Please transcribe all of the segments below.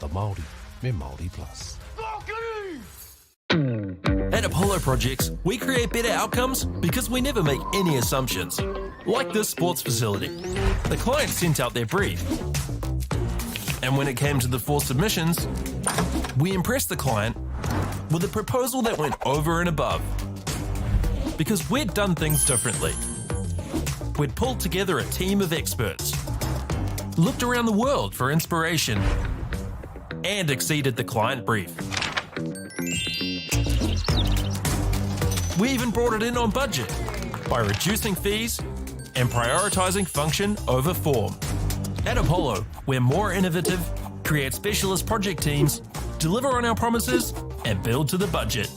Whakaata Māori me Māori Plus. At Apollo Projects, we create better outcomes because we never make any assumptions. Like this sports facility. The client sent out their brief. And when it came to the four submissions, we impressed the client with a proposal that went over and above. Because we'd done things differently. We'd pulled together a team of experts, looked around the world for inspiration, and exceeded the client brief. We even brought it in on budget by reducing fees and prioritising function over form. At Apollo, we're more innovative, create specialist project teams, deliver on our promises, and build to the budget.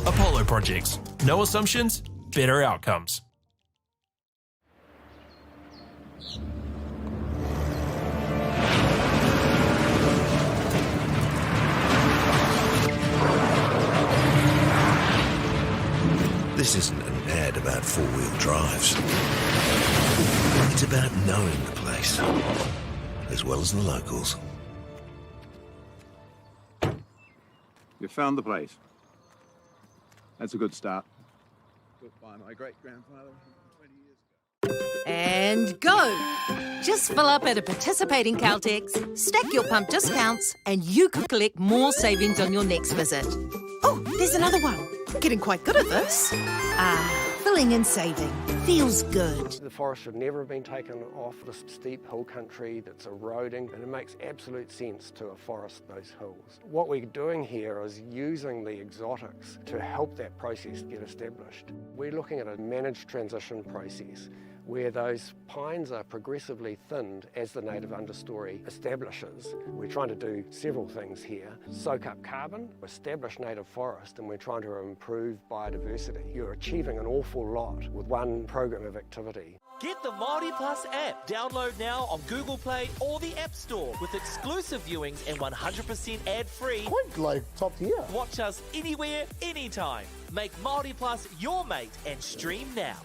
Apollo Projects. No assumptions, better outcomes. This isn't an ad about four-wheel drives. It's about knowing the place, as well as the locals. You found the place. That's a good start. Built by my great-grandfather 20 years ago. And go! Just fill up at a participating Caltex, stack your pump discounts, and you could collect more savings on your next visit. Oh, there's another one. I'm getting quite good at this. Ah, filling and saving. Feels good. The forest should never have been taken off this steep hill country that's eroding, and it makes absolute sense to afforest those hills. What we're doing here is using the exotics to help that process get established. We're looking at a managed transition process where those pines are progressively thinned as the native understory establishes. We're trying to do several things here. Soak up carbon, establish native forest, and we're trying to improve biodiversity. You're achieving an awful lot with one program of activity. Get the Māori Plus app. Download now on Google Play or the App Store with exclusive viewings and 100% ad-free. Quite like top tier. Watch us anywhere, anytime. Make Māori Plus your mate and stream now.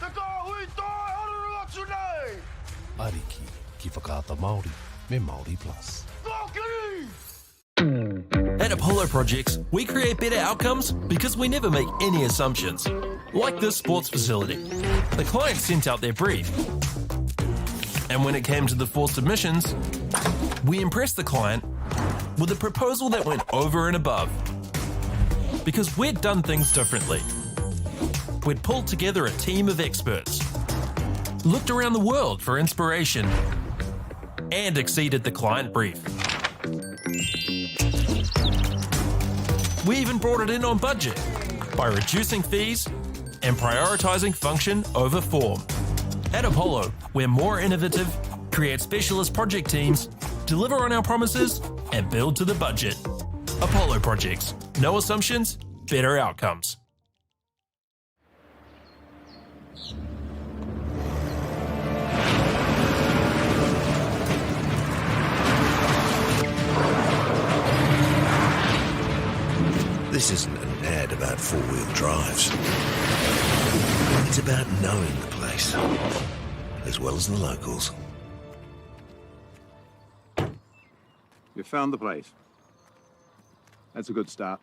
Te kāhui toi haruru atu nei! Ariki ki Whakaata Māori me Māori Plus. Kōkiri! At Apollo Projects, we create better outcomes because we never make any assumptions. Like this sports facility. The client sent out their brief. And when it came to the four submissions, we impressed the client with a proposal that went over and above. Because we'd done things differently. We'd pulled together a team of experts, looked around the world for inspiration, and exceeded the client brief. We even brought it in on budget by reducing fees and prioritising function over form. At Apollo, we're more innovative, create specialist project teams, deliver on our promises, and build to the budget. Apollo Projects. No assumptions, better outcomes. This isn't an ad about four-wheel drives. It's about knowing the place, as well as the locals. You found the place. That's a good start.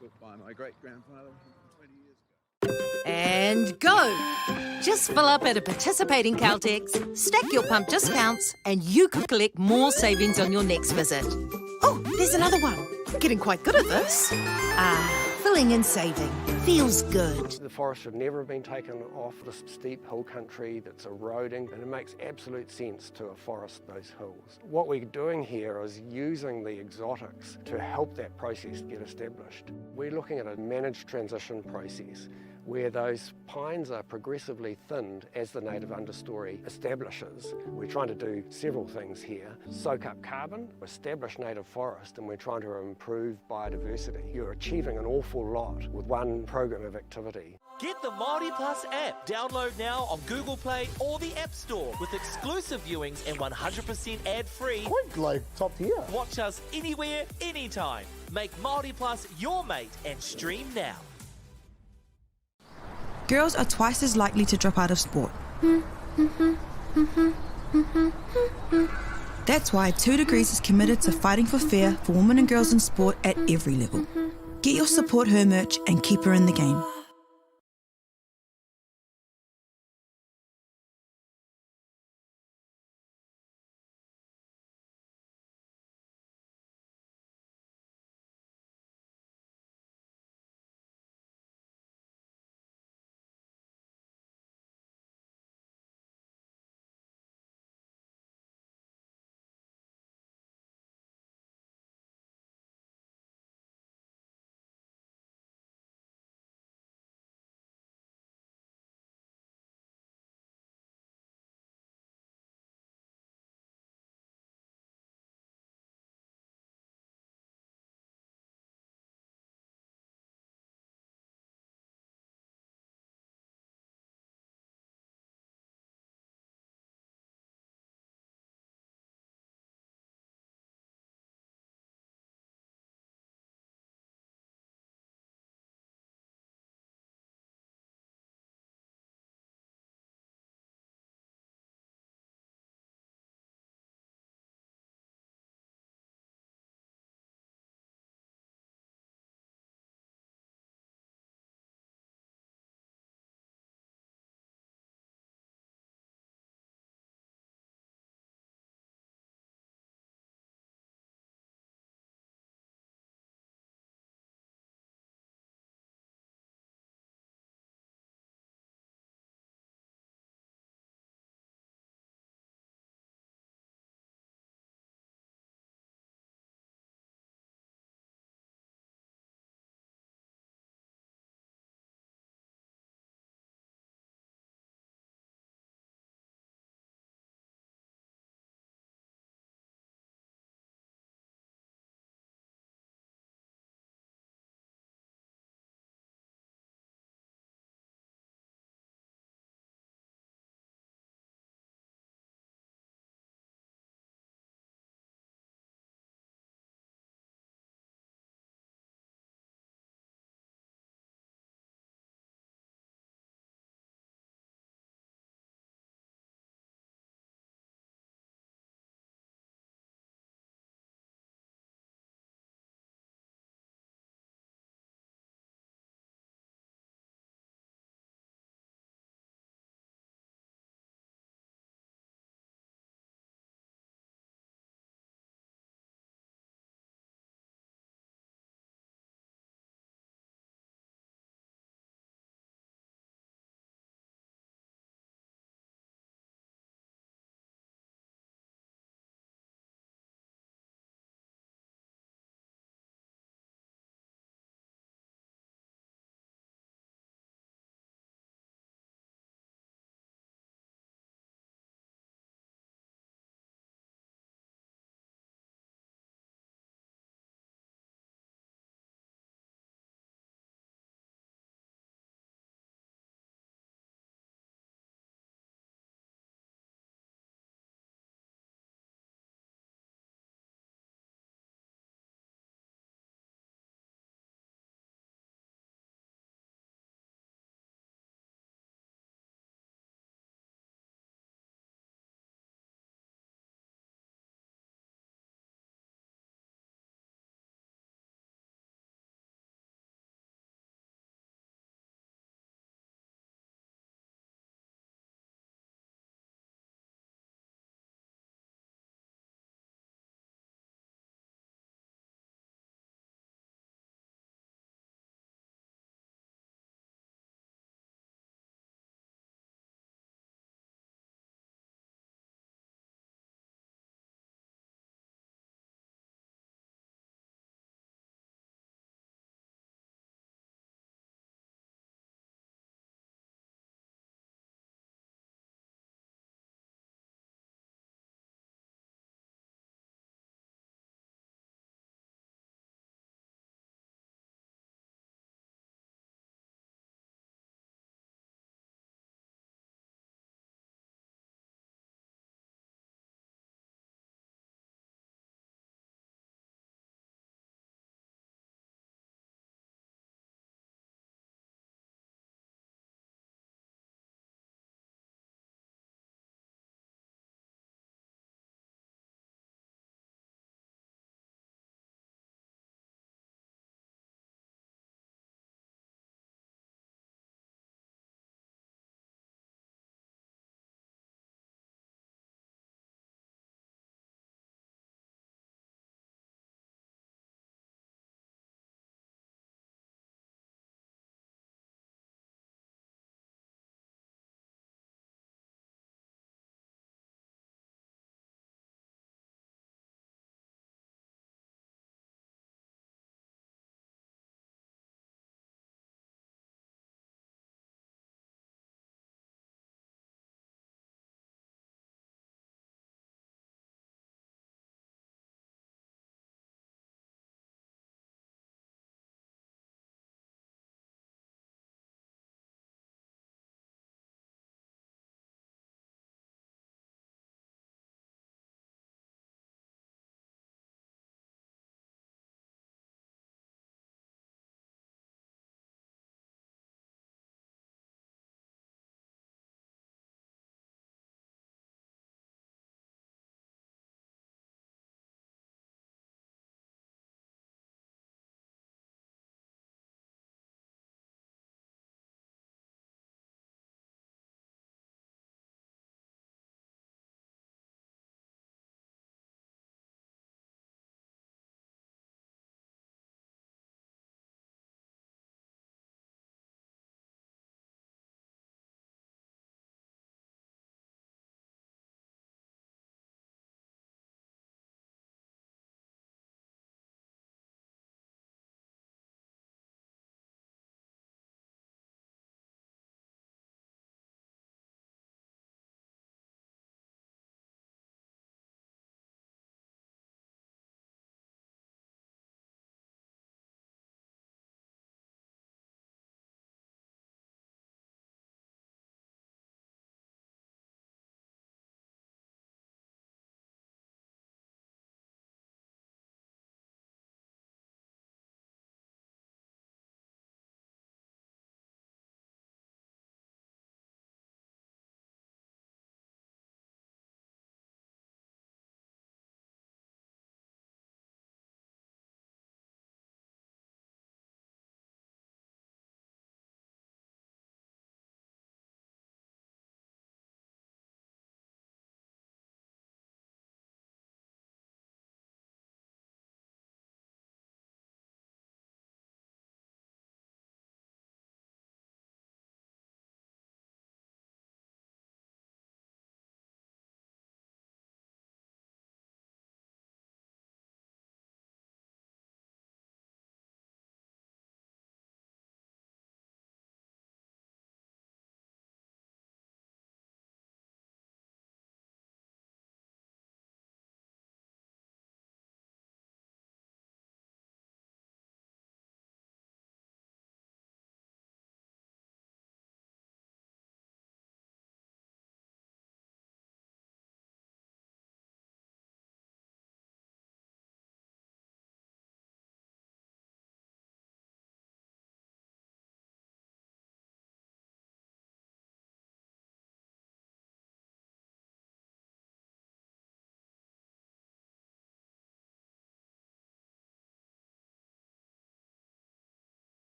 Built by my great-grandfather 20 years ago. And go! Just fill up at a participating Caltex, stack your pump discounts, and you could collect more savings on your next visit. Oh, there's another one. Getting quite good at this. Ah, filling and saving. Feels good. The forest should never have been taken off this steep hill country that's eroding, and it makes absolute sense to afforest those hills. What we're doing here is using the exotics to help that process get established. We're looking at a managed transition process where those pines are progressively thinned as the native understory establishes. We're trying to do several things here. Soak up carbon, establish native forest, and we're trying to improve biodiversity. You're achieving an awful lot with one program of activity. Get the Māori Plus app. Download now on Google Play or the App Store with exclusive viewings and 100% ad-free. Quite like top tier. Watch us anywhere, anytime. Make Māori Plus your mate and stream now. Girls are twice as likely to drop out of sport. That's why 2 Degrees is committed to fighting for fair for women and girls in sport at every level. Get your Support Her merch and keep her in the game.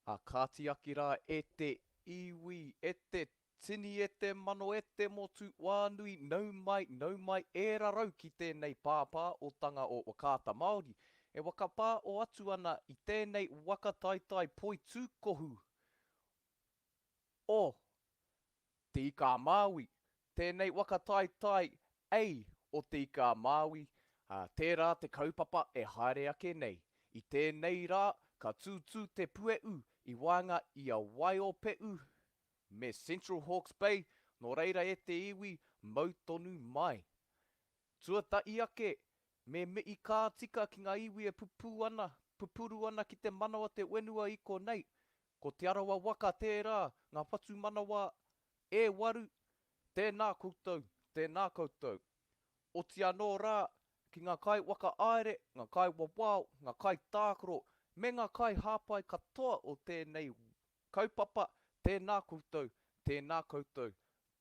A kāti ake rā e te iwi, e te tini, e te mano, e te motu wānui, nau mai, nau mai e rarau ki tēnei pāpā o tanga o Whakaata Māori, e whakapā o atu ana i tēnei waka taitai poitūkohu o Te Ika-a-Māui, tēnei waka taitai ei o Te Ika-a-Māui, ā, tērā te kaupapa e haere ake nei. I tēnei rā, ka tūtū te pue'u i waenga i a Waiope'u me Central Hawke's Bay, nō reira e te iwi, mau tonu mai. Tuatahi ake, me mihi kā tika ki ngā iwi e pupū ana, pupuru ana ki te mana o te whenua i konei. Ko Te Arawa waka tērā, ngā whatumanawa e waru, tēnā koutou, tēnā koutou. Oti anō rā, ki ngā kaiwhakahaere, ngā kaiwawao, ngā kaitākaro, me ngā kaihāpai katoa o tēnei kaupapa, tēnā koutou, tēnā koutou.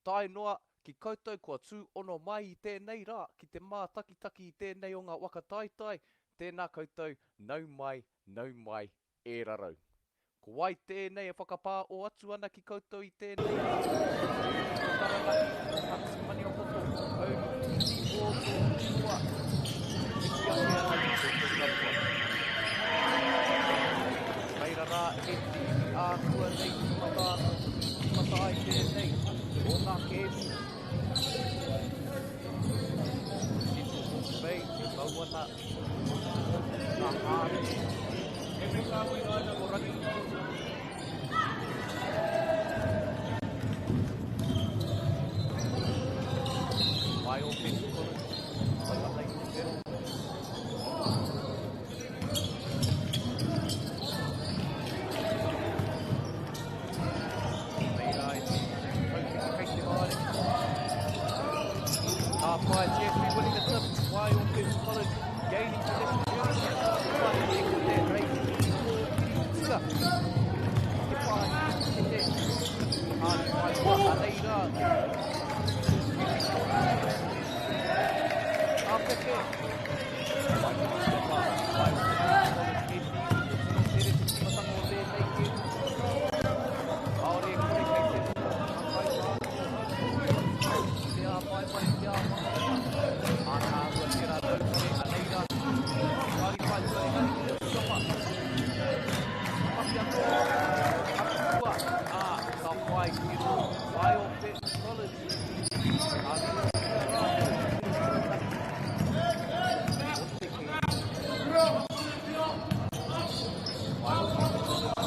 Tae noa ki koutou kua tū ono mai i tēnei rā ki te mātakitaki i tēnei o ngā waka taetae, tēnā koutou, nau mai, nau mai, e rarau. Ko wai tēnei e whakapā o atu ana ki koutou i tēnei rā? Ko Taranaki, ko Ngāti Maniapoto, ko Kauri, ko tō ingoa, e mihi ake ana ki koutou katoa. Reira rā e te iwi āhua nei tīmata ana, tīmata ai tēnei o ngā kēmu. Central Hawke's Bay e mau ana ngā hāte. Ko Rangi. Mai o Petu College, whai ana i te whero. Reira e te taupiki kei te haere. Ka whai Jeffrey winning the tip, Waiopehu College gaining possession early. Ka whai te te rei tika. Te whai ki te Hāni whai hua, anei rā. Ka peke. Wai te tika Waiopehu College e te iwi, he tino tere te tīmatanga o tēnei kēmu. Kāore e kore kei te noho ngā kaitākaro. Te āwhaiwhai, te āwhakawhaka. Ātaahua tērā taupare, anei rā. Kāri whai hua engari ki te tukapa. Mahi anō, atua, ā, ka whai ki rō Waiopehu College. Ka riro ki a rātou te tuatahi o te kēmu. Waiopehu College,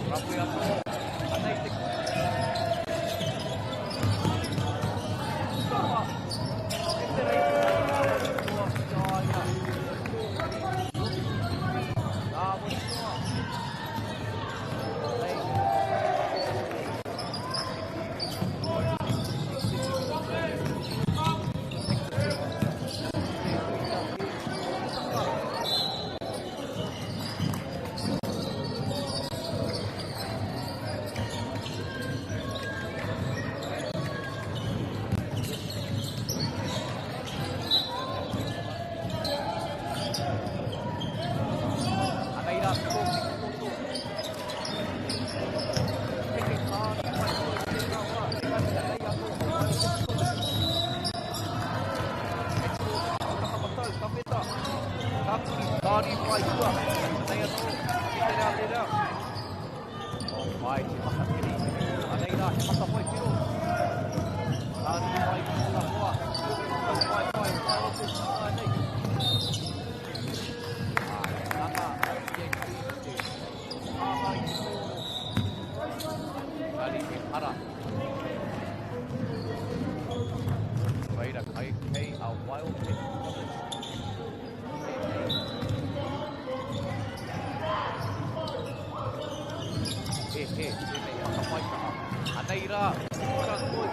Rawe anō, anei te Anei rā te kōti koto. Peke kāri mai koe i tērā wā, engari anei anō te wai o te tonu. Hei tō te taha matau, ka wheta. Ka kuri, kāri whai hua. Anei anō, ki te rā te rā. Oh, mai te whakatiri. Anei rā, he mata whai whiro. Kāri whai ki tōna hoa. Tau whai whai, whai o te tūnga nei. Ai, nana, i e kuri te hāngai te tōro. Engari he hara. Reira, kai kei a Waiopehu College. Tēnei. He, he, tēnei whakapaitaha. Anei rā, ka toi.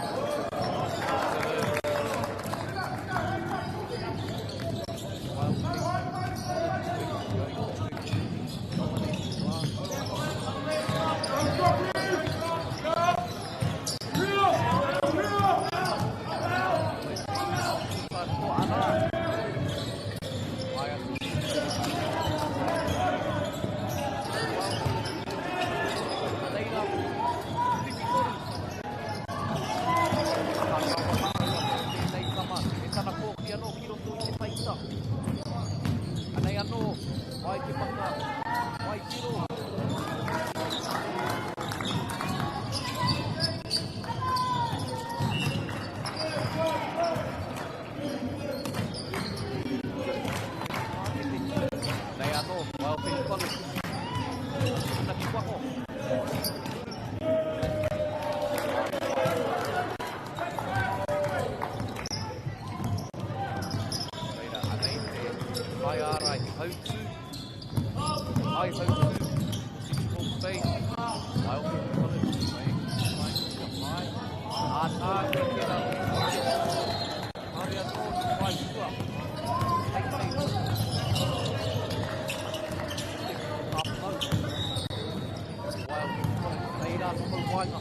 painga.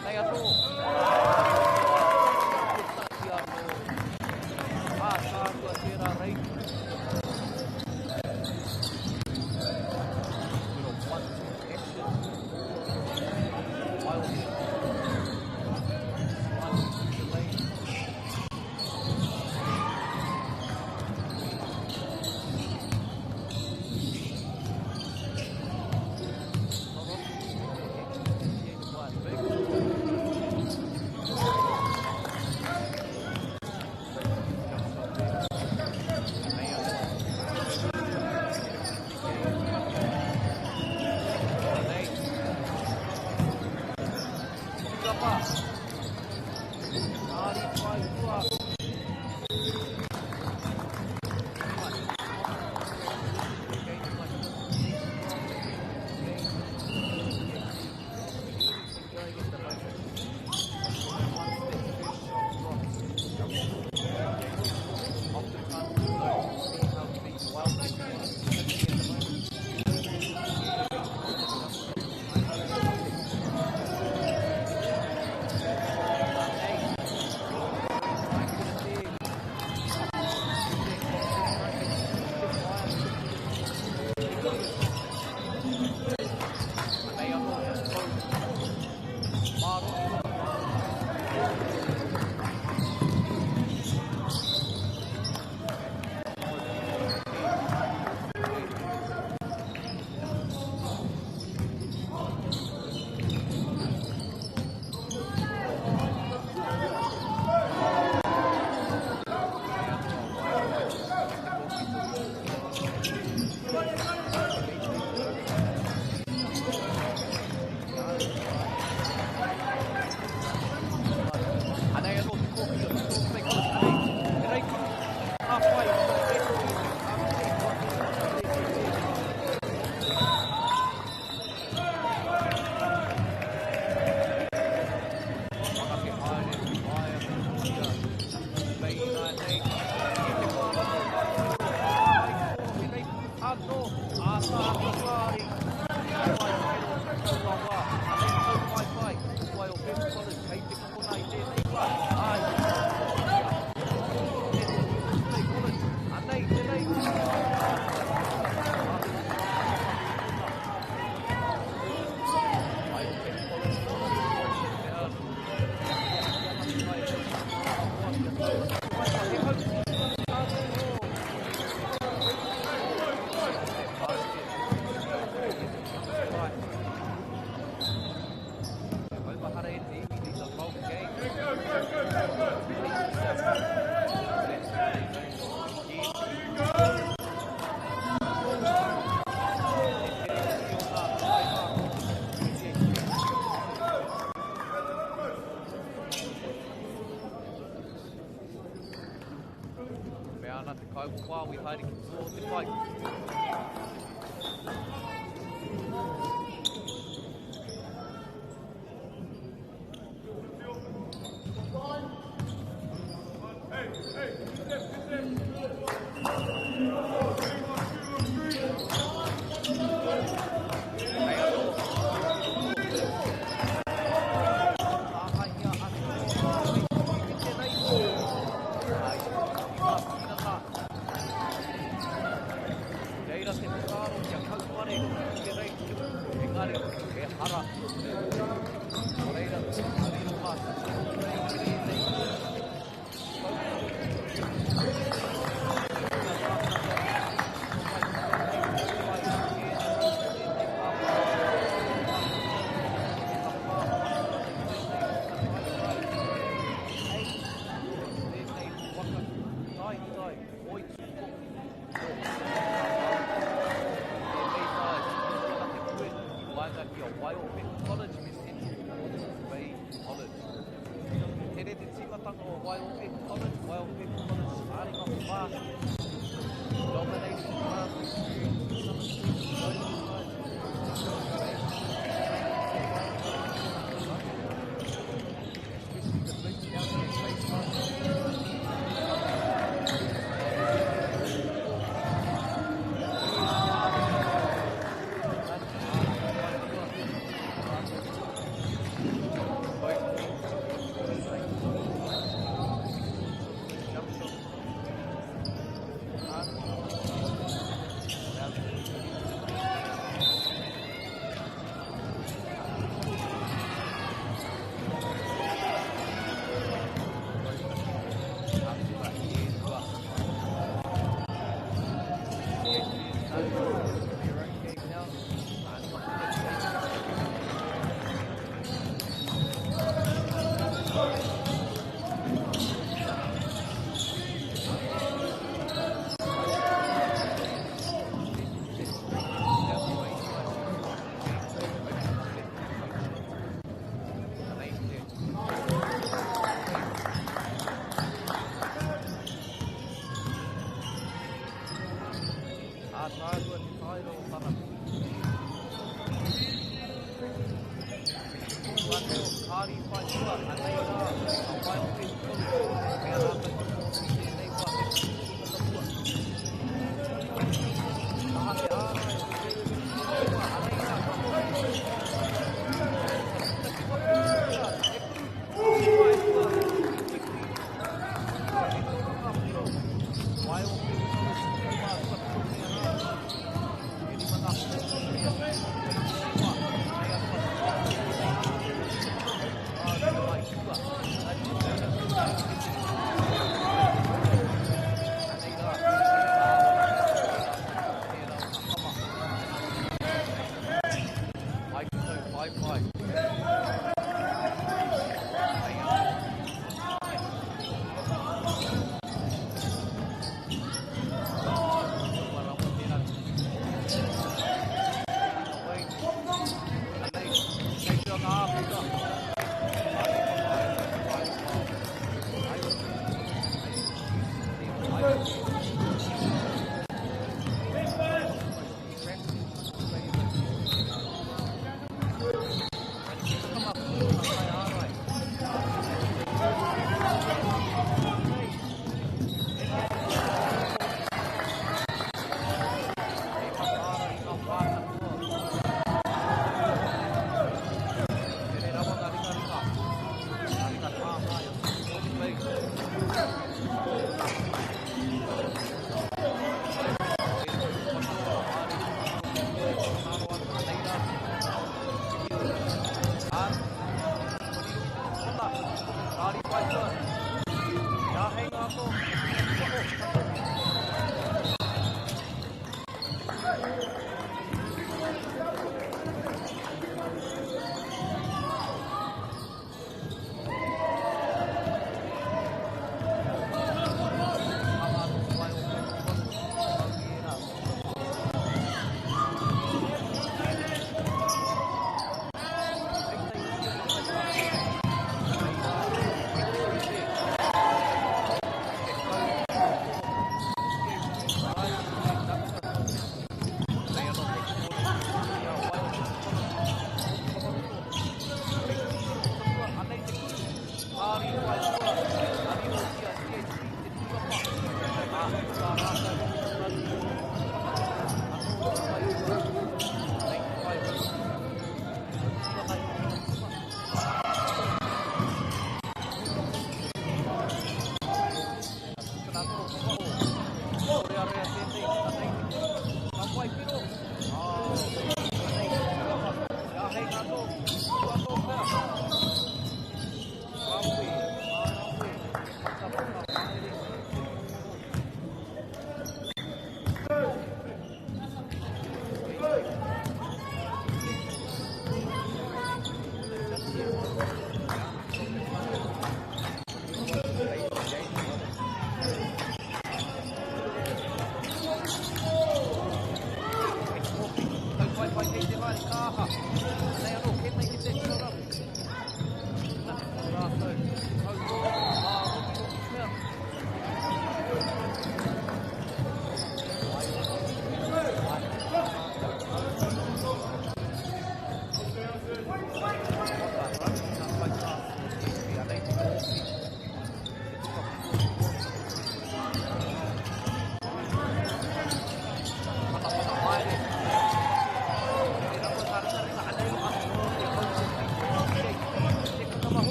Anei anō. Tētahi anō. Ātaahua tērā reikura. Bit of one-two action. Waiōpehu. Sliding through the lane.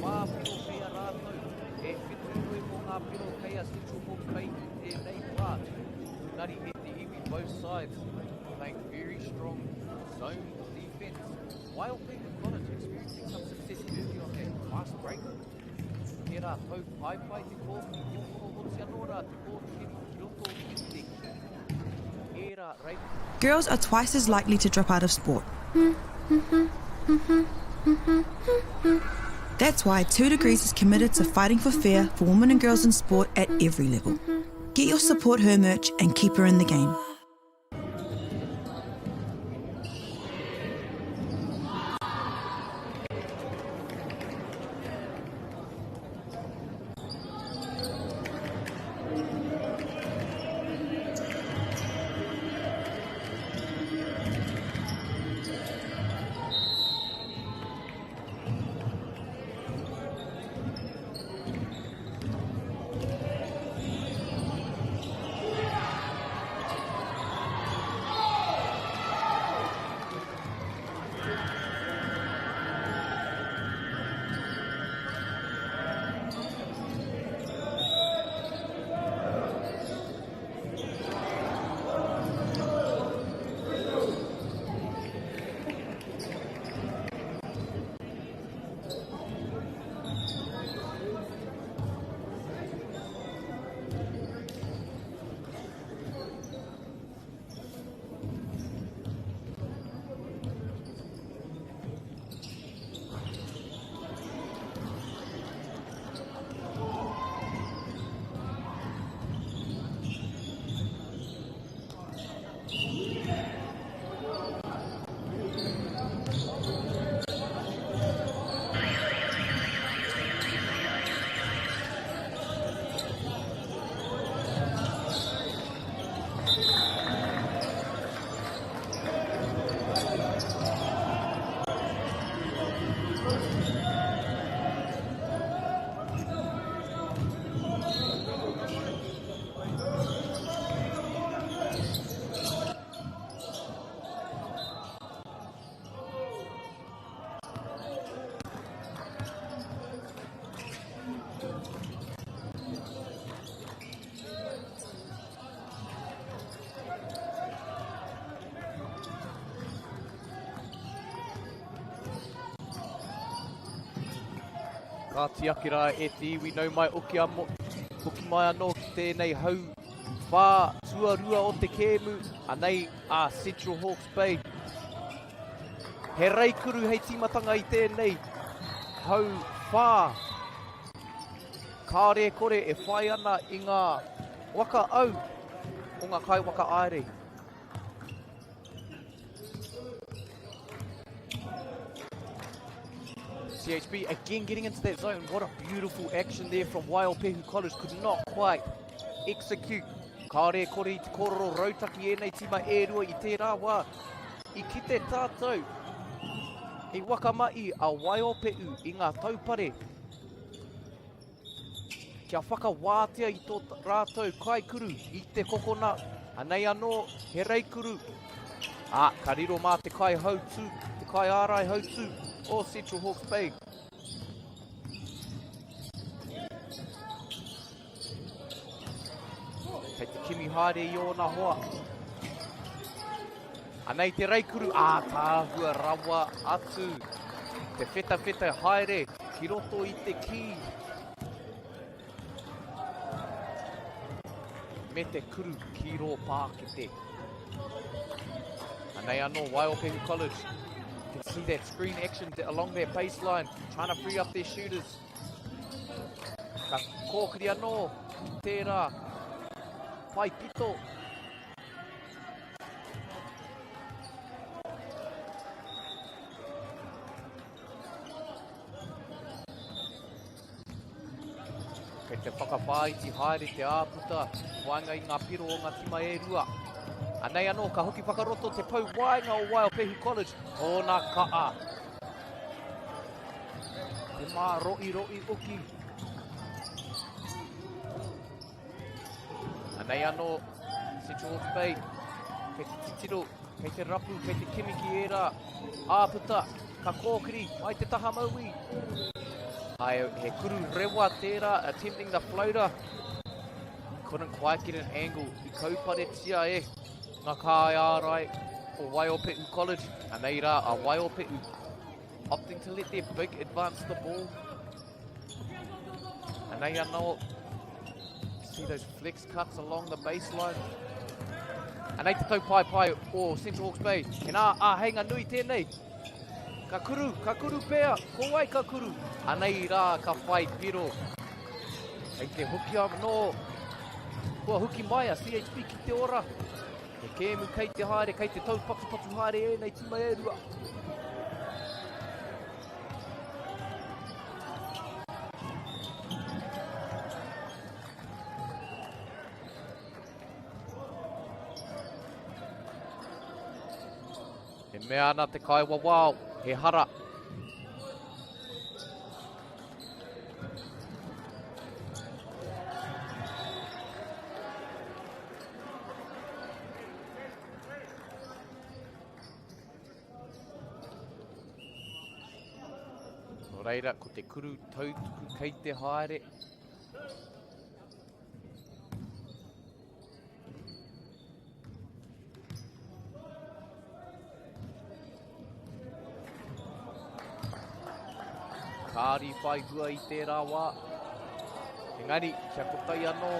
whā piro kei a rātou, e whitu nui mō ngā piro kei a Central Hawke's Bay i tēnei wā. Engari e te iwi both sides playing very strong zone defense. Waiopehu College experiencing some success early on that fast break. Tērā tau paepae te kōkiri, te porohoti anō rā te kōkiri ki roto i te kī. Ērā rei. Girls are twice as likely to drop out of sport. That's why 2 Degrees is committed to fighting for fair for women and girls in sport at every level. Get your Support Her merch and keep her in the game. Ka tiaki rā e te iwi nau mai oki a mo, hoki mai anō ki tēnei hau whā tuarua o te kēmu, anei a Central Hawke's Bay. He reikuru hei tīmatanga i tēnei hau whā. Kāore e kore e whai ana i ngā waka au o ngā kaiwaka aere. CHB again getting into that zone. What a beautiful action there from Waiopehu College. Could not quite execute. Kāore e kore i te kōrero rautaki ēnei tīma e rua i tērā wā. I kite tātou i wakama'i a Waiopehu i ngā taupare kia whakawātea i tō rātou kaikuru i te kokona. Anei anō he reikuru. Ā, ka riro mā te kaihautū, te kaiārai hautū o Central Hawke's Bay. Kei te kimi haere i ōna hoa. Anei te reikuru, ātaahua rawa atu. Te whetawheta haere ki roto i te kī. Me te kuru ki rō pākete. Anei anō, Waiopehu College. You can see that screen action along their baseline, trying to free up their shooters. Ka kōkiri anō tērā pai pito. Kei te whakawhāiti haere te āputa i waenga i ngā piro o ngā tima e rua. Anei anō, ka hoki whakaroto te pou waenga o Waiopehu College, tōna kaa. Te māroiro'i uki. Anei anō, Central Hawke's Bay, kei te titiro, kei te rapu, kei te kimi ki ērā āputa, ka kōkiri mai te taha mauī. Hai, he kuru rewa tērā, attempting the floater. Couldn't quite get an angle. I kauparetia e ngā kāiārai o Waiopehu College. Anei rā a Waiopehu opting to let their big advance the ball. Anei anō, see those flex cuts along the baseline. Anei te taupaepae o Central Hawke's Bay. He nā āheinga nui tēnei. Ka kuru, ka kuru pea, ko wai ka kuru? Anei rā ka whai piro. Kei te hoki anō, kua hoki mai a CHP ki te ora. He kēmu kei te haere, kei te taupatupatu haere ēnei tīma e rua. E mea ana te kaiwawao, he hara. Nō reira, ko te kuru tautuku kei te haere. Kāri whai hua i tērā wā. Engari, kia kotahi anō.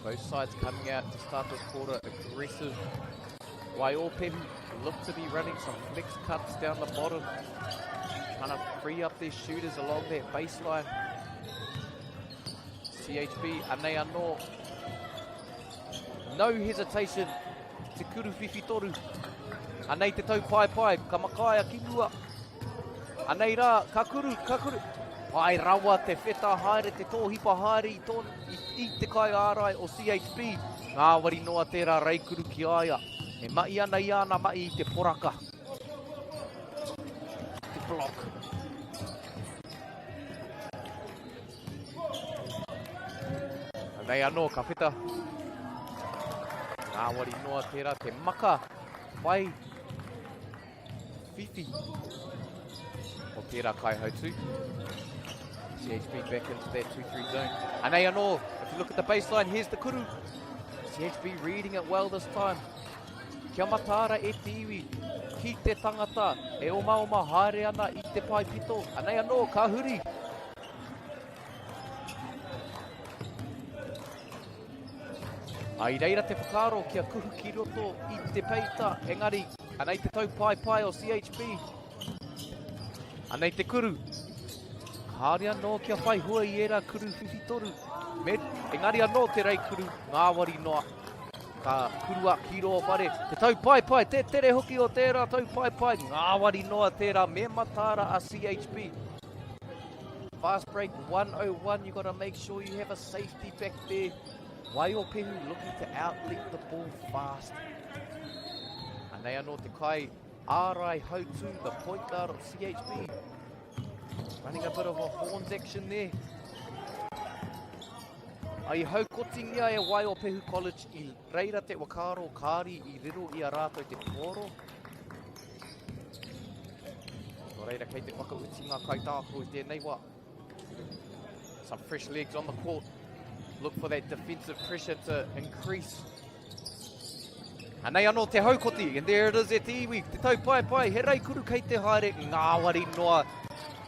Both sides coming out to start this quarter aggressive. Waiopehu look to be running some flex cuts down the bottom. Trying to free up their shooters along that baseline. CHB, anei anō. No hesitation. Te kuru whiwhi toru. Anei te tau paepae, ka makaia ki mua. Anei rā, ka kuru, ka kuru. Pai rawa te wheta haere, te tōhipa haere i, tō, i, i te kai ārai o CHB. Ngāwari noa tērā reikuru ki a ia. E mahi ana i āna mahi i te poraka. Te block. Anei anō, ka wheta. Ngāwari noa tērā te maka. Whai whiwhi o tērā kaihautū. CHB back into that 2-3 zone. Anei anō, if you look at the baseline, here's the kuru. CHB reading it well this time. Kia mataara e te iwi, ki te tangata e omaoma haere ana i te pae pito. Anei anō, ka huri. A i reira te whakaaro kia kuhu ki roto i te peita, engari, anei te taupaepae o CHB. Anei te kuru. Kāore anō kia whai hua i ērā kuru whiwhitoru. Me, engari anō te rei kuru, ngāwari noa. Ka kurua ki rō whare. Te taupaepae, te tere hoki o tērā taupaepae, ngāwari noa tērā, me mataara a CHB. Fast break 101, you got to make sure you have a safety back there. Waiopehu looking to outlet the ball fast. Anei anō te kai ārai hautū, the point guard of CHB. Running a bit of a horns action there. I haukotingia e Waiopehu College i reira te whakaaro kāri i riro i a rātou te pōro. Nō reira kei te whakauti ngā kaitākaro i tēnei wā. Some fresh legs on the court. Look for that defensive pressure to increase. Anei anō te haukoti, and there it is e te iwi, te tau pai pai, he reikuru kei te haere, ngāwari noa.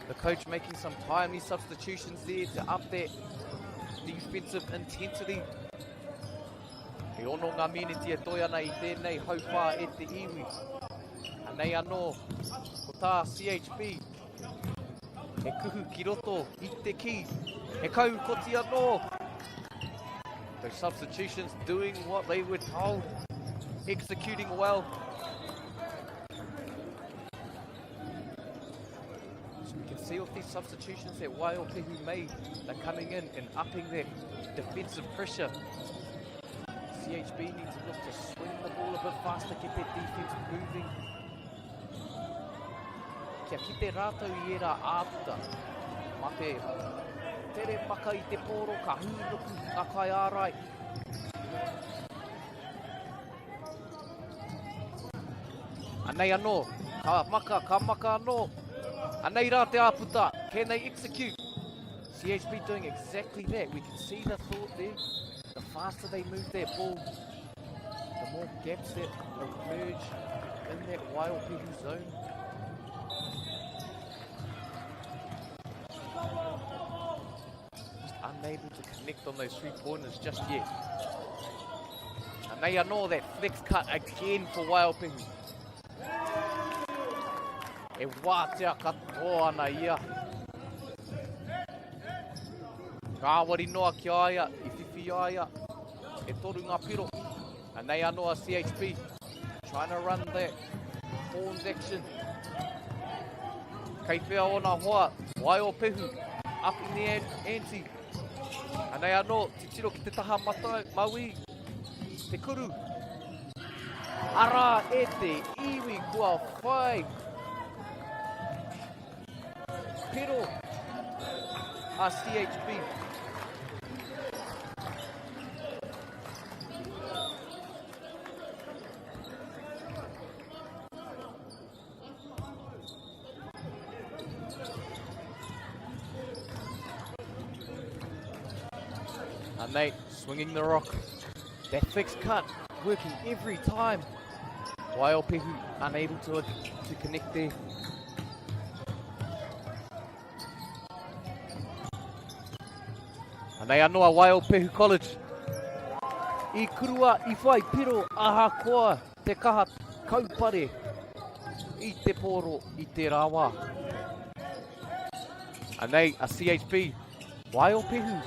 The coach making some timely substitutions there to up that defensive intensity. E ono ngā miniti e toe ana i tēnei hauwhā e te iwi. Anei anō, ko tā CHB, he kuhu ki roto i te kī. He kaukoti anō. Those substitutions doing what they were told, executing well. So we can see with these substitutions that Waiopehu made, they're coming in and upping their defensive pressure. CHB need to look to swing the ball a bit faster, get their defense moving. Kia kite rātou i ērā āputa. Mā te tere maka i te pōro, ka hūnuku ngā kaiārai. Anei anō, Ka maka, ka maka anō. Anei rā te āputa. Can they execute? CHB doing exactly that. We can see the thought there. The faster they move that ball, the more gaps that emerge in that Waiopehu zone. Just unable to connect on those three-pointers just yet. Anei anō that flex cut again for Waiopehu. E wātea katoa ana ia. Ngāwari noa ki a ia, i whiwhi a ia. E toru ngā piro. Anei anō a CHB. Trying to run that horns action. Kei whea ōna hoa, Waiopehu, up in the ante. Anei anō, titiro ki te taha matau, mauī, te kuru. Arā e te iwi kua whai piro a CHB. And Nate swinging the rock. That fixed cut working every time. Waiopehu unable to, to connect there. Anei anō a Waiopehu College. I kurua, i whai piro, ahakoa te kaha kaupare i te pōro i tērā wā. Anei a CHB, Waiopehu,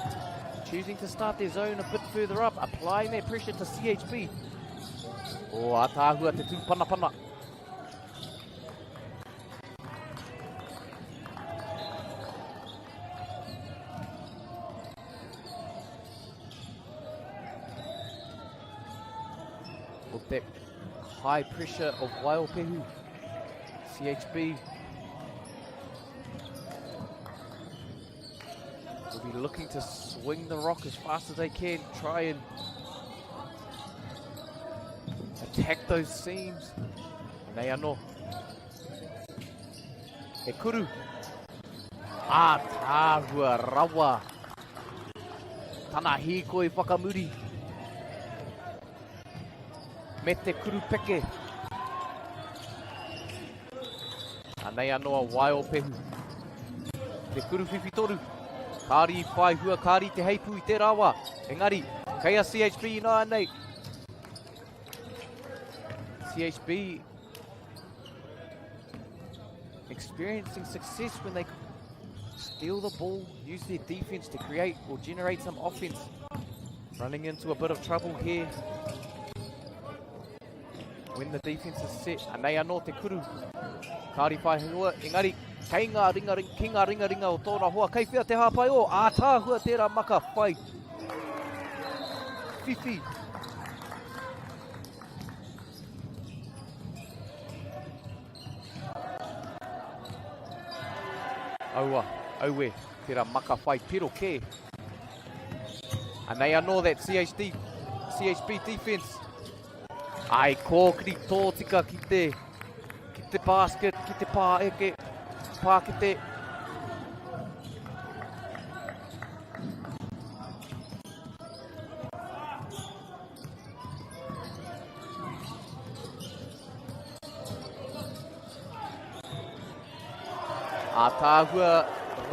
choosing to start their zone a bit further up, applying that pressure to CHB. O, oh, ātaahua te tūpanapana. With that high pressure of Waiopehu, CHB will be looking to swing the rock as fast as they can, try and attack those seams. Nei anō. He kuru. Ātaahua rawa. Tana hīkoi whakamuri. Me te kuru peke. Anei anō a Waiopehu. Te kuru whiwhitoru. Kāri i whai hua, kāri te heipu i tērā wā. Engari, kei a CHB ināianei. CHB experiencing success when they steal the ball, use their defense to create or generate some offense. Running into a bit of trouble here. When the defense is set, anei anō te kuru. Kāri whai hua, engari, kei ngā ringa, ki ngā ringa ringa o tōna hoa, kei whea te hāpai o, ātaahua tērā maka whai. Whiwhi. Aua, aue, tērā maka whai piro kē. Anei anō that CHD, CHB defense. Ai, kōkiri tōtika ki te, ki te basket, ki te pāeke, pākete. Ātaahua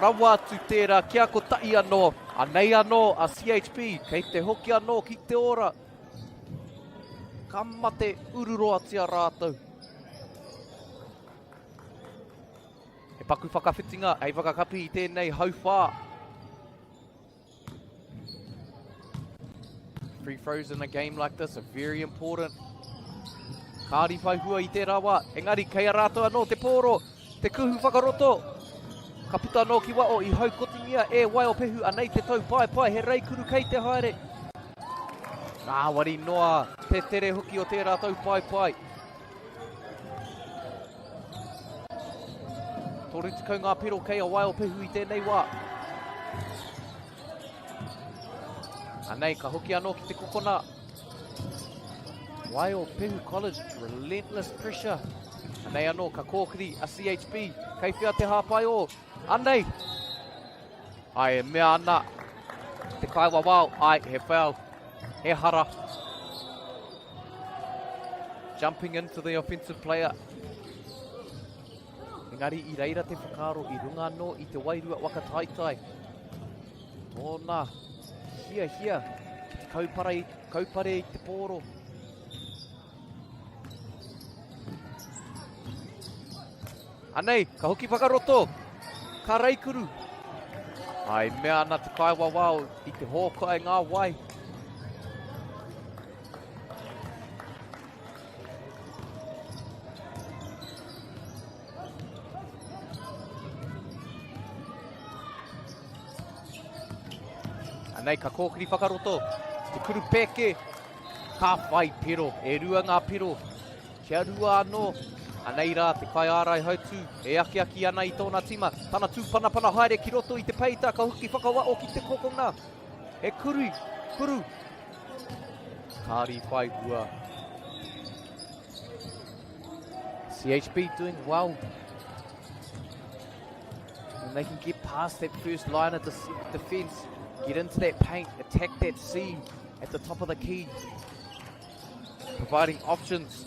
rawa atu tērā kia kotahi anō. Anei anō a CHB kei te hoki anō ki te ora. Ka mate ururoatia rātou. He paku whakawhitinga hei whakakapi i tēnei hauwhā. Free throws in a game like this are very important. Kāri whai hua i tērā wā. Engari, kei a rātou anō te pōro, te kuhu whakaroto. Ka puta anō ki wao i haukotingia e Waiopehu. Anei te tau paepae, he reikuru kei te haere. Ngāwari noa te tere hoki o tērā tau paepae. 30 ngā piro kei a Waiopehu i tēnei wā. Anei, ka hoki anō ki te kokona. Waiopehu College, relentless pressure. Anei anō, ka kōkiri a CHB. Kei whea te hāpai o? Anei! Ai, e mea ana te kaiwawao, ai, he foul, he hara. Jumping into the offensive player. Engari i reira te whakaaro i runga anō i te wairua waka taitai. Tōna hiahia ki te kaupare, kaupare i te pōro. Anei, ka hoki whakaroto, ka reikuru. Ai, mea ana te kaiwawao i te hōkai ngā wai. Anei, ka kōkiri whakaroto, te kuru pēke, ka whai piro, e rua ngā piro, kia rua anō. Anei rā te kaiārai hautū e akiaki ana i tōna tīma, tana tūpanapana haere ki roto i te peita, ka hoki whakawao ki te kokonga. He kuru, kuru. Kāri whai hua. CHB doing well. And they can get past that first line of defense, get into that paint, attack that seam at the top of the key. Providing options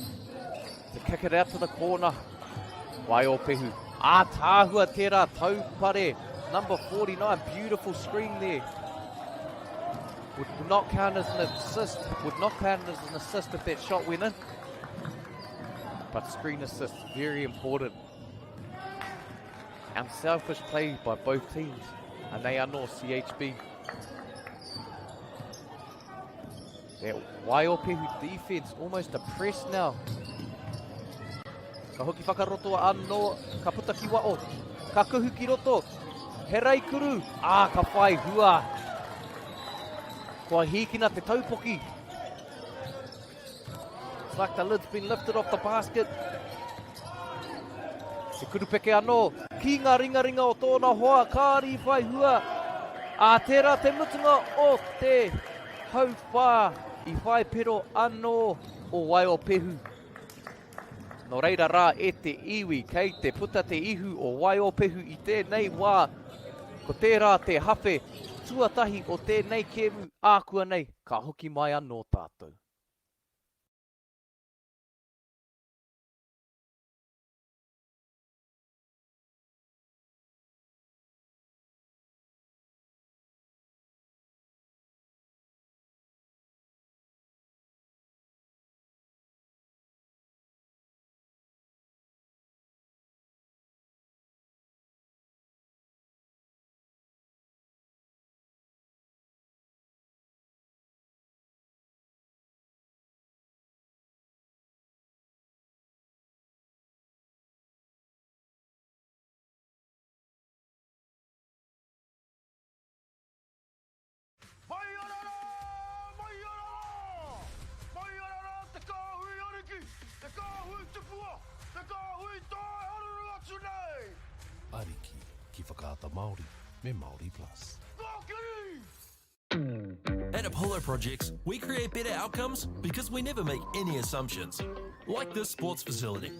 to kick it out to the corner. Waiopehu. Ātaahua tērā taupare. Number 49, beautiful screen there. Would not count as an assist. Would not count as an assist if that shot went in. But screen assist, very important. Unselfish play by both teams. And they are not CHB. That Waiopehu defense almost a press now. Ka hoki whakaroto anō, ka puta ki wao, ka kuhu ki roto, he reikuru, ā, ka whai hua. Kua hīkina te taupoki. It's like the lid's been lifted off the basket. Te kurupeke anō, ki ngā ringaringa o tōna hoa, kāri whai hua. Ā, tērā te mutunga o te hauwhā i whai pero anō o Waiopehu. Nō reira rā e te iwi, kei te puta te ihu o Waiopehu i tēnei wā. Ko tērā te hawhe tuatahi o tēnei kēmu ākuanei ka hoki mai anō tātou. Mai ana rā! Mai ana rā! Mai ana rā te kāhui ariki, te kāhui tupua, te kāhui tae haruru atu nei! Ariki ki Whakaata Māori me Māori Plus. Kōkiri! At Apollo Projects, we create better outcomes because we never make any assumptions. Like this sports facility.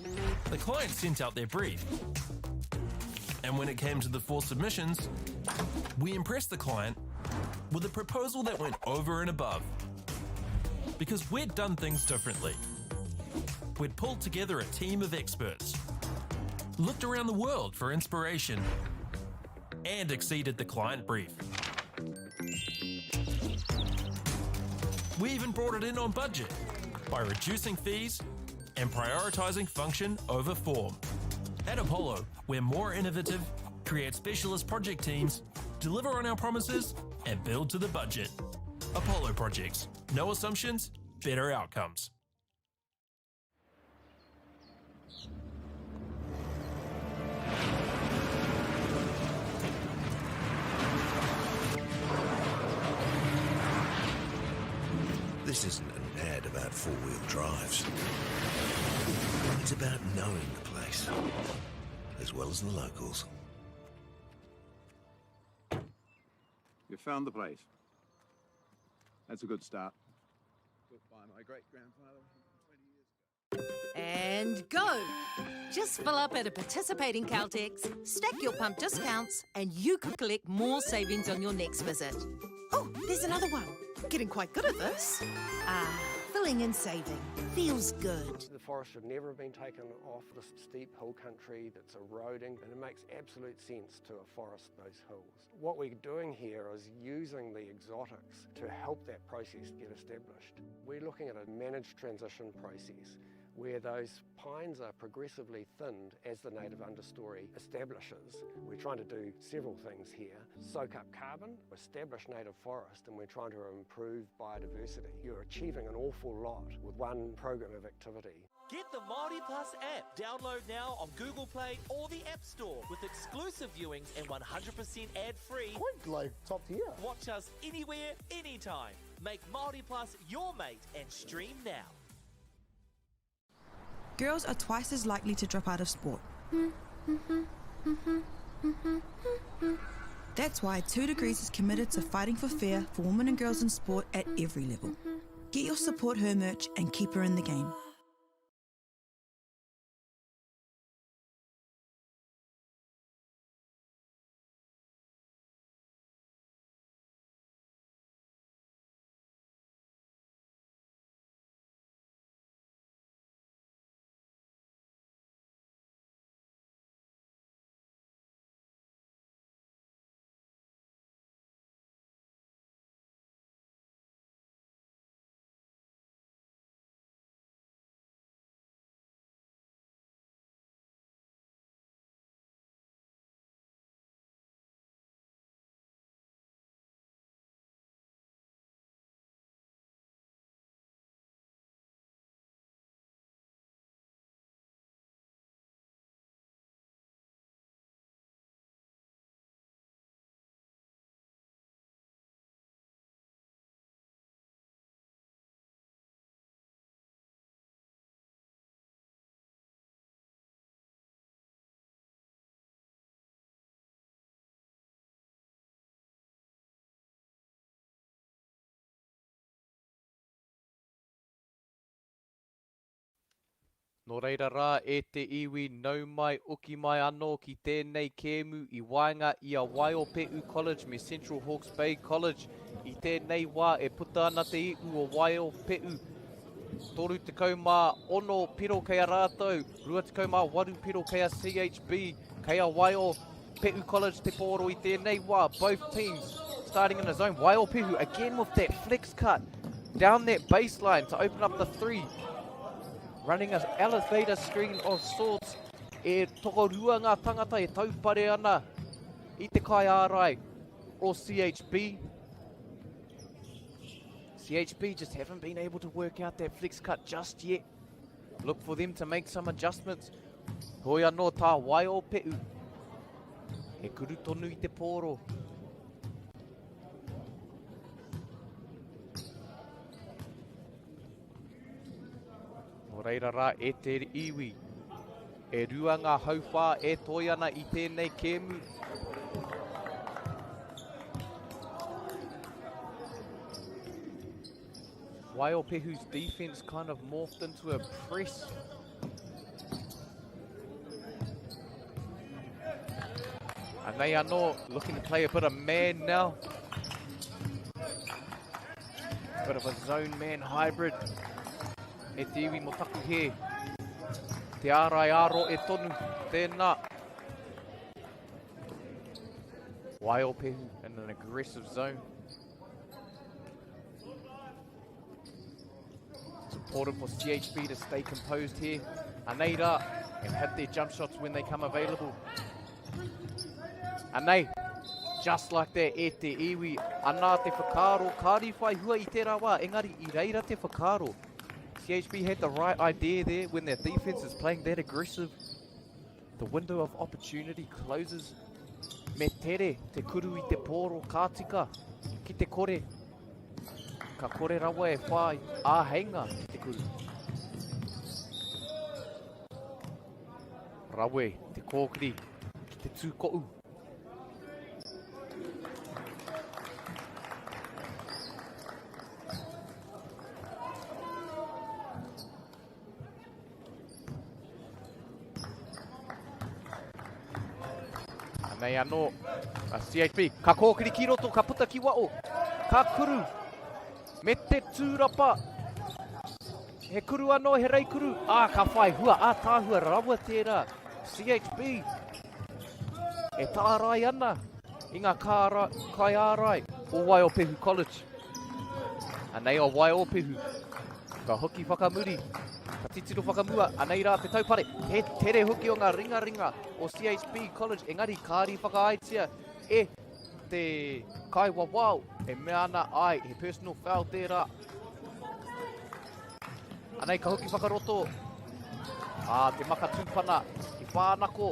The client sent out their brief. And when it came to the four submissions, we impressed the client with a proposal that went over and above. Because we'd done things differently. We'd pulled together a team of experts, looked around the world for inspiration, and exceeded the client brief. We even brought it in on budget by reducing fees and prioritizing function over form. At Apollo, we're more innovative, create specialist project teams, deliver on our promises, and build to the budget. Apollo Projects. No assumptions, better outcomes. This isn't an ad about four-wheel drives. It's about knowing the place, as well as the locals. You found the place. That's a good start. Built by my great-grandfather 120 years ago. And go! Just fill up at a participating Caltex, stack your pump discounts, and you could collect more savings on your next visit. Oh, there's another one. Getting quite good at this. Ah, filling and saving. Feels good. The forest should never have been taken off this steep hill country that's eroding, and it makes absolute sense to afforest those hills. What we're doing here is using the exotics to help that process get established. We're looking at a managed transition process where those pines are progressively thinned as the native understory establishes. We're trying to do several things here. Soak up carbon, establish native forest, and we're trying to improve biodiversity. You're achieving an awful lot with one program of activity. Get the Māori Plus app. Download now on Google Play or the App Store with exclusive viewings and 100% ad-free. Quite like top tier. Watch us anywhere, anytime. Make Māori Plus your mate and stream now. Girls are twice as likely to drop out of sport. That's why 2 Degrees is committed to fighting for fair for women and girls in sport at every level. Get your Support Her merch and keep her in the game. Nō reira rā e te iwi, nau mai, oki mai anō ki tēnei kēmu i waenga i a Waiope'u College me Central Hawke's Bay College. I tēnei wā e puta ana te ihu o Waiope'u, 36 piro kei a rātou, 28 piro kei a CHB, kei a Waiope'u College te pōro i tēnei wā. Both teams starting in the zone. Waiopehu again with that flex cut down that baseline to open up the three. Running an elevator screen of sorts. E tokorua ngā tangata e taupare ana i te kaiārai o CHB. CHB just haven't been able to work out that flex cut just yet. Look for them to make some adjustments. Hoi anō tā Waiope'u. He kuru tonu i te pōro. Nō reira rā e te iwi, e rua ngā hauwhā e toi ana i tēnei kēmu. Waiopehu's defense kind of morphed into a press. And they are not looking to play a bit of man now. Bit of a zone man hybrid. E te iwi mo taku he. Te ārai āro e tonu. Tēnā. Waiopehu in an aggressive zone. It's important for CHB to stay composed here. Anei rā, and hit their jump shots when they come available. Anei, just like that e te iwi, anā te whakaaro, kāri whai hua i tērā wā, engari i reira te whakaaro. CHB had the right idea there when their defense is playing that aggressive. The window of opportunity closes. Me tere te kuru i te pōro ka tika ki te kore. Ka kore rawa e whai āheinga ki te kuru. Rawe te kōkiri ki te tūkoʻu. Anei anō a CHB. Ka kōkiri ki roto, ka puta ki wao. Ka kuru me te tūrapa. He kuru anō, he reikuru. Ā, ka whai hua, ātaahua rawa tērā. CHB e tārai ana i ngā kāra, kaiārai o Waiopehu College. Anei o Waiopehu. Ka hoki whakamuri, ka titiro whakamua, anei rā te taupare. He tere hoki o ngā ringaringa o CHB College, engari kāri whakaaetia e te kaiwawao e mea ana ai, he personal foul tērā. Anei ka hoki whakaroto. Ā, te maka tūpana i whānako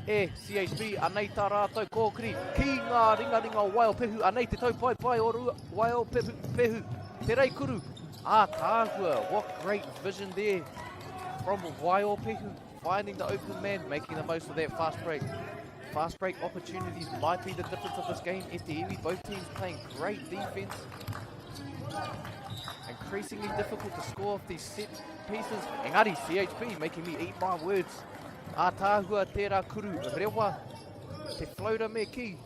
e CHB. Anei tā rātou kōkiri ki ngā ringaringa o Waiopehu. Anei te taupaepae o Waiopehu. Te Reikuru. Ātaahua. What great vision there from Waiopehu. Finding the open man, making the most of that fast break. Fast break opportunities might be the difference of this game. E te iwi, both teams playing great defense. Increasingly difficult to score off these set pieces. Engari, CHB making me eat my words. Ātaahua tērā kuru rewa, te floater me kī.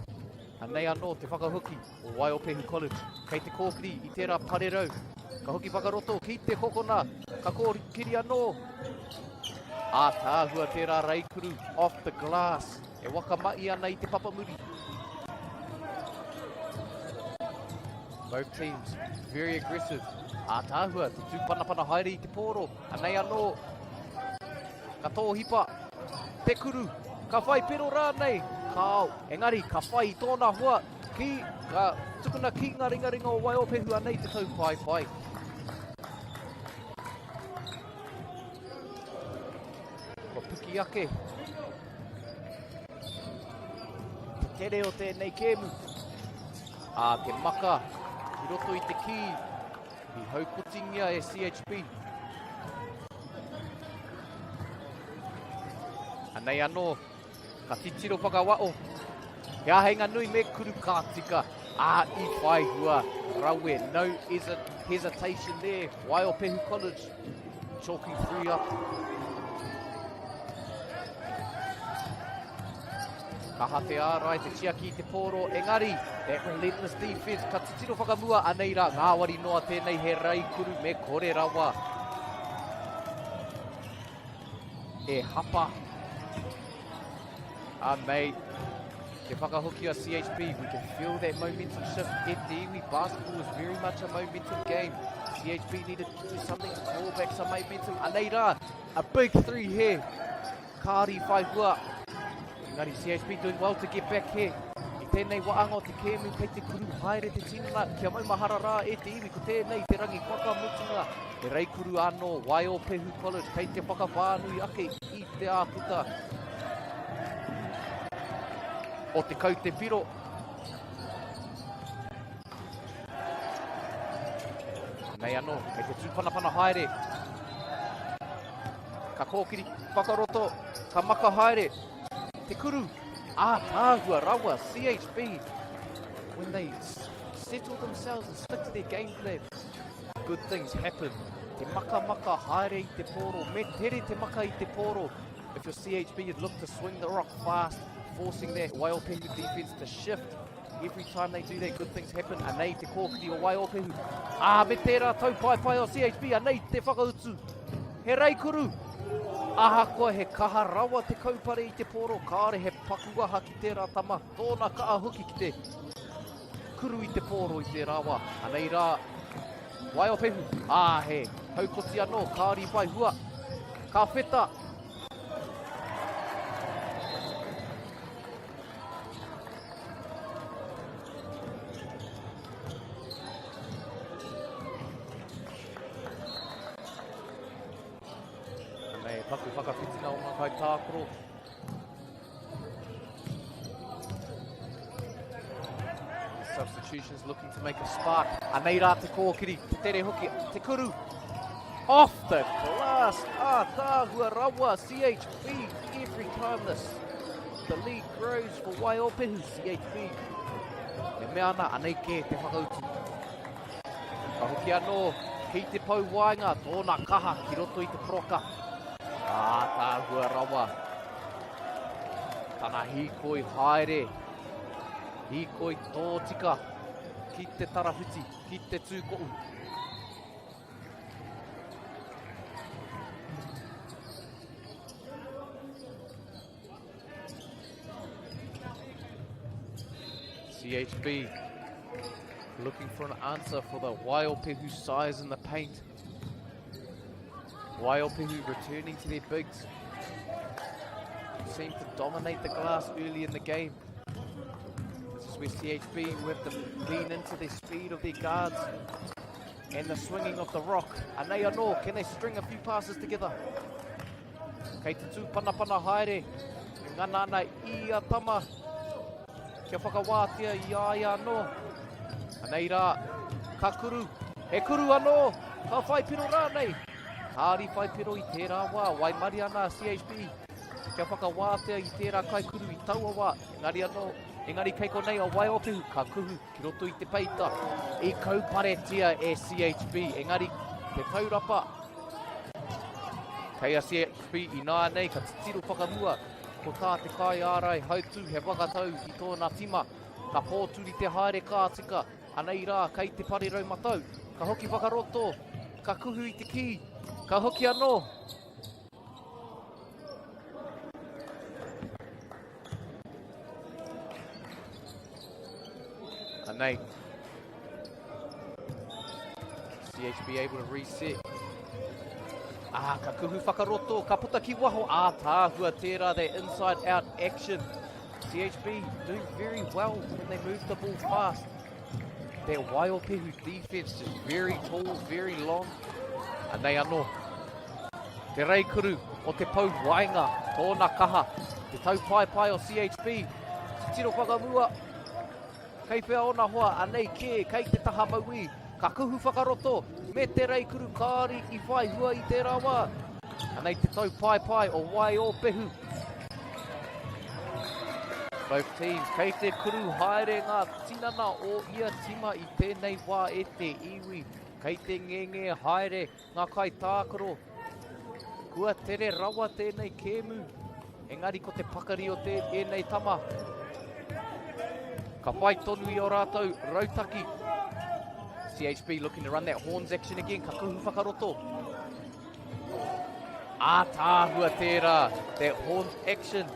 Anei anō te whakahoki o Waiopehu College. Kei te kōkiri i tērā parerau. Ka hoki whakaroto ki te kokona. Ka kōkiri anō. Ātaahua tērā reikuru off the glass. E wakama'i ana i te papamuri. Both teams very aggressive. Ātaahua te tūpanapana haere i te pōro. Anei anō. Ka tōhipa. Te kuru. Ka whai pero rānei. Kāo. Engari ka whai i tōna hoa ki, ka tukuna ki ngā ringaringa o Waiopehu anei te taupaepae. Kua piki ake te tere o tēnei kēmu. Ā, te maka ki roto i te kī i haukotingia e CHB. Anei anō, ka titiro whakawao. He āheinga nui me kuru ka tika. Ā, i whai hua, rawe, no hesitation there. Waiopehu College, chalking three up. Kaha te ārai, te tiaki i te pōro, engari, that relentless defense, ka titiro whakamua, anei rā, ngāwari noa tēnei he raikuru me kore rawa. E hapa. Anei, te whakahoki a CHB, we can feel that momentum shift e te iwi. Basketball is very much a momentum game. CHB needed to do something to claw back some momentum. Anei rā, a big three here. Kāri whai hua. Engari CHB doing well to get back here. I tēnei waanga o te kēmu kei te kuru haere te tinana kia maumahara rā e te iwi ko tēnei te rangi whakamutunga. He reikuru anō Waiopehu College kei te whakawhānui ake i te āputa o te kaute piro. Nei anō, kei te tūpanapana haere. Ka kōkiri whakaroto, ka maka haere te kuru. Ātaahua rawa, CHB, when they settle themselves and stick to their game plan, good things happen. Te makamaka haere i te pōro, me tere te maka i te pōro. If you're CHB, you'd look to swing the rock fast, forcing that Waiopehu defense to shift. Every time they do that, good things happen. Anei te kōkiri o Waiopehu. Ā, me tērā taupaepae o CHB, anei te whakautu. He reikuru! Ahakoa he kaha rawa te kaupare i te pōro, kāore he pakuaha ki tērā tama, tōna kaha hoki ki te kuru i te pōro i tērā wā. Anei rā, Waiopehu, ā, he haukoti anō, kāore i whai hua. Ka wheta! Anei, paku whakawhitinga o ngā kaitākaro. Substitutions looking to make a spark. Anei rā te kōkiri, te tere hoki, te kuru. Off the glass, ātaahua rawa, CHB every time this. The lead grows for Waiopehu, CHB. E mea ana, anei kē te whakautu. Ka hoki anō ki te pou waenga, tōna kaha ki roto i te poroka. Ātaahua rawa. Tana hīkoi haere, hīkoi tōtika ki te tarawhiti, ki te tūkohu. CHB looking for an answer for the Waiopehu size in the paint. Waiopehu returning to their bigs. Seemed to dominate the glass early in the game. This is where CHB will have to lean into the speed of their guards and the swinging of the rock. Anei anō, can they string a few passes together? Kei te tūpanapana haere, e ngana ana i ia tama kia whakawātea i a ia anō. Anei rā, ka kuru, he kuru anō, ka whai piro rānei. Kāri whai piro i tērā wā, waimaria ana a CHB kia whakawātea i tērā kaikuru i taua wā. Engari anō, engari kei konei a Waiopehu, ka kuhu ki roto i te peita. I kauparetia e CHB, engari te taurapa Kei a CHB ināianei ka titiro whakamua, ko tā te kaiārai hautū he whakatau i tōna tima. Ka pōturi te haere ka tika, anei rā kei te parerau matau, ka hoki whakaroto, ka kuhu i te kī, ka hoki anō. Anei. CHB able to reset. Ah, ka kuhu whakaroto, ka puta ki waho. Ah, tāhua tērā, that inside out action. CHB doing very well when they move the ball fast. That Waiopehu defense is very tall, very long. Anei anō. Te reikuru o te pou waenga, tōna kaha. Te taupaepae o CHB. Titiro whakamua. Kei whea ōna hoa, anei kē, kei te taha mauī. Ka kuhu whakaroto, me te reikuru kāri i whai hua i tērā wā. Anei te taupaepae o Waiopehu. Both teams kei te kuru haere ngā tinana o ia tima i tēnei wā e te iwi. Kei te ngenge haere ngā kaitākaro. Kua tere rawa tēnei kēmu, engari ko te pakari o te, ēnei tama. Ka whai tonu i o rātou rautaki. CHB looking to run that horns action again, ka kuhu whakaroto. Ātaahua tērā, that horns action,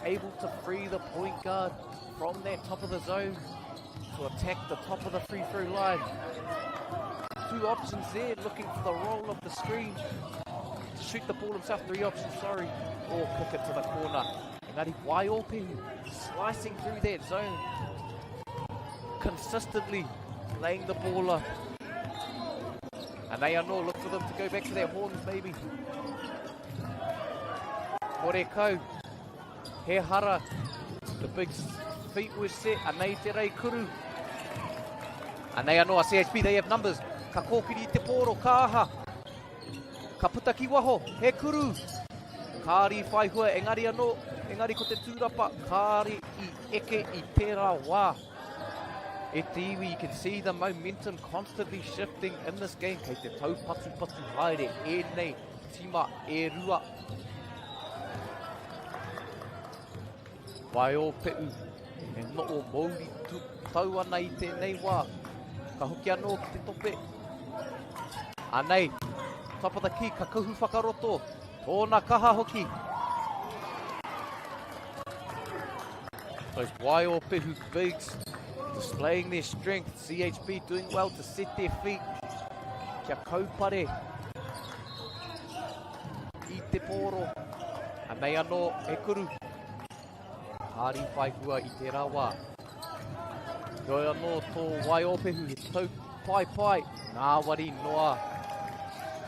able to free the point guard from that top of the zone to attack the top of the free throw line. Two options there, looking for the roll of the screen to shoot the ball himself. Three options, sorry, or kick it to the corner. Engari Waiopehu slicing through that zone, consistently laying the ball up. And they are not look for them to go back to their horns, maybe. Morekau, he hara, the big feet were set, anei te rei kuru. Anei anō a CHB, they have numbers. Ka kōkiri i te pōro, ka aha. Ka puta ki waho, he kuru. Kāri whai hua, engari anō, engari ko te tūrapa, kāri i eke i tērā wā. E te iwi, you can see the momentum constantly shifting in this game. Kei te taupatupatu haere ēnei tima e rua. Waiope'u e no'o mouri tau ana i tēnei wā. Ka hoki anō ki te tope. Anei, top of the key, ka kuhu whakaroto. Tōna kaha hoki. Those Waiopehu bigs displaying their strength. CHB doing well to set their feet. Kia kaupare i te pōro. Anei anō he kuru. Kāri whai hua i tērā wā. Heoi anō tō Waiopehu he tau paepae, ngāwari noa.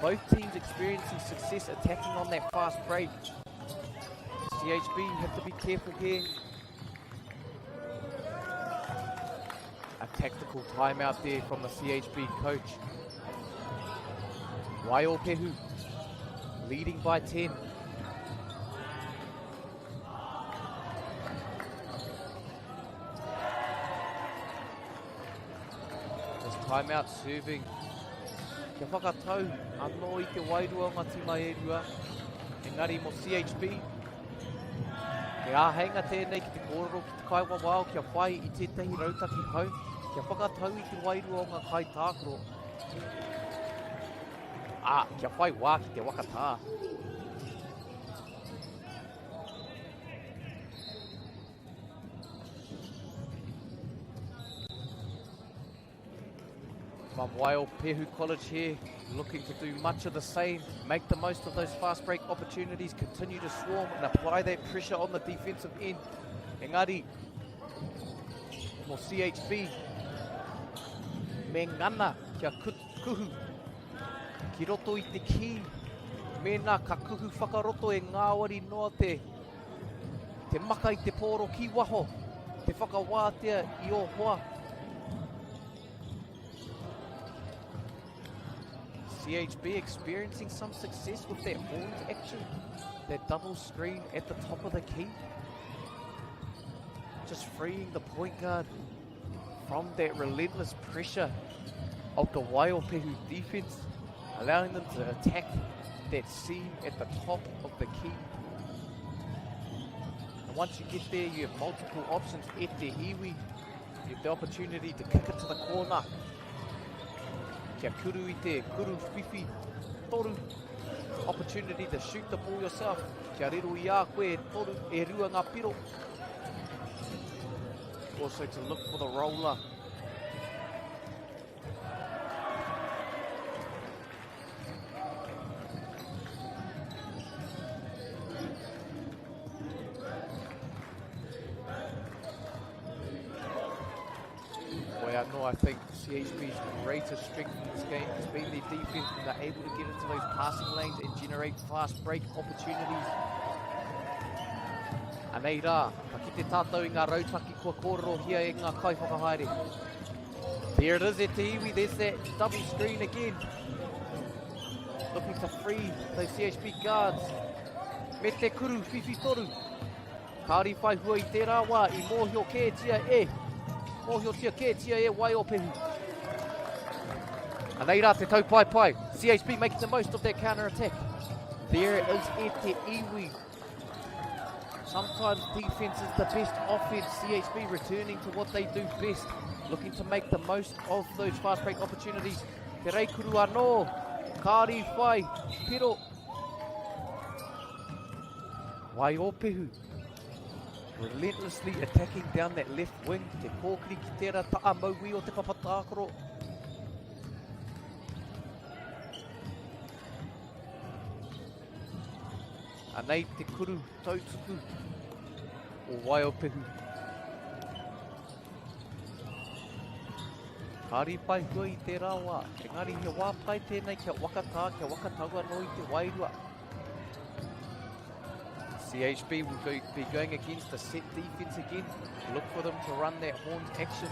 Both teams experiencing success attacking on that fast break. CHB have to be careful here. A tactical timeout there from the CHB coach. Waiopehu leading by 10. This timeout serving kia whakatau anō i te wairua o ngā tima e rua. Engari mō CHB, He āheinga tēnei ki te kōrero ki te kaiwawao kia whai i tētahi rautaki hou, kia whakatau i te wairua o ngā kaitākaro, ā, kia whai wā ki te waka tā. From Waiopehu College here, looking to do much of the same, make the most of those fast break opportunities, continue to swarm and apply that pressure on the defensive end. Engari, mō CHB, me ngana kia kuhu ki roto i te kī, mēnā ka kuhu whakaroto e ngāwari noa te, te maka i te pōro ki waho, te whakawātea i ō hoa. CHB experiencing some success with that horns action, that double screen at the top of the key. Just freeing the point guard from that relentless pressure of the Waiopehu defense, allowing them to attack that seam at the top of the key. And once you get there, you have multiple options at the iwi. You have the opportunity to kick it to the corner. Kia kuru i te kuru whiwhi toru. Opportunity to shoot the ball yourself. Kia riro i a koe e toru, e rua ngā piro. Also to look for the roller. Boy, I know I think CHB's greatest strength in this game has been their defense when they're able to get into those passing lanes and generate fast break opportunities. Anei rā, ka kite tātou i ngā rautaki kua kōrerohia e ngā kaiwhakahaere. There it is e te iwi, there's that double screen again. Looking to free those CHB guards. Me te kuru whiwhi toru. Kāore i whai hua i tērā wā i mōhio kētia e, mōhiotia kētia e Waiopehu. Anei rā te taupaepae. CHB making the most of that counter attack. There is e te iwi. Sometimes defense is the best offense. CHB returning to what they do best. Looking to make the most of those fast break opportunities. Te reikuru anō. Kāri whai. Piro. Waiopehu relentlessly attacking down that left wing. Te kōkiri ki tērā ta'a mauī o te papa tākaro. Anei te kuru tautuku o Waiopehu. Kāri pai hua i tērā wā, engari he wā pai tēnei kia wakatā, kia wakatau anō i te wairua. CHB will go, be going against the set defense again. Look for them to run that horns action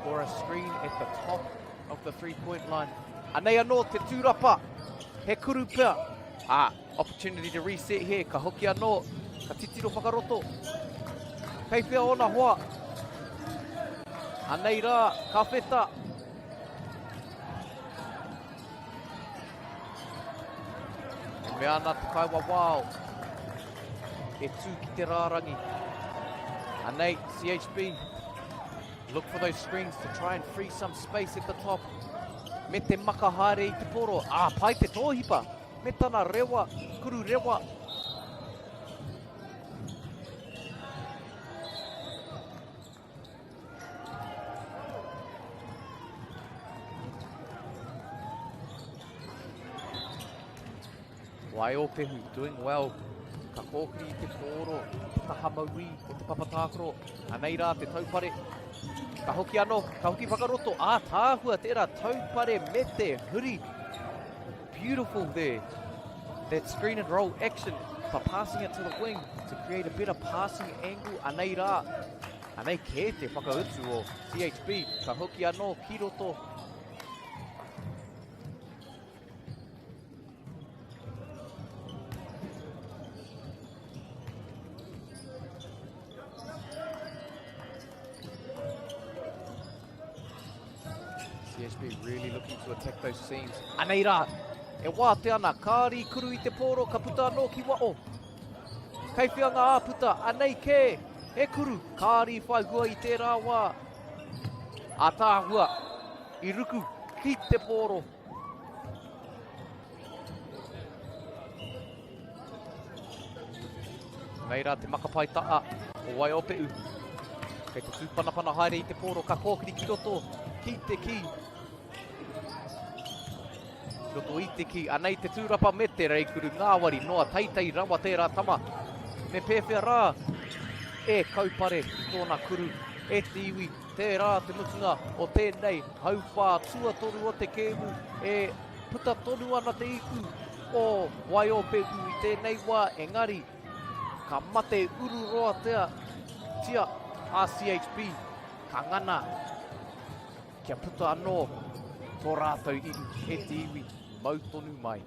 or a screen at the top of the three-point line. Anei anō te tūrapa. He kuru pea. Ah, opportunity to reset here. Ka hoki anō. Ka titiro whakaroto. Kei whea ōna hoa. Anei rā, ka wheta. E mea ana te kaiwawao e tū ki te rārangi. Anei, CHB, look for those screens to try and free some space at the top. Me te maka haere i te poro. Ah, pai te tōhipa. Me tana rewa, kuru rewa. Waiopehu doing well. Ka kōkiri i te pōro, i te taha mauī o te papa tākaro. Anei rā te taupare. Ka hoki anō, ka hoki whakaroto. Ātaahua tērā taupare me te huri. Beautiful there. That screen and roll action for passing it to the wing to create a better passing angle. Anei rā. Anei kē te whakautu o CHB. Ka hoki anō ki roto. CHB really looking to attack those seams. Anei rā, e wātea ana, kāri kuru i te pōro, ka puta anō ki wao. Kei whia ngā āputa, anei kē, he kuru, kāri whai hua i tērā wā. Ātaahua, i ruku ki te pōro. Nei rā te makapai taa o Waiope'u. Kei te tūpanapana haere i te pōro, ka kōkiri ki roto, ki te ki. Ki roto i te ki, anei te tūrapa me te reikuru ngāwari noa, teitei rawa tērā tama. Me pēwhea rā e kaupare i tōna kuru, e te iwi, tērā te mutunga o tēnei hauwhā tuatoru o te kēmu e puta tonu ana te ipu o Waiopehu i tēnei wā, engari ka mate ururoatea tia a CHB, ka ngana kia puta anō tō rātou ihu e te iwi mau tonu mai.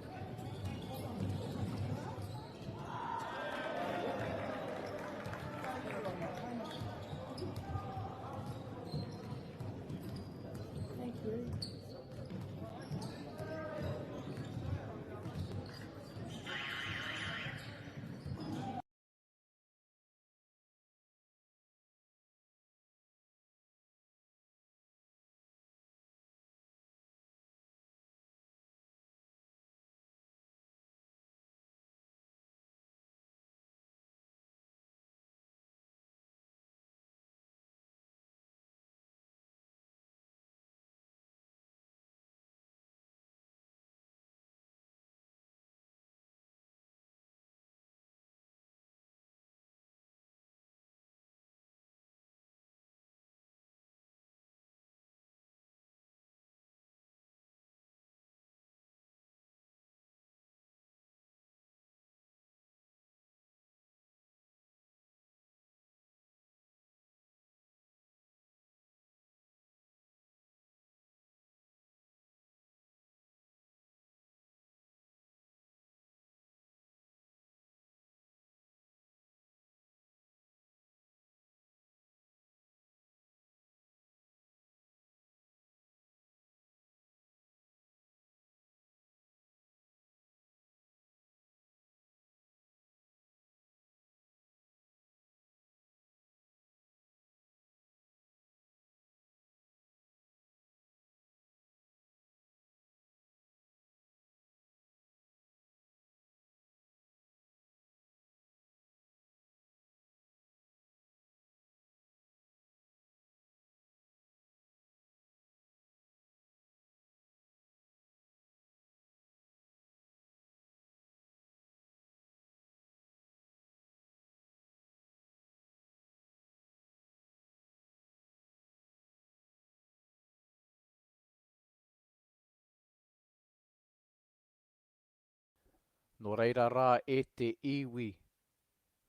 Nō reira rā e te iwi,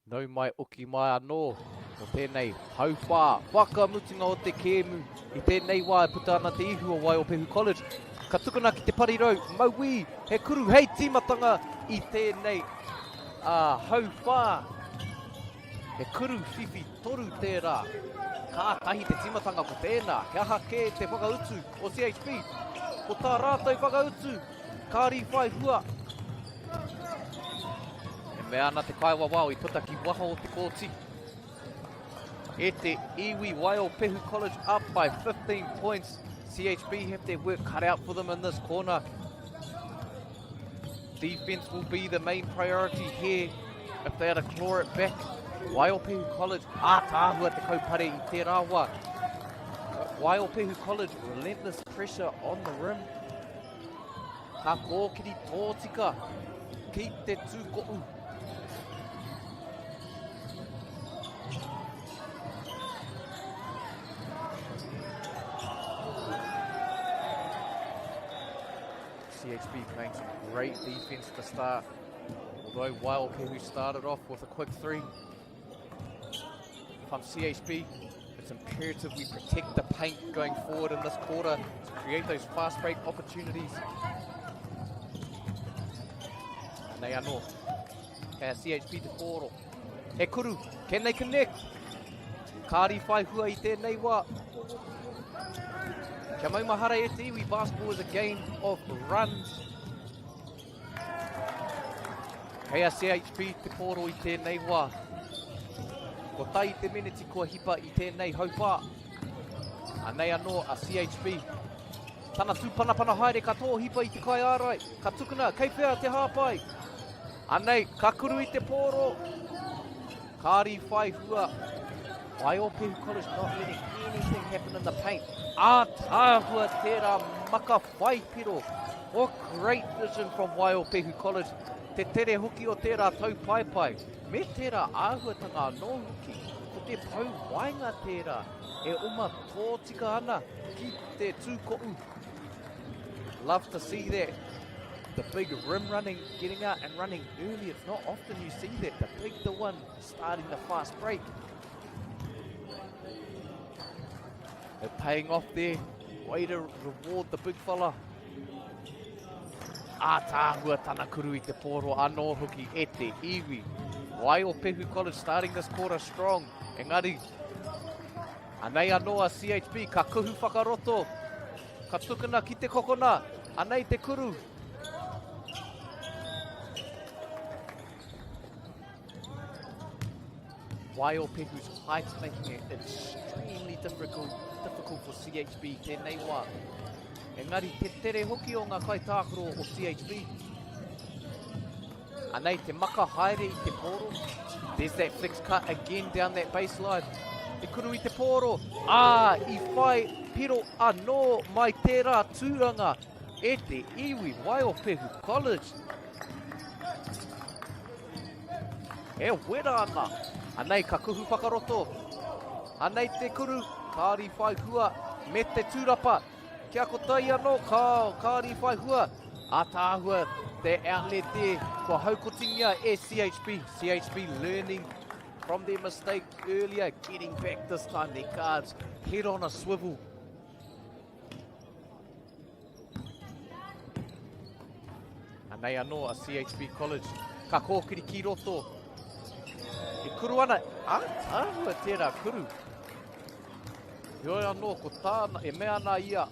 nau mai oki mai anō o tēnei hauwhā whakamutunga o te kēmu. I tēnei wā e puta ana te ihu o Waiopehu College. Ka tukuna ki te parirau, mauī, he kuru hei tīmatanga i tēnei hauwhā. He kuru whiwhi toru tērā. Kātahi te tīmatanga ko tēnā. He aha kē te whakautu o CHB? Ko tā rātou whakautu, kāri whai hua. E mea ana te kaiwawao i puta ki waho o te kōti. E te iwi Waiopehu College up by 15 points. CHB have their work cut out for them in this corner. Defense will be the main priority here if they are to claw it back. Waiopehu College, ātaahua te kaupare i tērā wā. Waiopehu College, relentless pressure on the rim. Ka kōkiri tōtika ki te tūko'u. CHB playing some great defense to start. Although Waiopehu started off with a quick three. If I'm CHB, it's imperative we protect the paint going forward in this quarter to create those fast break opportunities. Nei anō. Kei a CHB te pōro. He kuru, can they connect? Kāri whai hua i tēnei wā. Kia maumahara e te iwi, basketball is a game of runs. Kei a CHB te pōro i tēnei wā. Kotahi te meneti kua hipa i tēnei haupā. Anei anō a CHB. Tana tūpanapana haere ka tōhipa i te kaiārai. Ka tukuna, kei whea te hāpai? Anei, ka kuru i te pōro. Kāri whai hua. Waiopehu College not letting anything happen in the paint. Ātaahua tērā maka whai piro. What great vision from Waiopehu College. Te tere hoki o tērā taupaepae. Me tērā āhuatanga anō hoki. Ko te pou waenga tērā e oma tōtika ana ki te tūkoʻu. Love to see that. The big rim running, getting out and running early. It's not often you see that. The big the one starting the fast break. They're paying off there. Way to reward the big fella. Ātaahua tana kuru i te pōro anō hoki e te iwi. Waiopehu College starting this quarter strong. Engari, anei anō a CHB, ka kuhu whakaroto. Ka tukuna ki te kokona. Anei te kuru. Waiopehu's height making it extremely difficult, difficult for CHB tēnei wā. Engari te tere hoki o ngā kaitākaro o CHB. Anei te maka haere i te pōro. There's that flex cut again down that baseline. Te kuru i te pōro. Ā, i whai piro anō mai tērā tūranga e te iwi Waiopehu College. E wera ana. Anei ka kuhu whakaroto. Anei te kuru, kāri whai hua me te tūrapa. Kia kotahi anō, kao, kāri whai hua. Ātaahua te outlet there. Kua haukotingia e CHB. CHB learning from their mistake earlier, getting back this time. Their guards head on a swivel. Anei anō a CHB College. Ka kōkiri ki roto. E kuru ana. Ātaahua tērā kuru. Heoi anō, ko tāna, e mea ana ia,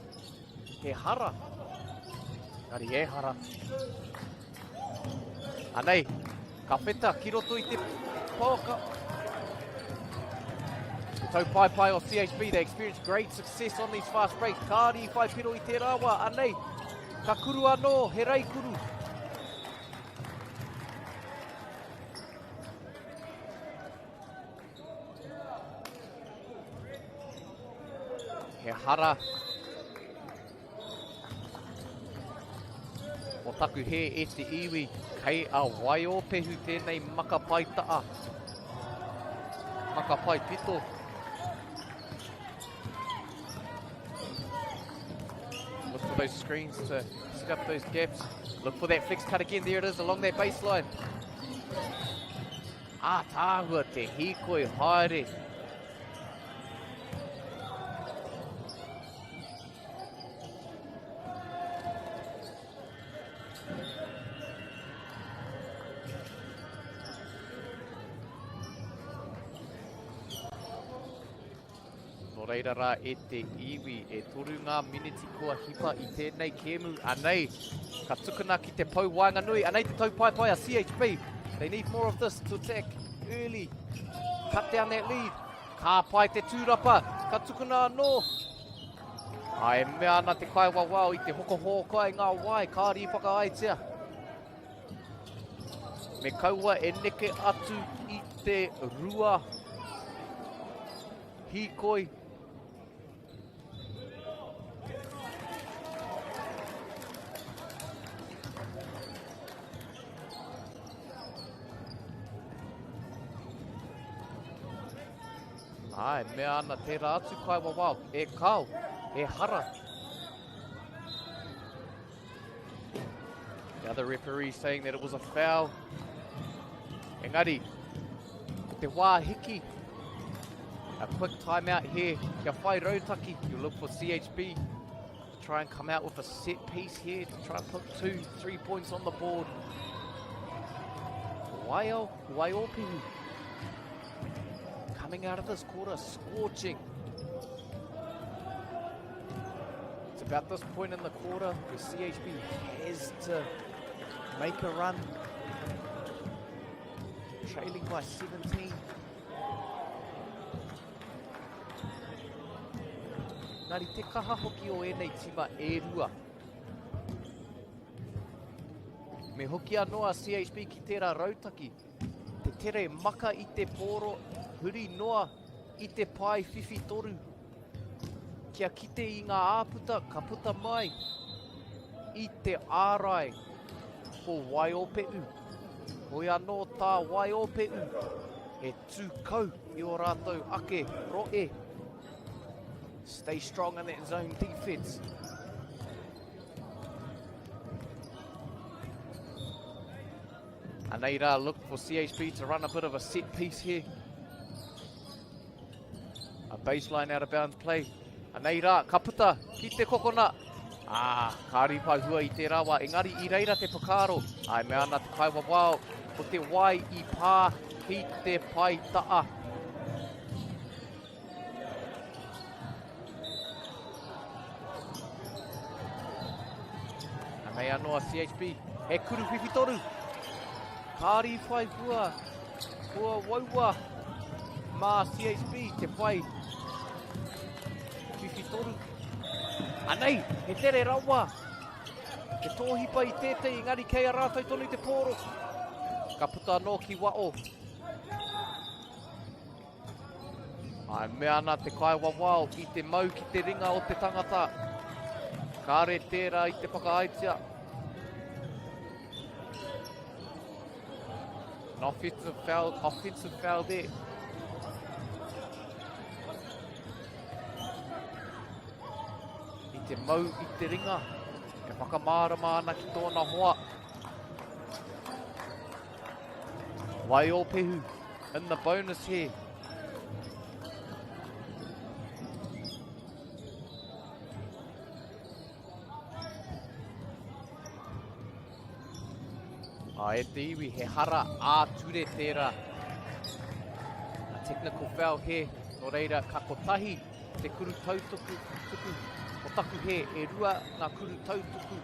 he hara. Engari e hara. Anei, ka wheta ki roto i te pouaka. Te taupaepae o CHB, they experience great success on these fast breaks. Kāri i whai piro i tērā wā. Anei, ka kuru anō, he rei kuru. He hara o taku hē e te iwi, kei a Waiōpehu tēnei maka pai taa, maka pai pito. Look for those screens to set up those gaps. Look for that flex cut again. There it is along that baseline. Ātaahua te hīkoi haere. Nō reira rā e te iwi, e toru ngā miniti kua hipa i tēnei kēmu. Anei, ka tukuna ki te pou waenganui. Anei te taupaepae a CHB. They need more of this to attack early. Cut down that lead. Ka pai te tūrapa. Ka tukuna anō. Ai, e mea ana te kaiwawao i te hokohōkai ngā wai, ka rīwhakaaitia. Me kaua e neke atu i te rua hīkoi. Ā, e mea ana tērā atu kaiwawao, e kao, e hara. The other referee saying that it was a foul. Engari, ko te wā hiki. A quick timeout here. Kia whai rautaki. You look for CHB to try and come out with a set piece here to try and put two, three points on the board. Waio, Waiopehu coming out of this quarter scorching. It's about this point in the quarter where CHB has to make a run. Trailing by 17. Engari te kaha hoki o ēnei tima e rua. Me hoki anō a CHB ki tērā rautaki. Te tere maka i te pōro, huri noa i te pae whiwhi toru. Kia kite i ngā āputa ka puta mai i te ārai o Waiope'u. Hoi anō tā Waiope'u, he tū kau i ō rātou ake rohe. Stay strong in that zone defense. Anei rā, look for CHB to run a bit of a set piece here. A baseline out of bounds play. Anei rā, ka puta ki te kokona. Ah, ka riwhai hua i tērā wā. Engari i reira te whakaaro. Ai, mea ana te kaiwawao ko te wai i pā ki te pae taa. Anei anō a CHB. He kuru whiwhitoru. Kāri whai hua. Kua waua mā CHB te whai whiwhitoru. Anei, he tere rawa. Te tōhipa i tētehi, engari kei a rātou tonu te pōro. Ka puta anō ki wao. Ae mea ana te kaiwawao i te mau ki te ringa o te tangata. Kāre tērā i te whakaaetia. An offensive foul, offensive foul there. I te mau i te ringa, e whakamārama ana ki tōna hoa. Waiopehu in the bonus here. A e te iwi, he hara ā-ture tērā. A technical foul here, nō reira ka kotahi te kuru tautuku, tuku, o taku he, e rua ngā kuru tautuku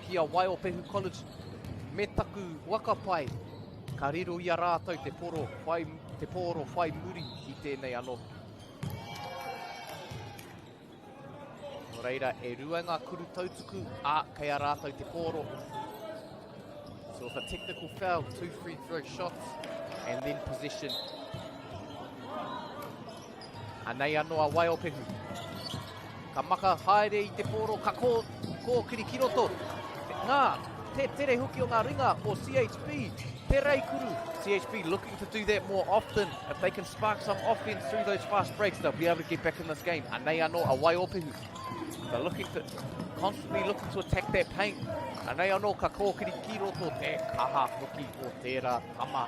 ki a Waiopehu College me taku waka pai, ka riro i a rātou te poro whai, te pōro whai muri i tēnei anō hoki. Nō reira, e rua ngā kuru tautuku, ā, kei a rātou te pōro. So with a technical foul, two free throw shots, and then possession. Anei anō a Waiopehu. Ka maka haere i te pōro, ka kō, kōkiri ki roto. Ngā, te tere hoki o ngā ringa o CHB. Te Reikuru. CHB looking to do that more often. If they can spark some offense through those fast breaks, they'll be able to get back in this game. Anei anō a Waiopehu. They're looking to, constantly looking to attack that paint. Anei anō ka kōkiri ki roto te kaha hoki o tērā tama.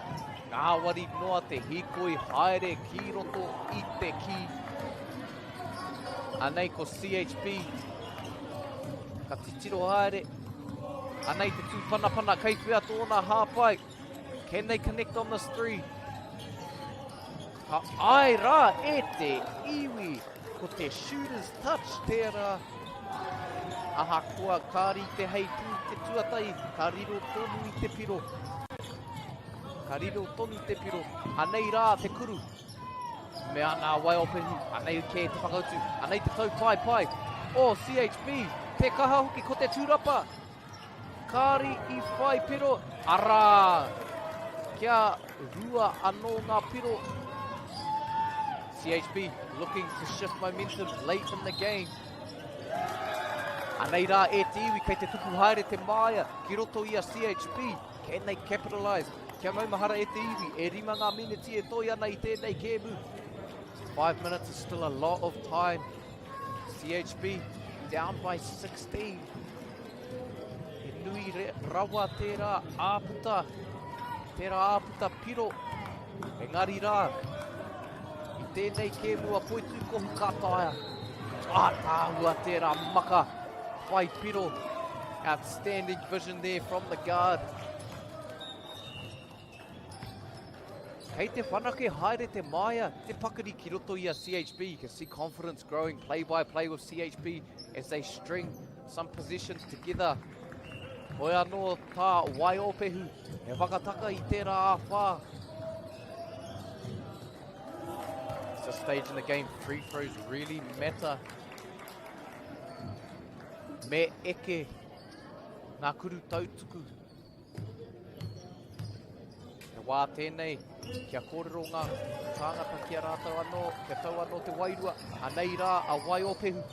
Ngāwari noa te hīkoi haere ki roto i te kī. Anei ko CHB. Ka titiro haere. Anei te tūpanapana kei whea tōna hāpai. Can they connect on this three? Ka ai rā e te iwi. Ko te shooter's touch tērā. Ahakoa kāri te heipū te tuatahi, ka riro tonu i te piro. Ka riro tonu te piro. Anei rā te kuru. Me ana a Waiopehu, anei kē te whakautu, anei te tau paepae o CHB, te kaha hoki ko te tūrapa. Kāri i whai piro, arā, kia rua anō ngā piro. CHB looking to shift momentum late in the game. Anei rā e te iwi kei te tupu haere te māia ki roto i a CHB. Can they capitalise? Kia maumahara e te iwi, e rima ngā miniti e toi ana i tēnei kēmu. 5 minutes is still a lot of time. CHB down by 16. He nui re, rawa tērā āputa, tērā āputa piro. Engari rā, i tēnei kēmu a Poitūkohu ka taea. Ātaahua tērā maka whai piro. Outstanding vision there from the guard. Kei te whanake haere te māia, te pakari ki roto i a CHB. You can see confidence growing play by play with CHB as they string some possessions together. Hoi anō tā Waiopehu, he whakataka i tērā āwhā. It's a stage in the game, free throws really matter. Me eke ngā kuru tautuku. He wā tēnei kia kōrero ngā tāngata ki a rātou anō, kia tau anō te wairua. Anei rā a Waiopehu.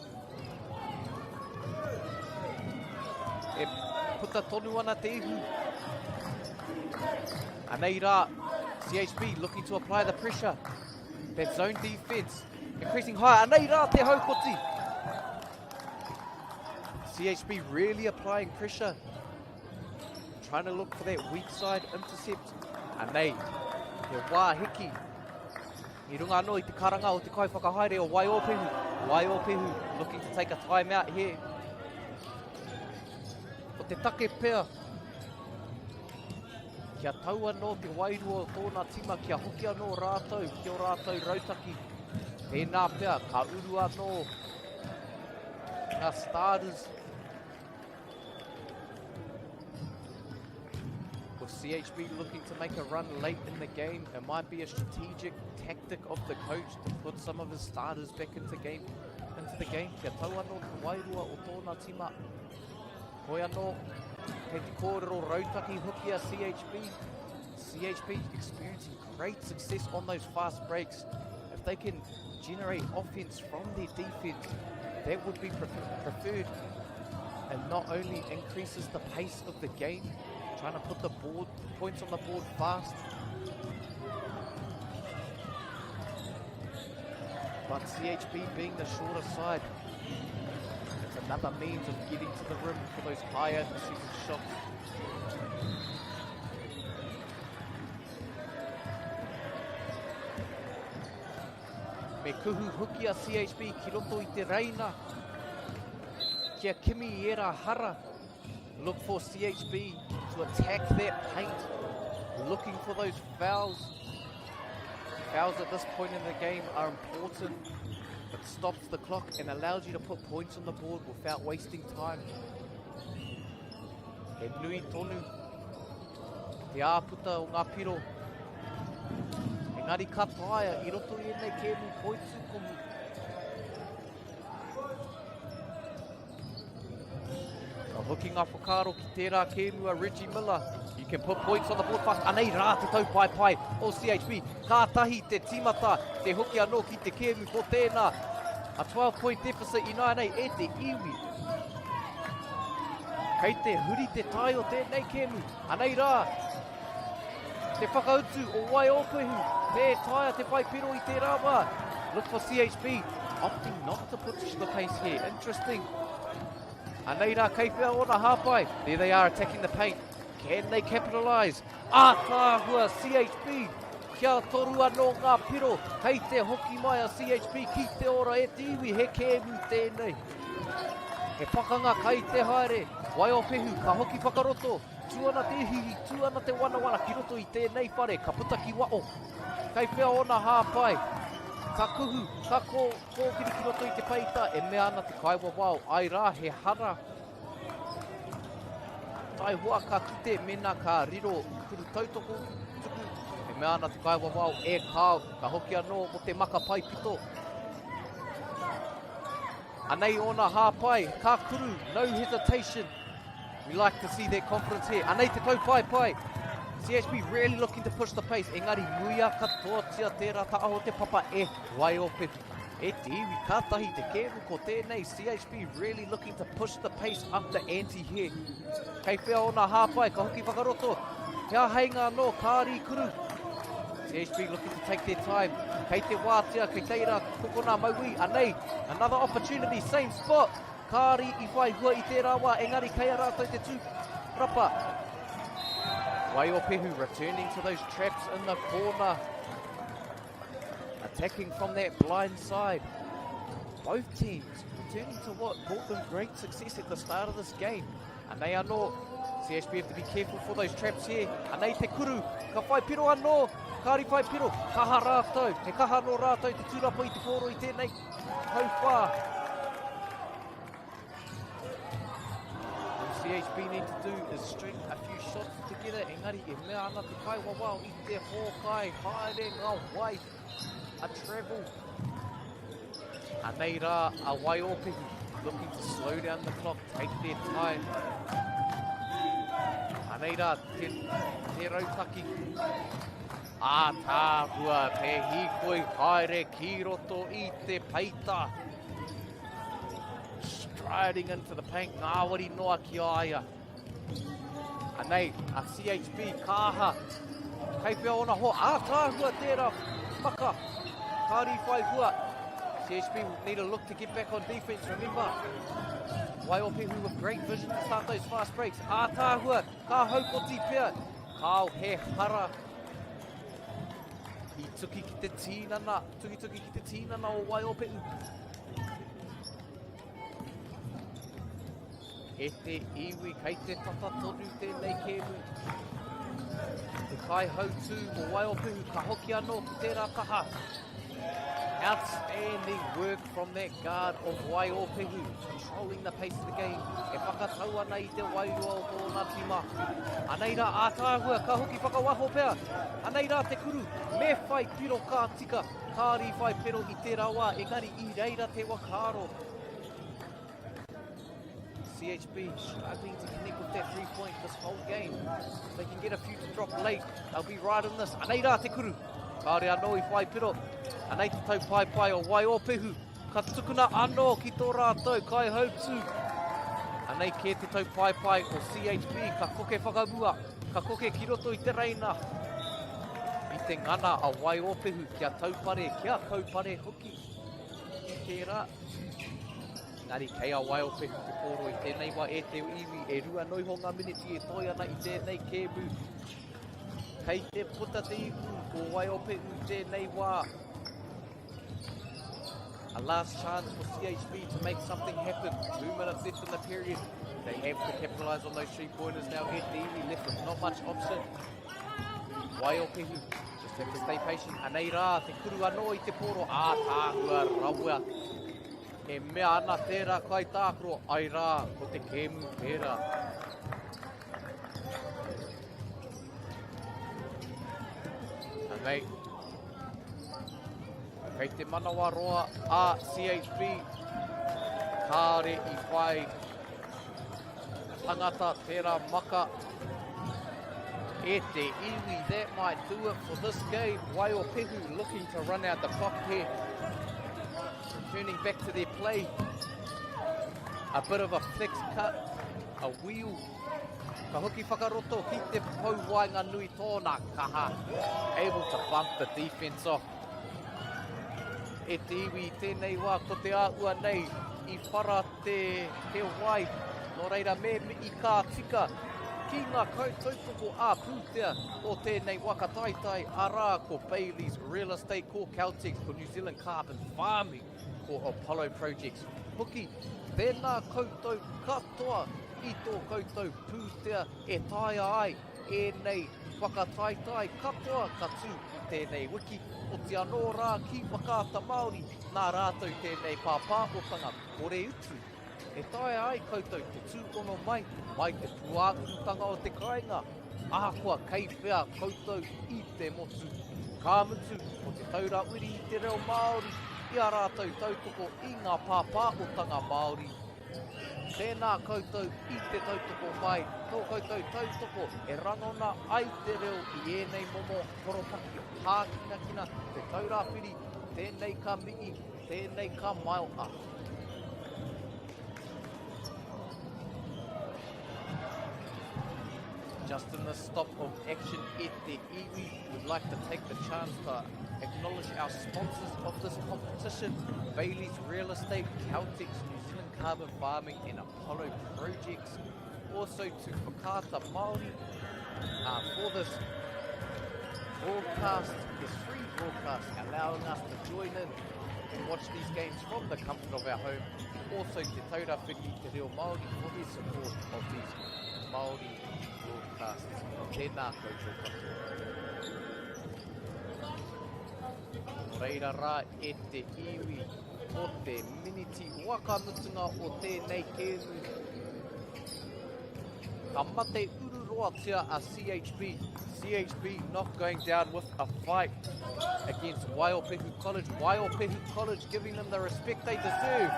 E puta tonu ana te ihu. Anei rā, CHB looking to apply the pressure. That zone defense increasing higher. Anei rā te haukoti. CHB really applying pressure. Trying to look for that weak side intercept. Anei, he wā hiki. I runga anō i te karanga o te kaiwhakahaere o Waiopehu. Waiopehu looking to take a time out here. Ko te take pea, kia tau anō te wairua o tōna tima, kia hoki anō rātou ki ō rātou rautaki. Tēnā pea, ka uru anō ngā starters. With CHB looking to make a run late in the game, it might be a strategic tactic of the coach to put some of his starters back into, game, into the game. Kia tau anō te wairua o tōna tima. Hoi anō, kei te kōrero rautaki hoki a CHB. CHB experiencing great success on those fast breaks. If they can generate offense from their defense, that would be preferred. And not only increases the pace of the game, trying to put the board points on the board fast. But CHB being the shorter side, it's another means of getting to the rim for those higher percentage shots. Me kuhu hoki a CHB ki roto i te reina. Kia kimi i era hara. Look for CHB to attack that paint. Looking for those fouls. Fouls at this point in the game are important. It stops the clock and allows you to put points on the board without wasting time. He nui tonu te āputa o ngā piro. Engari ka taea i roto i ēnei kēmu poitūkohu. Ka hoki ngā whakaaro ki tērā kēmu a Reggie Miller. You can put points on the board fast. Anei rā te taupaepae o CHB. Kātahi te tīmata, te hoki anō ki te kēmu ko tēnā. A 12 point deficit ināianei e te iwi. Kei te huri te tae o tēnei kēmu. Anei rā te whakautu o Waiōpehu. Tē taea te whai piro i tērā wā. Look for CHB opting not to push the pace here. Interesting. Anei rā, kei whea ōna hāpai. There they are attacking the paint. Can they capitalise? Ātaahua CHB. Kia toru anō ngā piro. Kei te hoki mai a CHB ki te ora e te iwi. He kēmu tēnei. He pakanga kai te haere. Waiopehu ka hoki whakaroto. Tū ana te ihiihi, tū ana te wanawana ki roto i tēnei whare, ka puta ki wao. Kei whea ōna hāpai? Ka kuhu, ka kō, kōkiri ki roto i te peita, e mea ana te kaiwawao, ai rā, he hara. Taihoa ka kite mēnā ka riro kuru tautoko tuku, e mea ana te kaiwawao, e kāo, ka hoki anō mō te maka paepito. Anei ōna hāpai, ka kuru, no hesitation. We like to see that confidence here. Anei te taupaepae. CHB really looking to push the pace. Engari muia katoatia tērā taha o te papa e Waiopehu. E te iwi, kātahi te kēmu ko tēnei. CHB really looking to push the pace up the ante here. Kei whea ōna hāpai, ka hoki whakaroto. He āheinga anō, kāri kuru. CHB looking to take their time. Kei te wātea, kei teira kokona mauī. Anei, another opportunity, same spot. Kāri i whai hua i tērā wā, engari kei a rātou te tū rapa. Waiopehu returning to those traps in the corner. Attacking from that blind side. Both teams returning to what brought them great success at the start of this game. Anei anō, CHB have to be careful for those traps here. Anei te kuru, ka whai piro anō, kāri whai piro, kaha rātou, he kaha anō rātou te tūrapa i te pōro i tēnei hauwhā. All CHB need to do is string a few shots together, engari e mea ana te kaiwawao i te hōkai, haere ngā wai. a travel. Anei rā a Waiōpehu, looking to slow down the clock, take their time. Anei rā te, te rautaki. Ātaahua te hīkoi haere ki roto i te peita. Striding into the paint, ngāwari noa ki a ia. Anei, a CHB ka aha. Kei whea ōna hoa. Ātaahua tērā maka. Kāri whai hua. CHB need a look to get back on defense, remember. Waiopehu with great vision to start those fast breaks. Ātaahua, ka haukoti pea. Kāo he hara. I tuki ki te tīnana, tukituki ki te tīnana o Waiopehu. E te iwi, kei te tata tonu tēnei kēmu. Te kaihautū o Waiopehu ka hoki anō ki tērā taha. Outstanding work from that guard of Waiopehu, controlling the pace of the game, e whakatau ana i te wairua o tōna tīma. Anei rā ātaahua, ka hoki whakawaho pea. Anei rā te kuru, me whai piro ka tika, kāri whai pero i tērā wā, engari i reira te whakaaro. CHB struggling to connect with that three point this whole game. If they can get a few to drop late, they'll be right in this. Anei rā te kuru. Kāore anō i whai piro. Anei te taupaepae o Waiōpehu. Ka tukuna anō ki tō rātou kaihautū. Anei kē te taupaepae o CHB. Ka koke whakamua. Ka koke ki roto i te reina. I te ngana a Waiōpehu kia taupare, kia kaupare hoki. I tērā. Engari kei a Waiopehu te pōro i tēnei wā e te iwi e rua noiho ngā miniti e toe ana i tēnei kēmu. Kei te puta te ipu o Waiopehu i tēnei wā. A last chance for CHB to make something happen. 2 minutes left in the period. They have to capitalise on those three-pointers now. E te iwi left with not much option. Waiopehu, just have to stay patient. Anei rā, te kuru anō i te pōro. Ātaahua rawa. E mea ana tērā kaitākaro, ai rā, ko te kēmu tērā. Anei, kei te manawa roa a CHB, kāore i whai tangata tērā maka e te iwi. That might do it for this game. Waiopehu looking to run out the clock here. Returning back to their play. A bit of a flex cut, a wheel. Ka hoki whakaroto ki te pou waenganui tōna kaha. Able to bump the defense off. E te iwi i tēnei wā, ko te āhua nei i whara te, te wai. Nō reira me mihi ka tika ki ngā kautautoko ā-pūtea o tēnei waka taitai, arā ko Bayleys Real Estate, ko Caltex, ko New Zealand Carbon Farming, ko Apollo Projects hoki. Tēnā koutou katoa i tō koutou pūtea e taea ai ēnei whakataetae katoa ka tū i tēnei wiki, oti anō rā ki Whakaata Māori, nā rātou tēnei pāpāhotanga kore utu. E taea ai koutou te tūhono mai, mai te pūāhurutanga o te kāinga, ahakoa kei whea koutou i te motu. Ka mutu, ko Te Taura Whiri i te Reo Māori i ā rātou tautoko i ngā pāpāhotanga Māori. Tēnā koutou i te tautoko mai, tō koutou tautoko e rangona ai te reo i ēnei momo horopaki hākinakina, Te Taura Whiri, tēnei ka mihi, tēnei ka maoa. Just in the stop of action e te iwi, we'd like to take the chance to acknowledge our sponsors of this competition, Bayleys Real Estate, Caltex, New Zealand Carbon Farming and Apollo Projects. Also to Whakaata Māori for this broadcast, this free broadcast, allowing us to join in and watch these games from the comfort of our home. Also Te Taura Whiri i Te Reo Māori for their support of these Māori broadcasts. Tēnā koutou katoa. Nō reira rā e te iwi o te miniti waka mutunga o tēnei kēmu. Ka mate ururoa. ururoatia a CHB. CHB not going down with a fight against Waiopehu College. Waiopehu College giving them the respect they deserve.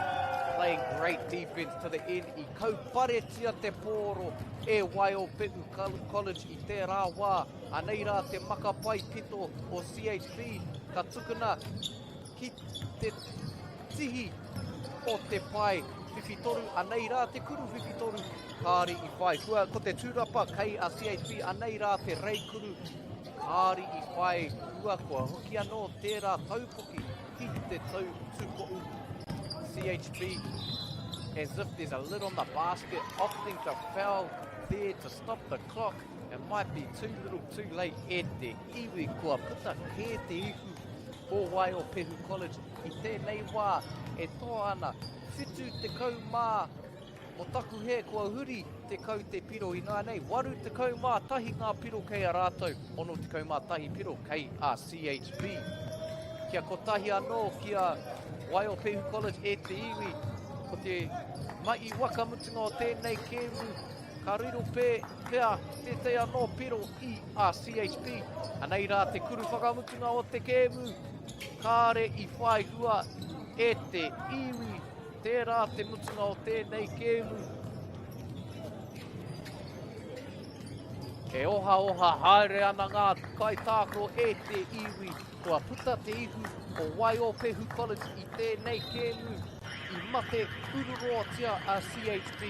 Playing great defense to the end. I kauparetia te pōro e Waiopehu College i tērā wā. Anei rā te makapai pito o CHB. Ka tukuna ki te tihi o te pae whiwhitoru. Anei rā te kuru whiwhitoru. Kāri i whai hua. Ko te tūrapa kei a CHB. Anei rā te reikuru. Kāri i whai hua. Kua hoki anō tērā taupoki ki te tau tūko'u. CHB, as if there's a lid on the basket, opting to foul there to stop the clock. It might be too little too late e te iwi kua puta kē te ihu o Waiopehu College i tēnei wā e toa ana 70 mā o taku hē kua huri 10 te piro ināianei, 81 ngā piro kei a rātou, 61 piro kei a CHB. Kia kotahi anō ki a Waiopehu College e te iwi, ko te mahi waka mutunga o tēnei kēmu, ka riro pea tētahi anō piro i a CHB. Anei rā te kuru whakamutunga o te kēmu, kāre i whai hua e te iwi. Tērā te mutunga o tēnei kēmu. E ohaoha haere ana ngā kaitākaro e te iwi. Kua puta te ihu o Waiopehu College i tēnei kēmu. I mate ururoatia a CHB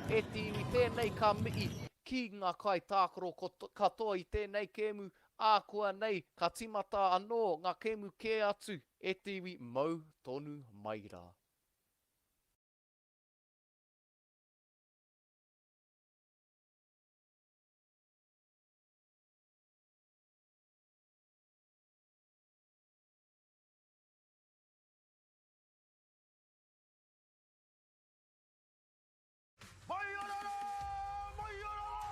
e te iwi. Tēnei ka mihi ki ngā kaitākaro katoa i tēnei kēmu. Ākuanei ka tīmata anō ngā kēmu kē atu e te iwi mau tonu mai rā. Mai ana rā! Mai ana rā!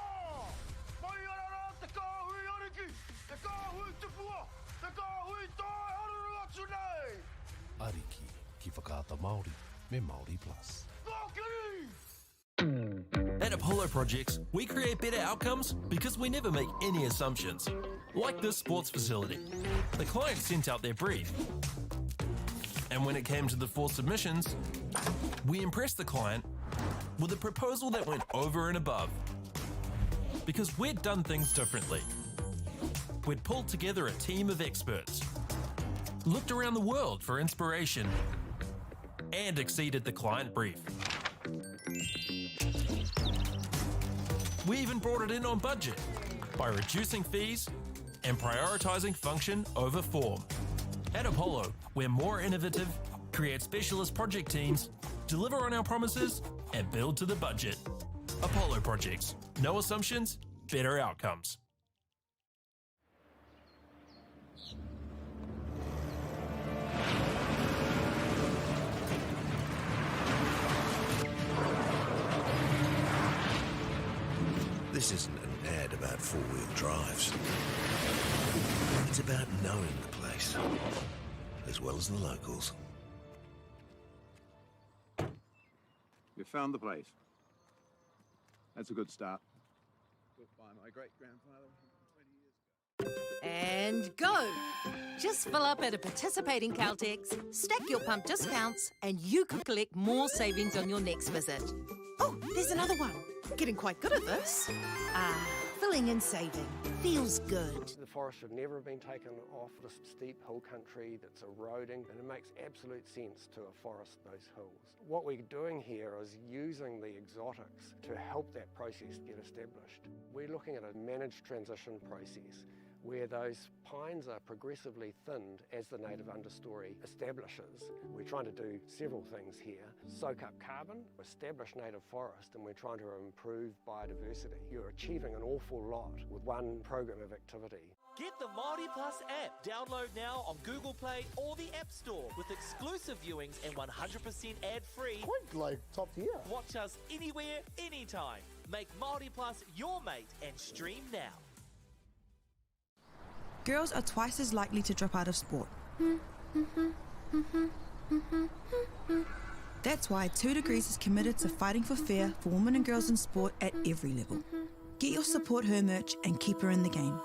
Mai ana rā te kāhui ariki, te kāhui tupua, te kāhui tae haruru atu nei! Ariki ki Whakaata Māori me Māori Plus. Kōkiri! At Apollo Projects, we create better outcomes because we never make any assumptions. Like this sports facility. The client sent out their brief. And when it came to the four submissions, we impressed the client with a proposal that went over and above. Because we'd done things differently. We'd pulled together a team of experts, looked around the world for inspiration, and exceeded the client brief. We even brought it in on budget by reducing fees and prioritizing function over form. At Apollo, we're more innovative, create specialist project teams, deliver on our promises, and build to the budget. Apollo Projects. No assumptions, better outcomes. This isn't an ad about four-wheel drives. It's about knowing the place, as well as the locals. You found the place. That's a good start. Built by my great-grandfather 120 years ago. And go! Just fill up at a participating Caltex, stack your pump discounts, and you could collect more savings on your next visit. Oh, there's another one. Getting quite good at this. Ah, filling and saving. Feels good. The forest should never have been taken off this steep hill country that's eroding, and it makes absolute sense to afforest those hills. What we're doing here is using the exotics to help that process get established. We're looking at a managed transition process where those pines are progressively thinned as the native understory establishes. We're trying to do several things here. Soak up carbon, establish native forest, and we're trying to improve biodiversity. You're achieving an awful lot with one program of activity. Get the Māori Plus app. Download now on Google Play or the App Store with exclusive viewings and 100% ad-free. Quite like top tier. Watch us anywhere, anytime. Make Māori Plus your mate and stream now. Girls are twice as likely to drop out of sport. That's why 2 Degrees is committed to fighting for fair for women and girls in sport at every level. Get your Support Her merch and keep her in the game.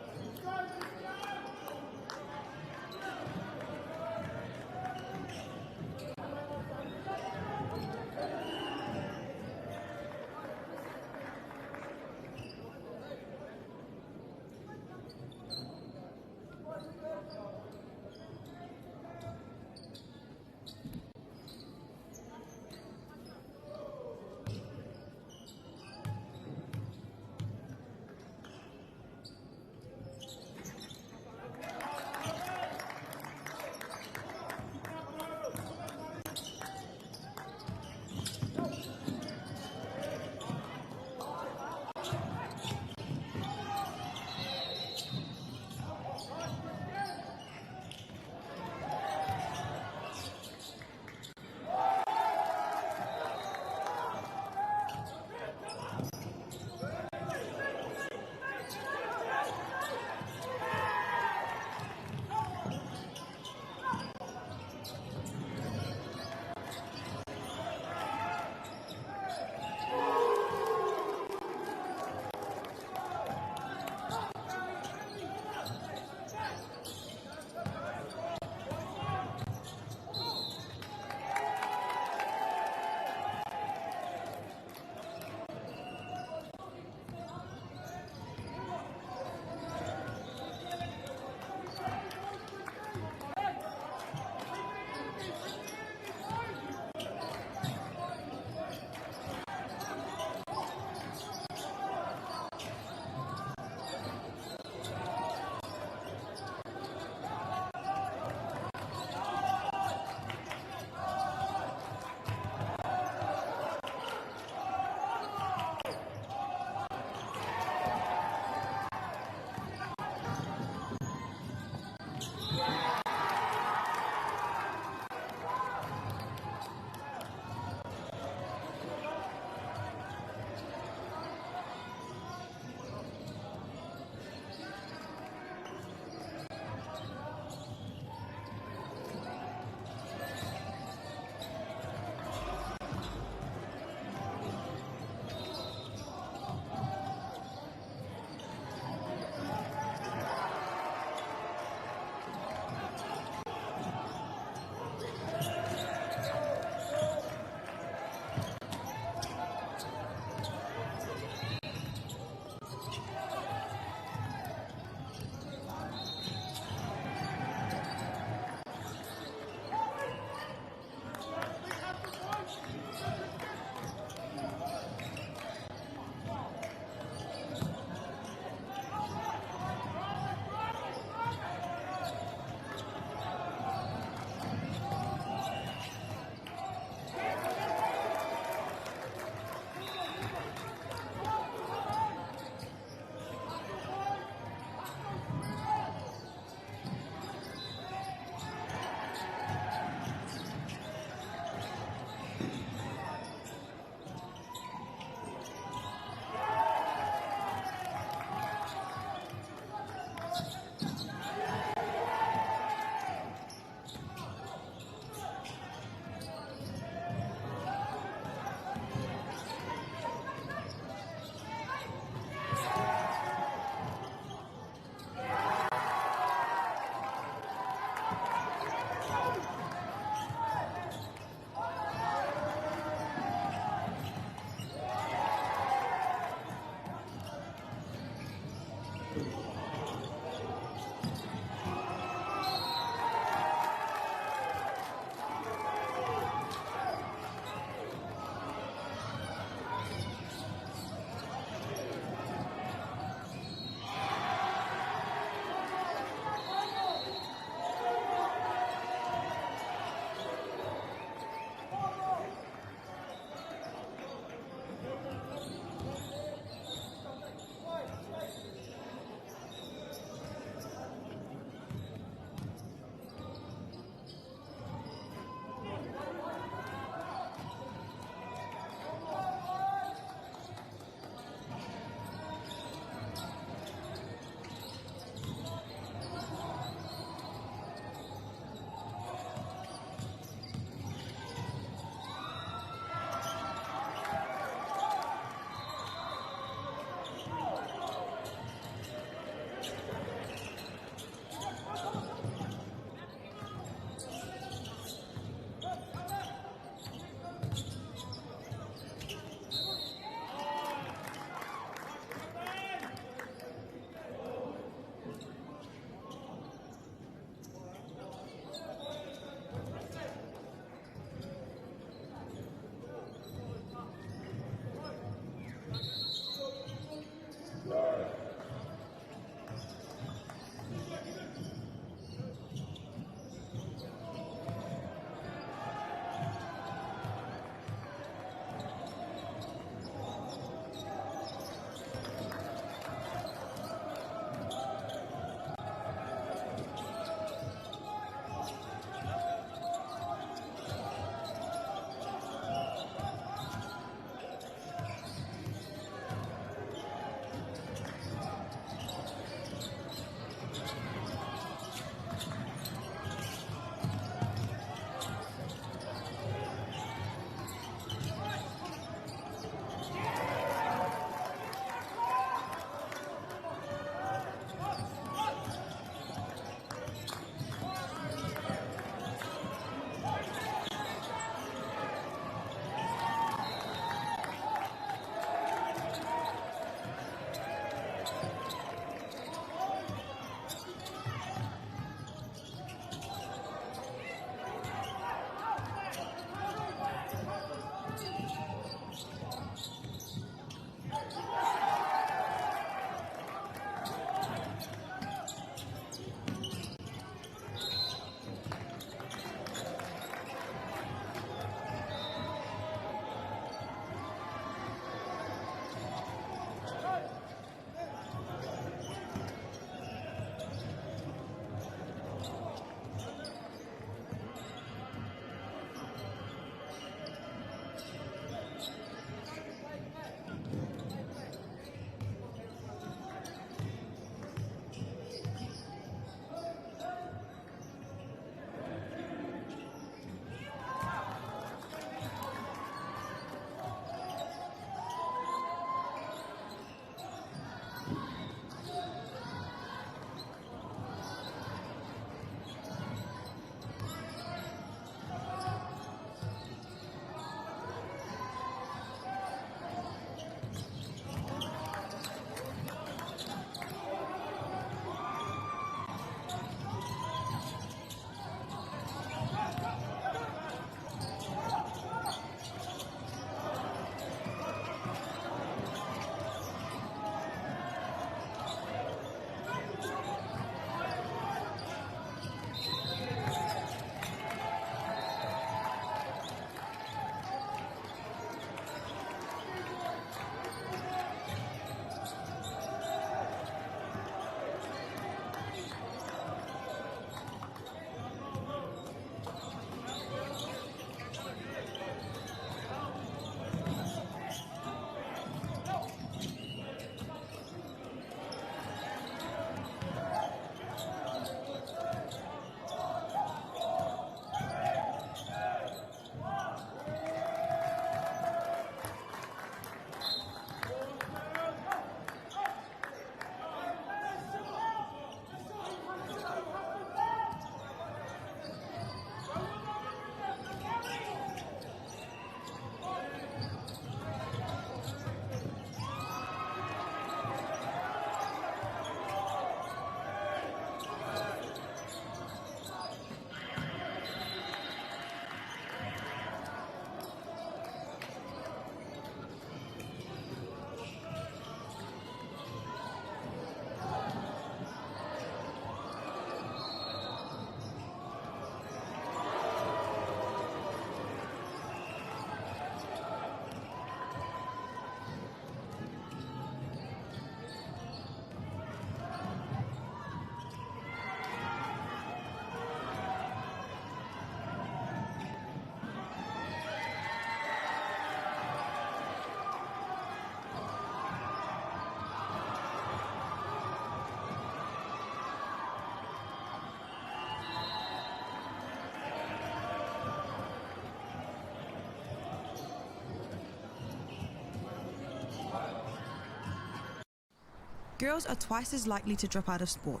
Girls are twice as likely to drop out of sport.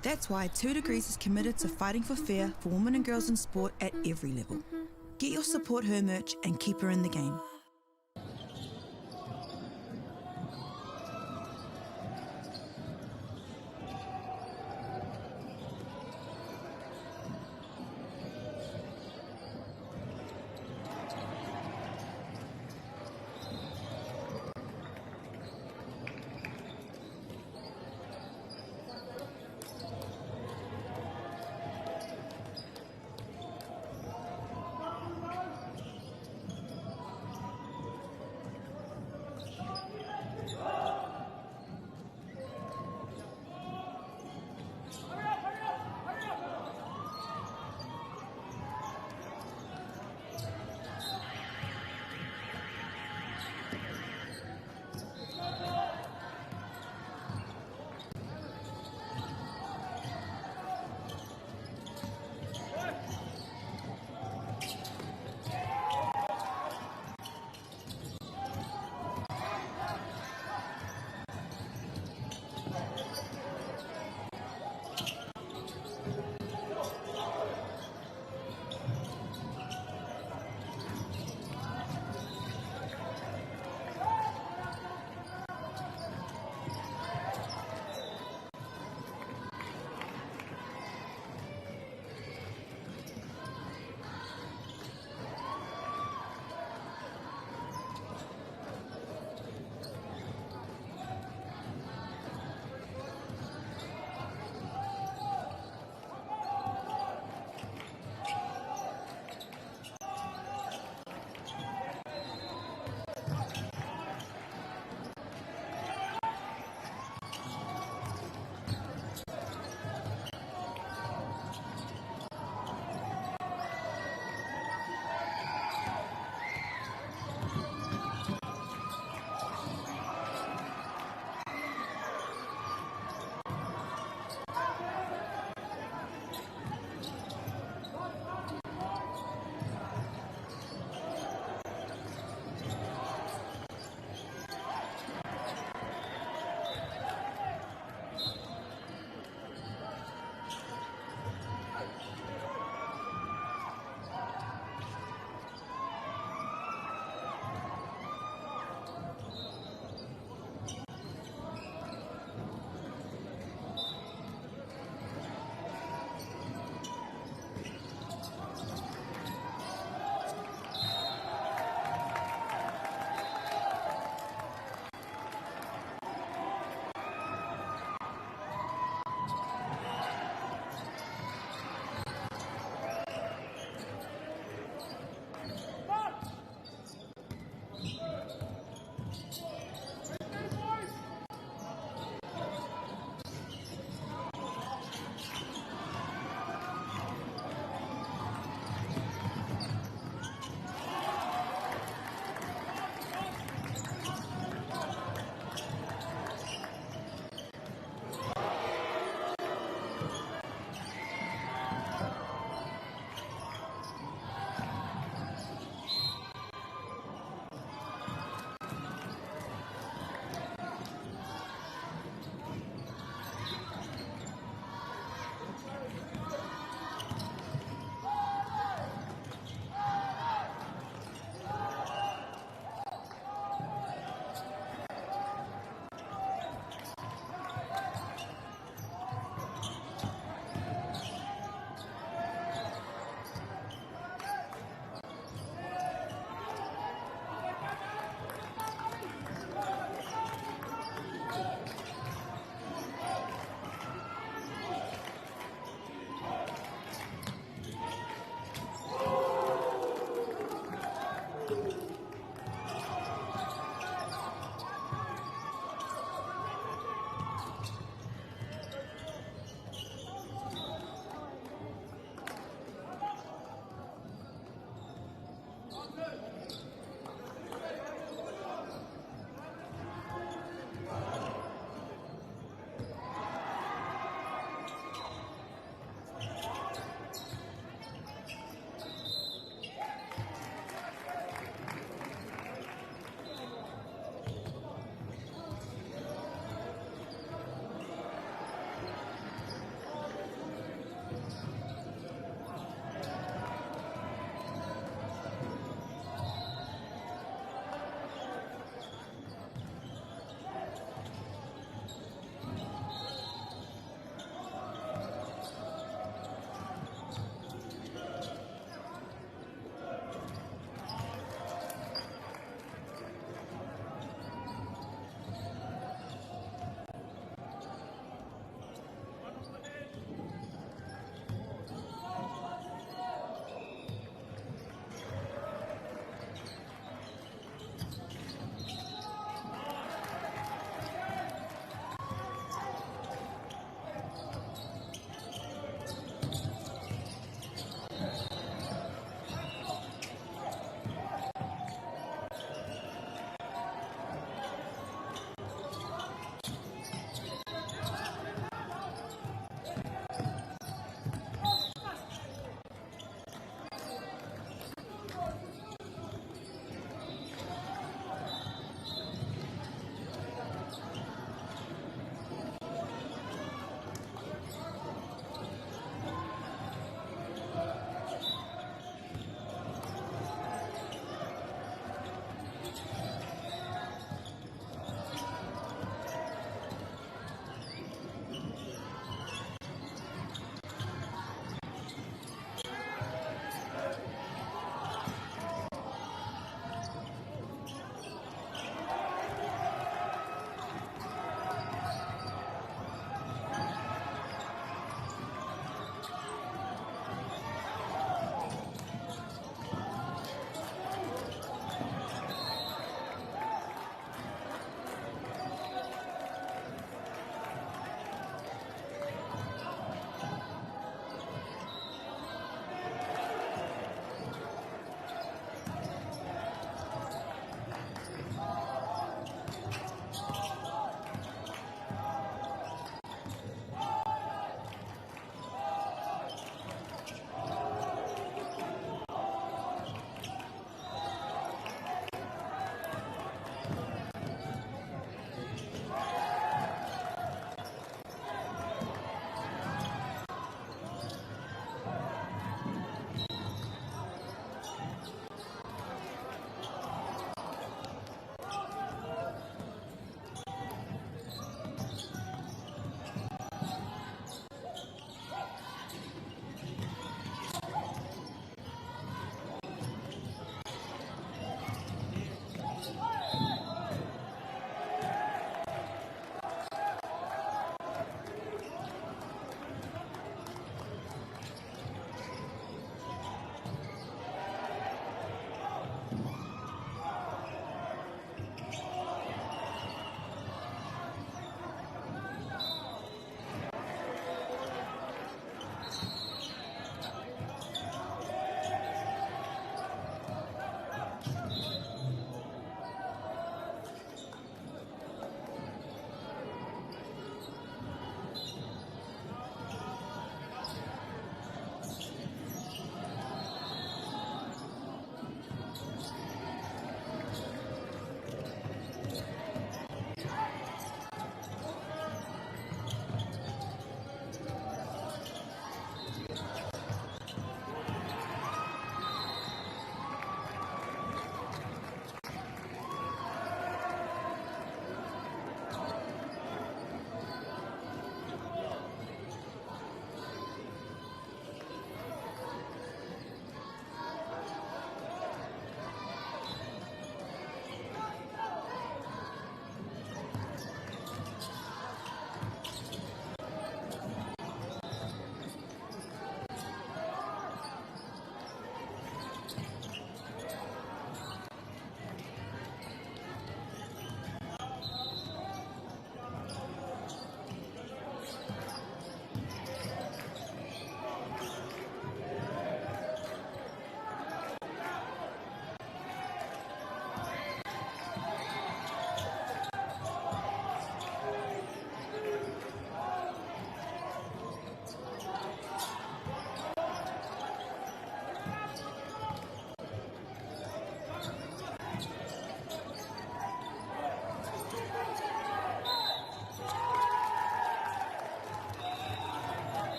That's why 2 Degrees is committed to fighting for fair for women and girls in sport at every level. Get your Support Her merch and keep her in the game.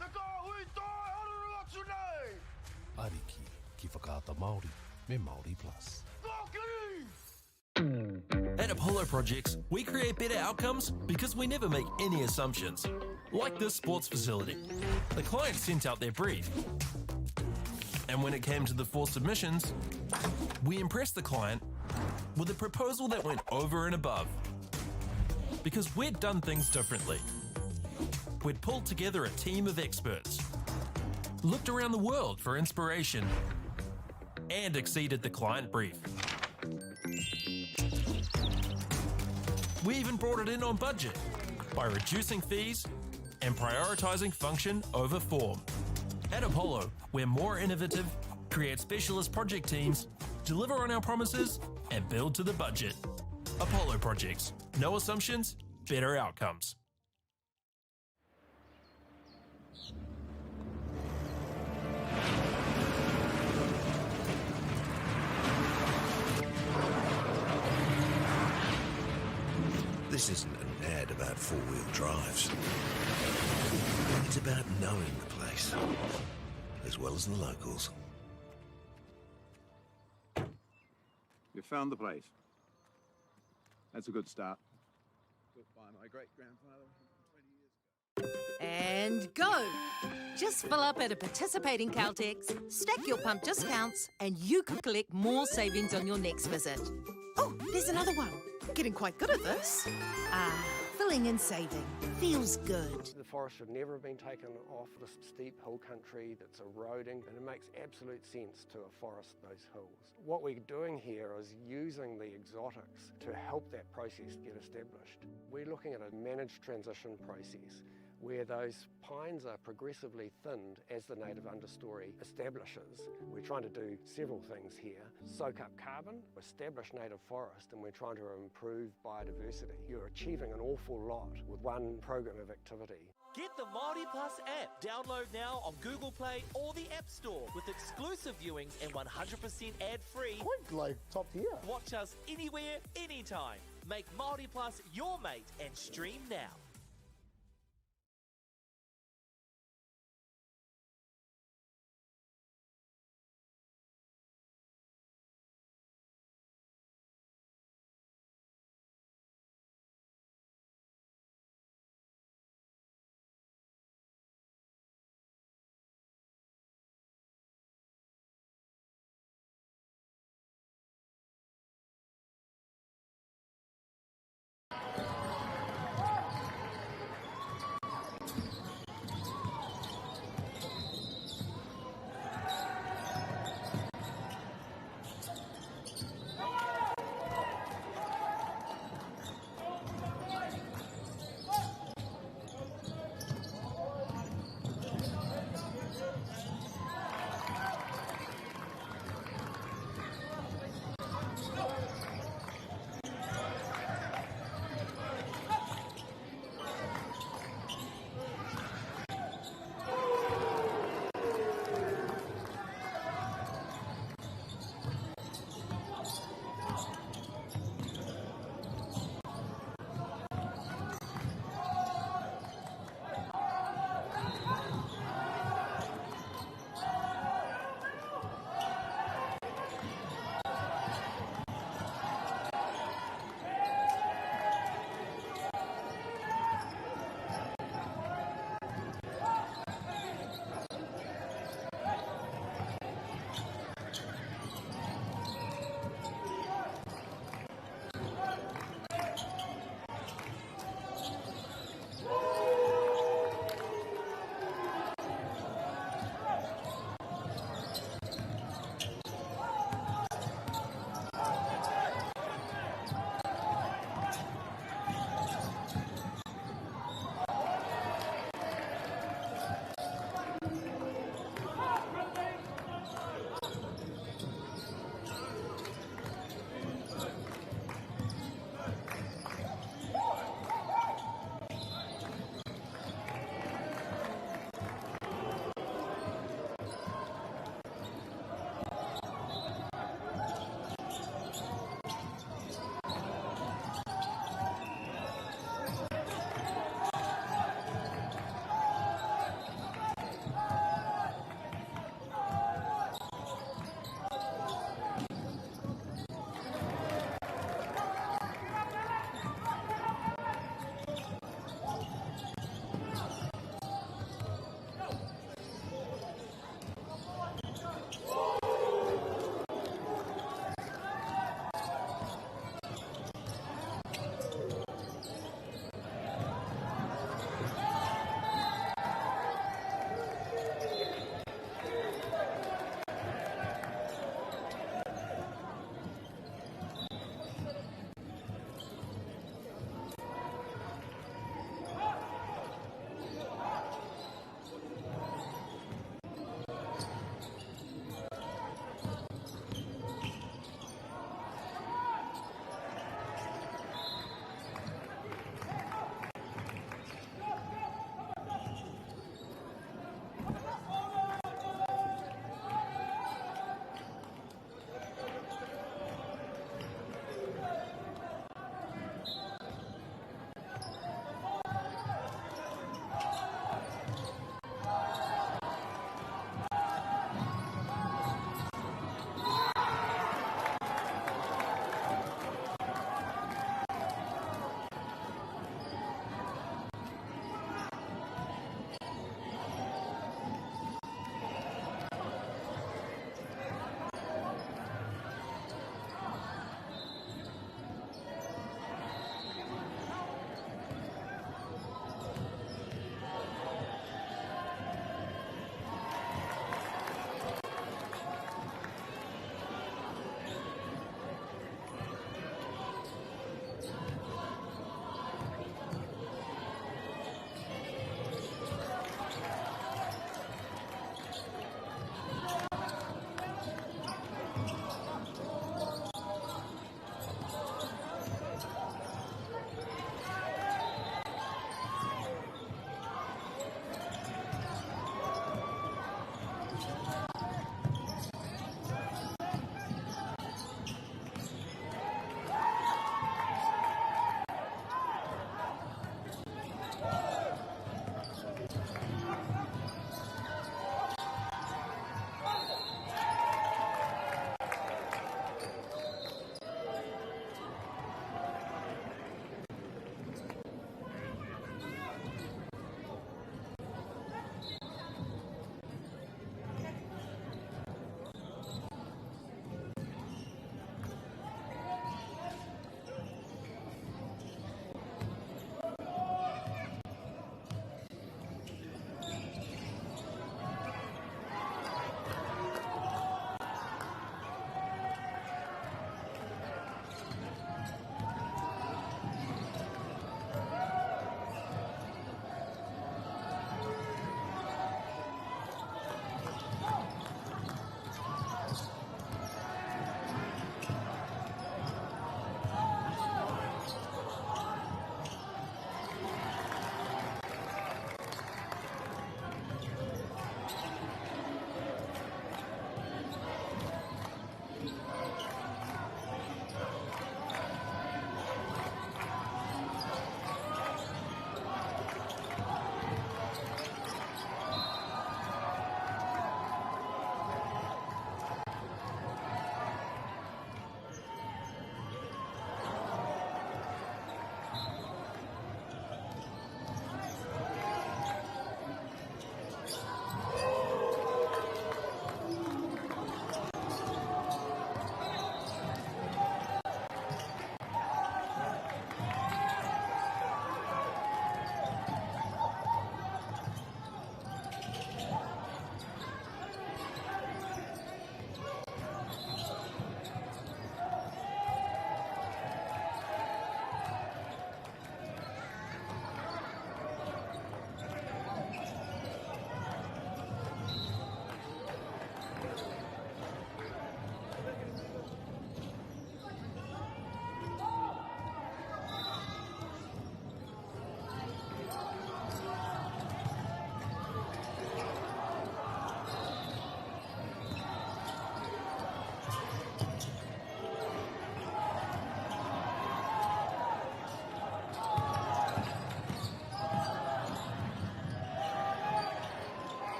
Te kāhui toi haruru atu nei! Ariki ki Whakaata Māori me Māori Plus. Kōkiri! At Apollo Projects, we create better outcomes because we never make any assumptions. Like this sports facility. The client sent out their brief. And when it came to the four submissions, we impressed the client with a proposal that went over and above. Because we'd done things differently. We'd pulled together a team of experts, looked around the world for inspiration, and exceeded the client brief. We even brought it in on budget by reducing fees and prioritising function over form. At Apollo, we're more innovative, create specialist project teams, deliver on our promises, and build to the budget. Apollo Projects. No assumptions, better outcomes. This isn't an ad about four-wheel drives. It's about knowing the place, as well as the locals. You found the place. That's a good start. Built by my great-grandfather 120 years ago. And go! Just fill up at a participating Caltex, stack your pump discounts, and you could collect more savings on your next visit. Oh, there's another one. Getting quite good at this. Ah, filling and saving. Feels good. The forest should never have been taken off this steep hill country that's eroding, and it makes absolute sense to afforest those hills. What we're doing here is using the exotics to help that process get established. We're looking at a managed transition process where those pines are progressively thinned as the native understory establishes. We're trying to do several things here. Soak up carbon, establish native forest, and we're trying to improve biodiversity. You're achieving an awful lot with one program of activity. Get the Māori Plus app. Download now on Google Play or the App Store with exclusive viewings and 100% ad-free. Quite like top tier. Watch us anywhere, anytime. Make Māori Plus your mate and stream now.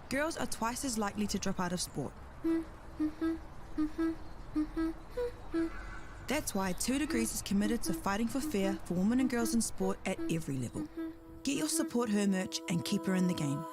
Girls are twice as likely to drop out of sport. That's why 2 Degrees is committed to fighting for fair for women and girls in sport at every level. Get your Support Her merch and keep her in the game.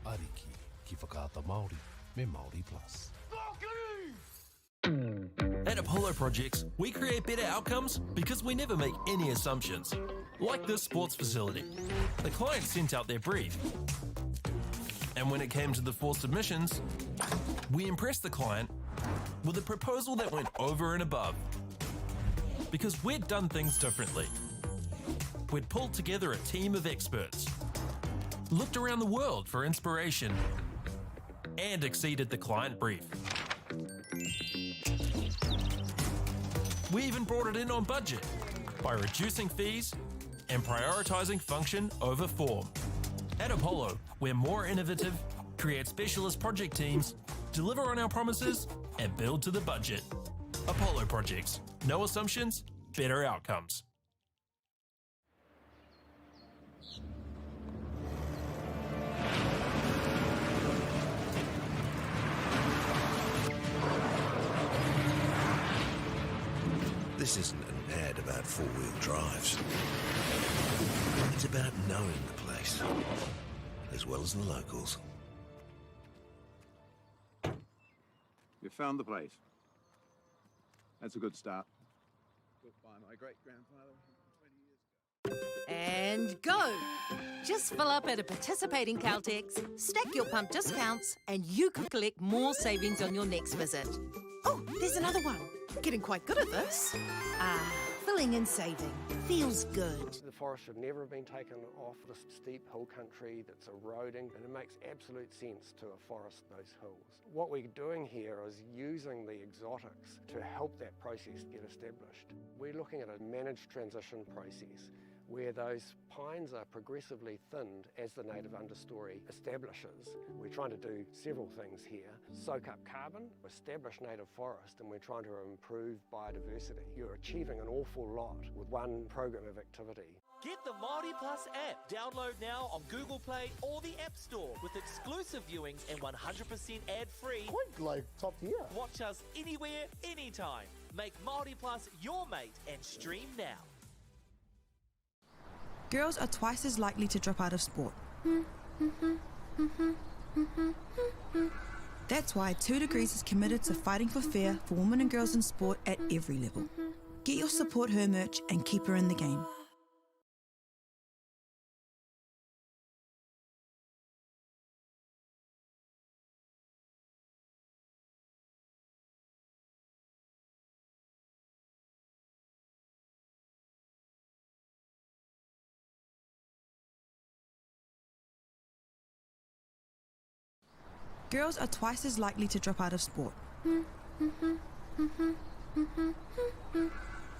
Ariki ki Whakaata Māori me Māori Plus. At Apollo Projects, we create better outcomes because we never make any assumptions. Like this sports facility. The client sent out their brief. And when it came to the four submissions, we impressed the client with a proposal that went over and above. Because we'd done things differently. We'd pulled together a team of experts, looked around the world for inspiration, and exceeded the client brief. We even brought it in on budget by reducing fees and prioritising function over form. At Apollo, we're more innovative, create specialist project teams, deliver on our promises, and build to the budget. Apollo Projects. No assumptions, better outcomes. This isn't an ad about four-wheel drives. It's about knowing the place, as well as the locals. You found the place. That's a good start. Built by my great-grandfather 120 years ago. And go! Just fill up at a participating Caltex, stack your pump discounts, and you could collect more savings on your next visit. Oh, there's another one. Getting quite good at this. Ah, filling and saving. Feels good. The forest should never have been taken off this steep hill country that's eroding, and it makes absolute sense to afforest those hills. What we're doing here is using the exotics to help that process get established. We're looking at a managed transition process where those pines are progressively thinned as the native understory establishes. We're trying to do several things here. Soak up carbon, establish native forest, and we're trying to improve biodiversity. You're achieving an awful lot with one program of activity. Get the Māori Plus app. Download now on Google Play or the App Store with exclusive viewings and 100% ad-free. Quite like top tier. Watch us anywhere, anytime. Make Māori Plus your mate and stream now. Girls are twice as likely to drop out of sport. That's why 2 Degrees is committed to fighting for fair for women and girls in sport at every level. Get your Support Her merch and keep her in the game. Girls are twice as likely to drop out of sport.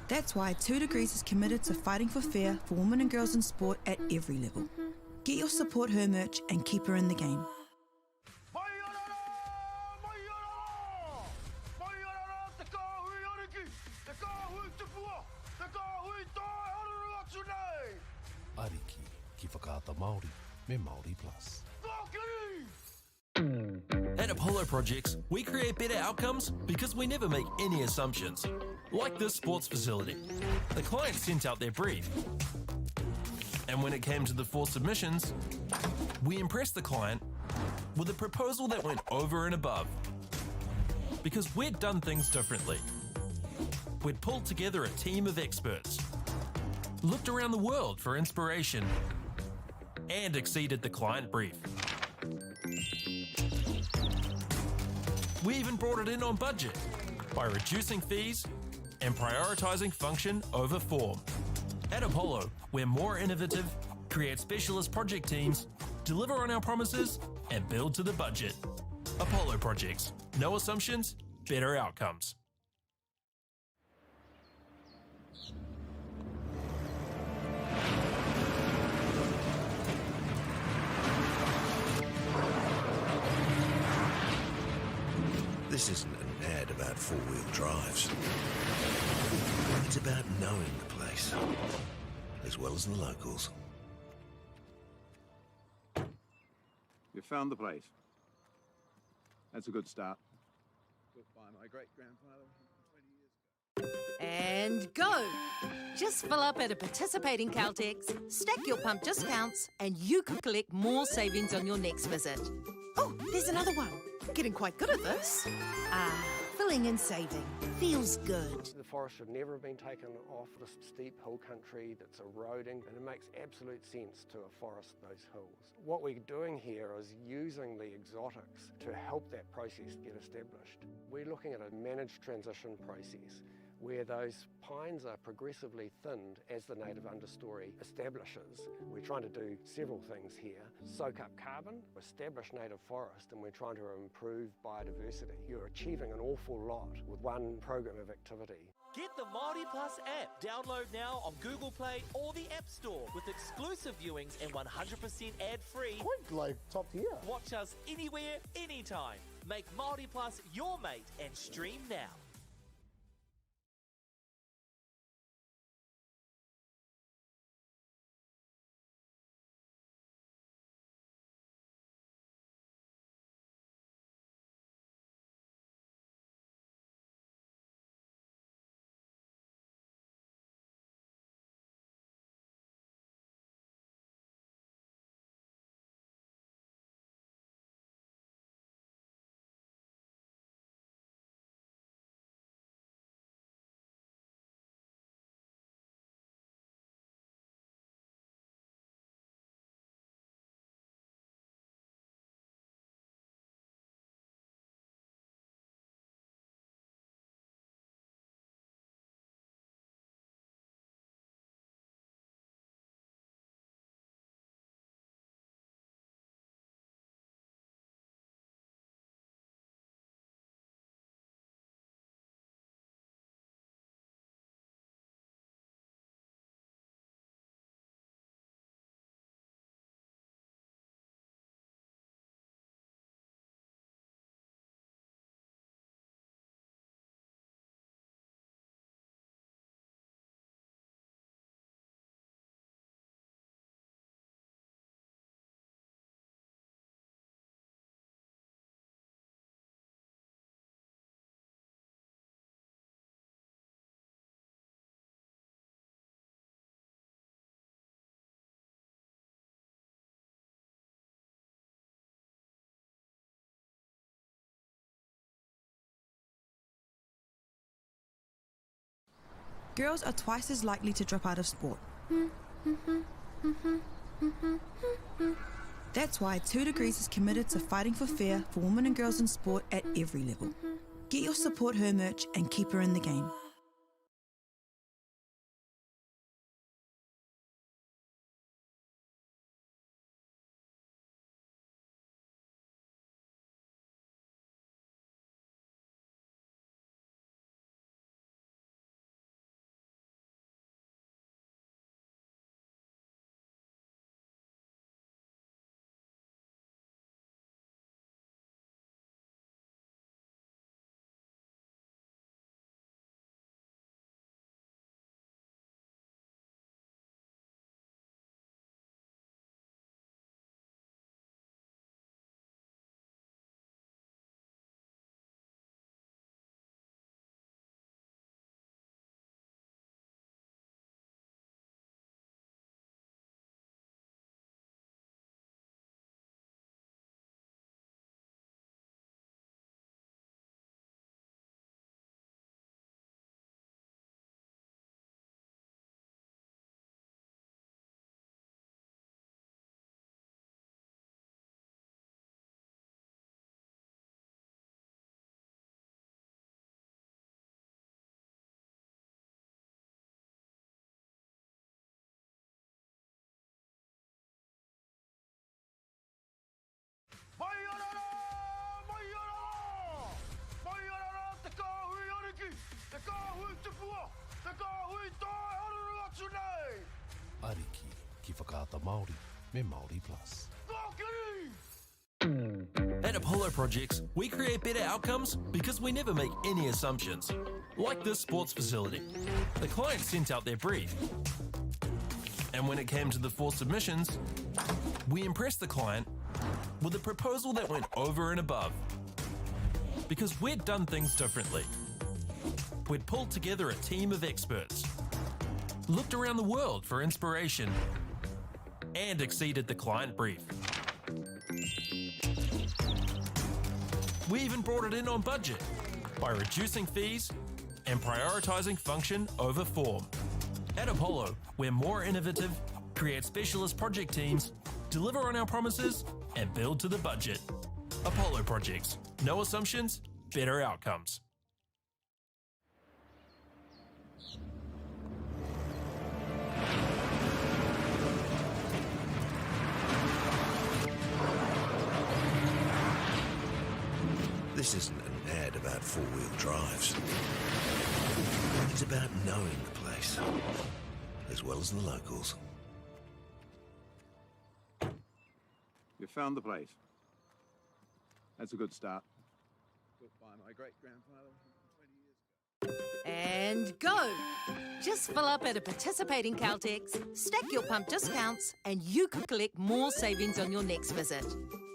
That's why 2 Degrees is committed to fighting for fair for women and girls in sport at every level. Get your Support Her merch and keep her in the game. Ariki ki Whakaata Māori me Māori Plus. At Apollo Projects, we create better outcomes because we never make any assumptions. Like this sports facility. The client sent out their brief. And when it came to the four submissions, we impressed the client with a proposal that went over and above. Because we'd done things differently. We'd pulled together a team of experts, looked around the world for inspiration, and exceeded the client brief. We even brought it in on budget by reducing fees and prioritising function over form. At Apollo, we're more innovative, create specialist project teams, deliver on our promises, and build to the budget. Apollo Projects. No assumptions, better outcomes. This isn't an ad about four-wheel drives. It's about knowing the place, as well as the locals. You found the place. That's a good start. Built by my great-grandfather 120 years ago. And go! Just fill up at a participating Caltex, stack your pump discounts, and you could collect more savings on your next visit. Oh, there's another one. Getting quite good at this. Ah, filling and saving. Feels good. The forest should never have been taken off this steep hill country that's eroding, and it makes absolute sense to afforest those hills. What we're doing here is using the exotics to help that process get established. We're looking at a managed transition process where those pines are progressively thinned as the native understory establishes. We're trying to do several things here. Soak up carbon, establish native forest, and we're trying to improve biodiversity. You're achieving an awful lot with one program of activity. Get the Māori Plus app. Download now on Google Play or the App Store with exclusive viewings and 100% ad-free. Quite like top tier. Watch us anywhere, anytime. Make Māori Plus your mate and stream now. Girls are twice as likely to drop out of sport. That's why 2 Degrees is committed to fighting for fair for women and girls in sport at every level. Get your Support Her merch and keep her in the game. Mai ana rā! Mai ana rā! Mai ana rā te kāhui ariki, te kāhui tupua, te kāhui tae haruru atu nei! Ariki ki Whakaata Māori me Māori Plus. Kōkiri! At Apollo Projects, we create better outcomes because we never make any assumptions. Like this sports facility. The client sent out their brief. And when it came to the four submissions, we impressed the client with a proposal that went over and above. Because we'd done things differently. We'd pulled together a team of experts, looked around the world for inspiration, and exceeded the client brief. We even brought it in on budget by reducing fees and prioritising function over form. At Apollo, we're more innovative, create specialist project teams, deliver on our promises, and build to the budget. Apollo Projects. No assumptions, better outcomes. This isn't an ad about four-wheel drives. It's about knowing the place, as well as the locals. You found the place. That's a good start. Built by my great-grandfather 20 years ago. And go! Just fill up at a participating Caltex, stack your pump discounts, and you could collect more savings on your next visit.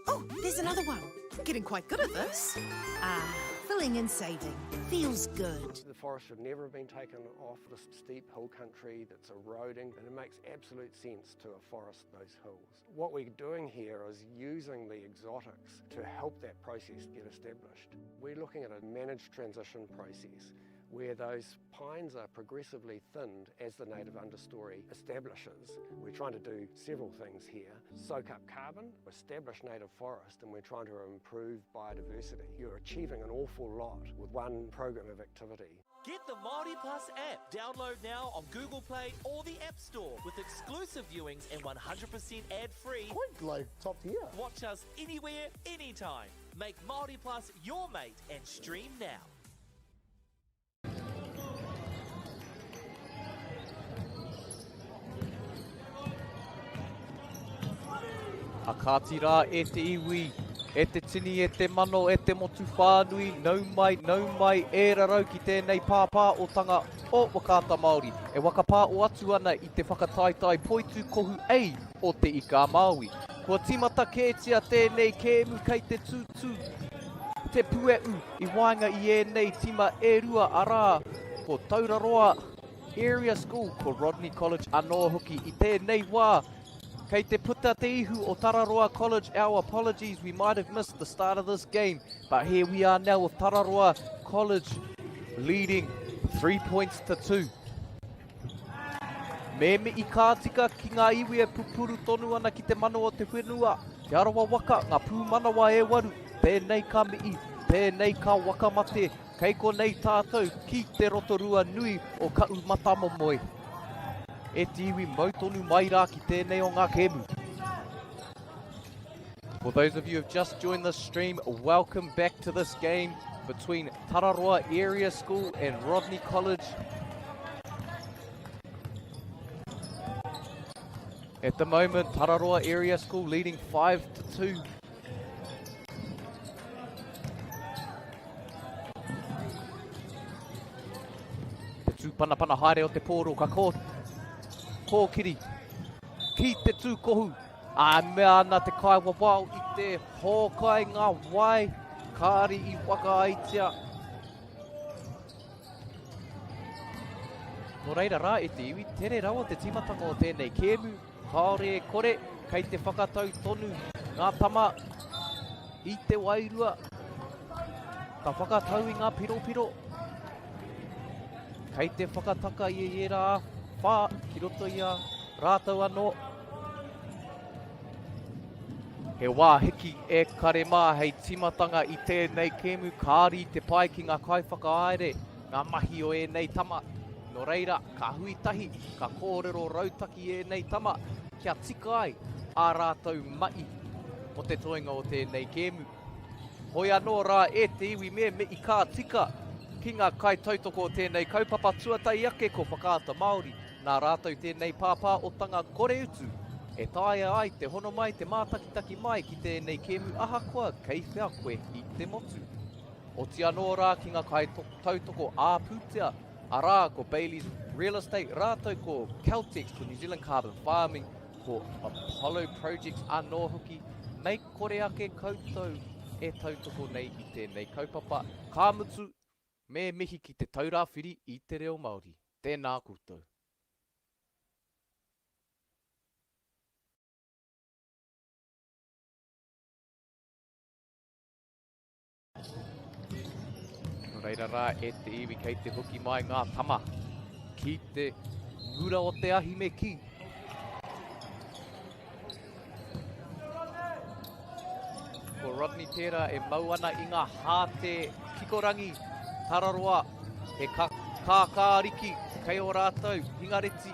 Oh, there's another one. Getting quite good at this. Ah, filling and saving. Feels good. The forest should never have been taken off this steep hill country that's eroding, and it makes absolute sense to afforest those hills. What we're doing here is using the exotics to help that process get established. We're looking at a managed transition process where those pines are progressively thinned as the native understory establishes. We're trying to do several things here. Soak up carbon, establish native forest, and we're trying to improve biodiversity. You're achieving an awful lot with one program of activity. Get the Māori Plus app. Download now on Google Play or the App Store with exclusive viewings and 100% ad-free. Quite like top tier. Watch us anywhere, anytime. Make Māori Plus your mate and stream now. A kāti rā e te iwi, e te tini, e te mano, e te motu whānui, nau mai, nau mai, e rarau ki tēnei pāpāotanga o Whakaata Māori, e whakapāo atu ana i te whakataetae poitūkohu A o Te Ika a Māui. Kua tīmata kētia tēnei kēmu kei te tūtū te pue'u i waenga i ēnei tima e rua arā, ko Tauraroa Area School, ko Rodney College anō hoki. I tēnei wā, kei te puta te ihu o Tararoa College. Our apologies, we might have missed the start of this game, but here we are now with Tararoa College leading 3 points to 2. Me mihi ka tika ki ngā iwi e pupuru tonu ana ki te mana o te whenua, Te Arawa waka, ngā pūmanawa e waru, tēnei ka mihi, tēnei ka wakamate, kei konei tātou ki te Rotorua nui o Kaʻūmatamomoe. E te iwi mau tonu mai rā ki tēnei o ngā kēmu. For those of you who have just joined the stream, welcome back to this game between Tararoa Area School and Rodney College. At the moment, Tararoa Area School leading 5-2. Te tūpanapana haere o te pōro ka kō, kōkiri ki te tūkohu. Ā, mea ana te kaiwawao i te hōkai ngā wai, kāri i whakaaitia. Nō reira rā e te iwi, tere rawa te tīmatanga o tēnei kēmu, kāore e kore, kei te whakatau tonu ngā tama i te wairua, ka whakatau i ngā piropiro, kei te whakataka i ērā whā ki roto i a rātou anō. He wā hiki e kare mā hei tīmatanga i tēnei kēmu kāri te pai ki ngā kaiwhakahaere, ngā mahi o ēnei tama. Nō reira, ka hui tahi, ka kōrero rautaki ēnei tama kia tika ai ā rātou mahi mō te toenga o tēnei kēmu. Hoi anō rā e te iwi me mihi ka tika ki ngā kaitautoko o tēnei kaupapa tuatahi ake ko Whakaata Māori. Nā rātou tēnei pāpāotanga kore utu e taea ai te hono mai, te mātakitaki mai ki tēnei kēmu ahakoa kei whea koe i te motu. Oti anō rā ki ngā kaitautoko ā-pūtea, arā, ko Bayleys Real Estate rātou ko Caltex, ko New Zealand Carbon Farming, ko Apollo Projects anō hoki, mei kore ake koutou e tautoko nei i tēnei kaupapa. Ka mutu! Me mihi ki Te Taura Whiri i te Reo Māori. Tēnā koutou. Nō reira rā e te iwi kei te hoki mai ngā tama ki te mura o te ahi me kī. Ko Rodney tērā e mau ana i ngā hāte kikorangi tararoa he kākāriki kei o rātou hingareti.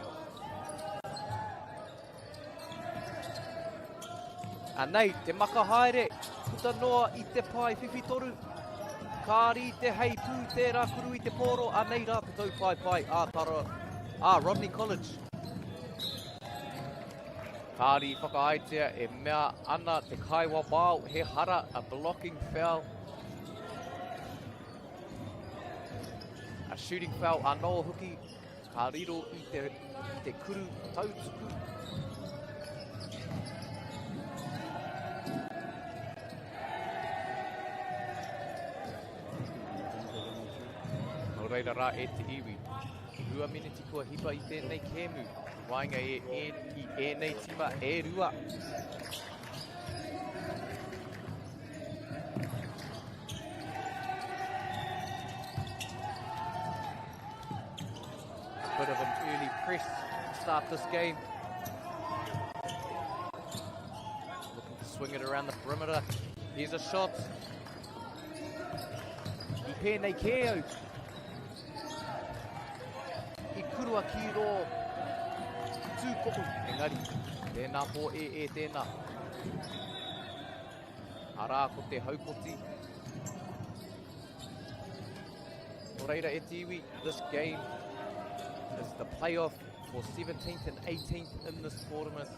Anei te maka haere, puta noa i te pae whiwhitoru. Kāri te heipū tērā kuru i te pōro, anei rā te taupaepae a, tara, a Rodney College. Kāri whakaaetia e mea ana te kaiwawao he hara, a blocking foul. A shooting foul anō hoki. Ka riro i te, i te kuru tautuku. Nō reira rā e te iwi. 2 miniti kua hipa i tēnei kēmu. I waenga e, e, i ēnei tima e rua. Bit of an early press to start this game. Looking to swing it around the perimeter. Here's a shot. I pēnei kē au. I kurua ki rō tūkohu. Engari, tēnā pō e e tēnā. Arā ko te haukoti. Nō reira e te iwi, this game is the playoff for 17th and 18th in this tournament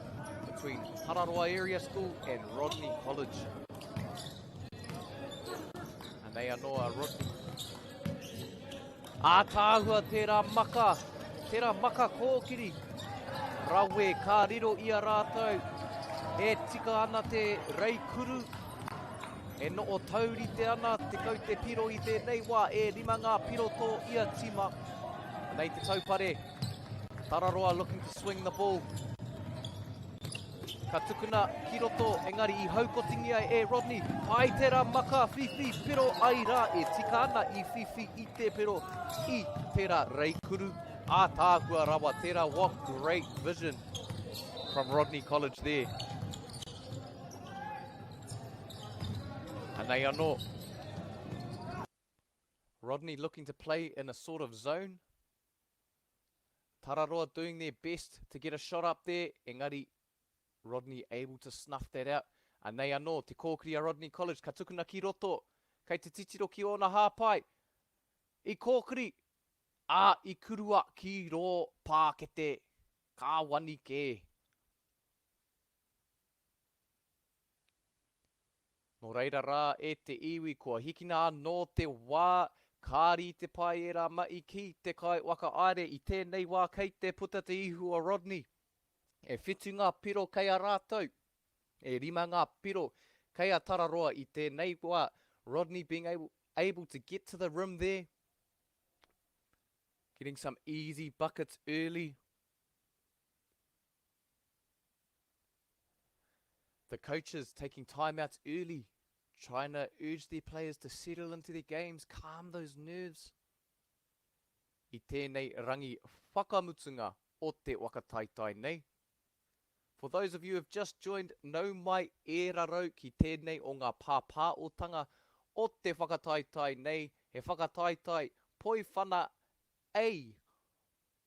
between Tararoa Area School and Rodney College. Anei anō a Rodney. Ātaahua tērā maka, tērā maka kōkiri. Rawe ka riro i a rātou. E tika ana te reikuru. E noho taurite ana te kaute piro i tēnei wā, e rima ngā piro tō ia tima. Anei te taupare. Tararoa looking to swing the ball. Ka tukuna ki roto, engari i haukotingia e Rodney. Pai tērā maka whiwhi piro ai rā e tika ana i whiwhi i te piro i tērā reikuru. Ātaahua rawa tērā, what great vision from Rodney College there. Anei anō. Rodney looking to play in a sort of zone. Tararoa doing their best to get a shot up there, engari Rodney able to snuff that out. Anei anō, te kōkiri a Rodney College, ka tukuna ki roto, kei te titiro ki ōna hāpai. I kōkiri, ā, i kurua ki rō pākete, ka wani kē. Nō reira rā e te iwi kua hikina anō te wā kāri te pae ērā mahi ki te kai whakahaere i tēnei wā kei te puta te ihu o Rodney. E whitu ngā piro kei a rātou, e rima ngā piro kei a Tararoa i tēnei wā, Rodney being able, able to get to the rim there, getting some easy buckets early. The coaches taking timeouts early, trying to urge their players to settle into their games, calm those nerves. I tēnei rangi whakamutunga o te waka taitai nei. For those of you who have just joined, nau mai e rarau ki tēnei o ngā pāpāotanga o te whakataetae nei, he whakataetae poiwhana A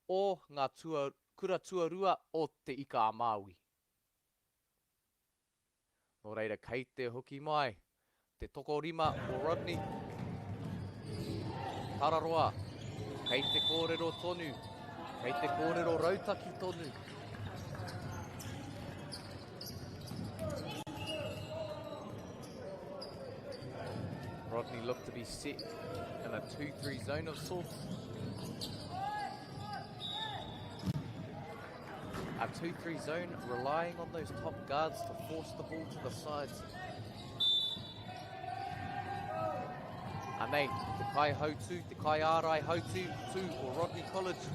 o ngā tua, kura tuarua o Te Ika-a-Māui. Nō reira, kei te hoki mai te tokorima o Rodney Tararoa, kei te kōrero tonu, kei te kōrero rautaki tonu. Rodney looked to be set in a 2-3 zone of sorts. A 2-3 zone relying on those top guards to force the ball to the sides. Anei, te kaihautū, te kaiārai hautū tū o Rodney College.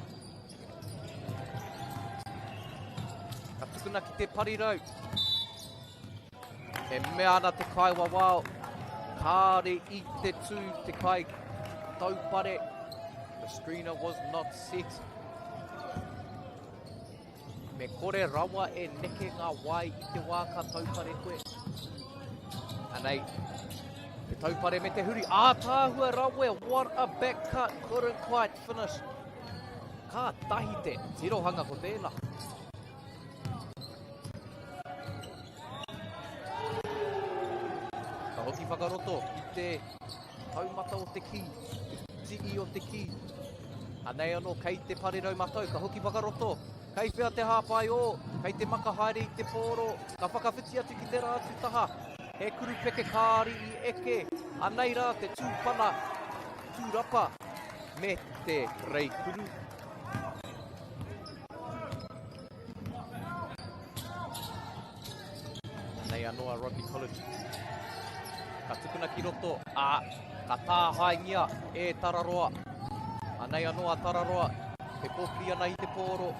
Ka tukuna ki te parirau. E mea ana te kaiwawao, kāre i te tū te kai taupare. The screener was not set. Me kore rawa e neke ngā wae i te wā ka taupare koe. Anei, te taupare me te huri. Ātaahua rawe, what a back cut, couldn't quite finish. Ka tahi te tirohanga ko tēnā. Ka hoki whakaroto i te taumata o te kī, te tii o te kī. Anei anō kei te parirau matau, ka hoki whakaroto. Kei whea te hāpai ō, kei te maka haere i te pōro, ka whakawhiti atu ki te rā atu taha. He kurupeke kāri i eke, anei rā te tūpana, tūrapa me te reikuru. Anei anō a Rodney College. Ka tukuna ki roto, ā, ka tāhaengia e Tararoa. Anei anō a Tararoa, e kōkiri ana i te pōro.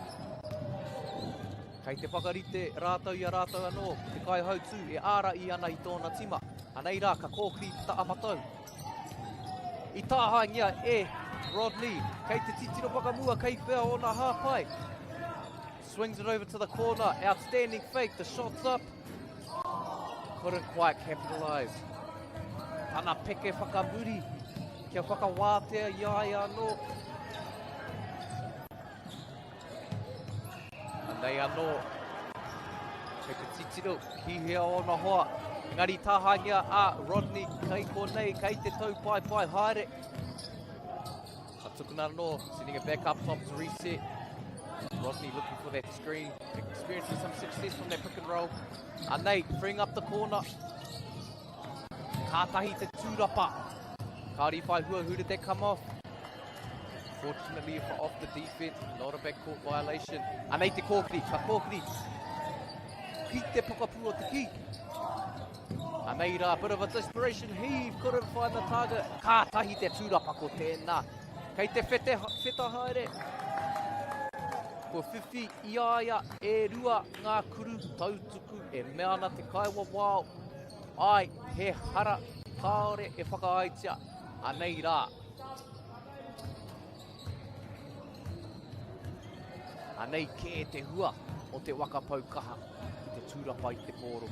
Kei te whakarite rātou i a rātou anō, ko te kaihautū e ārahi ana i tōna tima. Anei rā, ka kōkiri te taha matau. I tāhaengia e Rodney, kei te titiro whakamua, kei whea ōna hāpai. Swings it over to the corner, outstanding fake, the shot's up. Couldn't quite capitalise. Tana peke whakamuri, kia whakawātea i a ia anō. Anei anō, kei te titiro ki hea ōna hoa. Engari tāhaengia a Rodney kei konei, kei te taupaepae haere. Ka tukuna anō, sending it back up top to reset. Rodney looking for that screen, experiencing some success from that pick and roll. Anei, freeing up the corner. Kātahi te tūrapa. Kāri whai hua, who did that come off? Fortunately for off the defense, not a backcourt violation. Anei te kōkiri, ka kōkiri. Ki te pokapū o te kī. Anei rā, bit of a desperation heave, couldn't find the target. Kātahi te tūrapa ko tēnā. Kei te whete, wheta haere. Kua whiwhi i a ia e rua ngā kuru tautuku e mea ana te kaiwawao. Ai, he hara kāore e whakaaetia. Anei rā. Anei kē te hua o te waka pau kaha ki te tūrapa i te pōro.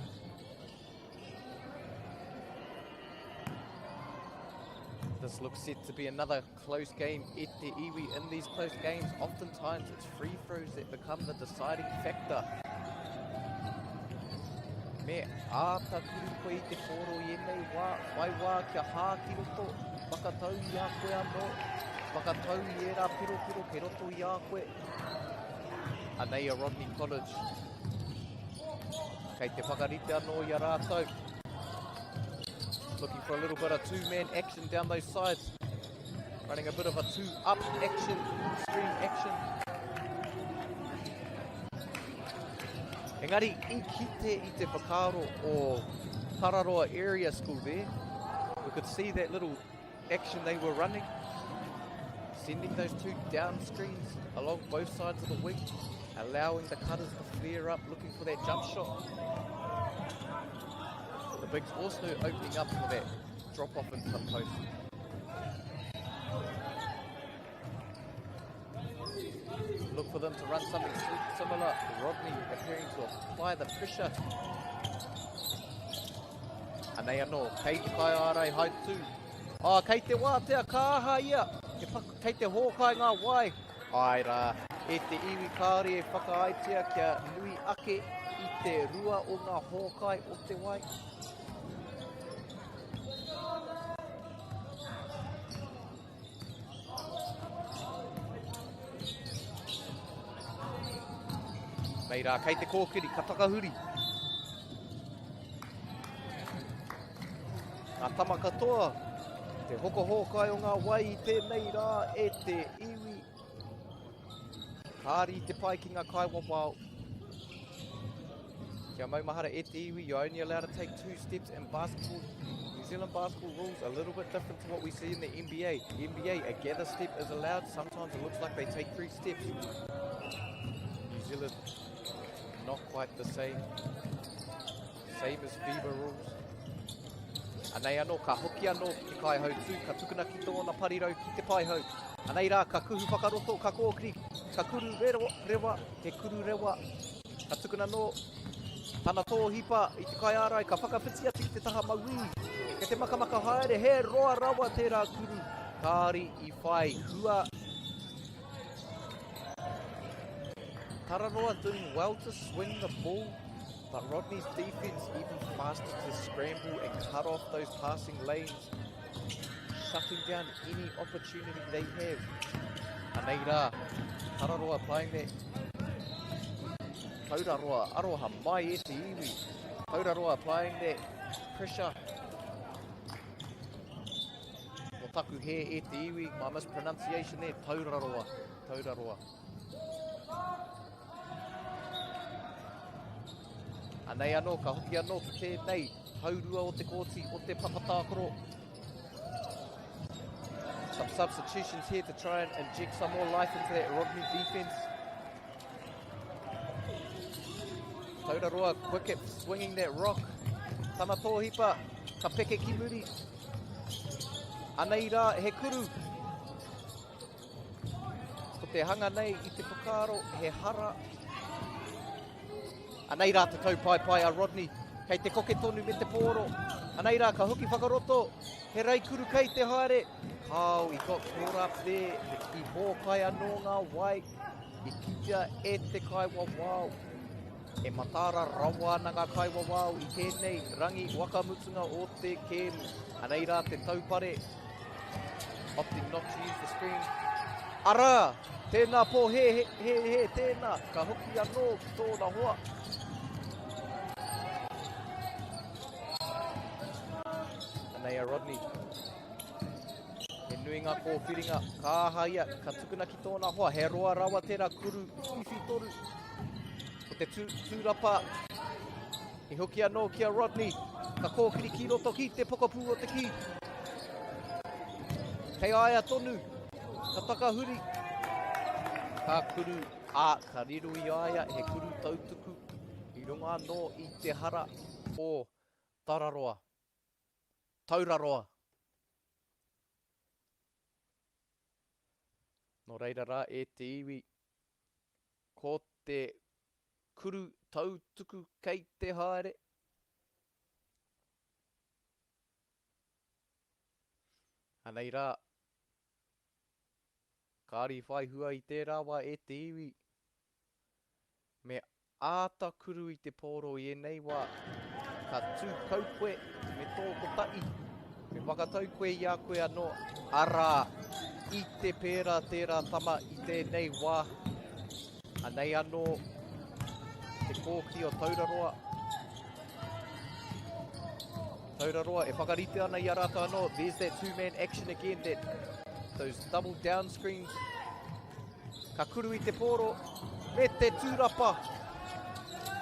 This looks set to be another close game e te iwi. In these close games, oftentimes it's free throws that become the deciding factor. Me āta kuru koe i te pōro i ēnei wā, whai wā kia hā ki roto, whakatau i a koe anō, whakatau i ērā piropiro kei roto i a koe. Anei a Rodney College. Kei te whakarite anō i a rātou. Looking for a little bit of two-man action down those sides. Running a bit of a two-up action, screen action. Engari, i kite i te whakaaro o Tararoa Area School there. We could see that little action they were running. Sending those two down screens along both sides of the wing, allowing the cutters to flare up, looking for that jump shot. The bigs also opening up for that drop off into the post. Look for them to run something similar. Rodney appearing to apply the pressure. Anei anō, kei te kaiārai hautū. Oh, kei te wātea, ka aha ia? E paku, kei te hōkai ngā wai. Āe rā, e te iwi kāore e whakaaetia kia nui ake i te rua o ngā hōkai o te wai. Nei rā, kei te kōkiri, ka takahuri. Ngā tama katoa, te hokohōkai o ngā wai i tēnei rā e te iwi. Kāri te pai ki ngā kaiwawao. Kia maumahara e te iwi, you're only allowed to take two steps in basketball. Zealand basketball rules a little bit different to what we see in the NBA. The NBA, a gather step is allowed. Sometimes it looks like they take three steps. New Zealand, not quite the same. Same as FIBA rules. Anei anō, ka hoki anō ki te kaihautū, ka tukuna ki tōna parirau ki te paihau. Anei rā, ka kuhu whakaroto, ka kōkiri, ka kuru rewa, he kuru rewa. Ka tukuna anō tana tōhipa i te kaiārai, ka whakawhiti atu ki te taha mauī. Kei te makamaka haere, he roa rawa tērā kuru. Kāri i whai hua. Tararoa doing well to swing the ball, but Rodney's defense even faster to scramble and cut off those passing lanes, shutting down any opportunity they have. Anei rā, Tararoa playing that Tauraroa, aroha mai e te iwi. Tauraroa applying that pressure. Ko taku he e te iwi, my mispronunciation there, Tauraroa, Tauraroa. Anei anō, ka hoki anō ki tēnei haurua o te kōti o te papa tākaro. Some substitutions here to try and inject some more life into that Rodney defense. Tauraroa quick at swinging that rock. Tana tōhipa, ka peke ki muri. Anei rā, he kuru. Ko te hanga nei i te whakaaro, he hara. Anei rā te taupaepae a Rodney. Kei te koke tonu me te pōro. Anei rā, ka hoki whakaroto. He raikuru kei te haere. Kāo, i got caught up there. I hōkai anō ngā wai. I kitea e te kaiwawao. E mataara rawa ana ngā kaiwawao i tēnei rangi wakamutunga o te kēmu. Anei rā te taupare. Opting not to use the screen. Arā! Tēnā pō he, he, he, he, tēnā. Ka hoki anō ki tōna hoa. Anei a Rodney. He nui ngā kōwhiringa, ka aha ia, ka tukuna ki tōna hoa, he roa rawa tērā kuru whiwhi toru. Ko te tū, tūrapa, i hoki anō ki a Rodney, ka kōkiri ki roto ki te pokapū o te kī. Kei a ia tonu, ka takahuri, ka kuru, ā, ka riro i a ia he kuru tautuku i runga anō i te hara o Tararoa. Tauraroa. Nō reira rā e te iwi, ko te kuru tautuku kei te haere. Anei rā, kāri whai hua i tērā wā e te iwi, Me āta kuru i te pōro i ēnei wā, ka tū kau koe me tō kotahi, me whakatau koe i a koe anō, arā, i te pērā tērā tama i tēnei wā. Anei anō te kōkiri o Tauraroa. Tauraroa e whakarite ana i a rātou anō, there's that two-man action again, that those double down screens. Ka kuru i te pōro me te tūrapa.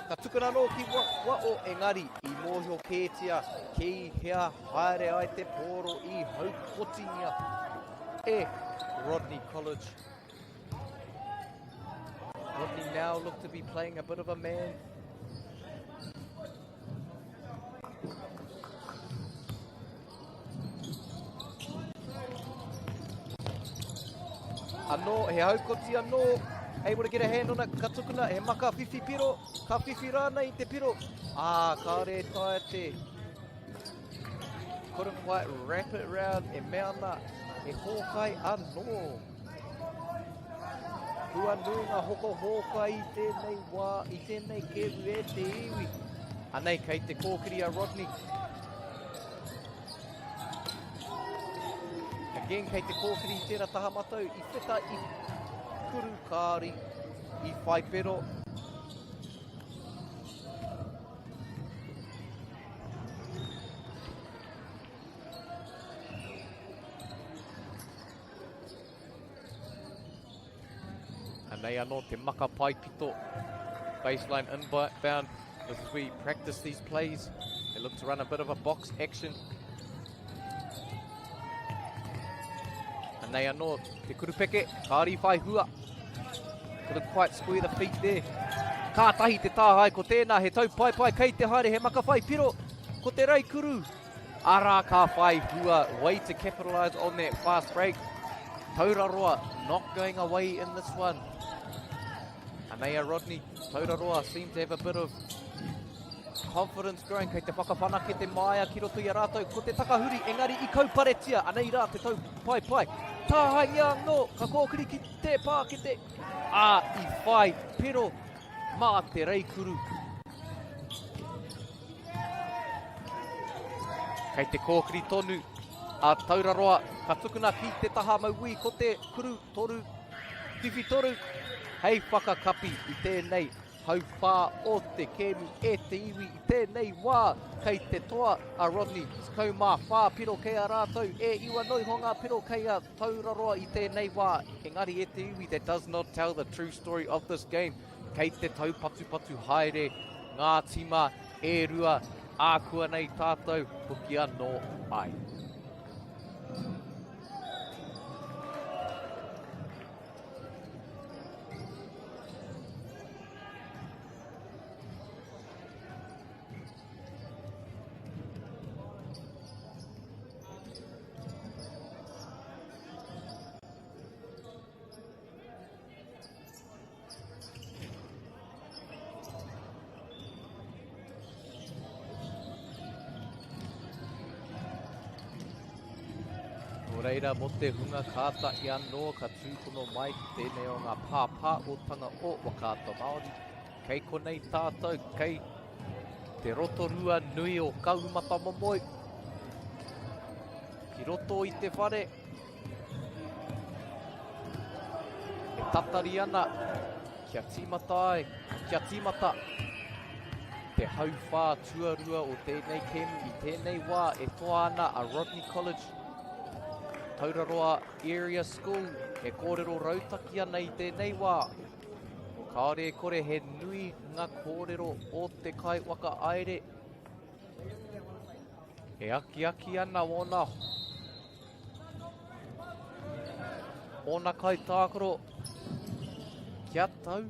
Ka tukuna anō ki wao engari i mōhio kētia ki hea haere ai te pōro i haukotingia e Rodney College. Rodney now look to be playing a bit of a man. Anō, he haukoti anō, able to get a hand on it, ka tukuna, he maka whiwhi piro, ka whiwhi rānei i te piro. Ā, kāore e taea te couldn't quite wrap it round, e mea ana, he hōkai anō. Hua nui ngā hoko hōkai i tēnei wā, i tēnei kēmu e te iwi. Anei, kei te kōkiri a Rodney. Again, kei te kōkiri i tērā taha matau, i whita i kuru kāri, i whai pero. Anei anō te maka paipito. Baseline inbound. This is where you practice these plays. They look to run a bit of a box action. Anei anō te kurupeke, kāore i whai hua. Couldn't quite square the feet there. Kātahi te tāhae ko tēnā, he tau paepae kei te haere, he maka whai piro, ko te Raikuru. Arā ka whai hua, way to capitalise on that fast break. Tauraroa not going away in this one. Anei a Rodney, Tauraroa seem to have a bit of confidence growing, kei te whakawhanake te māia ki roto i a rātou, ko te takahuri, engari i kauparetia, anei rā te tau paepae. Tāhaengia anō, ka kōkiri ki te pākete, ā, i whai pero mā te reikuru. Kei te kōkiri tonu a Tauraroa, ka tukuna ki te taha mauī ko te kuru toru, whiwhi toru, hei whakakapi i tēnei hauwhā o te kēmu e te iwi i tēnei wā kei te toa a Rodney. 14 piro kei a rātou, e iwa noiho ngā piro kei a Tauraroa i tēnei wā. Engari e te iwi, that does not tell the true story of this game. Kei te taupatupatu haere ngā tīma e rua, ākuanei tātou hoki anō ai. Nō reira, mō te hunga kātahi anō ka tūhono mai ki tēnei o ngā pāpāotanga o Whakaata Māori, kei konei tātou, kei te Rotorua nui o Kahumatamomoe, ki roto i te whare, E tatari ana kia tīmata ai, kia tīmata te hauwhā tuarua o tēnei kēmu i tēnei wā e toa ana a Rodney College Tauraroa Area School e kōrero rautaki ana i tēnei wā. Kāore e kore he nui ngā kōrero o te kaiwhakahaere e akiaki ana ōna Ōna kaitākaro kia tau,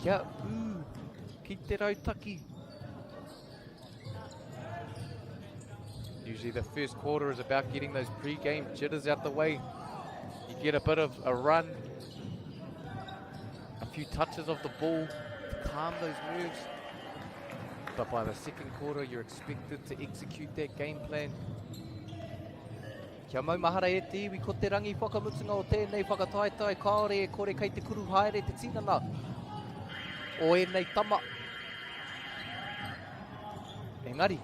kia ū ki te rautaki. Usually the first quarter is about getting those pre-game jitters out the way. You get a bit of a run, a few touches of the ball to calm those nerves. But by the second quarter, you're expected to execute that game plan. Kia maumahara e te iwi, ko te rangi whakamutunga o tēnei whakataetae kāore e kore kei te kuru haere te tinana o ēnei tama. Engari,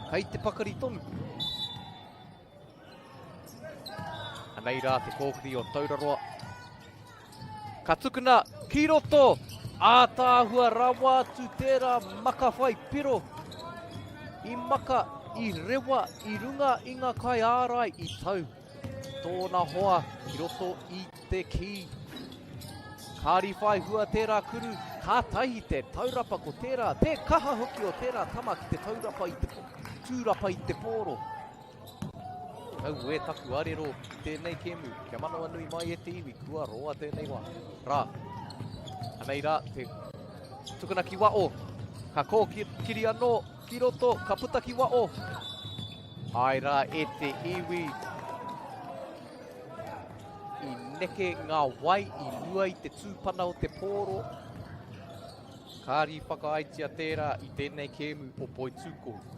kei te pakari tonu. Anei rā te kōkiri o Tauraroa. Ka tukuna ki roto, ātaahua rawa atu tērā maka whai piro. I maka, i rewa, i runga i ngā kaiārai i tau tōna hoa ki roto i te kī. Kāri whai hua tērā kuru, kātahi te taurapa ko tērā, te kaha hoki o tērā tama ki te taurapa i te, tūrapa i te pōro. Auē taku arero i tēnei kēmu. Kia manawanui mai e te iwi, kua roa tēnei wā. Rā. Anei rā, te tukuna ki wao. Ka kōkiri anō ki roto, ka puta ki wao. Ai rā e te iwi. I neke ngā wai i mua i te tūpana o te pōro. Kāri whakaaetia tērā i tēnei kēmu o Poitūkohu.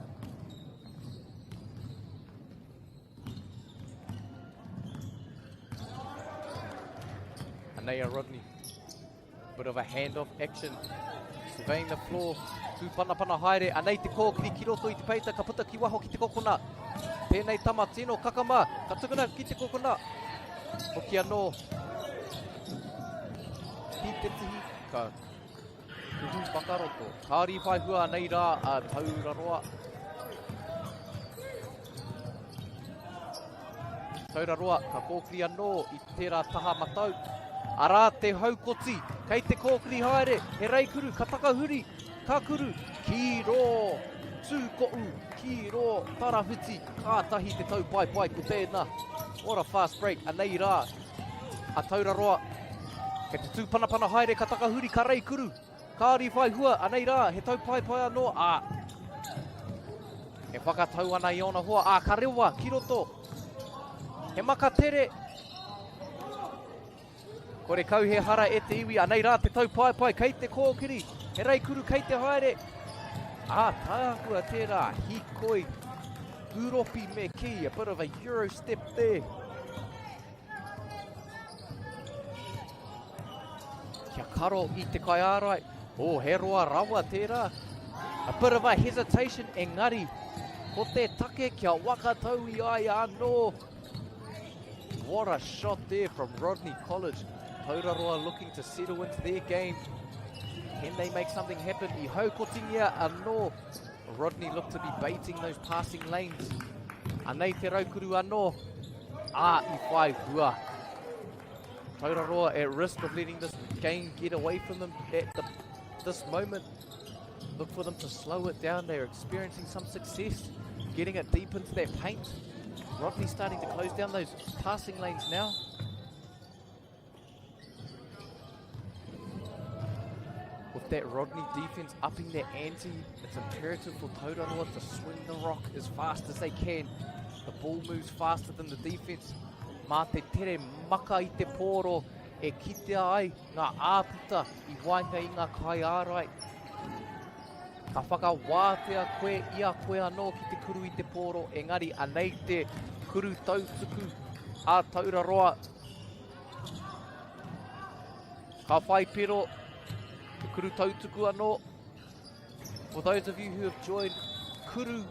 Anei a Rodney. Bit of a handoff action. Surveying the floor. Tūpanapana haere. Anei te kōkiri ki roto i te peita. Ka puta ki waho ki te kokona. Tēnei tama tino kakama. Ka tukuna ki te kokona. Hoki anō. Ki te tihi. Ka Kuhu whakaroto. Kāore i whai hua nei rā a Tauraroa. Tauraroa ka kōkiri anō i tērā taha matau. Arā te haukoti, kei te kōkiri haere, he reikuru ka takahuri, ka kuru, ki rō tūkoʻu, ki rō tarawhiti, kātahi te taupaepae ko tēnā. What a fast break, anei rā a Tauraroa. Kei te tūpanapana haere, ka takahuri, ka reikuru. Kāri whai hua, anei rā, he taupaepae anō, ā, e whakatau ana i ōna hoa, ā, ka rewa ki roto. He maka tere. Kore kau he hara e te iwi, anei rā te taupaepae kei te kōkiri, he reikuru kei te haere. Ā, tāhua tērā, hikoi, Uropi me kī, a bit of a Euro step there. Kia karo i te kaiārai. Oh, he roa rawa tērā. A bit of a hesitation, engari, ko te take kia wakatau i a ia anō. What a shot there from Rodney College. Tauraroa looking to settle into their game. Can they make something happen? I haukotingia anō. Rodney looked to be baiting those passing lanes. Anei te raukuru anō. Ā, i whai hua. Tauraroa at risk of letting this game get away from them at the, this moment. Look for them to slow it down. They're experiencing some success, getting it deep into that paint. Rodney starting to close down those passing lanes now. With that Rodney defense upping their ante, it's imperative for Tauraroa to swing the rock as fast as they can. The ball moves faster than the defense. Mā te tere maka i te pōro e kitea ai ngā āputa i waenga i ngā kaiārai. Ka whakawātea koe i a koe anō ki te kuru i te pōro, engari anei te kuru tautuku a Tauraroa. Ka whai piro te kuru tautuku anō. For those of you who have joined, kuru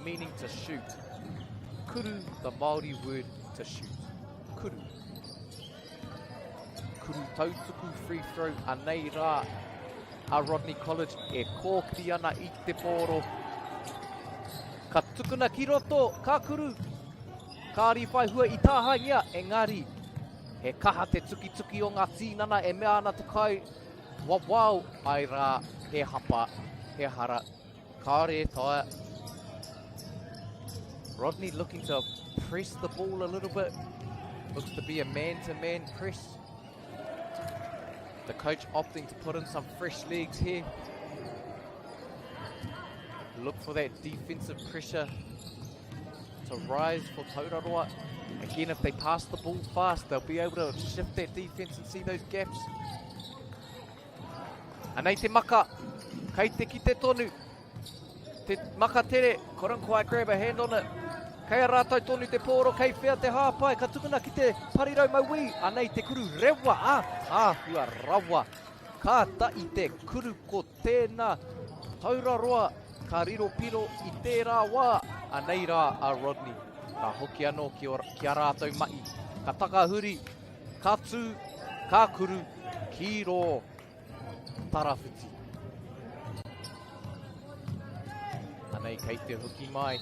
meaning to shoot. Kuru, the Māori word to shoot. Kuru. Kuru tautuku free throw anei rā a Rodney College e kōkiri ana i te pōro. Ka tukuna ki roto, ka kuru. Kāri whai hua i tāhaengia, engari he kaha te tukituki o ngā tīnana e mea ana te kai wawao, ai rā, he hapa, he hara, kāore e taea. Rodney looking to press the ball a little bit. Looks to be a man-to-man -man press. The coach opting to put in some fresh legs here. Look for that defensive pressure to rise for Tauraroa. Again, if they pass the ball fast, they'll be able to shift that defense and see those gaps. Anei te maka, kei te kite tonu. Te maka tere, couldn't quite grab a hand on it. Kei a rātou tonu te pōro, kei whea te hāpai, ka tukuna ki te parirau mauī. Anei te kuru rewa, a, tāhua rawa. Ka ta'i te kuru ko tēnā. Tauraroa, ka riro piro i tērā wā. Anei rā a Rodney. Ka hoki anō ki, o, ki a rātou mahi. Ka takahuri, ka tū, ka kuru, ki rō tarawhiti. Anei kei te hoki mai.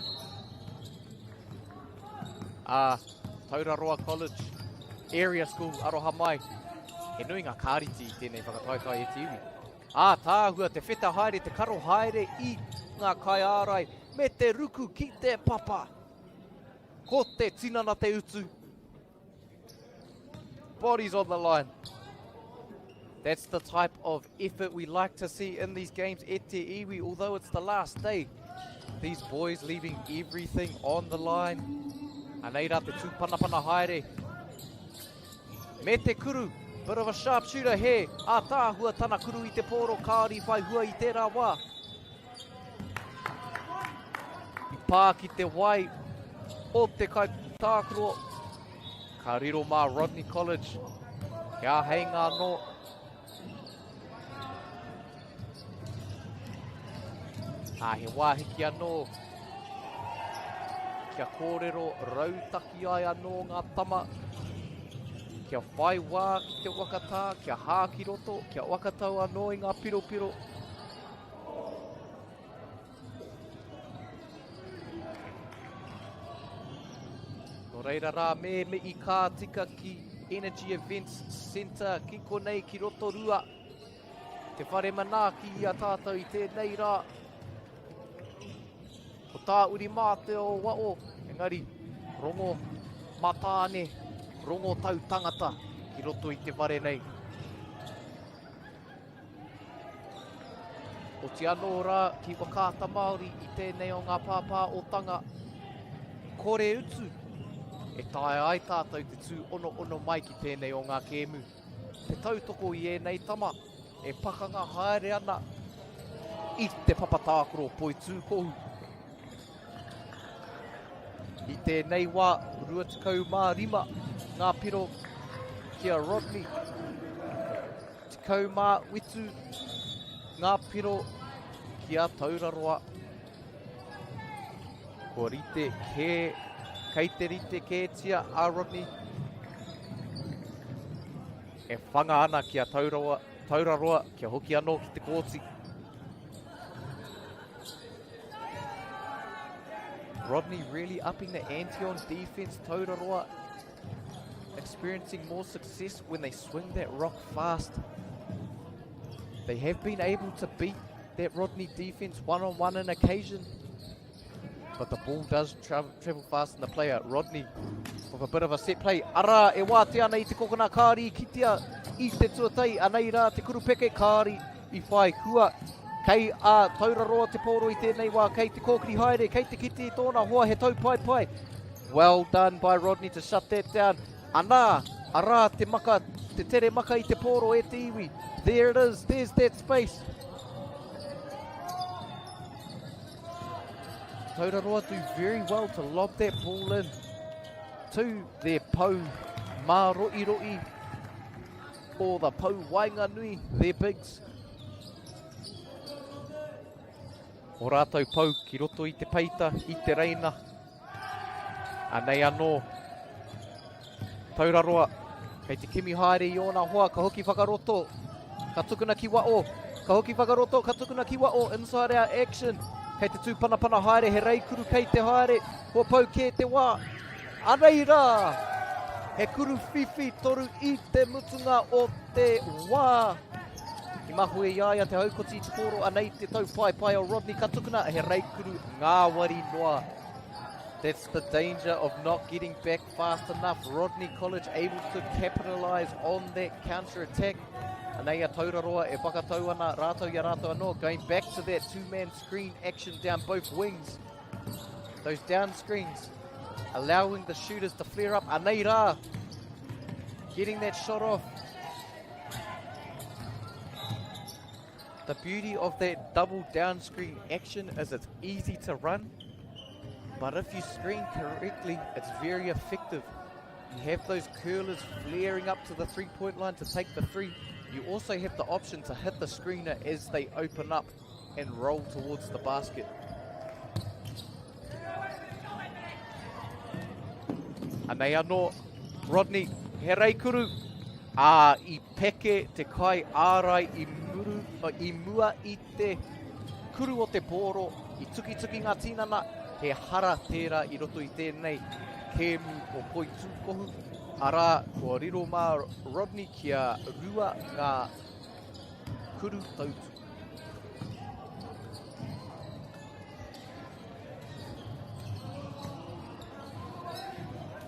A Tauraroa College, Area School, aroha mai. He nui ngā kāriti i tēnei whakataetae e te iwi. Ātaahua te wheta haere, te karo haere i ngā kaiārai me te ruku ki te papa. Ko te tinana te utu. Bodies on the line. That's the type of effort we like to see in these games e te iwi, although it's the last day. These boys leaving everything on the line. Anei rā te tūpanapana haere. Me te kuru, bit of a sharpshooter he ātaahua tana kuru i te pōro kāore i whai hua i tērā wā. I pā ki te wai o te kaitākaro, ka riro mā Rodney College. He āheinga anō. Ā, he wāhiki anō kia kōrero rautaki ai anō ngā tama, kia whai wā ki te wakatā, kia hā ki roto, kia wakatau anō i ngā piropiro. Nō reira rā, me mihi ka tika ki Energy Events Centre ki konei ki Rotorua. Te whare manaaki i a tātou i tēnei rā. Ko tā uri mā te o wao, engari rongo. Matāne, rongo tau tangata ki roto i te whare nei. Oti anō rā ki Whakaata Māori i tēnei o ngā pāpāotanga kore utu e taea ai tātou te tū onoono mai ki tēnei o ngā kēmu. Te tautoko i ēnei tama e pakanga haere ana i te papa tākaro poitūkohu. I tēnei wā, 25 ngā piro ki a Rodney. 17 ngā piro ki a Tauraroa. Kua rite kē, kei te rite kētia a Rodney. E whanga ana ki a Tauraroa, Tauraroa kia hoki anō ki te kōti. Rodney really upping the ante on defense. Tauraroa experiencing more success when they swing that rock fast. They have been able to beat that Rodney defense one-on-one -on, -one in occasion. But the ball does tra travel fast in the player. Rodney with a bit of a set play. Ara, e wātea ana i te kokona kāri, kitea i te tuatai. Anei rā te kurupeke kāri i whai hua. Kei a Tauraroa te pōro i tēnei wā, kei te kōkiri haere, kei te kite i tōna hoa he taupaepae. Well done by Rodney to shut that down. Anā, arā te maka, te tere maka i te pōro e te iwi. There it is, there's that space. Tauraroa do very well to lob that ball in to their pou māroiro'i or the pou waenganui, their bigs. O rātou pou ki roto i te peita, i te reina. Anei anō. Tauraroa, kei te kimi haere i ōna hoa, ka hoki whakaroto. Ka tukuna ki wao, ka hoki whakaroto, ka tukuna ki wao, inside out action. Kei te tūpanapana haere, he reikuru kei te haere, kua pau kē te wā. Anei rā, he kuru whiwhi toru i te mutunga o te wā. I mahue i a ia te haukoti i te pōro, anei te taupaepae o Rodney ka tukuna he reikuru ngāwari noa. That's the danger of not getting back fast enough. Rodney College able to capitalise on that counter-attack. Anei a Tauraroa e whakatau ana rātou i a rātou anō, going back to that two-man screen action down both wings. Those down screens, allowing the shooters to flare up. Anei rā, getting that shot off. The beauty of that double down screen action is it's easy to run, but if you screen correctly, it's very effective. You have those curlers flaring up to the three-point line to take the three. You also have the option to hit the screener as they open up and roll towards the basket. Anei anō, Rodney, he reikuru, ā, i peke te kai ārai i, muru, i mua i te kuru o te pōro, i tukituki ngā tinana, he hara tērā i roto i tēnei kēmu o Poitūkohu, arā, kua riro mā Rodney kia rua ngā kuru tautu.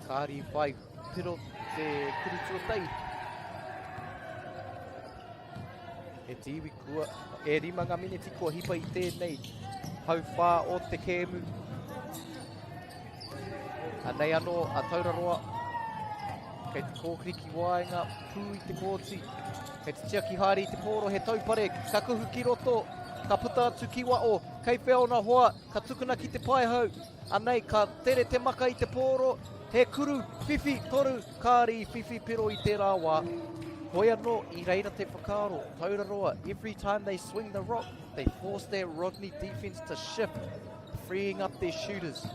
Kāri whai piro te kuru tuatai. E te iwi kua, e rima ngā miniti kua hipa i tēnei hauwhā o te kēmu. Anei anō a Tauraroa. Kei te kōkiri ki waenga, pū i te kōti. Kei te tiaki haere i te pōro, he taupare, ka kuhu ki roto, ka puta atu ki wao, kei whea ōna hoa, ka tukuna ki te paehau. Anei, ka tere te maka i te pōro, he kuru, whiwhi, toru, kāre i whiwhi piro i tērā wā. Hoi anō, i reira te whakaaro, Tauraroa, every time they swing the rock, they force their Rodney defence to shift, freeing up their shooters.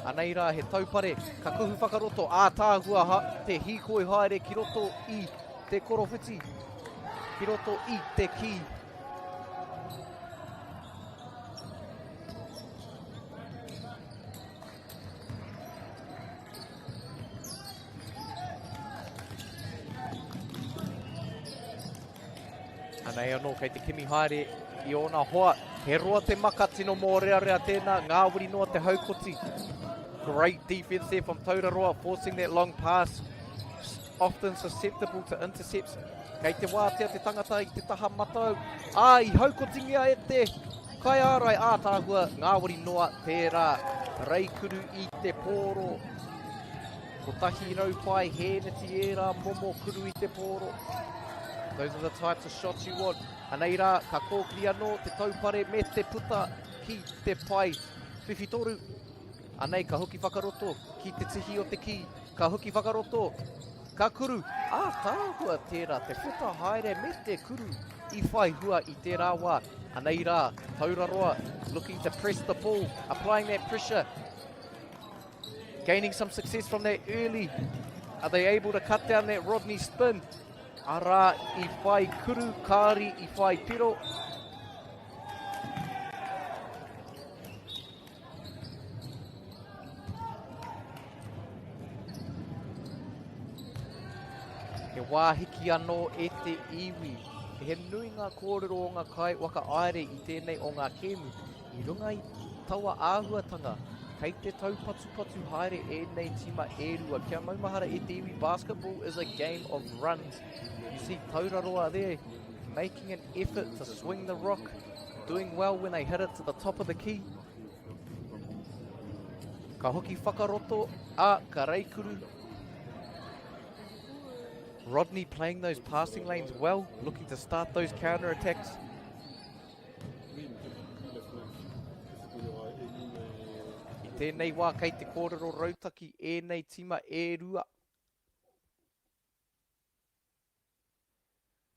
Anei rā he taupare, ka kuhu whakaroto, ātaahua ha, te hīkoi haere ki roto i te korowhiti, ki roto i te kī. Anei anō kei te kimi haere i ōna hoa. He roa te maka, tino mōrearea tēnā, ngāwari noa te haukoti. Great defense there from Tauraroa, forcing that long pass. Often susceptible to intercepts. Kei te wātea te tangata i te taha matau. Ā, i haukotingia e te kaiārai ātaahua, ngāwari noa tērā. Reikuru i te pōro. 100 pae hēneti ērā momo kuru i te pōro. Those are the types of shots you want. Anei rā, ka kōkiri anō te taupare me te puta ki te pae whiwhitoru. Anei ka hoki whakaroto ki te tihi o te kī. Ka hoki whakaroto, ka kuru. Ātaahua tērā, te puta haere me te kuru i whai hua i tērā wā. Anei rā, Tauraroa looking to press the ball, applying that pressure. Gaining some success from that early. Are they able to cut down that Rodney spin? Arā, i whai kuru, kāri i whai piro. He wā hiki anō e te iwi. He nui ngā kōrero o ngā kai whakahaere i tēnei o ngā kēmu. I runga i taua āhuatanga, kei te taupatupatu haere ēnei tīma e rua. Kia maumahara e te iwi, basketball is a game of runs. You see Tauraroa there making an effort to swing the rock, doing well when they hit it to the top of the key. Ka hoki whakaroto a ka reikuru. Rodney playing those passing lanes well, looking to start those counter attacks. I tēnei wā kei te kōrero rautaki ēnei tīma e rua.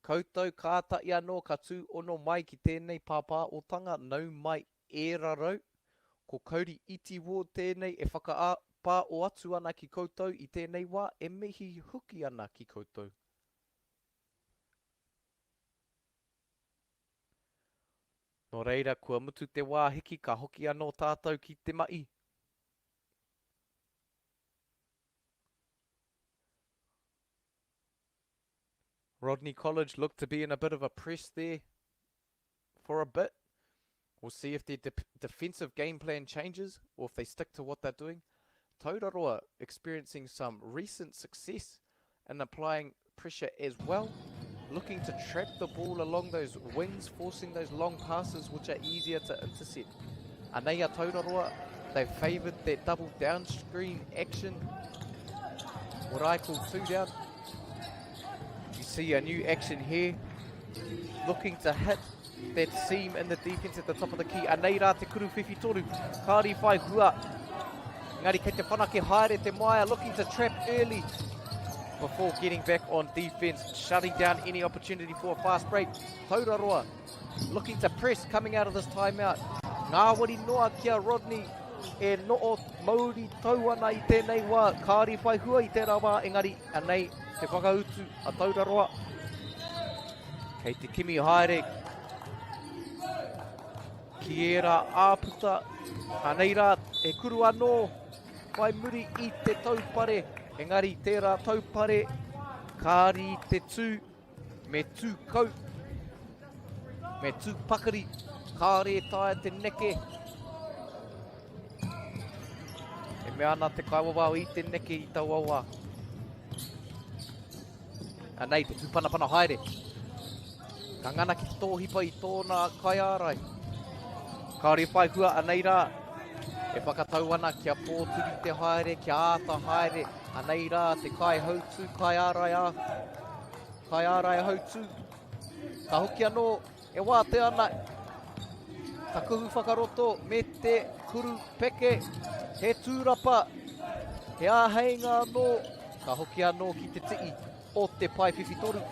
Koutou kātahi anō ka tūhono mai ki tēnei pāpāotanga nau mai e rarau. Ko Kauri Iti Ward tēnei e whakapāo atu ana ki koutou i tēnei wā, e mihi hoki ana ki koutou. Nō reira, kua mutu te wā hiki ka hoki anō tātou ki te mahi. Rodney College looked to be in a bit of a press there for a bit. We'll see if their de defensive game plan changes or if they stick to what they're doing. Tauraroa experiencing some recent success in applying pressure as well. Looking to trap the ball along those wings, forcing those long passes which are easier to intercept. Anei a Tauraroa, they favoured that double down screen action. What I call two down. You see a new action here. Looking to hit that seam in the defense at the top of the key. Anei rā te kuru whiwhi toru. Kāri whai hua. Engari kei te whanake haere te Maia, looking to trap early before getting back on defense, shutting down any opportunity for a fast break. Tauraroa looking to press coming out of this timeout. Ngāwari noa ki a Rodney e noo mauri tau ana i tēnei wā. Kāri whai hua i tērā wā, engari anei te whakautu a Tauraroa. Kei te kimi haere ki ērā āputa. Anei rā, he kuru anō whai muri i te taupare. Engari tērā taupare, kāri i te tū, me tū kau, me tū pakari, kāre e taea te neke. E mea ana te kaiwawao i te neke i taua wā. Anei te tūpanapana haere. Ka ngana ki te tōhipa i tōna kaiārai. Kāore i whai hua, anei rā. E whakatau ana kia pōturi te haere, kia āta haere. Anei rā te kaihautū, kaiārai ā, kaiārai hautū. Ka hoki anō, e wātea ana. Ka kuhu whakaroto me te kuru peke. He tūrapa, he āheinga anō. Ka hoki anō ki te tii o te pae whiwhitoru.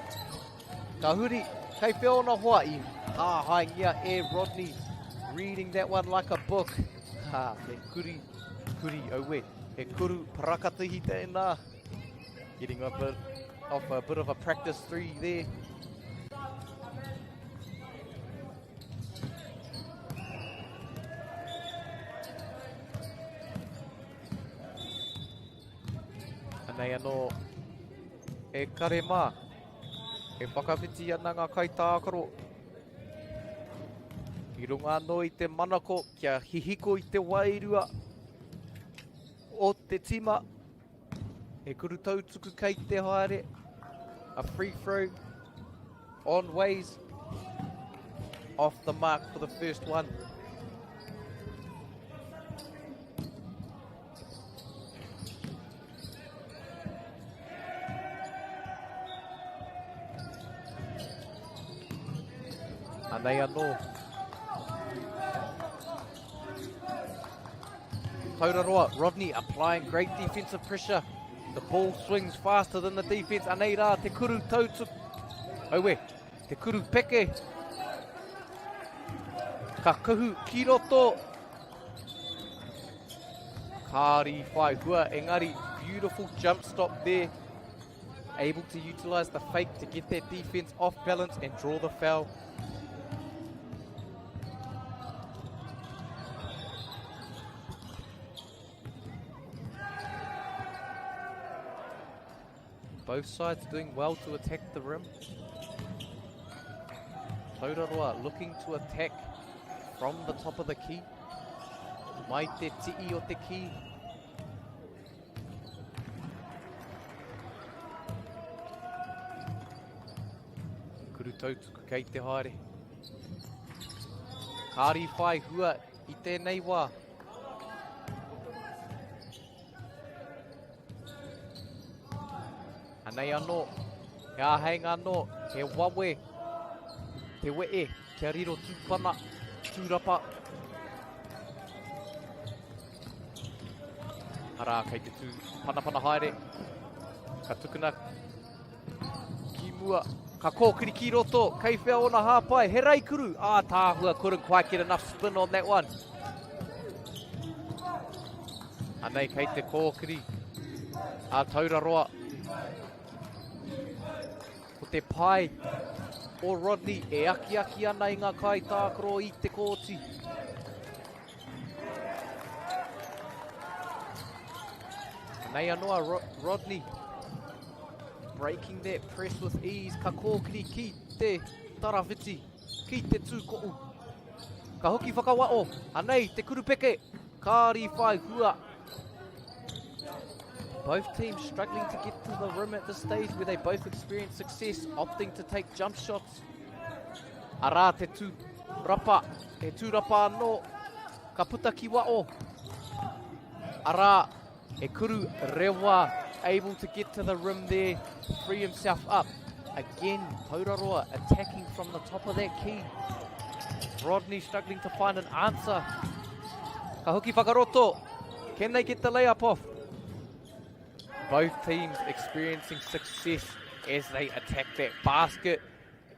Ka huri, kei whea ona hoa i hāhaingia e Rodney. Reading that one like a book. Ha, he kuri, kuri, aue. He kuru parakatihi tēnā. Getting a bit, off a bit of a practice three there. Anei anō e kare mā. E whakawhiti ana ngā kaitākaro i runga anō i te manako kia hihiko i te wairua. o te tima. He kuru tautuku kei te haere. A free throw on ways. Off the mark for the first one. Anei anō. Tauraroa, Rodney applying great defensive pressure. The ball swings faster than the defense. Anei rā, te kuru tautu. Aue, te kuru peke. Ka kuhu ki roto. Kāri whai hua, engari beautiful jump stop there. Able to utilise the fake to get that defence off balance and draw the foul. Both sides doing well to attack the rim. Tauraroa looking to attack from the top of the key. Mai te tii o te key. Kuru tautuku kei te haere. Kāri whai hua i tēnei wā. Anei anō, he āheinga anō, he wawe, te wee, kia riro tūpana, tūrapa. Arā, kei te tū panapana haere. Ka tukuna ki mua, ka kōkiri ki roto, kei whea ōna hāpai, he reikuru, ā, tāhua, couldn't quite get enough spin on that one. Anei kei te kōkiri a Tauraroa. Ko te pae o Rodney e akiaki ana i ngā kaitākaro i te kōti. Anei anō a Ro Rodney. Breaking that press with ease. Ka kōkiri ki te tarawhiti, ki te tūko'u. Ka hoki whakawao. Anei te kurupeke. Kāri whai hua. Both teams struggling to get to the rim at this stage where they both experience success, opting to take jump shots. Arā te tū rapa, he tū rapa anō, ka puta ki wao. Arā, he kuru rewa, able to get to the rim there, free himself up. Again, Tauraroa attacking from the top of that key. Rodney struggling to find an answer. Ka hoki whakaroto. Can they get the layup off? Both teams experiencing success as they attack that basket.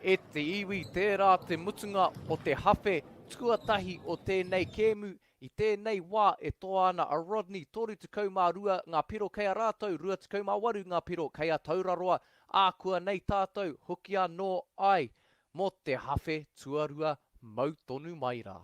E te iwi, tērā te mutunga o te hawhe tuatahi o tēnei kēmu. I tēnei wā e toa ana a Rodney, 32 ngā piro kei a rātou, 28 ngā piro kei a Tauraroa, ākuanei tātou hoki anō ai mō te hawhe tuarua mau tonu mai rā.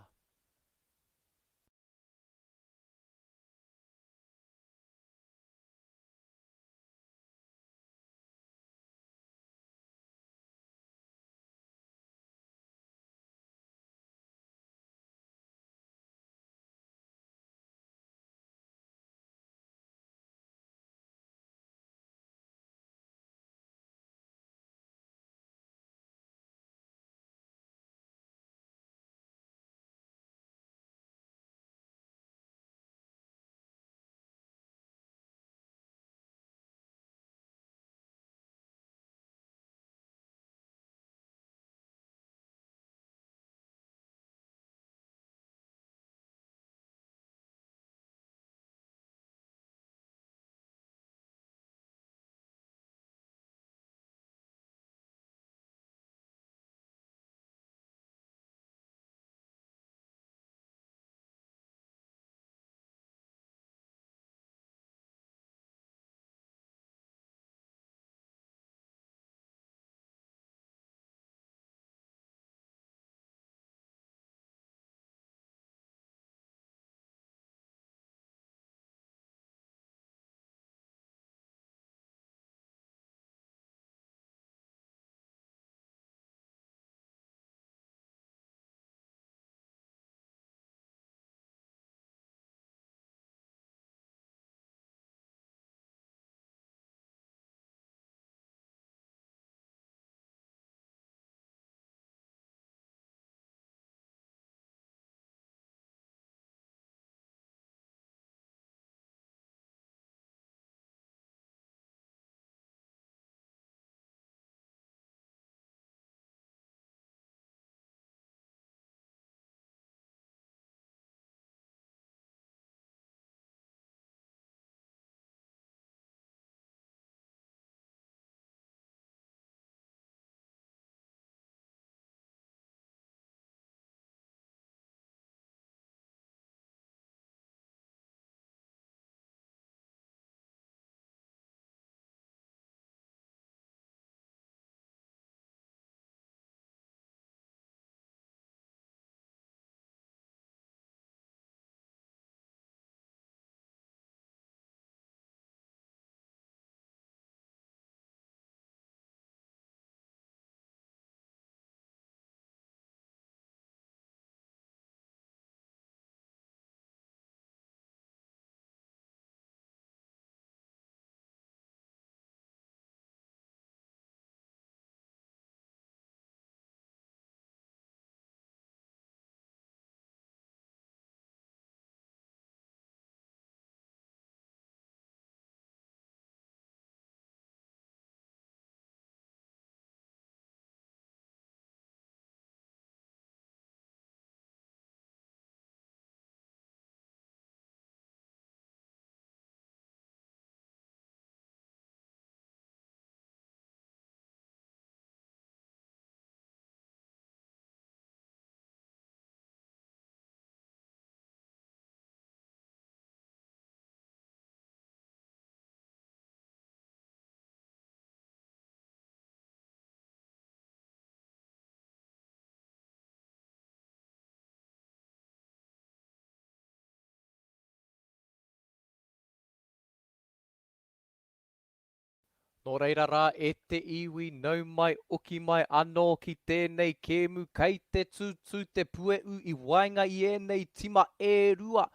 Nō reira rā e te iwi, nau mai, oki mai anō ki tēnei kēmu kei te tūtū te pue'u i waenga i ēnei tima e rua,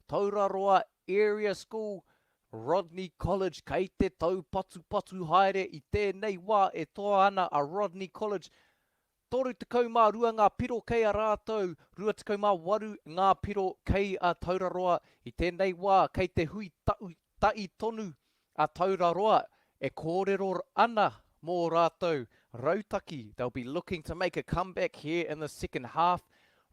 Tauraroa Area School, Rodney College kei te taupatupatu haere i tēnei wā e toa ana a Rodney College. 32 ngā piro kei a rātou, 28 ngā piro kei a Tauraroa i tēnei wā kei te hui ta'i tonu a Tauraroa e kōrero ana mō rātou rautaki. They'll be looking to make a comeback here in the second half.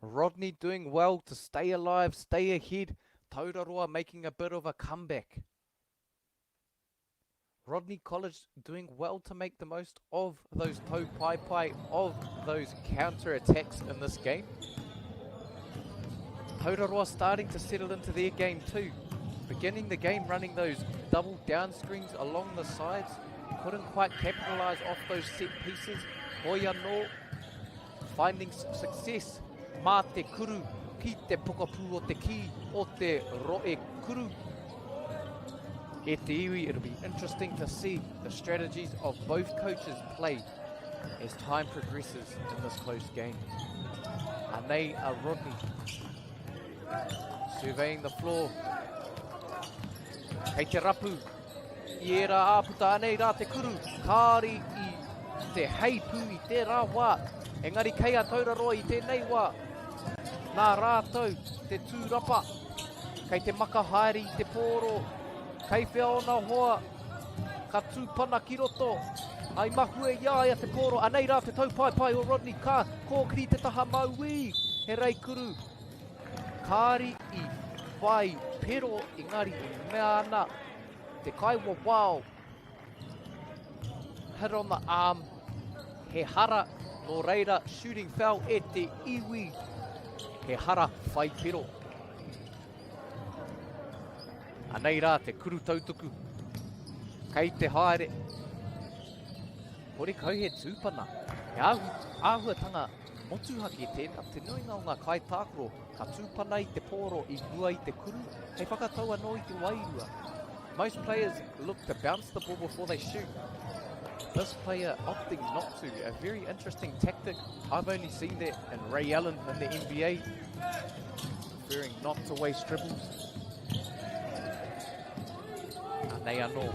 Rodney doing well to stay alive, stay ahead. Tauraroa making a bit of a comeback. Rodney College doing well to make the most of those toe paepae, of those counter-attacks in this game. Tauraroa starting to settle into their game too. Beginning the game running those double down screens along the sides. Couldn't quite capitalise off those set pieces. Hoi anō, finding some success. Mā te kuru ki te pokapū o te kī o te roe kuru. E te iwi, it'll be interesting to see the strategies of both coaches play as time progresses in this close game. Anei a Rodney surveying the floor. Kei te rapu i ērā āputa anei rā te kuru, kāri i te heipū i tērā wā, engari kei a Tauraroa i tēnei wā, nā rātou te tūrapa, kei te maka haere i te pōro, kei whea ōna hoa, ka tūpana ki roto, ai mahue i a ia te pōro, anei rā te taupaepae o Rodney, ka kōkiri te taha mauī, he reikuru, kāri i whai pero, engari e mea ana te kaiwawao, hit on the arm, he hara, nō reira, shooting foul e te iwi, he hara whai pero. Anei rā te kuru tautuku, kei te haere, horekau he tūpana, he āhuatanga motuhake tēnā, te nuinga o ngā kaitākaro ka tūpana i te pōro i mua i te kuru, hei whakatau anō i te wairua. Most players look to bounce the ball before they shoot. This player opting not to. A very interesting tactic. I've only seen that in Ray Allen in the NBA. Preferring not to waste dribbles. Anei anō.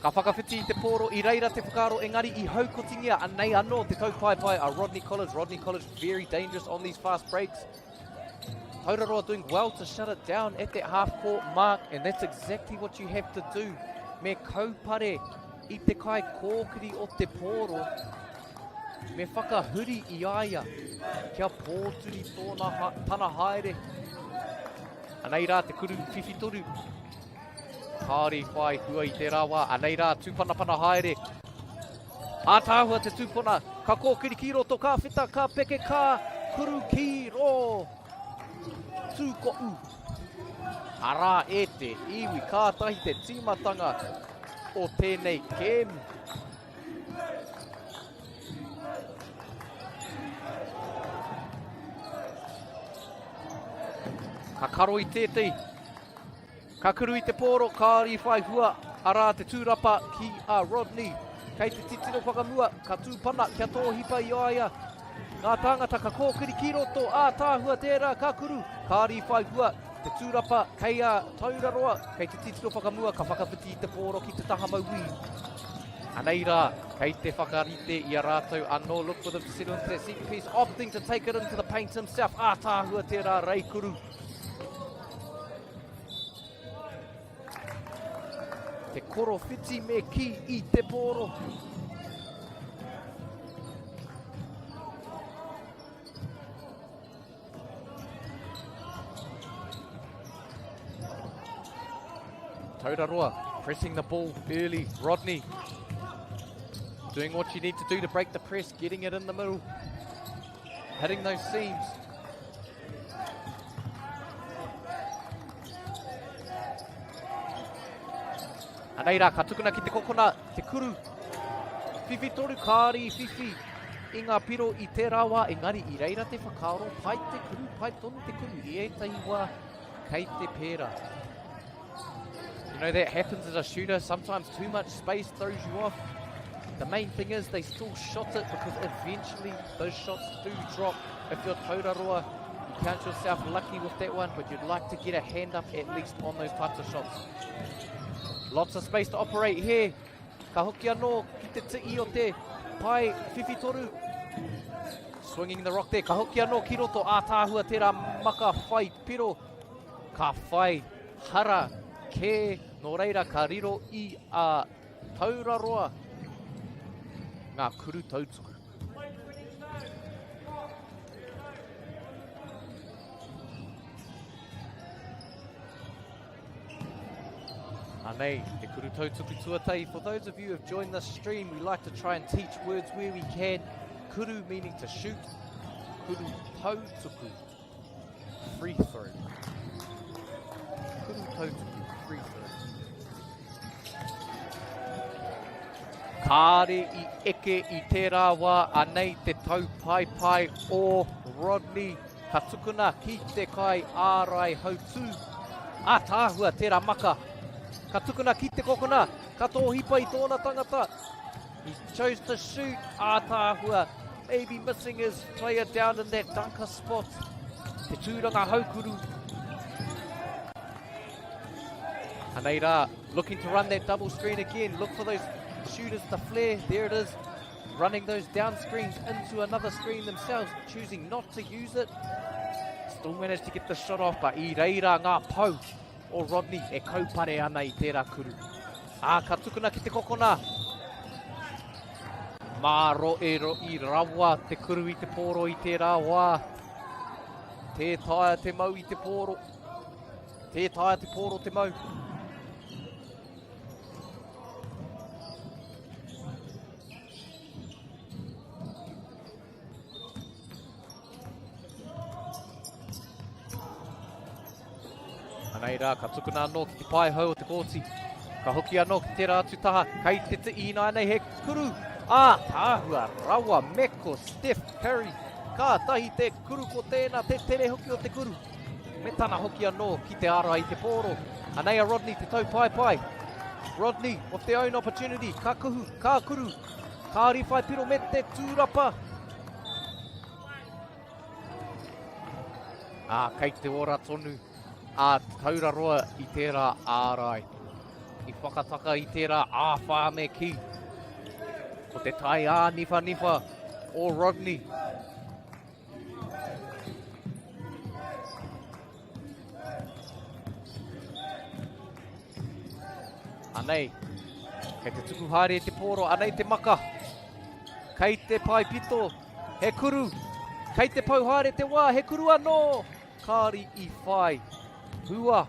Ka whakawhiti i te pōro i reira te whakaaro engari i haukotingia anei anō te taupaepae a Rodney College. Rodney College very dangerous on these fast breaks. Tauraroa doing well to shut it down at that half court mark and that's exactly what you have to do. Me kaupare i te kai kōkiri o te pōro. Me whakahuri i a ia kia pōturi tōna, tana haere. Anei rā te kuru whiwhitoru. Kāore i whai hua i tērā wā. Anei rā, tūpanapana haere. Ātaahua te tūpona, ka kōkiri ki roto, ka whita, ka peke, ka kuru ki rō tūkoʻu. Arā e te iwi, kātahi te tīmatanga o tēnei kēmu. Ka karo i tētehi. Ka kuru i te pōro, kāore i whai hua, arā te tūrapa ki a Rodney. Kei te titiro whakamua, ka tūpana kia tōhipa i a ia. Ngā tāngata ka kōkiri ki roto, ātaahua tērā, ka kuru, kāore i whai hua, te tūrapa kei a Tauraroa, kei te titiro whakamua, ka whakawhiti i te pōro ki te taha mauī. Anei rā, kei te whakarite i a rātou anō, look for them to settle into that set piece, opting to take it into the paint himself, ātaahua tērā, Reikuru. Te korowhiti me ki i te pōro. Tauraroa pressing the ball early. Rodney doing what you need to do to break the press, getting it in the middle, hitting those seams. Anei rā, ka tukuna ki te kokona, te kuru. Whiwhi toru kāri whiwhi i ngā piro i tērā wā, engari i reira te whakaaro, pai te kuru, pai tonu te kuru, i ētahi wā kei te pērā. know, that happens as a shooter. Sometimes too much space throws you off. The main thing is they still shot it because eventually those shots do drop. If you're Tauraroa, you count yourself lucky with that one, but you'd like to get a hand up at least on those types of shots. Lots of space to operate here. Ka hoki anō ki te tii o te pae whiwhitoru. Swinging the rock there. Ka hoki anō ki roto ātaahua tērā maka whai piro. Ka whai hara kē, nō reira ka riro i a Tauraroa ngā kuru tautuku. Anei, te kuru tautuku tuatahi. For those of you who have joined the stream, we like to try and teach words where we can. Kuru meaning to shoot, kuru tautuku, free throw. Kuru tautuku, free throw. Kāre i eke i tērā wā, anei te taupaepae o Rodney. Ka tukuna ki te kai ārai hautū. Ātaahua tērā maka. Ka tukuna ki te kokona, ka tōhipa i tōna tangata. He chose to shoot, ātaahua. Maybe missing his player down in that dunker spot. Te tūranga haukuru. Anei rā, looking to run that double screen again. Look for those shooters to flare. There it is. Running those down screens into another screen themselves, choosing not to use it. Still managed to get the shot off, but i reira ngā pou o Rodney e kaupare ana i tērā kuru. Ā, ka tukuna ki te kokona. Māro e ro i rawa te kuru i te pōro i tērā wā. Tē taea te mau i te pōro. Tē taea te pōro te mau. Anei rā, ka tukuna anō ki te paehau o te kōti. Ka hoki anō ki tērā atu taha, kei te tii ināianei he kuru. Ā, tāhua rawa me ko Steph Curry. Kātahi te kuru ko tēnā, te tere hoki o te kuru. Me tana hoki anō ki te ārai i te pōro. Anei a Rodney te taupaepae. Rodney with the own opportunity. Ka kuhu, ka kuru, ka riwhai piro me te tūrapa. Ā, kei te ora tonu a Tauraroa i tērā ārai. I whakataka i tērā āwhā me kī. Ko te tai āniwhaniwha o Rodney. Anei, kei te tuku haere te pōro, anei te maka. Kei te pae pito, he kuru. Kei te pau haere te wā, he kuru anō. Kāri i whai hua.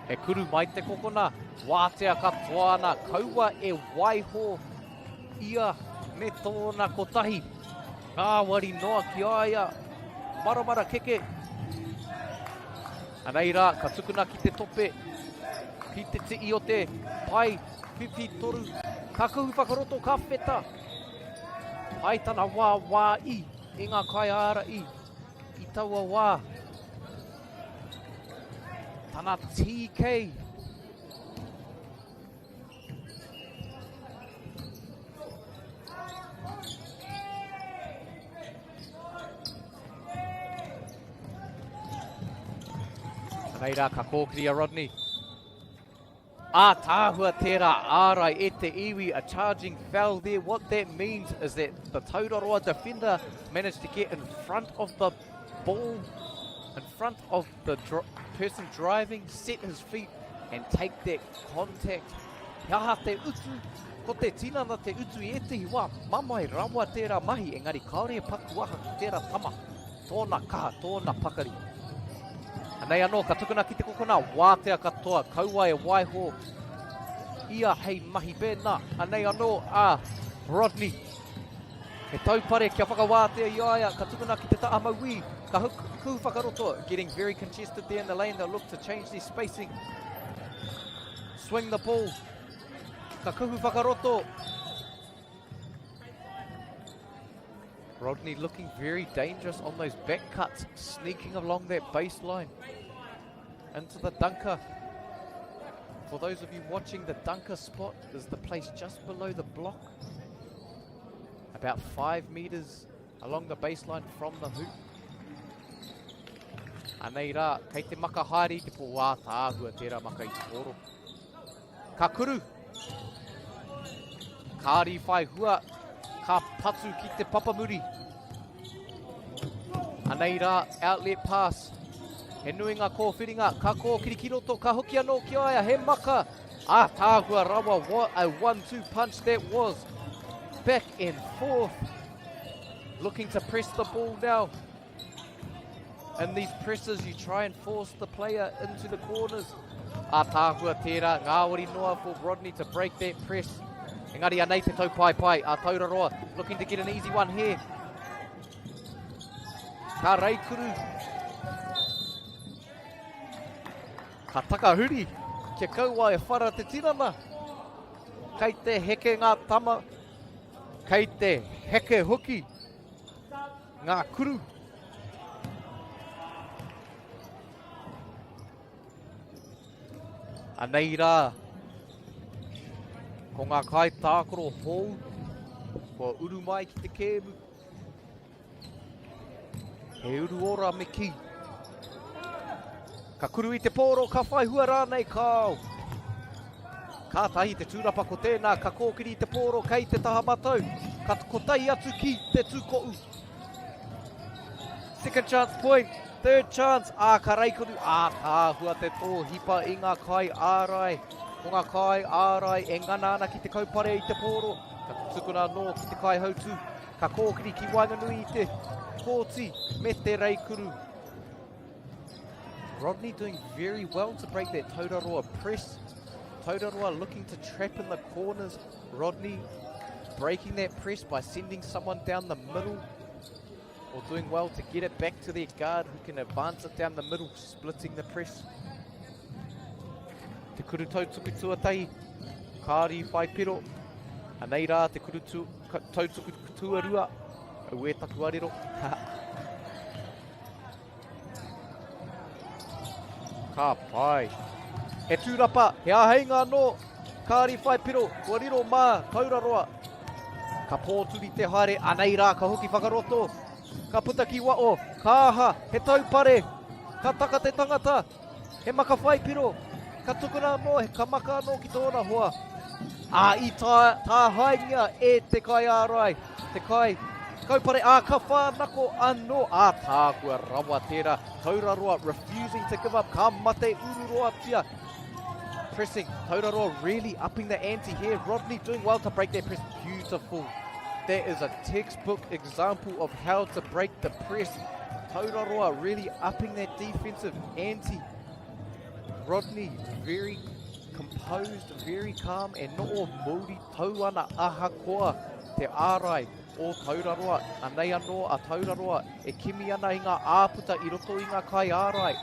He kuru mai te kokona, wātea katoa ana, kaua e waiho ia me tōna kotahi. Ngāwari noa ki a ia, maramara keke. Anei rā, ka tukuna ki te tope, ki te tii o te pae whiwhi toru. Ka kuhu whakaroto, ka wheta. Hai tana wā wā i, i ngā kaiāra i, i taua wā. Tana TK. Reira ka kōkiri a Rodney. Ātaahua tērā ārai e te iwi, a charging foul there. What that means is that the Tauraroa defender managed to get in front of the ball, in front of the dr person driving, set his feet and take that contact. He aha te utu? Ko te tinana te utu i ētehi wā, mamae rawa tērā mahi, engari kāore e paku aha ki tērā tama. Tōna kaha, tōna pakari. Anei anō, ka tukuna ki te kokona, wātea katoa, kaua e waiho ia hei mahi pēnā. Anei anō a Rodney. He taupare kia whakawātea i a ia, ka tukuna ki te taha mauī, ka kuhu whakaroto, getting very congested there in the lane, they'll look to change their spacing. Swing the ball, ka kuhu whakaroto. Rodney looking very dangerous on those back cuts, sneaking along that baseline into the dunker. For those of you watching, the dunker spot is the place just below the block, about 5 meters along the baseline from the hoop. Anei rā, kei te maka haere i te pō ātaahua tērā maka i te pōro. Ka kuru. Kāri whai hua, ka patu ki te papamuri. Anei rā, outlet pass. He nui ngā kōwhiringa, ka kōkiri ki roto, ka hoki anō ki a ia, he maka. Ātaahua rawa, what a 1-2 punch that was. Back and forth. Looking to press the ball now. In these presses, you try and force the player into the corners. Ātaahua tērā, ngāwari noa for Rodney to break that press. Engari anei te taupaepae a Tauraroa, looking to get an easy one here. Ka reikuru. Ka takahuri, kia kaua e whara te tinana. Kei te heke ngā tama, kei te heke hoki ngā kuru. Anei rā, ko ngā kaitākaro hou kua uru mai ki te kēmu. He uru ora me kī. Ka kuru i te pōro, ka whai hua rānei, kāo. Kātahi te tūrapa ko tēnā, ka kōkiri i te pōro kei te taha matau, ka kotahi atu ki te tūkoʻu. Second chance point, third chance, ā, ka reikuru, ā, tāhua te tō hipa i ngā kai ārai. Ko ngā kai ārai e ngana ana ki te kaupare i te pōro, ka tukuna anō ki te kaihautū, ka kōkiri ki waenganui i te kōti me te reikuru. Rodney doing very well to break that Tauraroa press. Tauraroa looking to trap in the corners. Rodney breaking that press by sending someone down the middle or doing well to get it back to their guard who can advance it down the middle, splitting the press. Te kuru tautuku tuatahi, kāri whai piro. Anei rā te kuru tu, tautuku tuarua, au e taku arero. Ka pai. He tūrapa, he āheinga anō. Kāri whai piro, kua riro mā Tauraroa. Ka pōturi te haere, anei rā ka hoki whakaroto. Ka puta ki wao, ka aha, he taupare. Ka taka te tangata, he maka whai piro. Ka tukuna anō, he ka maka anō ki tōna hoa. Ā, i tā, tāhaengia e te kaiārai, te kai kaupare, ā, ka whānako anō. Ā, tāhua rawa tērā. Tauraroa refusing to give up, ka mate ururoatia. Pressing, Tauraroa really upping the ante here. Rodney doing well to break that press. Beautiful. That is a textbook example of how to break the press. Tauraroa really upping that defensive ante. Rodney very composed, very calm, e noho mouri tau ana ahakoa te ārai o Tauraroa. Anei anō a Tauraroa e kimi ana i ngā āputa i roto i ngā kaiārai.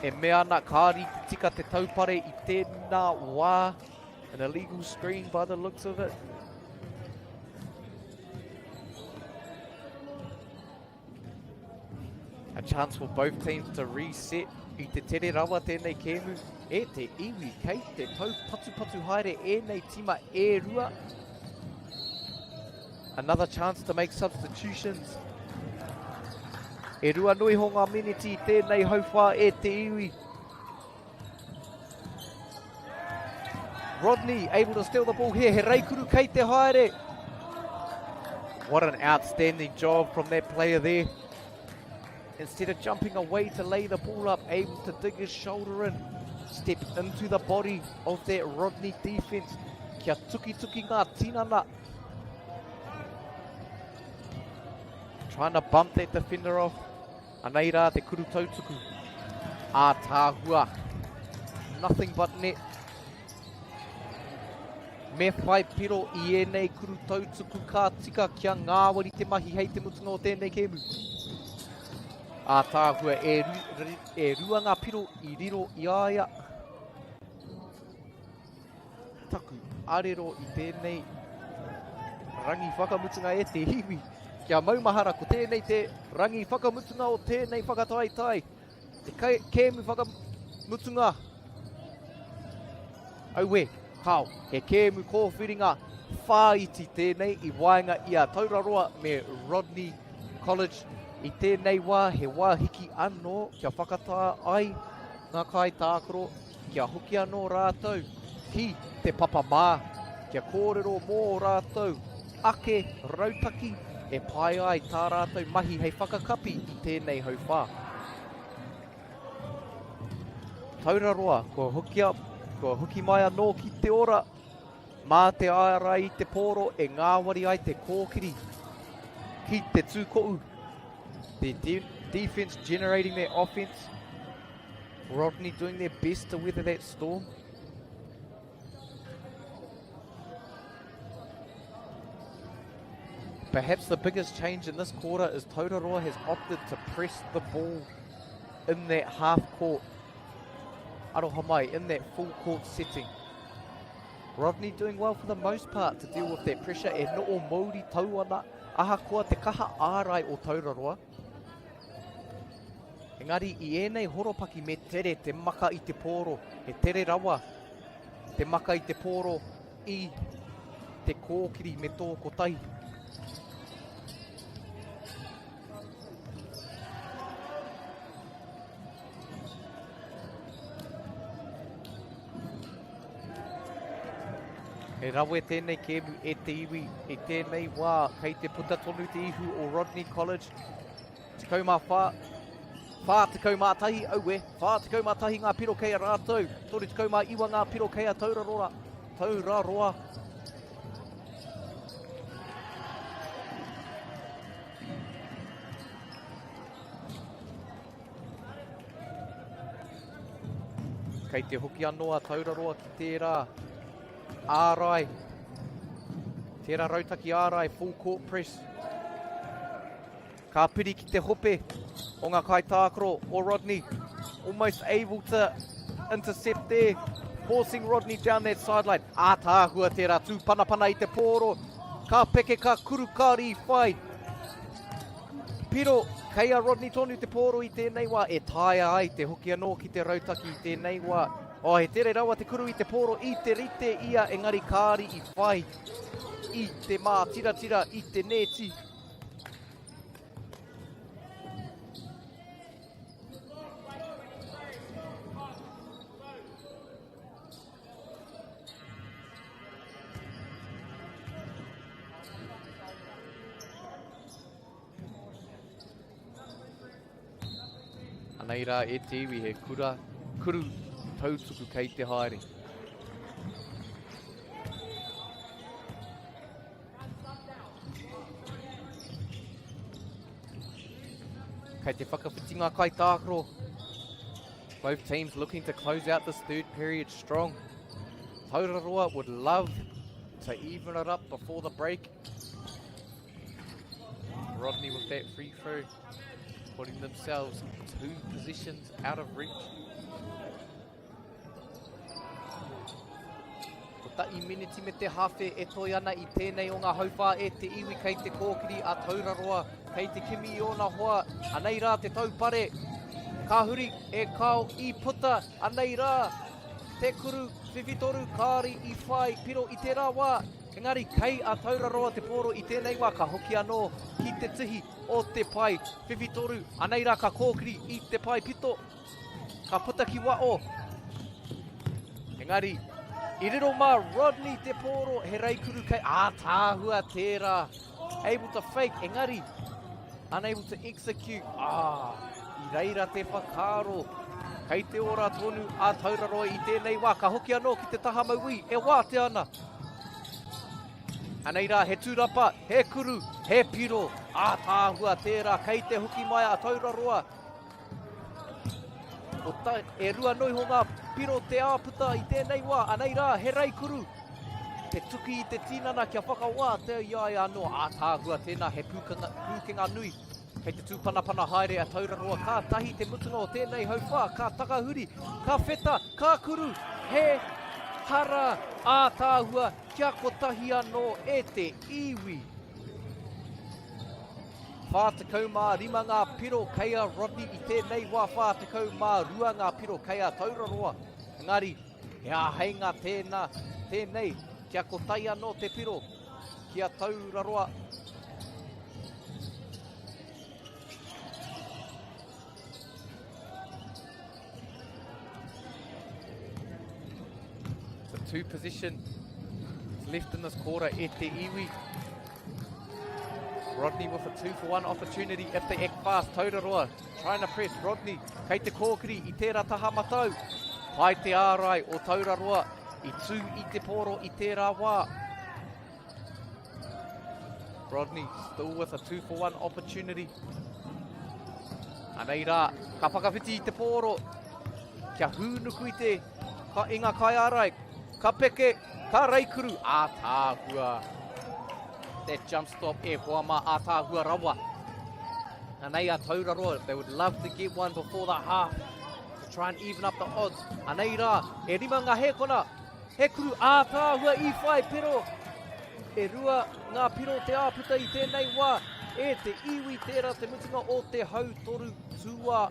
E mea ana kāri te tika te taupare i tēnā wā. An illegal screen by the looks of it. A chance for both teams to reset i te tere rawa tēnei kēmu. E te iwi, kei te tau patupatu haere ēnei tima e rua. Another chance to make substitutions. E rua nui ho ngā miniti i tēnei hauwhā e te iwi. Rodney able to steal the ball here. He reikuru kei te haere. What an outstanding job from that player there. Instead of jumping away to lay the ball up, able to dig his shoulder in, step into the body of that Rodney defense. Kia tukituki ngā tinana. Trying to bump that defender off. Anei rā te kuru tautuku. Ātaahua. Nothing but net. Me whai piro i ēnei kuru tautuku ka tika kia ngāwari te mahi hei te mutunga o tēnei kēmu. Ātaahua e, e rua ngā piro i riro i a ia. Taku arero i tēnei rangi whakamutunga e te iwi. Kia maumahara ko tēnei te rangi whakamutunga o tēnei whakataetae. Te kēmu whakamutunga. Aue, kao, he kēmu kōwhiringa whāiti tēnei i waenga i a Tauraroa me Rodney College. I tēnei wā, he wā hiki anō kia whakatā ai ngā kaitākaro, kia hoki anō rātou ki te papa mā, kia kōrero mō ō rātou ake rautaki e pai ai tā rātou mahi hei whakakapi i tēnei hauwhā. Tauraroa, kua hokia, kua hoki mai anō ki te ora, mā te ārai i te pōro e ngāwari ai te kōkiri ki te tūkoʻu. The defense generating their offense. Rodney doing their best to weather that storm. Perhaps the biggest change in this quarter is Tauraroa has opted to press the ball in that half court. Aroha mai, in that full court setting. Rodney doing well for the most part to deal with that pressure e no'o mouri tau ana ahakoa te kaha ārai o Tauraroa. Engari i ēnei horopaki me tere te maka i te pōro, he tere rawa te maka i te pōro i te kōkiri me tō kotahi. He rawe tēnei kēmu e te iwi i tēnei wā kei te puta tonu te ihu o Rodney College. 14, 41, aue, 41 ngā piro kei a rātou, 39 ngā piro kei a Tauraroa. Tauraroa. Kei te hoki anō a Tauraroa ki tērā ārai. Tērā rautaki ārai, full court press. Ka piri ki te hope o ngā kaitākaro o Rodney. Almost able to intercept there. Forcing Rodney down that sideline. Ātaahua tērā tūpanapana i te pōro. Ka peke, ka kuru, ka rīwhai. Piro, kei a Rodney tonu te pōro i tēnei wā e taea ai te hoki anō ki te rautaki i tēnei wā. Oh, he tere rawa te kuru i te pōro i te rite ia engari kāri i whai i te mātiratira i te nēti. Anei rā e te iwi he kura, kuru tautuku kei te haere. Kei te whakawhiti ngā kaitākaro. Both teams looking to close out this third period strong. Tauraroa would love to even it up before the break. Rodney with that free throw, putting themselves two positions out of reach. Kotahi miniti me te hawhe e toi ana i tēnei o ngā hauwhā e te iwi kei te kōkiri a Tauraroa, kei te kimi i ōna hoa, anei rā te taupare, ka huri e kao i puta, anei rā te kuru whiwhitoru kāri i whai piro i tērā wā, engari kei a Tauraroa te pōro i tēnei wā ka hoki anō ki te tihi o te pae whiwhitoru, anei rā ka kōkiri i te pae pito. Ka puta ki wao. Engari, i riro mā Rodney te pōro, he reikuru kei ātaahua tērā. Able to fake, engari, unable to execute. Ah, i reira te whakaaro. Kei te ora tonu a Tauraroa i tēnei wā. Ka hoki anō ki te taha mauī, e wātea ana. Anei rā, he tūrapa, he kuru, he piro. Ātaahua tērā, kei te hoki mai a Tauraroa. Ko ta, e rua noiho ngā piro te āputa i tēnei wā, anei rā, he reikuru. Te tuki i te tinana kia whakawā te i a ia anō. Ātaahua tēnā, he pūkenga, pūkenga nui. Kei te tūpanapana haere a Tauraroa, kātahi te mutunga o tēnei hauwhā, ka takahuri, ka wheta, ka kuru, he hara. Ātaahua kia kotahi anō e te iwi. 45 ngā piro kei a Rodney i tēnei wā, 42 ngā piro kei a Tauraroa. Engari, he āheinga tēnā, tēnei, kia kotahi anō te piro ki a Tauraroa. The two position left in this quarter e te iwi. Rodney with a 2 for 1 opportunity if they act fast. Tauraroa trying to press Rodney. Kei te kōkiri i tērā taha matau. Pai te ārai o Tauraroa i tū i te pōro i tērā wā. Rodney still with a 2 for 1 opportunity. Anei rā, ka whakawhiti i te pōro kia hūnuku i te ka, i ngā kaiārai. Ka peke, ka reikuru, ātaahua. That jump stop e hoa mā, ātaahua rawa. Anei a Tauraroa, they would love to get one before the half to try and even up the odds. Anei rā, e rima ngā hēkona, He kuru ātaahua i whai pero. E rua ngā piro te āputa i tēnei wā. E te iwi tērā te mutunga o te hautoru tua,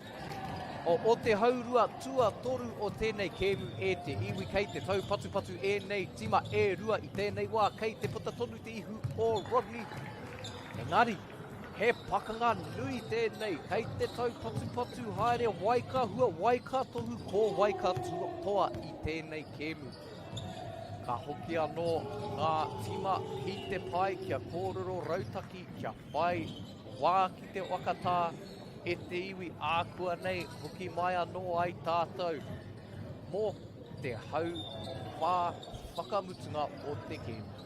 o, o te haurua tuatoru o tēnei kēmu e te iwi. Kei te taupatupatu ēnei tima e rua i tēnei wā. Kei te puta tonu te ihu o Rodney. Engari, he pakanga nui tēnei. Kei te taupatupatu haere wai ka hua, wai ka tohu, ko wai ka toa i tēnei kēmu. Ka hoki anō ngā tima ki te pae kia kōrero rautaki, kia whai wā ki te whakatā e te iwi ākuanei hoki mai anō ai tātou mō te hauwhā whakamutunga o te kēmu.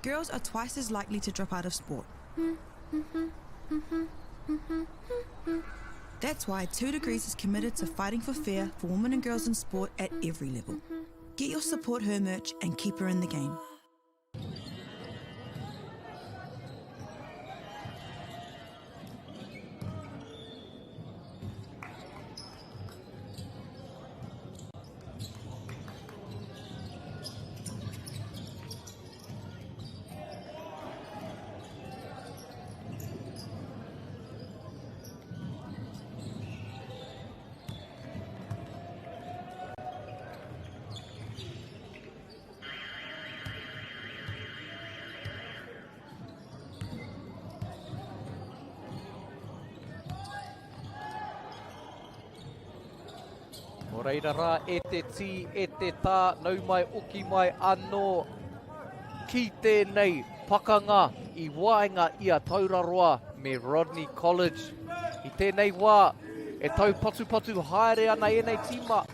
Girls are twice as likely to drop out of sport. That's why 2 Degrees is committed to fighting for fair for women and girls in sport at every level. Get your support her merch and keep her in the game. Nō reira rā, e te tī, e te tā, nau mai, oki mai anō ki tēnei pakanga i waenga i a Tauraroa me Rodney College. I tēnei wā, e taupatupatu haere ana ēnei tīma.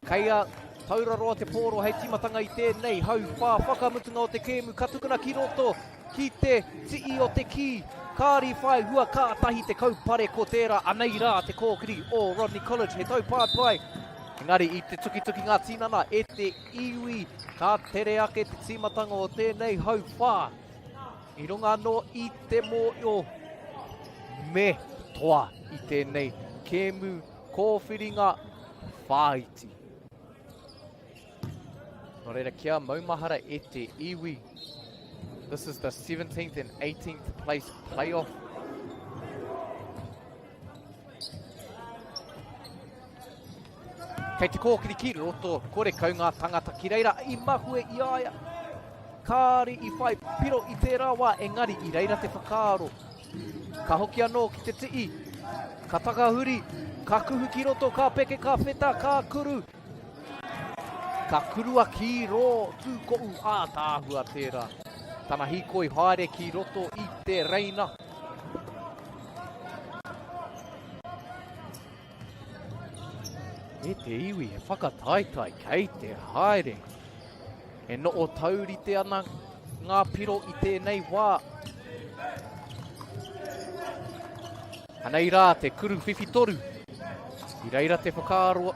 Kei a Tauraroa te pōro hei tīmatanga i tēnei hauwhā whakamutunga o te kēmu ka tukuna ki roto ki te tii o te kī. Kāri whai hua kātahi te kaupare ko tērā anei rā te kōkiri o Rodney College he taupaepae. Engari i te tukituki ngā tinana e te iwi ka tere ake te tīmatanga o tēnei hauwhā. I runga anō i te mōio me toa i tēnei kēmu kōwhiringa whāiti. Nō reira, kia maumahara e te iwi. This is the 17th and 18th place playoff. Kei te kōkiri ki roto, kore kau ngā tangata ki reira i mahue i a ia. Kāri i whai piro i tērā wā, engari i reira te whakaaro. Ka hoki anō ki te tii, ka takahuri, ka kuhu ki roto, ka peke, ka wheta, ka kuru. Ka kurua ki rō tūkoʻu ātaahua tērā. Tana hīkoi haere ki roto i te reina. E te iwi, he whakataetae kei te haere. E noho taurite ana ngā piro i tēnei wā. Anei rā te kuru whiwhitoru. I reira te whakaaro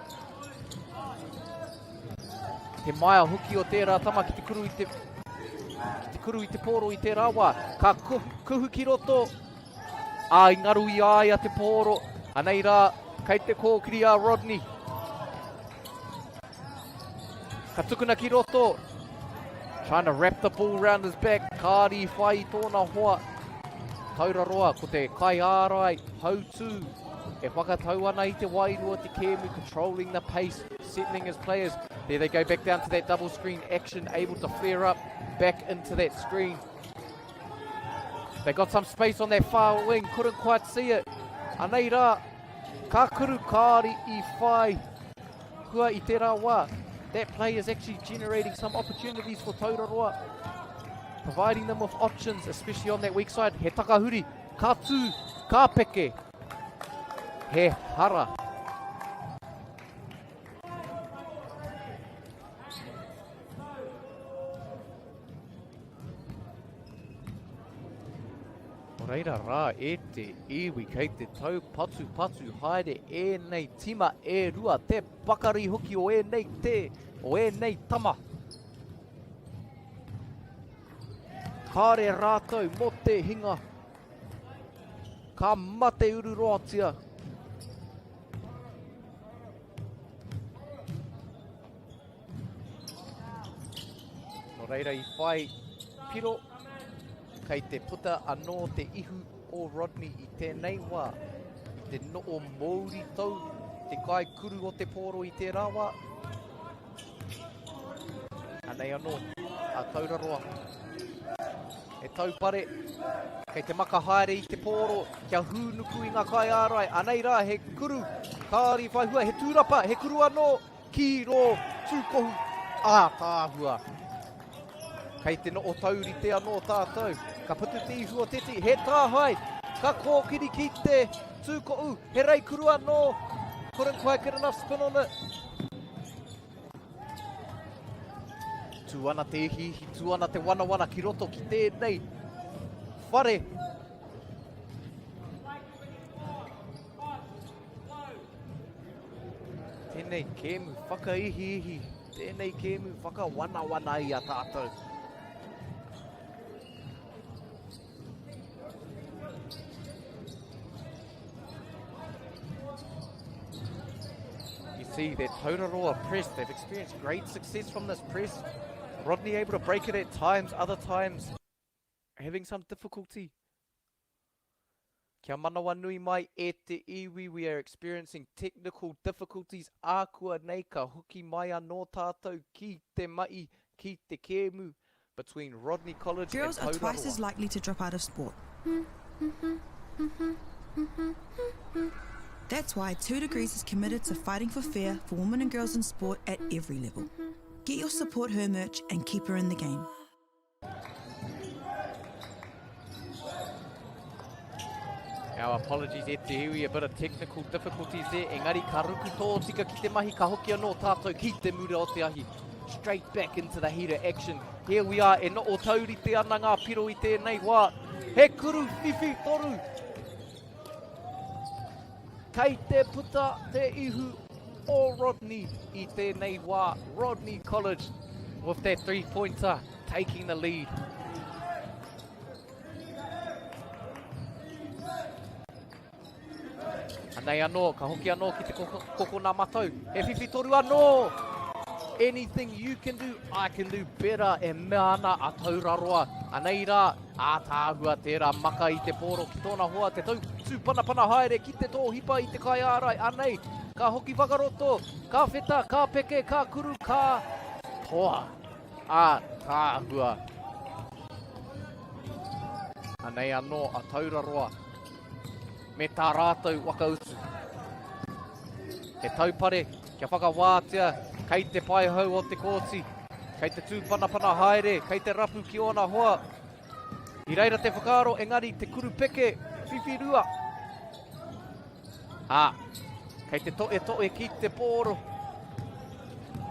Te maia hoki o tērā tama ki te kuru i te, ki te kuru i te pōro i tērā wā. Ka kuhu ki roto, ā, i ngaru i a ia te pōro. Anei rā, kei te kōkiri a Rodney. Ka tukuna ki roto. Trying to wrap the ball round his back. Kāri whai i tōna hoa. Tauraroa, ko te kaiārai, hautū, e whakatau ana i te wairua te kēmu, controlling the pace, settling his players. There they go back down to that double screen action, able to flare up back into that screen. They got some space on that far wing, couldn't quite see it. Anei rā, ka kuru kāri i whai hua i tērā wā. That play is actually generating some opportunities for Tauraroa, providing them with options, especially on that weak side. He takahuri, ka tū, ka peke. He hara. Nō reira rā e te iwi kei te taupatupatu haere ēnei tima e rua, te pakari hoki o ēnei te, o ēnei tama. Kāre rātou mō te hinga. Ka mate ururoatia. Nō reira i whai piro, kei te puta anō te ihu o Rodney i tēnei wā. I te noo mouri tou, te kai kuru o te pōro i tērā wā. Anei anō, a Tauraroa. E taupare, kei te maka haere i te pōro, kia hūnuku i ngā kaiārai. Anei rā, he kuru, kāri whai hua, he tūrapa, he kuru anō. Ki rō tūkohu ātaahua. Kei te noho taurite anō tātou. Ka putu te ihu o Teti, he tāhae. Ka kōkiri ki te tūkohu, he reikuru anō. Couldn't quite get enough spin on it. Tū ana te ihiihi, tū ana te wanawana ki roto ki tēnei whare. Tēnei kēmu whakaihiihi, tēnei kēmu whakawanawana i a tātou. You see that Tauraroa press, they've experienced great success from this press. Rodney able to break it at times, other times having some difficulty. Kia manawanui mai e te iwi, we are experiencing technical difficulties ākuanei ka hoki mai anō tātou ki te mahi, ki te kēmu between Rodney College and Girls are twice as Tauraroa. likely to drop out of sport. That's why 2 Degrees is committed to fighting for fair for women and girls in sport at every level. Get your support her merch and keep her in the game. Our apologies e te iwi, a bit of technical difficulties there. Engari ka ruku tōtika ki te mahi, ka hoki anō tātou ki te mura o te ahi. Straight back into the heat of action. Here we are, e noho taurite ana ngā piro i tēnei wā. He kuru whiwhi toru. Kei te puta te ihu o Rodney i tēnei wā. Rodney College with that three-pointer. Taking the lead. Anei anō, ka hoki anō ki te kokona matau. He whiwhi toru anō! Anything you can do, I can do better, e mea ana a Tauraroa. Anei rā, ātaahua tērā maka i te pōro ki tōna hoa, te tau tūpanapana haere ki te tōhipa i te kaiārai. Anei, ka hoki whakaroto, ka wheta, ka peke, ka kuru, ka toa. Ātaahua. Anei anō a Tauraroa me tā rātou whakautu. He taupare kia whakawātea kei te paehau o te kōti, kei te tūpanapana haere, kei te rapu ki ōna hoa. I reira te whakaaro, engari te kurupeke whiwhirua. Ā, Kei te toetoe ki te pōro.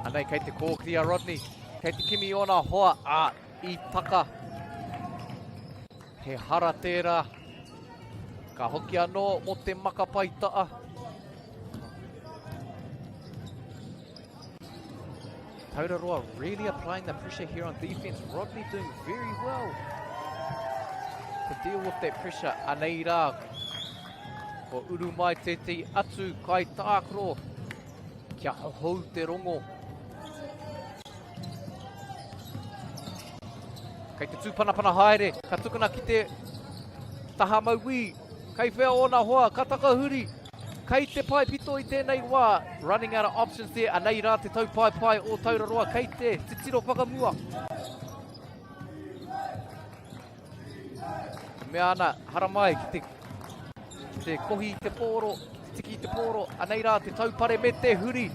Anei kei te kōkiri a Rodney. Kei te kimi ōna hoa, ā, i taka. He hara tērā. Ka hoki anō mō te maka paita'a. Tauraroa really applying the pressure here on defense. Rodney doing very well to deal with that pressure. Anei rā, ko uru mai tētehi atu kai tākaro kia hohou te rongo. Kei te tūpanapana haere, ka tukuna ki te taha mauī. Kei whea ōna hoa, ka takahuri. Kei te pae pito i tēnei wā. Running out of options there. Anei rā te taupaepae o Tauraroa kei te titiro whakamua. E mea ana, haramai ki te, ki te kohi i te pōro, ki te tiki i te pōro. Anei rā te taupare me te huri.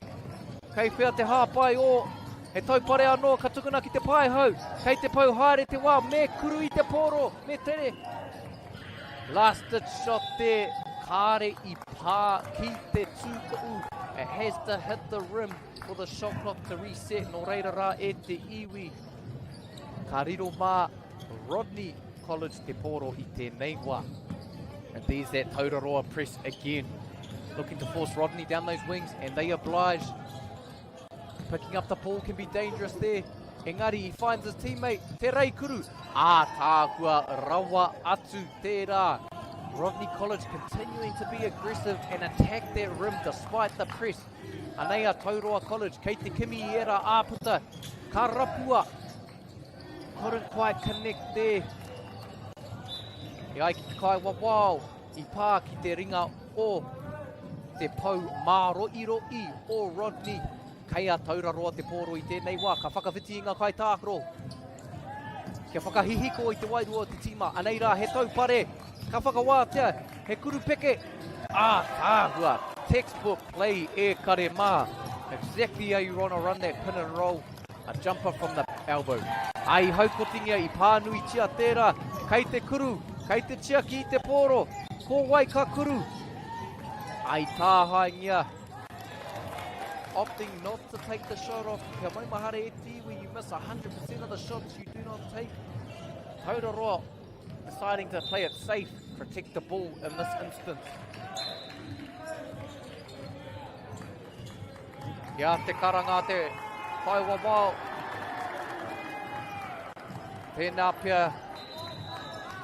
Kei whea te hāpai o He taupare anō ka tukuna ki te paehau. Kei te pau haere te wā, me kuru i te pōro, me tere. Last ditch shot there, kāre i pā ki te tūtoʻu. It has to hit the rim for the shot clock to reset. Nō reira rā e te iwi. Ka riro mā Rodney College te pōro i tēnei wā. And there's that Tauraroa press again. Looking to force Rodney down those wings and they oblige. Picking up the ball can be dangerous there. Engari, he finds his teammate, Te Reikuru. Ātaahua rawa atu tērā. Rodney College continuing to be aggressive and attack that rim despite the press. Anei a Tauroa College, kei te kimi i era āputa. Ka rapua. Couldn't quite connect there. E ai ki te kai wawao, i pā ki te ringa o te pou māroiroī o Rodney. Kei a Tauraroa te pōro i tēnei wā, ka whakawhiti i ngā kaitākaro kia whakahihiko i te wairua o te tīma. Anei rā he taupare, ka whakawātea, he kurupeke, ātaahua, textbook play e kare mā. Exactly how you wanna run that pin and roll. A jumper from the elbow. Ā, i haukotingia, i pānuitia tērā. Kei te kuru, kei te tiaki i te pōro. Ko wai ka kuru? Ā, i tāhaengia. Opting not to take the shot off. Kia maumahara e te iwi, you miss 100% of the shots you do not take. Tauraroa deciding to play it safe, protect the ball in this instance. Kia te karanga te whai wawao. Tēnā pea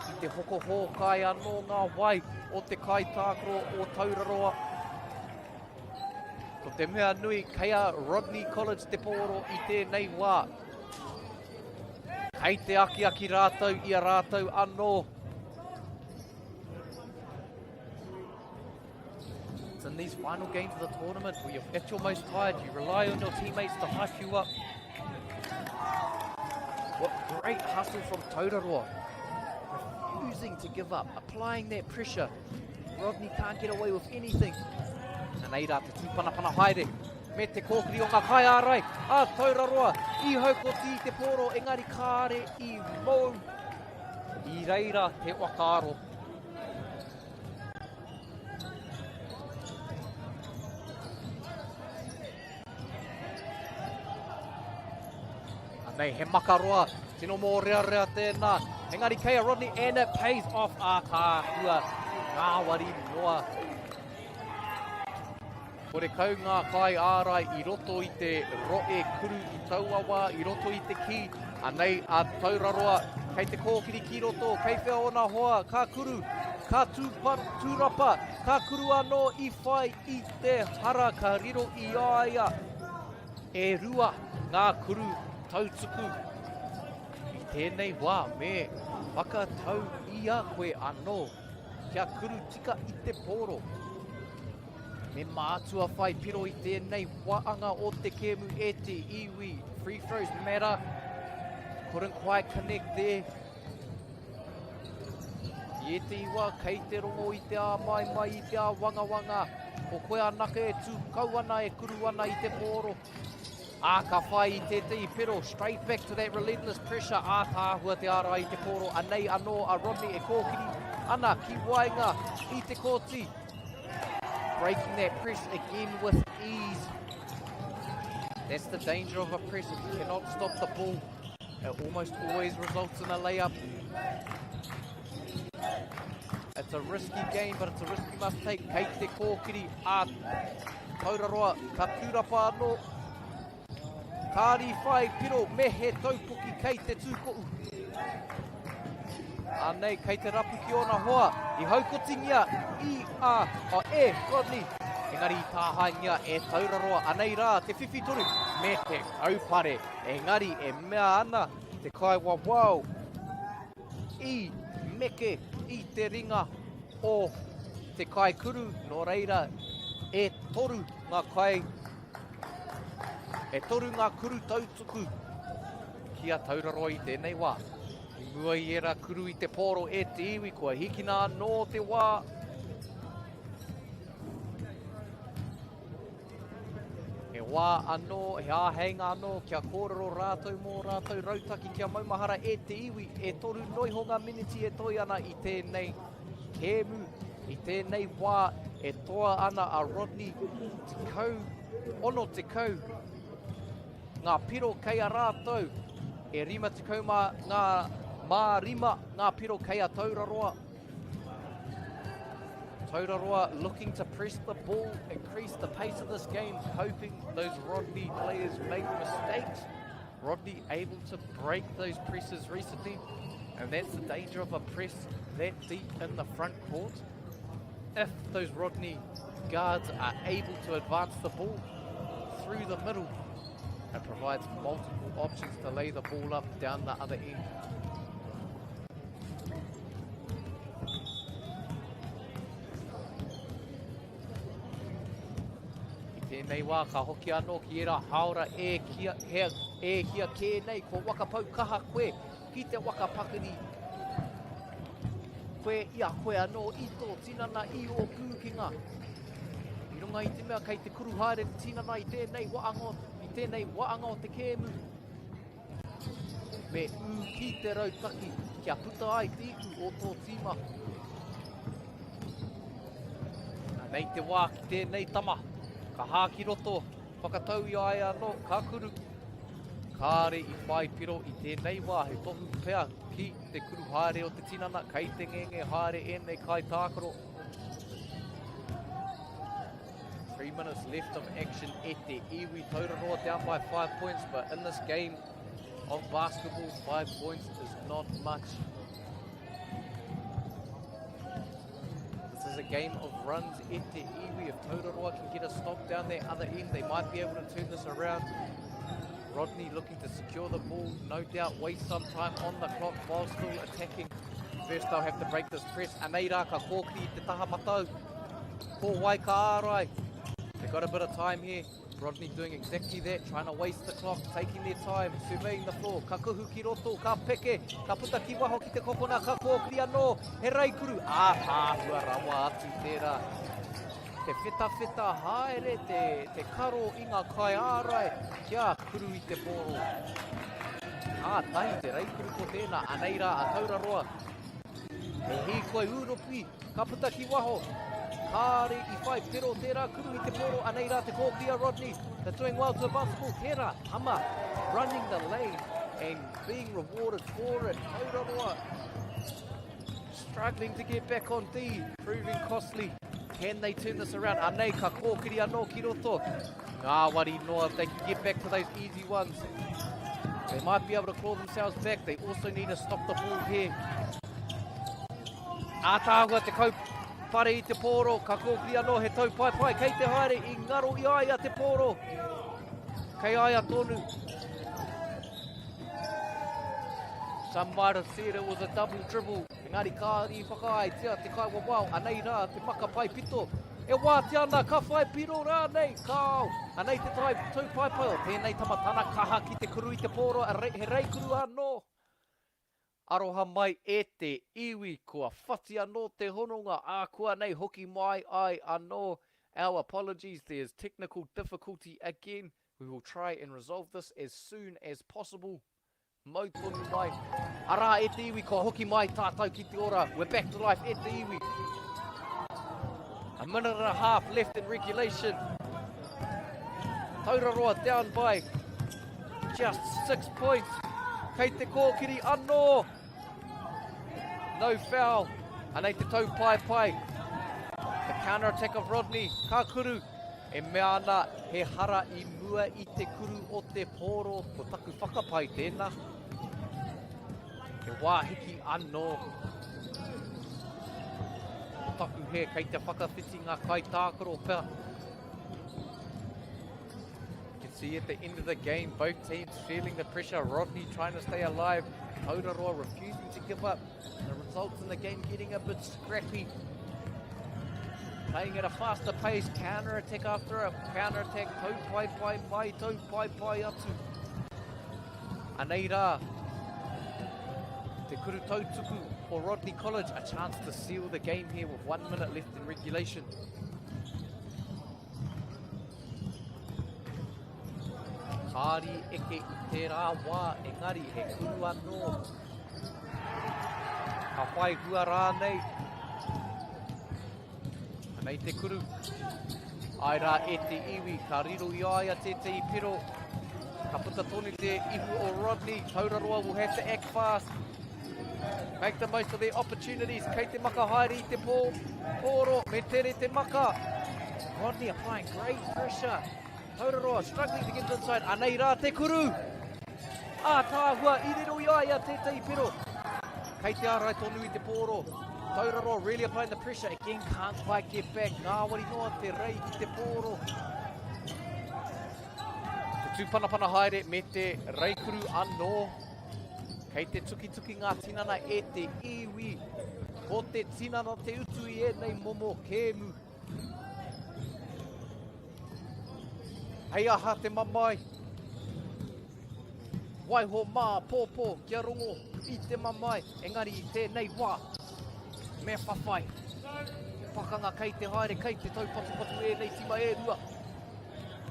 i te hoko hōkai anō ngā wai o te kaitākaro o Tauraroa. Ko te mea nui kei a Rodney College te pōro i tēnei wā. Kei te akiaki rātou i a rātou anō. It's in these final games of the tournament where you're at your most tired, you rely on your teammates to hype you up. What great hustle from Tauraroa. Refusing to give up, applying that pressure. Rodney can't get away with anything. Anei rā te tūpanapana haere me te kōkiri o ngā kaiārai a Tauraroa i haukoti i te pōro engari kāre i mou i reira te whakaaro. Anei, he makaroa, tino mōrearea tēnā. Engari kei a Rodney, and it pays off ātaahua, ngāwari noa. Horekau ngā kai ārai i roto i te roe kuru i taua wā, i roto i te kī. Anei a Tauraroa, kei te kōkiri ki roto, kei whea ōna hoa, ka kuru, ka tūrapa, ka kuru anō i whai i te hara ka riro i a ia. E rua ngā kuru tautuku i tēnei wā me whakatau i a koe anō kia kuru tika i te pōro. Me mātua whai piro i tēnei waanga o te kēmu e te iwi. Free throws matter. Couldn't quite connect there. I ētehi wā, kei te rongo i te āmaimai, i te āwangawanga. Ko koe anake e tū kau ana, e kuru ana i te pōro. Ā, ka whai i tētehi piro, straight back to that relentless pressure, ātaahua te ārai i te pōro, anei anō a Rodney e kōkiri ana ki waenga i te kōti. Breaking that press again with ease. That's the danger of a press. If you cannot stop the ball, it almost always results in a layup. It's a risky game, but it's a risk you must take. Kei te kōkiri a Tauraroa, ka tūrapa anō. Kāri whai piro me he taupoki kei te tūko'u. Anei, kei te rapu ki ōna hoa. I haukotingia i a, o, e Rodney. Engari i tāhaengia e Tauraroa. Anei rā te whiwhi tonu me te kaupare. Engari e mea ana te kaiwawao i meke i te ringa o te kaikuru. Nō reira, e toru ngā kai, e toru ngā kuru tautuku ki a Tauraroa i tēnei wā. I mua i ērā kuru i te pōro e te iwi, kua hikina anō te wā. He wā anō, he āheinga anō kia kōrero rātou mō rātou rautaki kia maumahara e te iwi e toru noiho ngā miniti e toe ana i tēnei kēmu, i tēnei wā e toa ana a Rodney 10, 60 ngā piro kei a rātou, e 50 mā, ngā, mā rima ngā piro kei a Tauraroa. Tauraroa looking to press the ball, increase the pace of this game, hoping those Rodney players make mistakes. Rodney able to break those presses recently, and that's the danger of a press that deep in the front court. If those Rodney guards are able to advance the ball through the middle, it provides multiple options to lay the ball up down the other end. I tēnei wā ka hoki anō ki ērā hāora e, kia, he, e hia kē nei ko wakapau kaha koe ki te waka pakari koe i a koe anō i tō tinana i ō pūkenga. I runga i te mea kei te kuru haere te tinana i tēnei waanga, i tēnei waanga o te kēmu. Me ū ki te rautaki kia puta ai te ihu o tō tīma. Anei te wā ki tēnei tama. Ka hā ki roto, whakatau i a ia anō, ka kuru. Kāre i whai piro i tēnei wā, he tohu pea ki te kuru haere o te tinana, kei te ngenge haere ēnei kaitākaro. 3 minutes left of action e te iwi. Tauraroa down by 5 points, but in this game of basketball, 5 points is not much. This is a game of runs e te iwi. If Tauraroa can get a stop down that other end, they might be able to turn this around. Rodney looking to secure the ball, no doubt waste some time on the clock while still attacking. First they'll have to break this press. Anei rā ka kōkiri i te taha matau. Ko wai ka ārai. They got a bit of time here. Rodney doing exactly that, trying to waste the clock, taking their time, surveying the floor. Ka kuhu ki roto, ka peke, ka puta ki waho ki te kokona, ka kōkiri anō, he raikuru. Ātaahua rawa atu tērā. Te whetawheta haere, te, te karo i ngā kaiārai kia kuru i te pōro. Kātahi te raikuru ko tēnā, anei rā a Tauraroa. He hīkoi Ūropi Ka puta ki waho. Kāre i whai pero tērā kuru i te pōro. Anei rā te kōkiri a Rodney. The doing well to advance the ball. Tērā tama running the lane and being rewarded for it. Tauraroa struggling to get back on D, proving costly. Can they turn this around? Anei ka kōkiri anō ki roto. Ngāwari noa if they can get back to those easy ones. They might be able to claw themselves back. They also need to stop the ball here. Ātaahua te kaupare i te pōro, ka kōkiri anō he tau paepae kei te haere i ngaro i a ia te pōro. Kei a ia tonu. Some might have said it was a double dribble. Engari kāore i whakaaetia te kaiwawao, anei rā te maka pae pito. E wātea ana, ka whai piro rānei, kāo. Anei te tai taupaepae o tēnei tama tana kaha ki te kuru i te pōro, he reikuru anō. Aroha mai e te iwi, kua whati anō te hononga, ākuanei hoki mai ai anō. Our apologies, there's technical difficulty again. We will try and resolve this as soon as possible. Mau tonu mai. Arā e te iwi, kua hoki mai tātou ki te ora. We're back to life e te iwi. A minute and a half left in regulation. Tauraroa down by just six points. Kei te kōkiri anō. No foul. Anei te tau pai pai. The counter attack of Rodney. Ka kuru. E mea ana he hara i mua i te kuru o te pōro. Ko taku whakapae tēnā. He wā hiki anō. Ko taku hē kei te whakawhiti ngā kaitākaro pea. You can see at the end of the game, both teams feeling the pressure. Rodney trying to stay alive. Tauraroa refusing to give up. The results in the game getting a bit scrappy. Playing at a faster pace, counter attack after a counter attack. Tau pai pai mai, tau pai pai atu. Anei rā, te kuru tautuku o Rodney College, a chance to seal the game here with one minute left in regulation. Kāri eke i tērā wā, engari he kuru anō. Ka whai hua rānei. Anei te kuru. Ai rā e te iwi, ka riro i a ia tētehi piro. Ka puta tonu te ihu o Rodney. Tauraroa will have to act fast. Make the most of their opportunities. Kei te maka haere i te pō. Pōro, me tere te maka. Rodney applying great pressure. Tauraroa struggling to get inside. Anei rā te kuru. Ātaahua i riro i a ia tētahi piro. Kei te ārai tonu i te pōro. Tauraroa really applying the pressure. Again, can't quite get back. Ngāwari noa te rei i te pōro. Te tūpanapana haere me te reikuru anō. Kei te tukituki ngā tinana e te iwi. Ko te tinana te utu i ēnei momo kēmu. Hei aha te mamae? Waiho mā pōpō kia rongo i te mamae, engari i tēnei wā, me whawhai. He pakanga kei te haere, kei te taupatupatu ēnei tima e rua.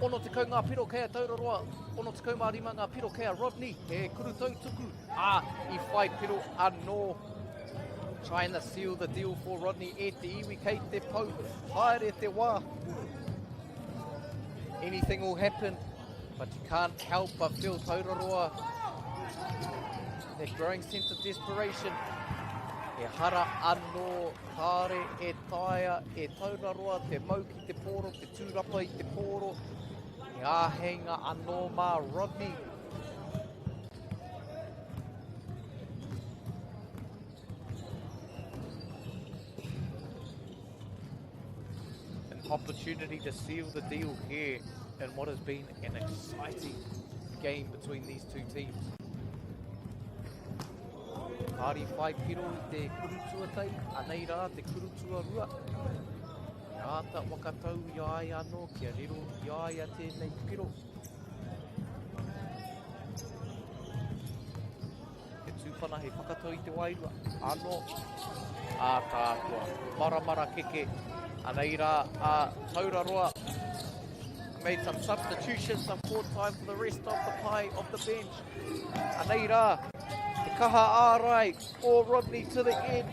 60 ngā piro kei a Tauraroa, 65 ngā piro kei a Rodney, he kuru tautuku, ā, i whai piro anō. Trying to seal the deal for Rodney e te iwi kei te pau haere te wā. Anything will happen, but you can't help but feel Tauraroa. That growing sense of desperation. He hara anō kāre e taea e Tauraroa te mau ki te pōro, te tūrapa i te pōro. He āheinga anō mā Rodney. An opportunity to seal the deal here in what has been an exciting game between these two teams. Kāri whai piro i te kuru tuatai, anei rā te kuru tuarua. He āta wakatau i a ia anō kia riro i a ia tēnei piro. Te tūpana hei whakatau i te wairua. Anō, ātaahua, maramara keke. Anei rā a Tauraroa. Made some substitutions, some court time for the rest of the pie of the bench. Anei rā, te kaha ārai o Rodney to the end.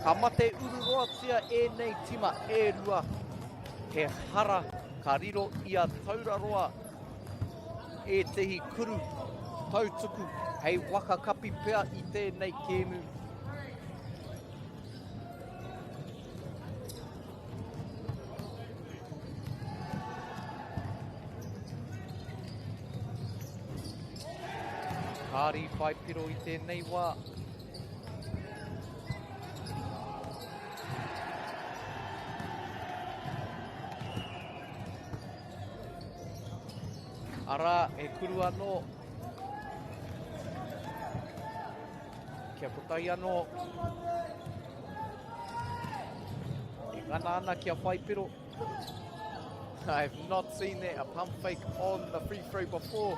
Ka mate ururoatia ēnei tima e rua. He hara ka riro i a Tauraroa ētehi kuru tautuku hei waka kapi pea i tēnei kēmu. Kāri whai piro i tēnei wā. Arā, he kuru anō. Kia kotahi anō. E ngana ana kia whai piro. I have not seen that, a pump fake on the free throw before.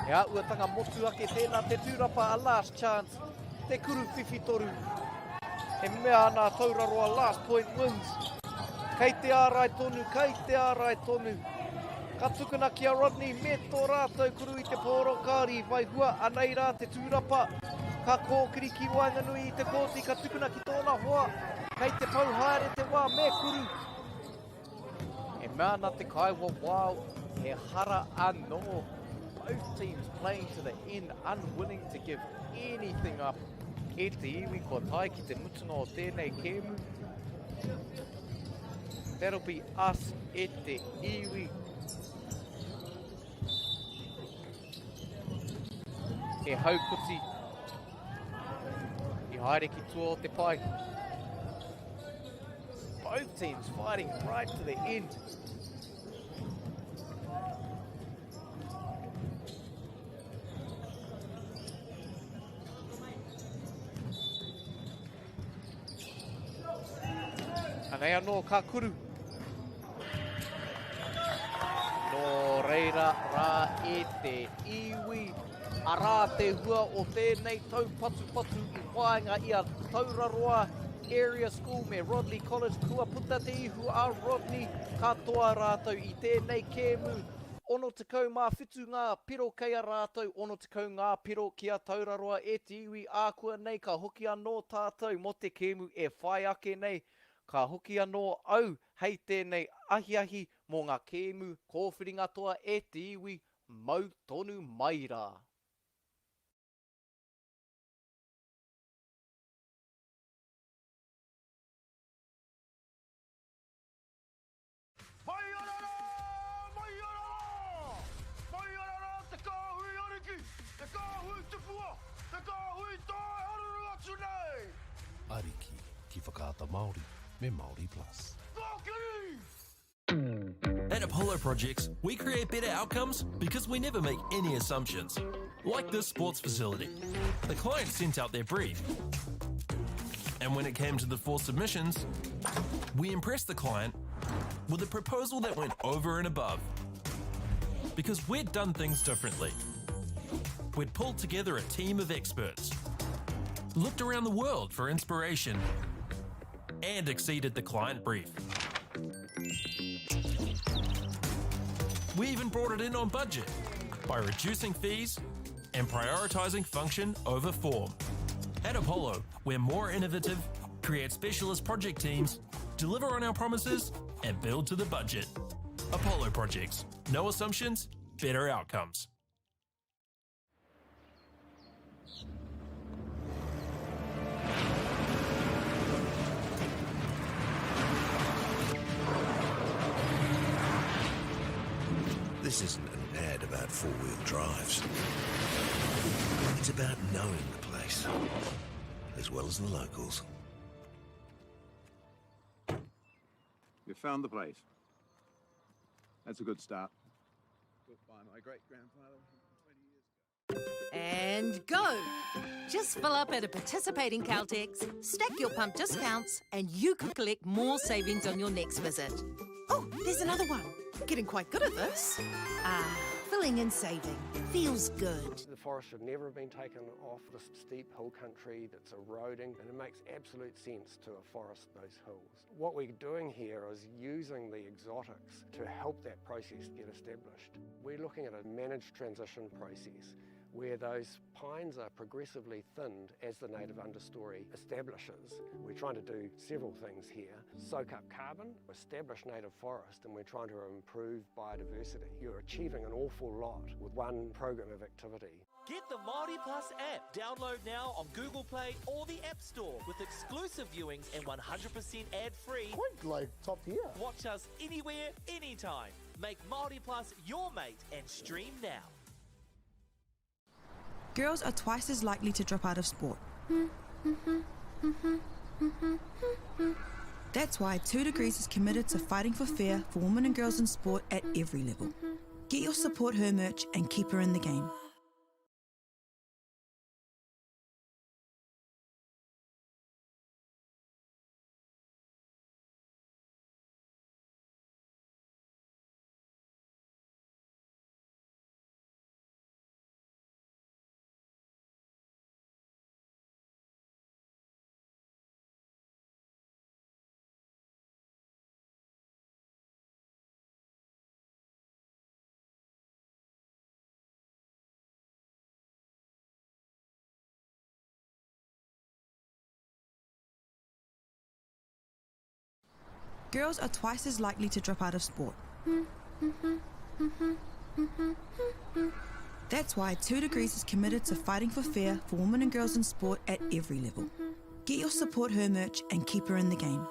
He āhuatanga motu ake tēnā te tūrapa a last chance, te kuru whiwhi toru. E mea ana a Tauraroa last point wins. Kei te ārai tonu, kei te ārai tonu. Ka tukuna ki a Rodney me tō rātou kuru i te pōro kāri whai hua anei rā te tūrapa. Ka kōkiri ki waenganui i te kōti ka tukuna ki tōna hoa. Kei te pau haere te wā, me kuru. E mea ana te kaiwawao, he hara anō. Both teams playing to the end, unwilling to give anything up. E te iwi kua tae ki te mutunga o tēnei kēmu. That'll be us e te iwi. He haukuti i haere ki tua o te pae. Both teams fighting right to the end. Anei anō ka kuru. Nō reira rā e te iwi, arā te hua o tēnei taupatupatu i waenga i a Tauraroa Area School me Rodley College. Kua puta te ihu a Rodley, ka toa rātou i tēnei kēmu. 67 ngā piro kei a rātou, 60 ngā piro ki a Tauraroa e te iwi ākuanei ka hoki anō tātou mō te kēmu e whai ake nei. Ka hoki anō au hei tēnei ahiahi mō ngā kēmu kōwhiringa toa e te iwi, mau tonu mai rā. Mai ana rā! Mai ana rā! Mai ana rā te kāhui ariki, te kāhui tupua, te kāhui tae haruru atu nei! Ariki ki Whakaata Māori me Māori Plus. Kōkiri! At Apollo Projects, we create better outcomes because we never make any assumptions. Like this sports facility. The client sent out their brief. And when it came to the four submissions, we impressed the client with a proposal that went over and above. Because we'd done things differently. We'd pulled together a team of experts, looked around the world for inspiration, and exceeded the client brief. We even brought it in on budget by reducing fees and prioritising function over form. At Apollo, we're more innovative, create specialist project teams, deliver on our promises, and build to the budget. Apollo Projects. No assumptions, better outcomes. This isn't an ad about four-wheel drives. It's about knowing the place, as well as the locals. You found the place. That's a good start. Built by my great-grandfather 20 years ago. And go! Just fill up at a participating Caltex, stack your pump discounts, and you could collect more savings on your next visit. Oh, there's another one. Getting quite good at this. Ah, filling and saving. Feels good. The forest should never have been taken off this steep hill country that's eroding, and it makes absolute sense to afforest those hills. What we're doing here is using the exotics to help that process get established. We're looking at a managed transition process where those pines are progressively thinned as the native understory establishes. We're trying to do several things here. Soak up carbon, establish native forest, and we're trying to improve biodiversity. You're achieving an awful lot with one program of activity. Get the Māori Plus app. Download now on Google Play or the App Store with exclusive viewings and 100% ad-free. Quite like top tier. Watch us anywhere, anytime. Make Māori Plus your mate and stream now. Girls are twice as likely to drop out of sport. That's why 2 Degrees is committed to fighting for fair for women and girls in sport at every level. Get your support her merch and keep her in the game. Girls are twice as likely to drop out of sport. That's why 2 Degrees is committed to fighting for fair for women and girls in sport at every level. Get your Support Her merch and keep her in the game.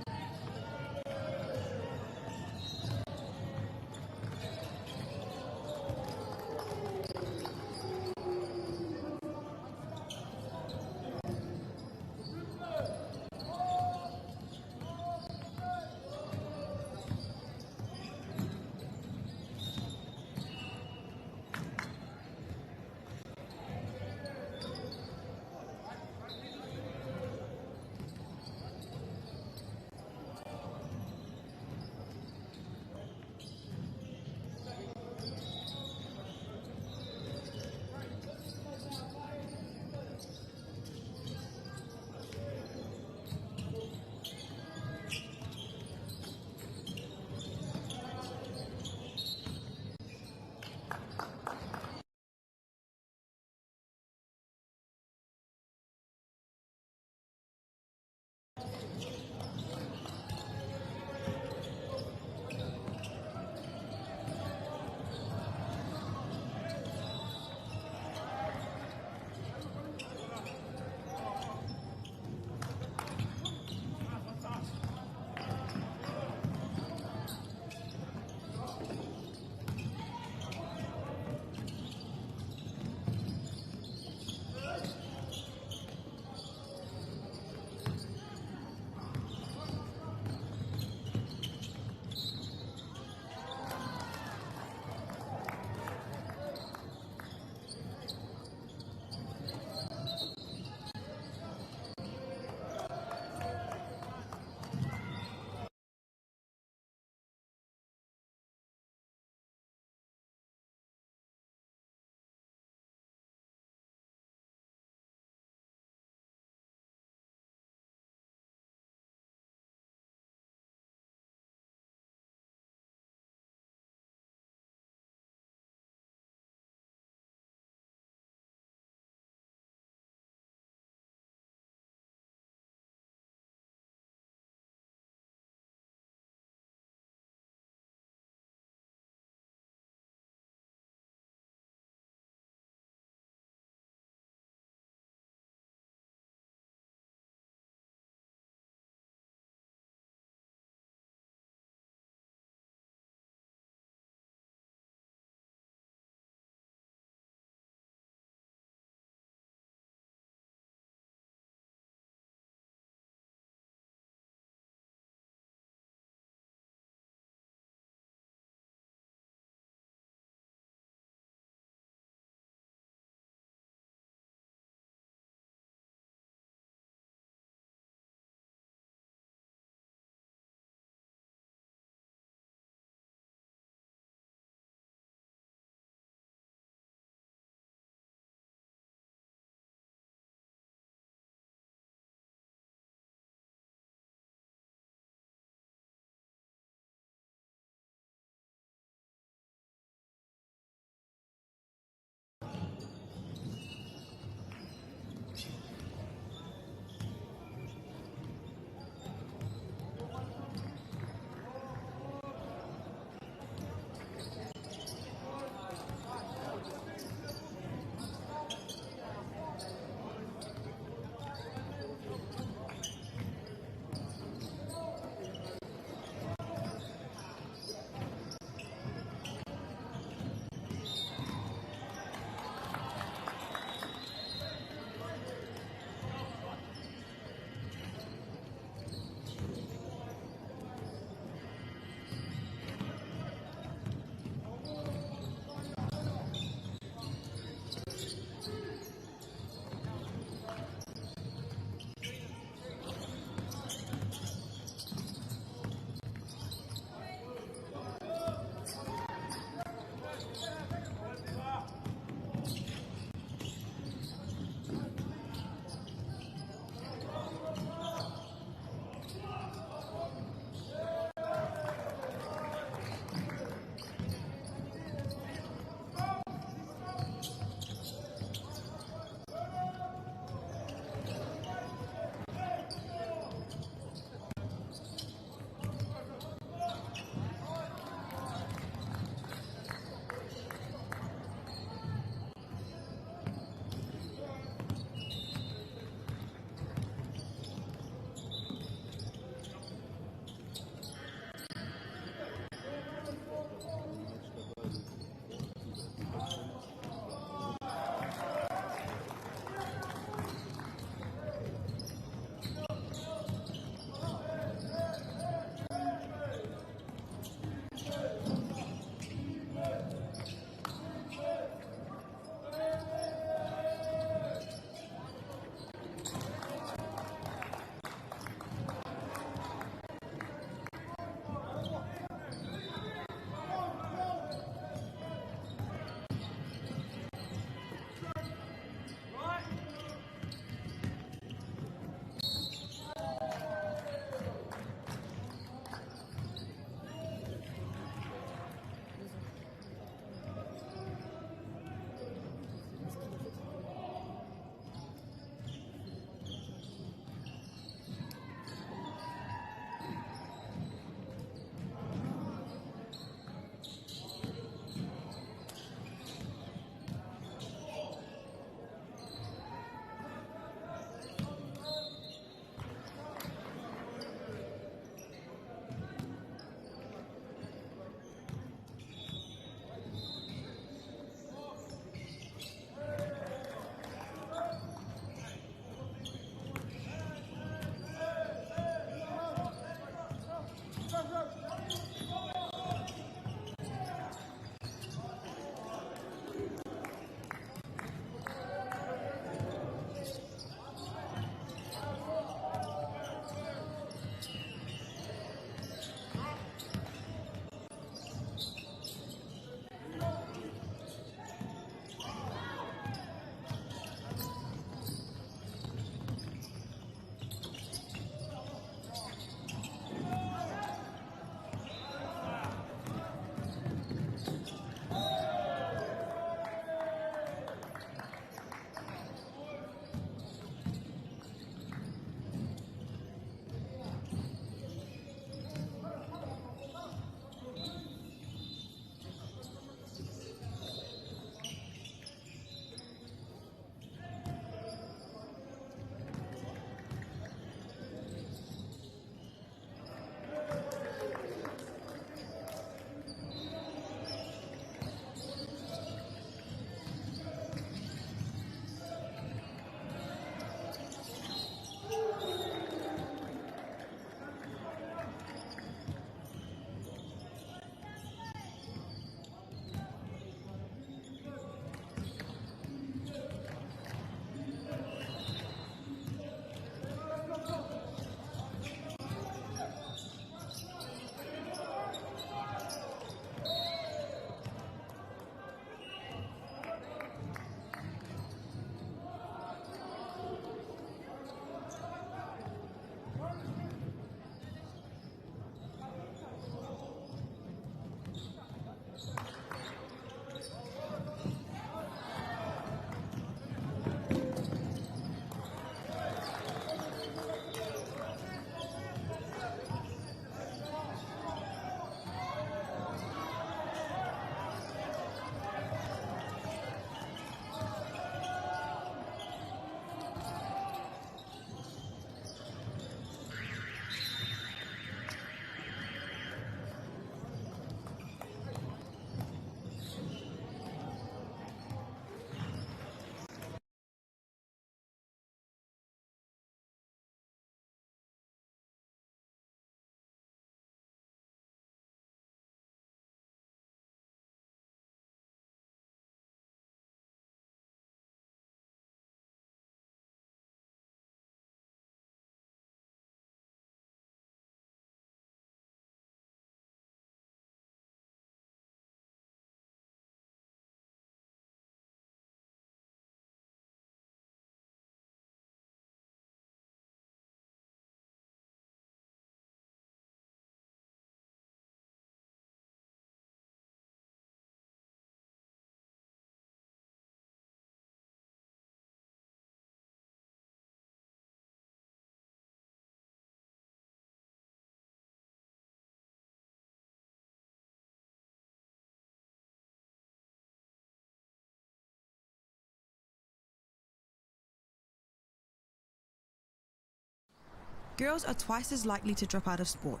Girls are twice as likely to drop out of sport.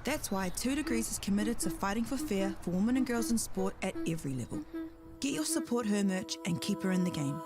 That's why 2 Degrees is committed to fighting for fair for women and girls in sport at every level. Get your Support Her merch and keep her in the game.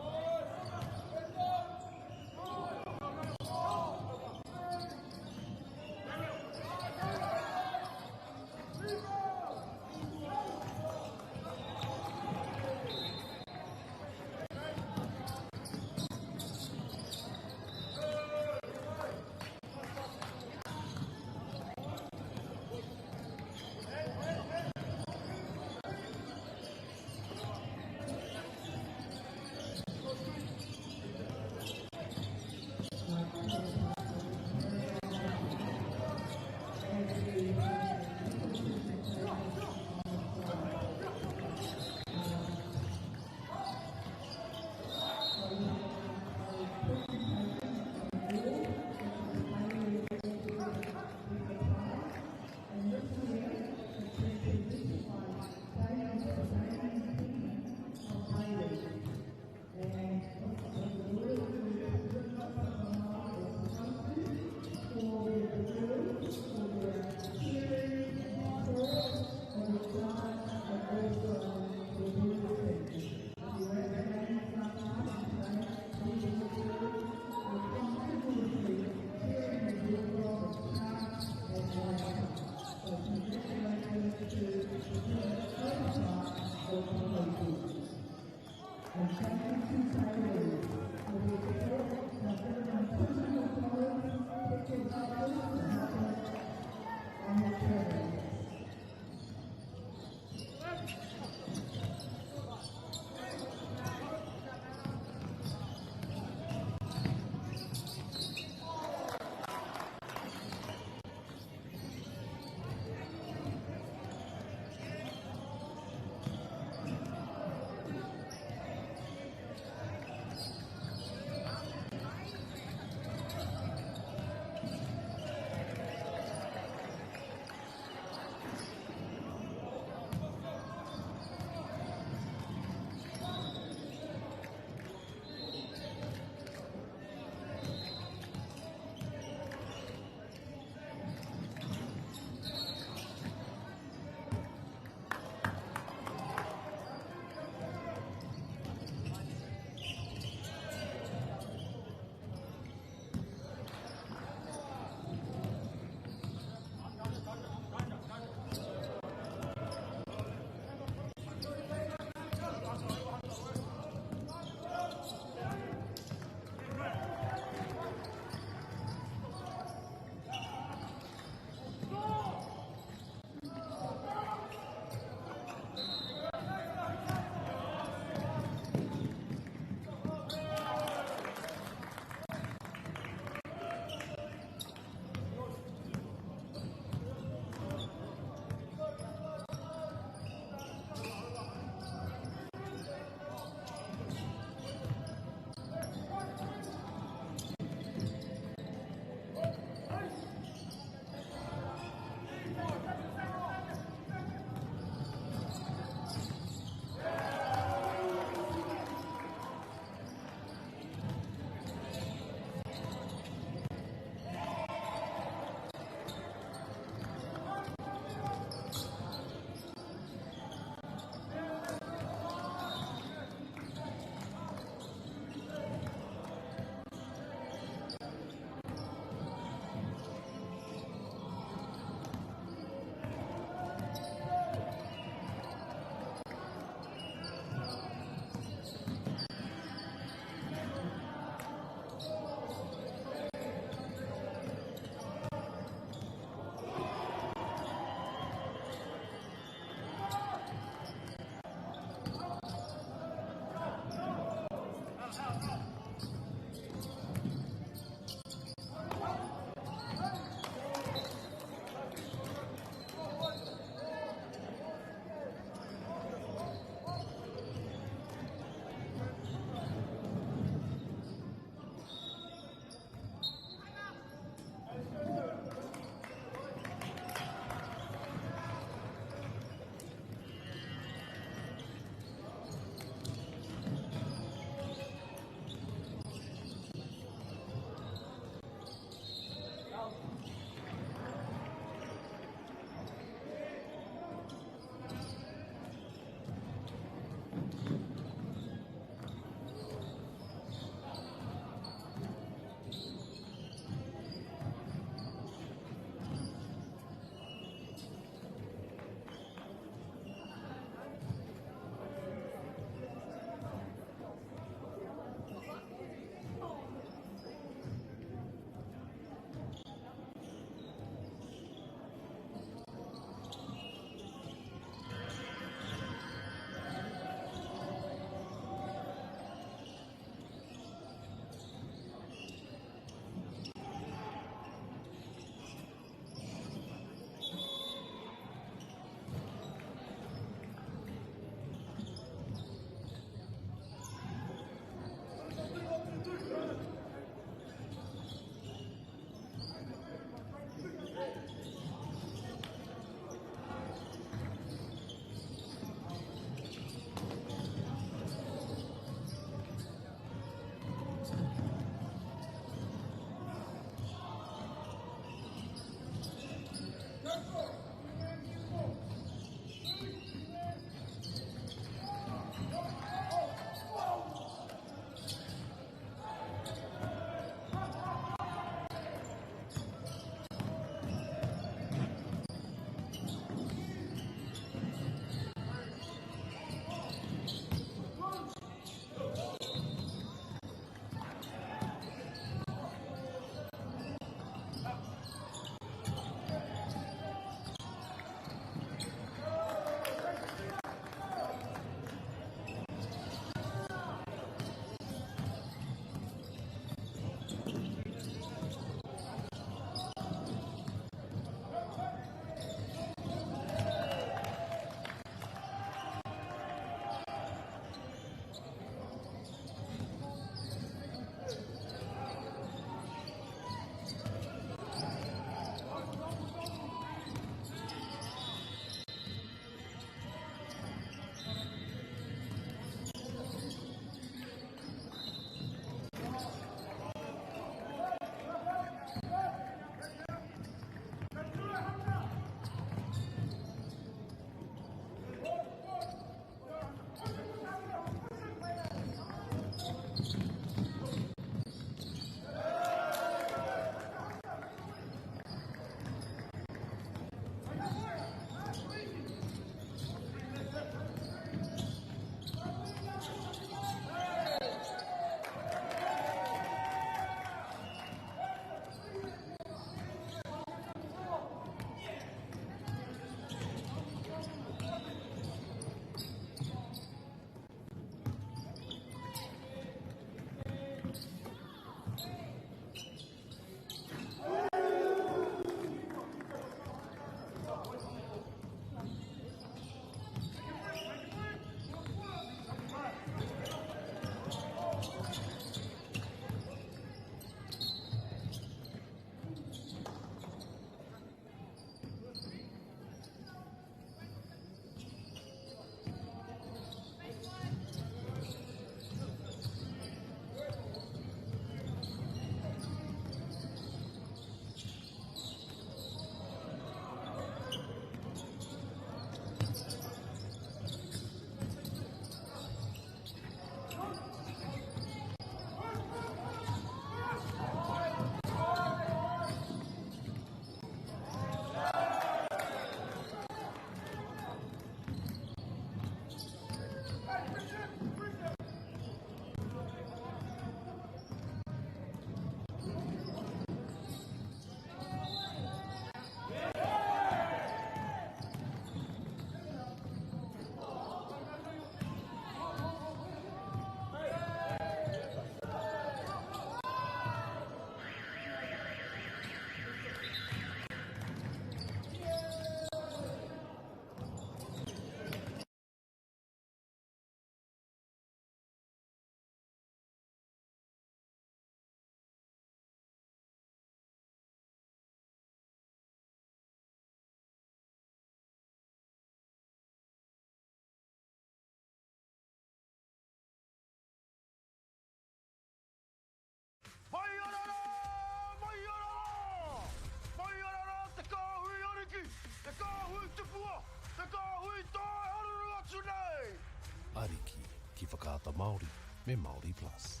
ki Whakaata Māori me Māori Plus.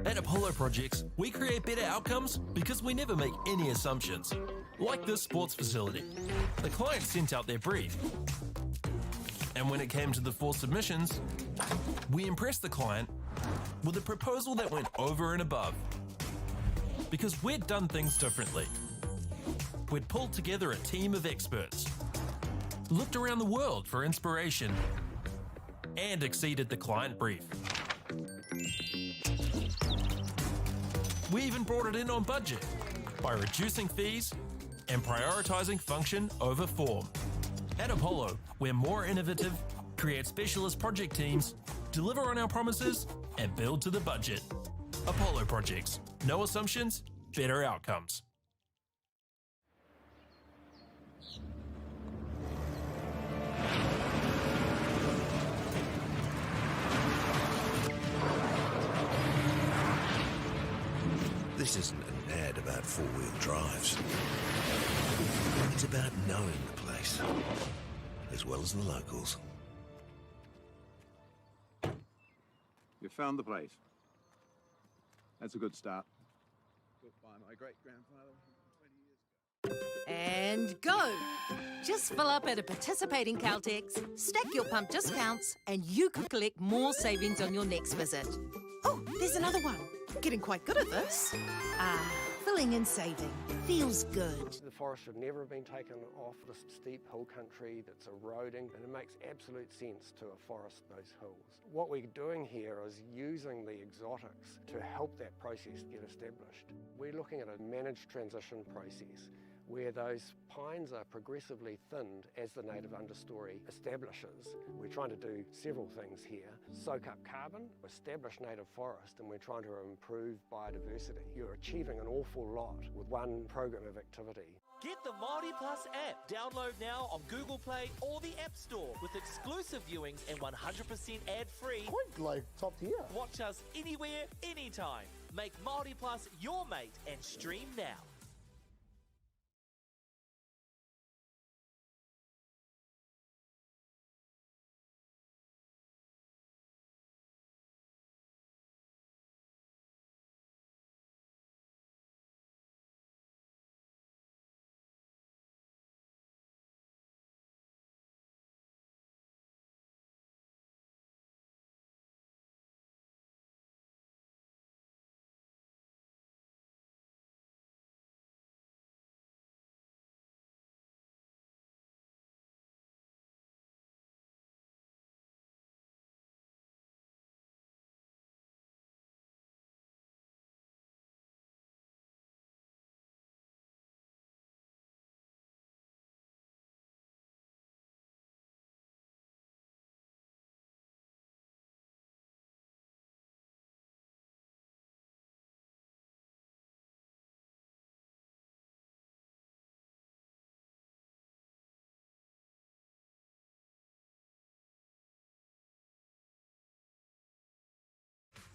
At Apollo Projects, we create better outcomes because we never make any assumptions. Like this sports facility. The client sent out their brief. And when it came to the four submissions, we impressed the client with a proposal that went over and above. Because we'd done things differently. We'd pulled together a team of experts, looked around the world for inspiration, and exceeded the client brief. We even brought it in on budget by reducing fees and prioritising function over form. At Apollo, we're more innovative, create specialist project teams, deliver on our promises, and build to the budget. Apollo Projects. No assumptions, better outcomes. This isn't an ad about four-wheel drives. It's about knowing the place, as well as the locals. You found the place. That's a good start. Built by my great-grandfather 20 years ago. And go! Just fill up at a participating Caltex, stack your pump discounts, and you could collect more savings on your next visit. Oh, there's another one. Getting quite good at this. Ah, filling and saving. Feels good. The forest should never have been taken off this steep hill country that's eroding, and it makes absolute sense to afforest those hills. What we're doing here is using the exotics to help that process get established. We're looking at a managed transition process where those pines are progressively thinned as the native understory establishes. We're trying to do several things here. Soak up carbon, establish native forest, and we're trying to improve biodiversity. You're achieving an awful lot with one program of activity. Get the Māori Plus app. Download now on Google Play or the App Store with exclusive viewings and 100% ad-free. Quite like top tier. Watch us anywhere, anytime. Make Māori Plus your mate and stream now.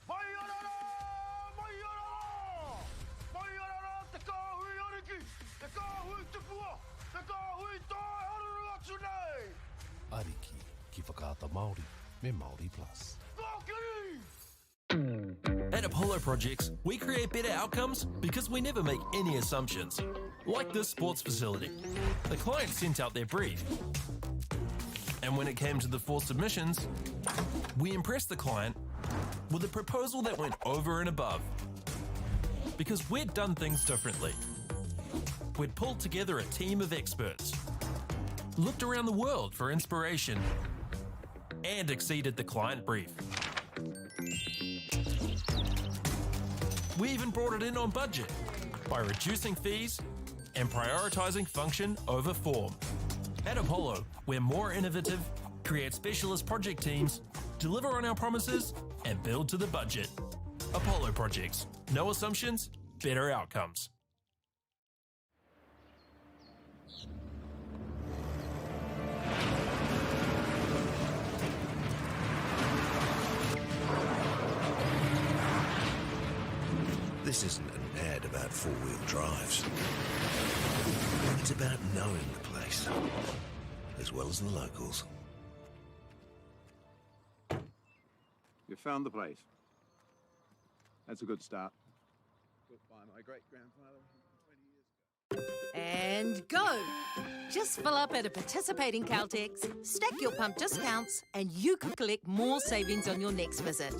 Mai ana rā! Mai ana rā! Mai ana rā te kāhui ariki, te kāhui tupua, te kāhui tae haruru atu nei! Ariki ki Whakaata Māori me Māori Plus. Kōkiri! At Apollo Projects, we create better outcomes because we never make any assumptions. Like this sports facility. The client sent out their brief. And when it came to the four submissions, we impressed the client with a proposal that went over and above. Because we'd done things differently. We'd pulled together a team of experts, looked around the world for inspiration, and exceeded the client brief. We even brought it in on budget by reducing fees and prioritising function over form. At Apollo, we're more innovative, create specialist project teams, deliver on our promises, and build to the budget. Apollo Projects. No assumptions, better outcomes. This isn't an ad about four-wheel drives. It's about knowing the place, as well as the locals. You found the place. That's a good start. Built by my great grandfather 120 years ago. And go! Just fill up at a participating Caltex, stack your pump discounts, and you could collect more savings on your next visit.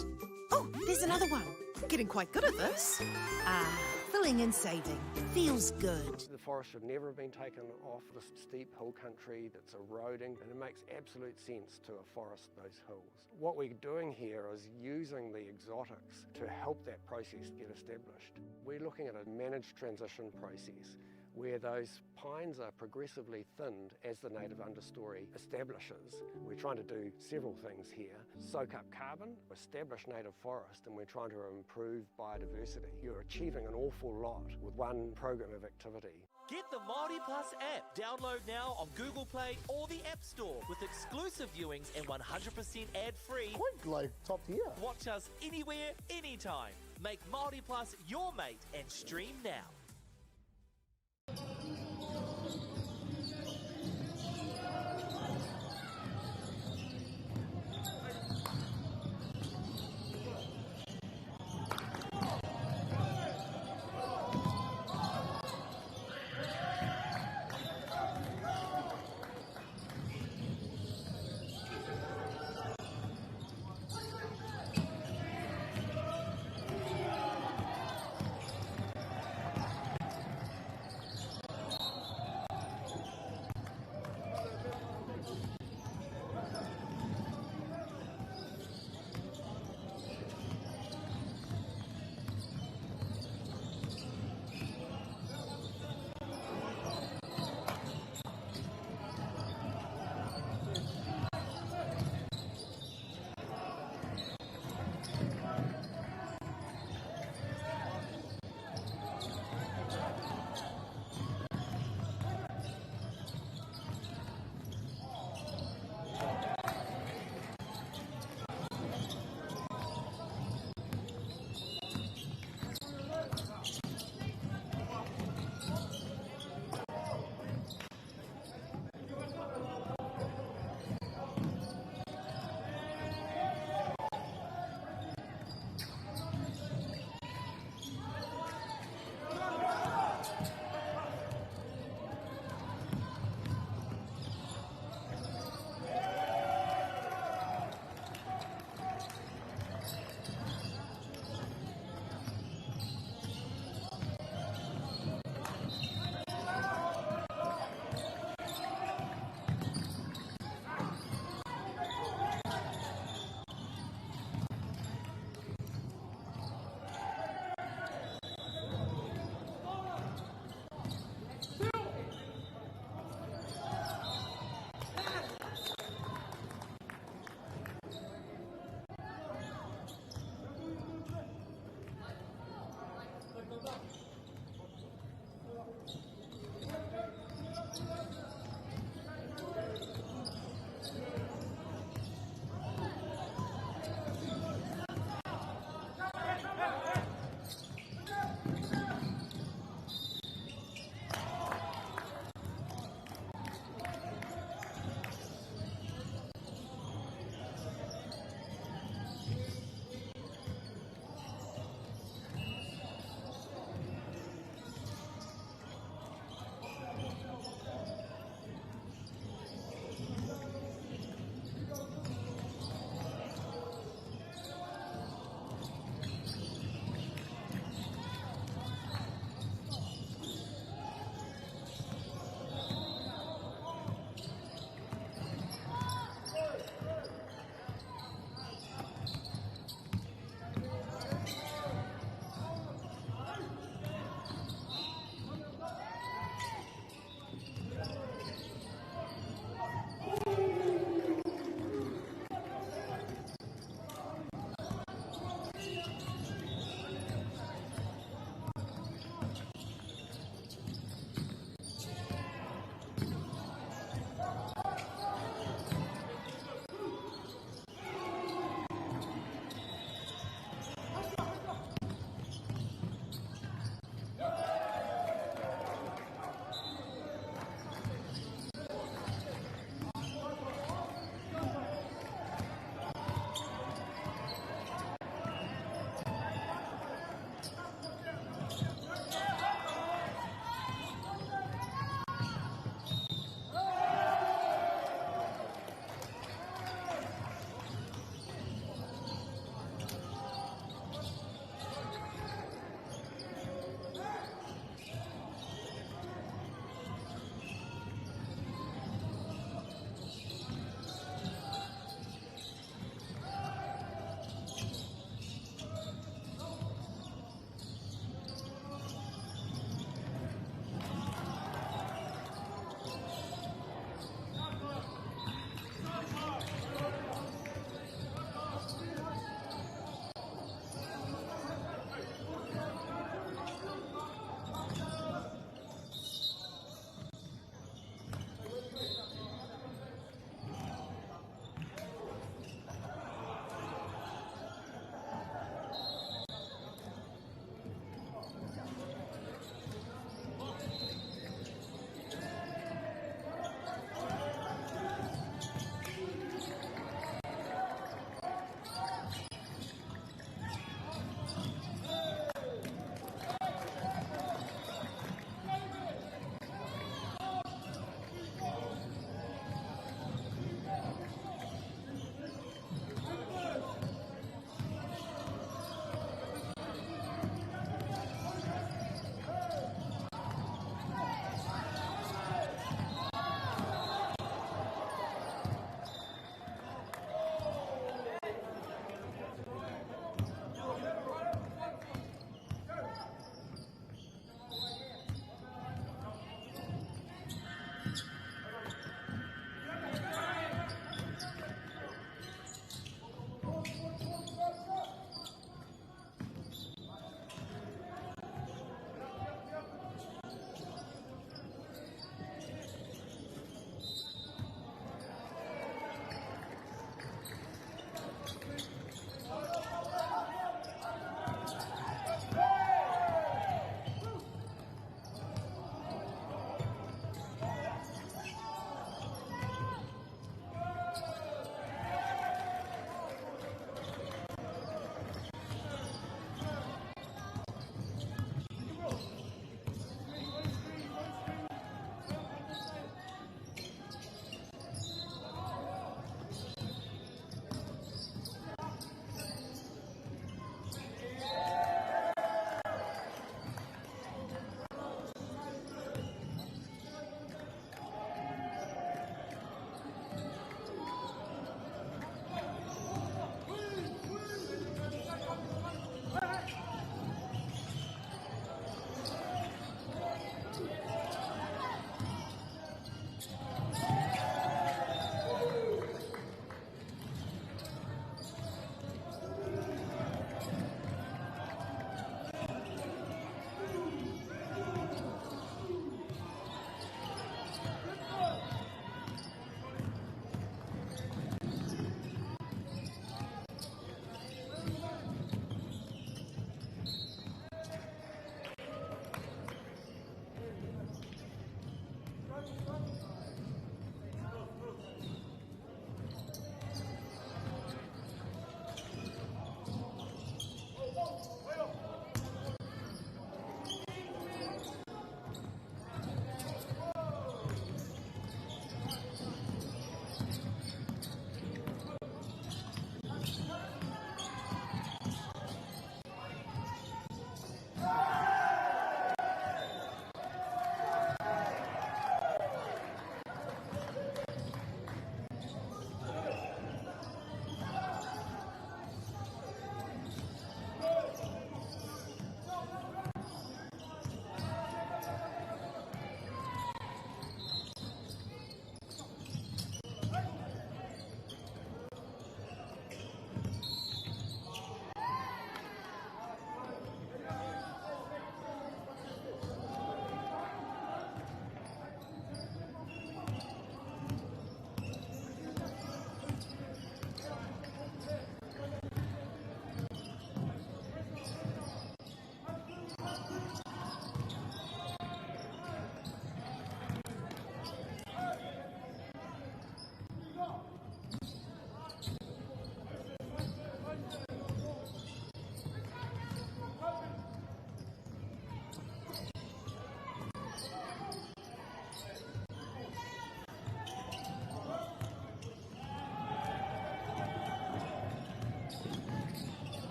Oh, there's another one. Getting quite good at this. Ah, filling and saving. Feels good. The forest should never have been taken off this steep hill country that's eroding, and it makes absolute sense to afforest those hills. What we're doing here is using the exotics to help that process get established. We're looking at a managed transition process where those pines are progressively thinned as the native understory establishes. We're trying to do several things here. Soak up carbon, establish native forest, and we're trying to improve biodiversity. You're achieving an awful lot with one program of activity. Get the Māori Plus app. Download now on Google Play or the App Store with exclusive viewings and 100% ad-free. Quite like top tier. Watch us anywhere, anytime. Make Māori Plus your mate and stream now.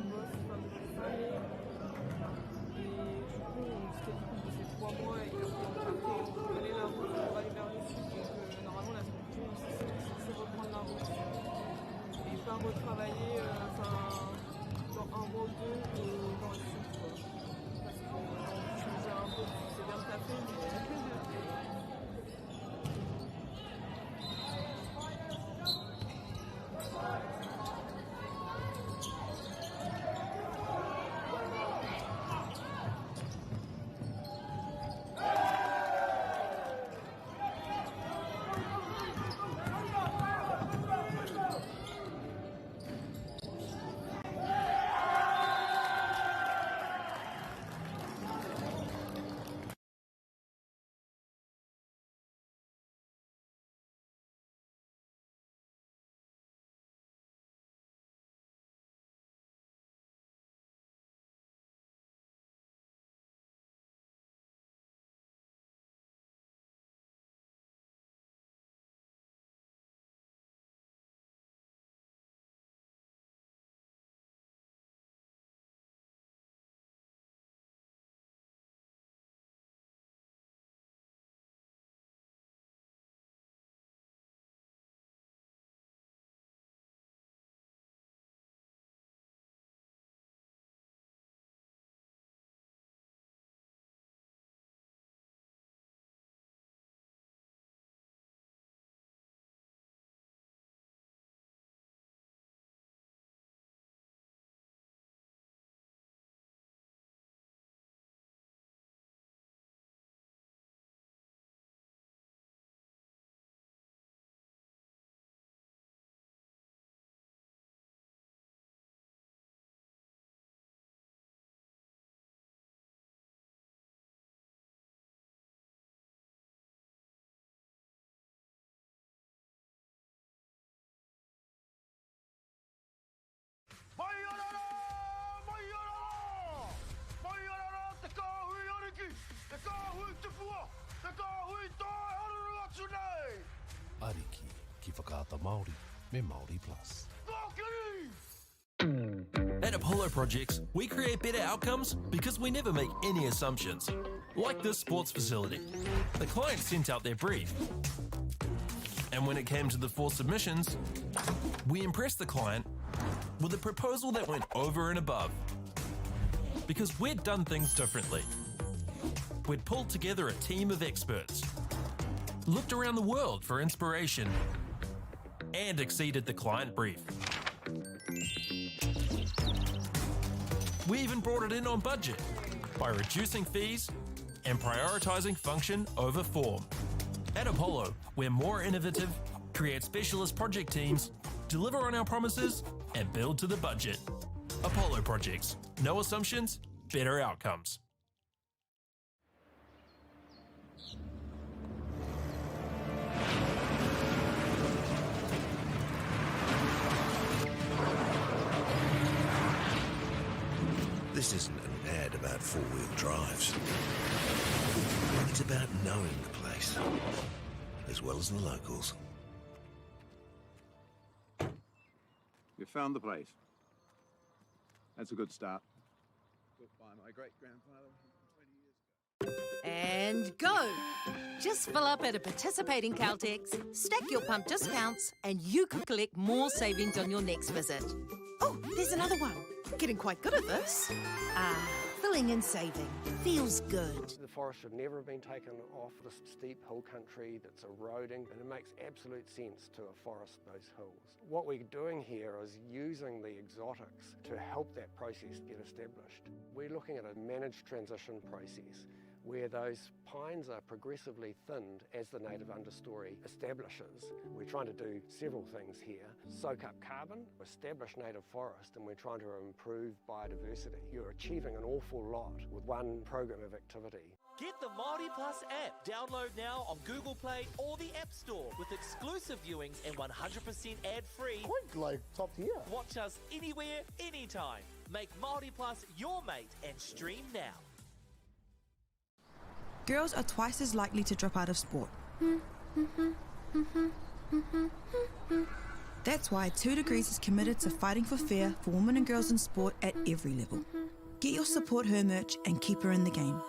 bosse fin mai. Et du coup, on s'était dit qu'on bossait 3 mois et qu'après on partait, on prenait la route pour aller vers le sud. Donc normalement, la semaine prochaine, on est censé reprendre la route et pas retravailler genre 1 mois ou 2 dans le sud, quoi. Parce que je me disais un peu, c'est bien taffé, mais. Mai ora rā! Mai ora rā! Mai ora rā te kāhui ariki, te kāhui tupua, te kāhui toa e haruru atu nei! Ariki ki Whakaata Māori me Māori Plus. Kōkiri! At Apollo Projects, we create better outcomes because we never make any assumptions. Like this sports facility. The client sent out their brief. And when it came to the 4 submissions, we impressed the client with a proposal that went over and above. Because we'd done things differently. We'd pulled together a team of experts, looked around the world for inspiration, and exceeded the client brief. We even brought it in on budget by reducing fees and prioritising function over form. At Apollo, we're more innovative, create specialist project teams, deliver on our promises, and build to the budget. Apollo Projects. No assumptions, better outcomes. This isn't an ad about four-wheel drives. It's about knowing the place, as well as the locals. You found the place. That's a good start. Built by my great-grandfather 20 years ago. And go! Just fill up at a participating Caltex, stack your pump discounts, and you could collect more savings on your next visit. Oh, there's another one. Getting quite good at this. Ah, filling and saving. Feels good. The forest should never have been taken off this steep hill country that's eroding, and it makes absolute sense to afforest those hills. What we're doing here is using the exotics to help that process get established. We're looking at a managed transition process where those pines are progressively thinned as the native understory establishes. We're trying to do several things here. Soak up carbon, establish native forest, and we're trying to improve biodiversity. You're achieving an awful lot with one program of activity. Get the Māori Plus app. Download now on Google Play or the App Store with exclusive viewings and 100% ad-free. Quite like top tier. Watch us anywhere, anytime. Make Māori Plus your mate and stream now. Girls are twice as likely to drop out of sport. That's why 2 Degrees is committed to fighting for fair for women and girls in sport at every level. Get your Support Her merch and keep her in the game.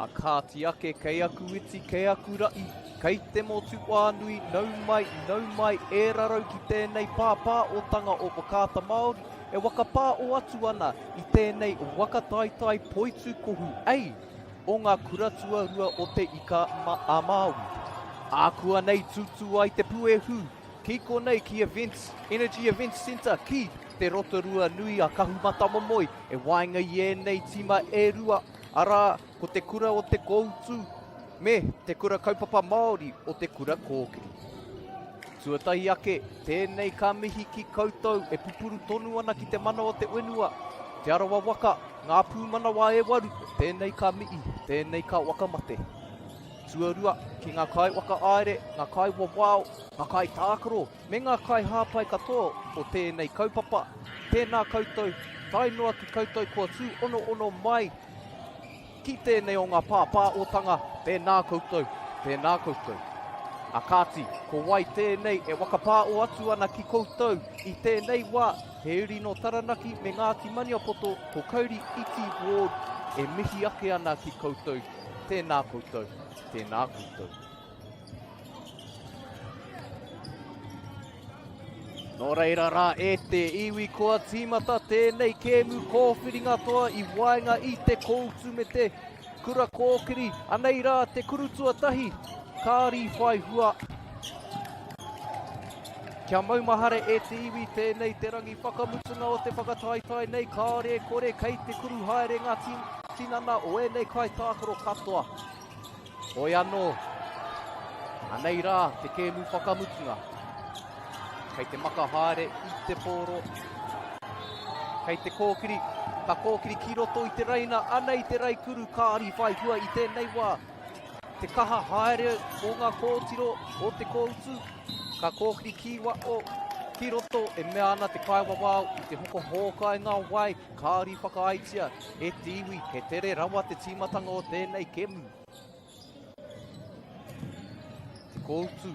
A kāti ake kei aku iti, kei aku raʻi, kei te motu whānui, nau mai, nau mai, e rarau ki tēnei pāpāotanga o Whakaata Māori e whakapāo atu ana i tēnei waka taitai poitūkohu ei o ngā kura tuarua o Te Ika a Māui. Ākuanei tūtū ai te puehu ki konei ki Events, Energy Events Centre ki Te Rotorua nui a Kahumatamomoe e waenga i ēnei tīma e rua, arā, ko Te Kura o Te Koutu me Te Kura Kaupapa Māori o Te Kura Kōkiri. Tuatahi ake, tēnei ka mihi ki koutou e pupuru tonu ana ki te mana o te whenua, Te Arawa waka, ngā pūmanawa e waru, tēnei ka mihi, tēnei ka wakamate. Tuarua, ki ngā kaiwhakahaere, ngā kaiwawao, ngā kaitākaro, me ngā kaihāpai katoa o tēnei kaupapa, tēnā koutou, tae noa ki koutou kua tūonoono mai ki tēnei o ngā pāpāotanga, tēnā koutou, tēnā koutou. A kāti, ko wai tēnei e whakapāo atu ana ki koutou i tēnei wā, he uri nō Taranaki me Ngāti Maniapoto, ko Kauri Iti Ward e mihi ake ana ki koutou, tēnā koutou, tēnā koutou. Nō reira rā e te iwi kua tīmata tēnei kēmu kōwhiringa toa i waenga i te koutu me te kura kōkiri. Anei rā te kuru tuatahi, kāri whai hua. Kia maumahara e te iwi tēnei te rangi whakamutunga o te whakataetae nei, kāore e kore kei te kuru haere ngā tinana o ēnei kaitākaro katoa. Hoi anō, anei rā te kēmu whakamutunga. Kei te maka haere i te pōro. Kei te kōkiri, ka kōkiri ki roto i te reina, anei te reikuru kāri whai hua i tēnei wā. Te kaha haere o ngā kōtiro o te kōutu, ka kōkiri ki waho, ki roto e mea ana te kaiwawao i te hoko hōkai ngā wai, Kāri whakaaetia e te iwi he tere rawa te tīmatanga o tēnei kemu. Te kōutu.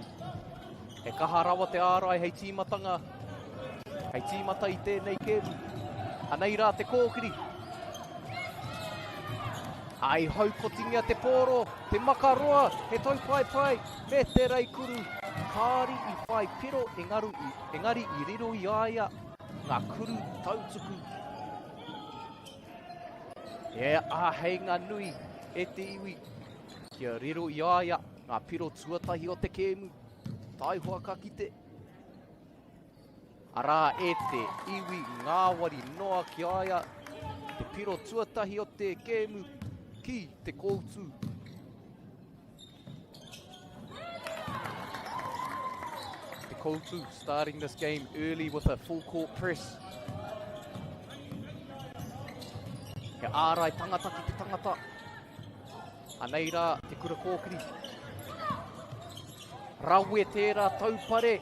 He kaha rawa te ārai hei tīmatanga, hei tīmata i tēnei kemu. Anei rā te kōkiri. Ai haukotingia te pōro, te makaroa, he taupaepae, me te reikuru. Kāri i whai piro engaru i, engari i riro i a ia Ngā kuru tautuku. He āheinga nui e te iwi kia riro i a ia ngā piro tuatahi o te kēmu. Taihoa ka kite. Arā e te iwi ngāwari noa ki a ia te piro tuatahi o te kēmu ki te koutu. Te Koutu starting this game early with a full court press. He ārai tangata ki te tangata. Anei rā te kura kōkiri. Rawe tērā taupare.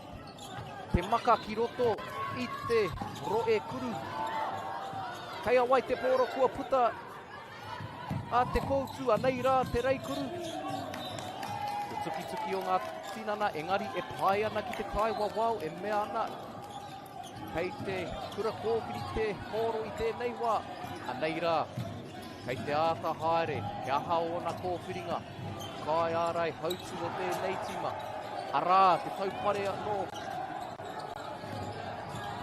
Te maka ki roto i te roe kuru. Kei a wai te pōro kua puta A te koutu, anei rā te reikuru. Tukituki o ngā tinana, engari e pae ana ki te kaiwawao e mea ana kei te kura kōkiri te hōro i tēnei wā. Anei rā, kei te āta haere, he aha ōna kōwhiringa, kaiārai hautū o tēnei tīma. Arā, te taupare anō.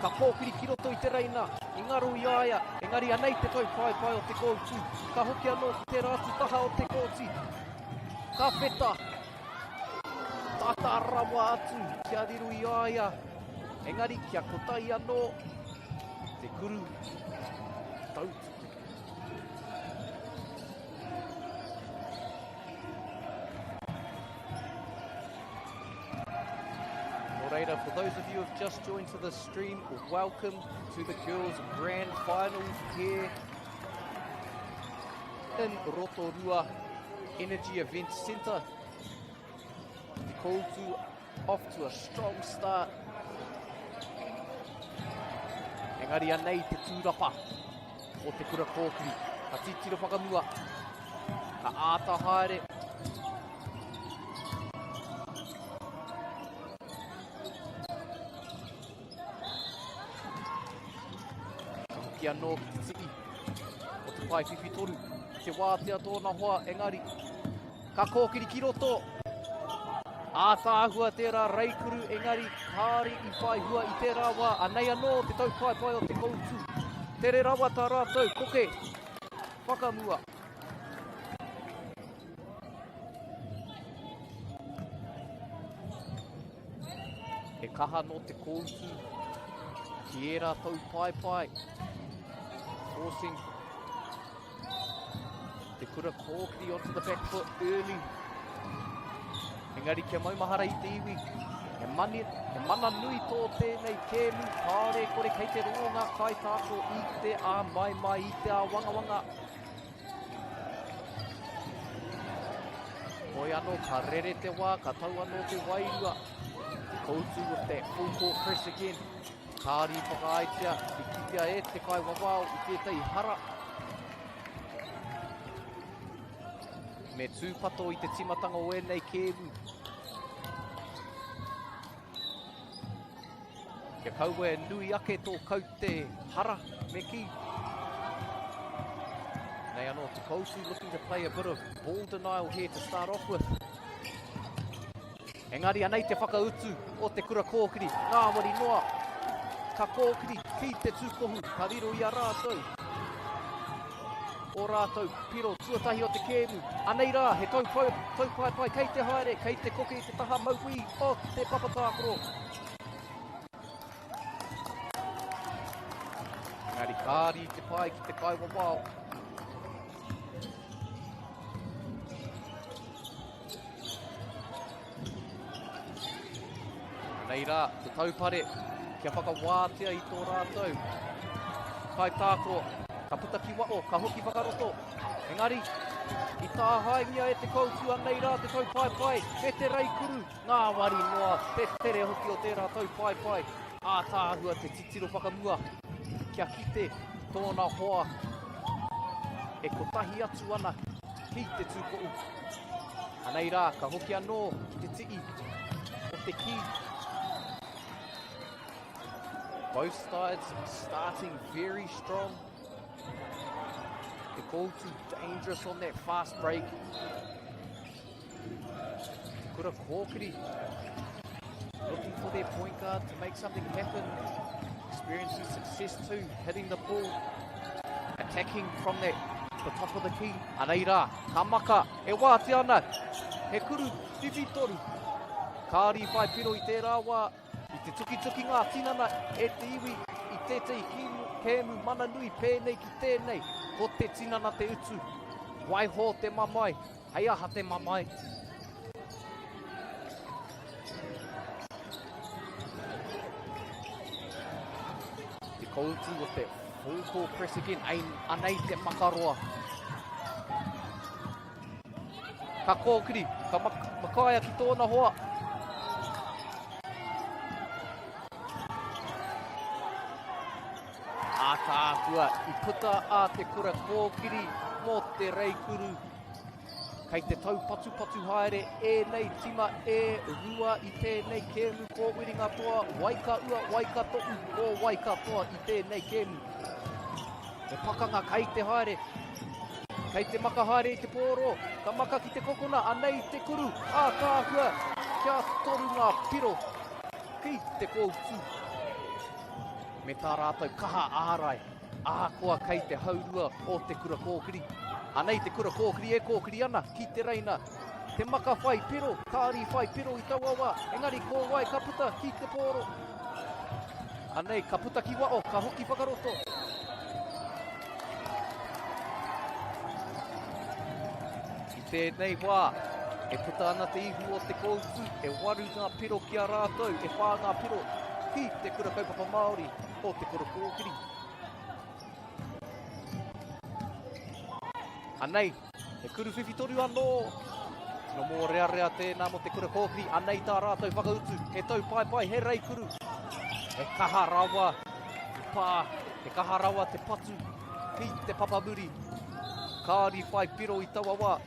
Ka kōkiri ki roto i te reina, i ngaro i a ia, engari anei te taupaepae o te kōutu. Ka hoki anō ki tērā atu taha o te kōti. Ka wheta. Tata rawa atu kia riro i a ia. Engari kia kotahi anō te kuru tautuku. Nō reira, for those of you who have just joined to the stream, welcome to the girls grand finals here in Rotorua Energy Event Centre. Te Koutu off to a strong start. Engari anei te tūrapa o te kura kōkiri. Ka titiro whakamua. Ka āta haere. Ka hoki anō ki te tiki o te pae whiwhitoru. Te wātea tōna hoa, engari ka kōkiri ki roto. Ātaahua tērā reikuru, engari kāre i whai hua i tērā wā. Anei anō te taupaepae o te koutu. Tere rawa tā rātou koke whakamua. He kaha nō te kōutu ki ērā taupaepae. Forcing te kura kōkiri onto the back foot early. Engari kia maumahara i te iwi, he, mani, he mana nui tō tēnei kēmu, kāore kore kei te rongo ngā kaitākaro i te āmaimai, i te āwangawanga. Hoi anō, ka rere te wā, ka tau anō te wairua. Te koutu with that full court press again. Kāri i whakaaetia, i kitea e te kaiwawao i tētahi hara. Me tūpato i te timatanga o ēnei kēmu. Kia kaua e nui ake tō kaute hara, me kī. Nei anō, Te Koutu looking to play a bit of ball denial here to start off with. Engari anei te whakautu o te kura kōkiri, ngāwari noa. Ka kōkiri ki te tūkohu, ka riro i a rātou. O rātou piro tuatahi o te kēmu. Anei rā, he taupaepae kei te haere, kei te koke i te taha mauī o te papa tākaro. Engari kāri te pae ki te kaiwawao. Nei rā, te taupare, kia whakawātea i tō rātou. Kaitākaro, ka puta ki waho, ka hoki whakaroto. Engari, i tāhaengia e te koutu anei rā te taupaepae me te reikuru. Ngāwari noa, te tere hoki o tērā taupaepae. Ātaahua te titiro whakamua kia kite tōna hoa e kotahi atu ana ki te tūkohu. Anei rā, ka hoki anō ki te tii o te kī. Both sides starting very strong. Te Koutu dangerous on that fast break. Te Kura Kōkiri looking for their point guard to make something happen. Experiencing success too, hitting the ball, attacking from that the top of the key. Anei rā, ka maka, e wātea ana, he kuru whiwhitoru. Kāri whai piro i tērā wā, i te tukituki ngā tinana e te iwi i tētehi kēmu mana nui pēnei ki tēnei, ko te tinana te utu. Waiho te mamae, hei aha te mamae. Te koutu o te full court press again, anei te makaroa. Ka kōkiri, ka makaia ki tōna hoa. Ātaahua i puta a Te Kura Kōkiri mō te reikuru. Kei te taupatupatu haere ēnei tima e rua i tēnei kēmu ko Wiringatoa, wai ka ua, wai ka toʻu, ko wai ka toa i tēnei kēmu. He pakanga kei te haere. Kei te maka haere i te pōro, ka maka ki te kokona, anei te kuru, ātaahua, kia toru ngā piro ki te kōutu. Me tā rātou kaha ārai, ahakoa kei te haurua o te kura kōkiri. Anei te kura kōkiri e kōkiri ana ki te reina. Te maka whai piro, kāri whai piro i taua wā, engari ko wai ka puta ki te pōro. Anei, ka puta ki wao, ka hoki whakaroto. I tēnei wā, e puta ana te ihu o te kōutu, e waru ngā piro ki a rātou, e whā ngā piro ki te Kura Kaupapa Māori o Te Kura Kōkiri. Anei, he kuru whiwhitoru anō. Tino mōrearea tēnā mō te Kura Kōkiri. Anei tā rātou whakautu, he taupaepae, he reikuru. He kaha rawa te pā, he kaha rawa te patu ki te papamuri. Kāri whai piro i taua wā.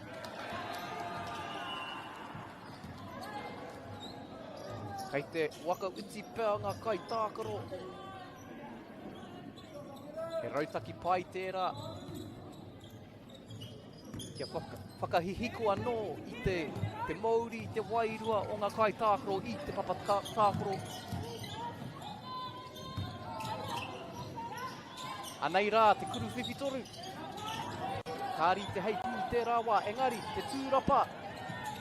Kei te waka uti pea ngā kaitākaro. He rautaki pai tērā. Kia whakahihiko anō i te, te mouri, i te wairua o ngā kaitākaro i te papa tākaro. Anei rā te kuru whiwhitoru. Kāri te heipū i tērā wā, engari te tūrapa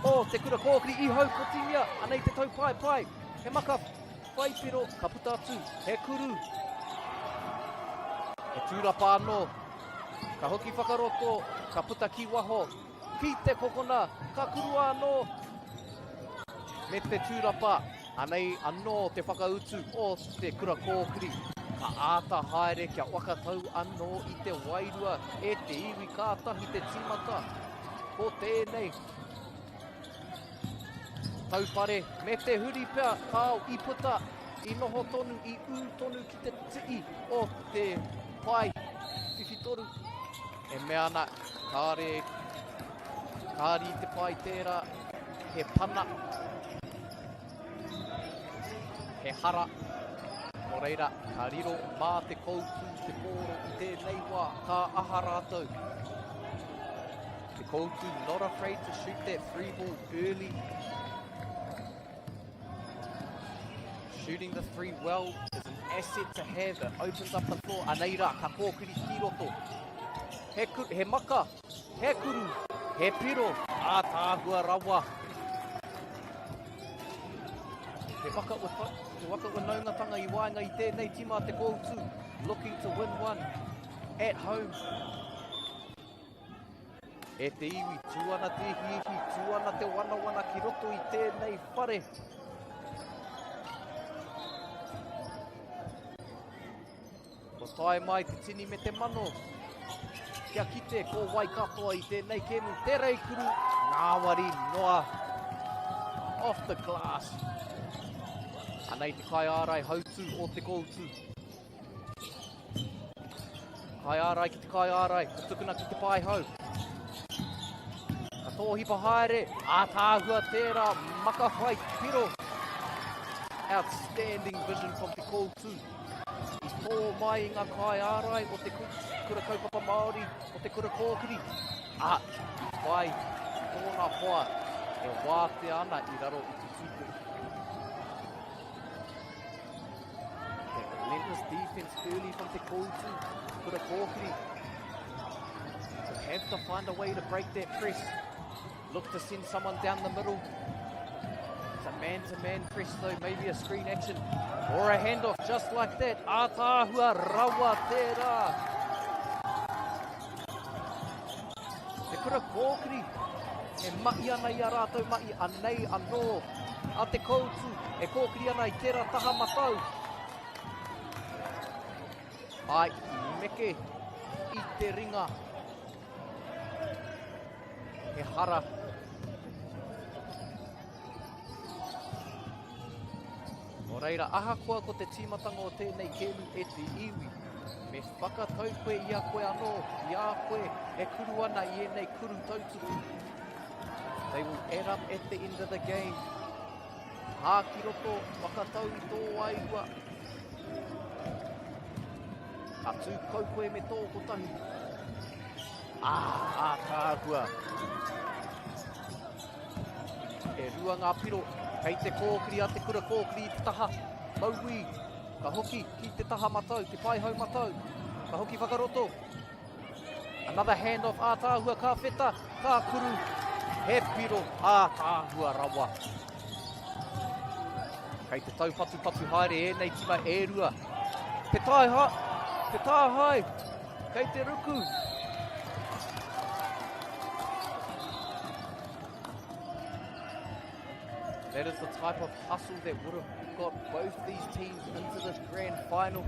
o te kura kōkiri i haukotingia. Anei te taupaepae, he maka whaipiro ka puta atu, he kuru. He tūrapa anō, ka hoki whakaroto, ka puta ki waho, ki te kokona, ka kurua anō me te tūrapa. Anei anō te whakautu o te kura kōkiri. Ka āta haere kia whakatau anō i te wairua e te iwi kātahi te tīmata. Ko tēnei taupare me te huri pea kāo i puta, i noho tonu, i ū tonu ki te tii o te pae whiwhitoru. E mea ana, kāre, kāri te pae tērā, he pana. He hara. Nō reira, ka riro mā te koutu te pōro i tēnei wā, ka aha rātou. Te koutu not afraid to shoot that three ball early. Shooting the three well is an asset to have. It opens up the floor. Anei rā, ka kōkiri ki roto. He, he maka, he kuru, he piro, ātaahua rawa. He waka, he waka wanaungatanga i waenga i tēnei tima te Koutu, looking to win one at home. E te iwi, tū ana te ihiihi, tū ana te wanawana ki roto i tēnei whare. Kua tae mai te tini me te mano kia kite ko wai katoa i tēnei kēmu. Te Reikuru, ngāwari noa off the glass. Anei te kaiārai hautū o te koutu. Kaiārai ki te kaiārai, ka tukuna ki te paehau. Ka tōhipa haere, ātaahua tērā, maka whai piro. Outstanding vision from te koutu. I tō mai i ngā kaiārai o te Kura Kaupapa Māori, o te Kura Kōkiri, ā, i whai i tōna hoa e wātea ana i raro i te tūpono. That relentless defense early from Te Koutu, Kura Kōkiri. Will have to find a way to break that press. Look to send someone down the middle. It's a man-to-man -man press though, maybe a screen action or a handoff just like that. Ātaahua rawa tērā. Te kura kōkiri e mahi ana i a rātou mahi anei anō a te koutu e kōkiri ana i tērā taha matau. Ai, meke i te ringa. He hara. Nō reira, ahakoa ko te tīmatanga o tēnei kēmu e te iwi, me whakatau koe i a koe anō, i a koe e kuru ana i ēnei kuru tautuku. They will add up at the end of the game. Hā ki roto, whakatau i tō wairua. Ka tū kau koe me tō kotahi. Ā, ātaahua. E rua ngā piro, kei te kōkiri a Te Kura Kōkiri i te taha mauī. Ka hoki ki te taha matau, te paihau matau. Ka hoki whakaroto. Another handoff ātaahua ka wheta, ka kuru. He piro ātaahua rawa. Kei te taupatupatu haere ēnei tima e rua. Te taeha, te tāhae, kei te ruku. That is the type of hustle that would have got both these teams into this grand final.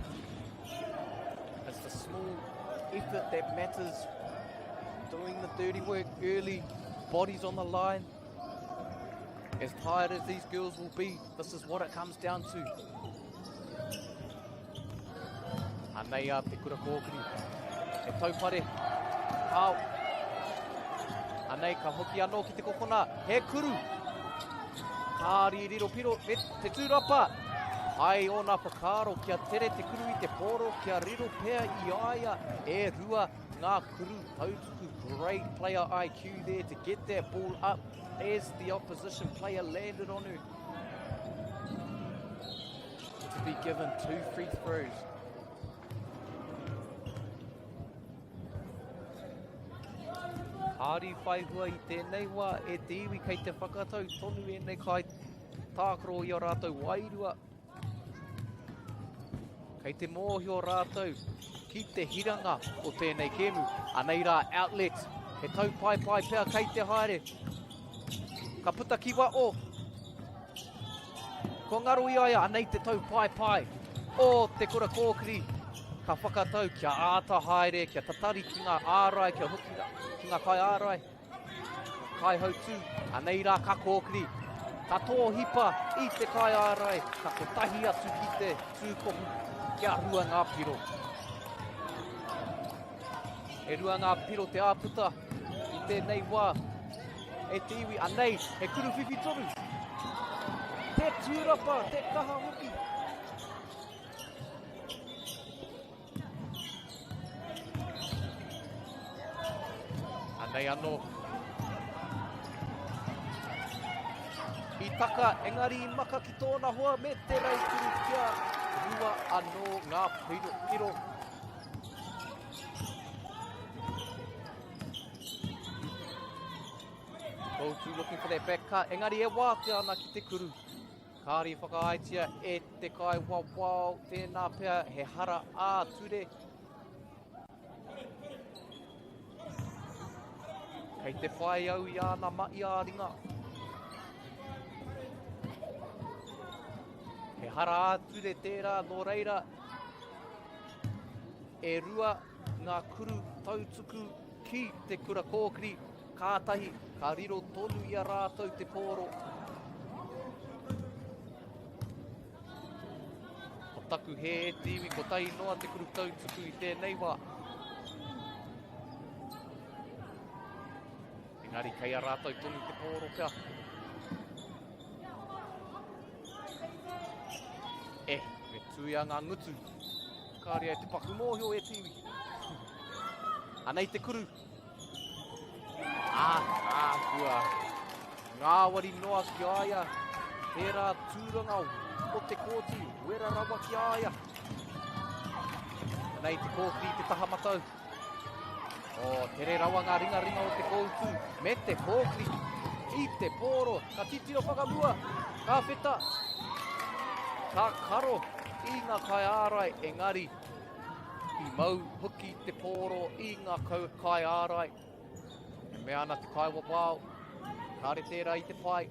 It's the small effort that matters. Doing the dirty work early, bodies on the line. As tired as these girls will be, this is what it comes down to. Anei a Te Kura Kōkiri. E taupare. Kao. Anei ka hoki anō ki te kokona. He kuru. Ka riro piro me te tūrapa. Hai ōna whakaaro kia tere te kuru i te pōro kia riro pea i a ia e rua ngā kuru tautuku. Great player IQ there to get that ball up as the opposition player landed on her. To be given two free throws. Kāri whai hua i tēnei wā e te iwi kei te whakatau tonu ēnei kai tākaro i a rātou wairua. Kei te mōhio rātou ki te hiranga o tēnei kēmu. Anei rā, outlet. He tau paepae pea kei te haere. Ka puta ki wao. Kua ngaro i a ia, anei te tau paepae o Te Kura Kōkiri. Ka whakatau kia āta haere, kia tatari ki ngā ārai, kia hoki ki ngā kaiārai. Kaihautū, anei rā ka kōkiri, ka tōhipa i te kaiārai, ka kotahi atu ki te tūkohu, kia rua ngā piro. E rua ngā piro te āputa i tēnei wā. E te iwi, anei, he kuruwhiwhi tonu. Te tūrapa, te kaha hoki. Anei anō. I taka, engari i maka ki tōna hoa me te raikuru kia rua anō ngā piro. piro. Koutu looking for that back cut, engari e wātea ana ki te kuru. Kāre i whakaaetia e te kaiwawao, tēnā pea he hara ā-ture. Kei te whai au i āna mahi ā-ringa. He hara ā-ture tērā, nō reira, e rua ngā kuru tautuku ki te kura kōkiri. Kātahi, ka riro tonu i a rātou te pōro. Ko taku hē e te iwi, kotahi noa te kuru tautuku i tēnei wā. Engari kei a rātou tonu te pōro pea. E, me tuia ngā ngutu. Kāre ai te paku mōhio e te iwi. Anei te kuru. Ātaahua. Ngāwari noa ki a ia. Tērā tūranga o te kōti, wera rawa ki a ia. Anei te kōkiri te taha matau. Oh, tere rawa ngā ringaringa o te kōutu me te kōkiri i te pōro. Ka titiro whakamua, ka wheta, ka karo i ngā kaiārai, engari I mau hoki te pōro i ngā kaiārai. E mea ana te kaiwawao, kāre tērā i te pai.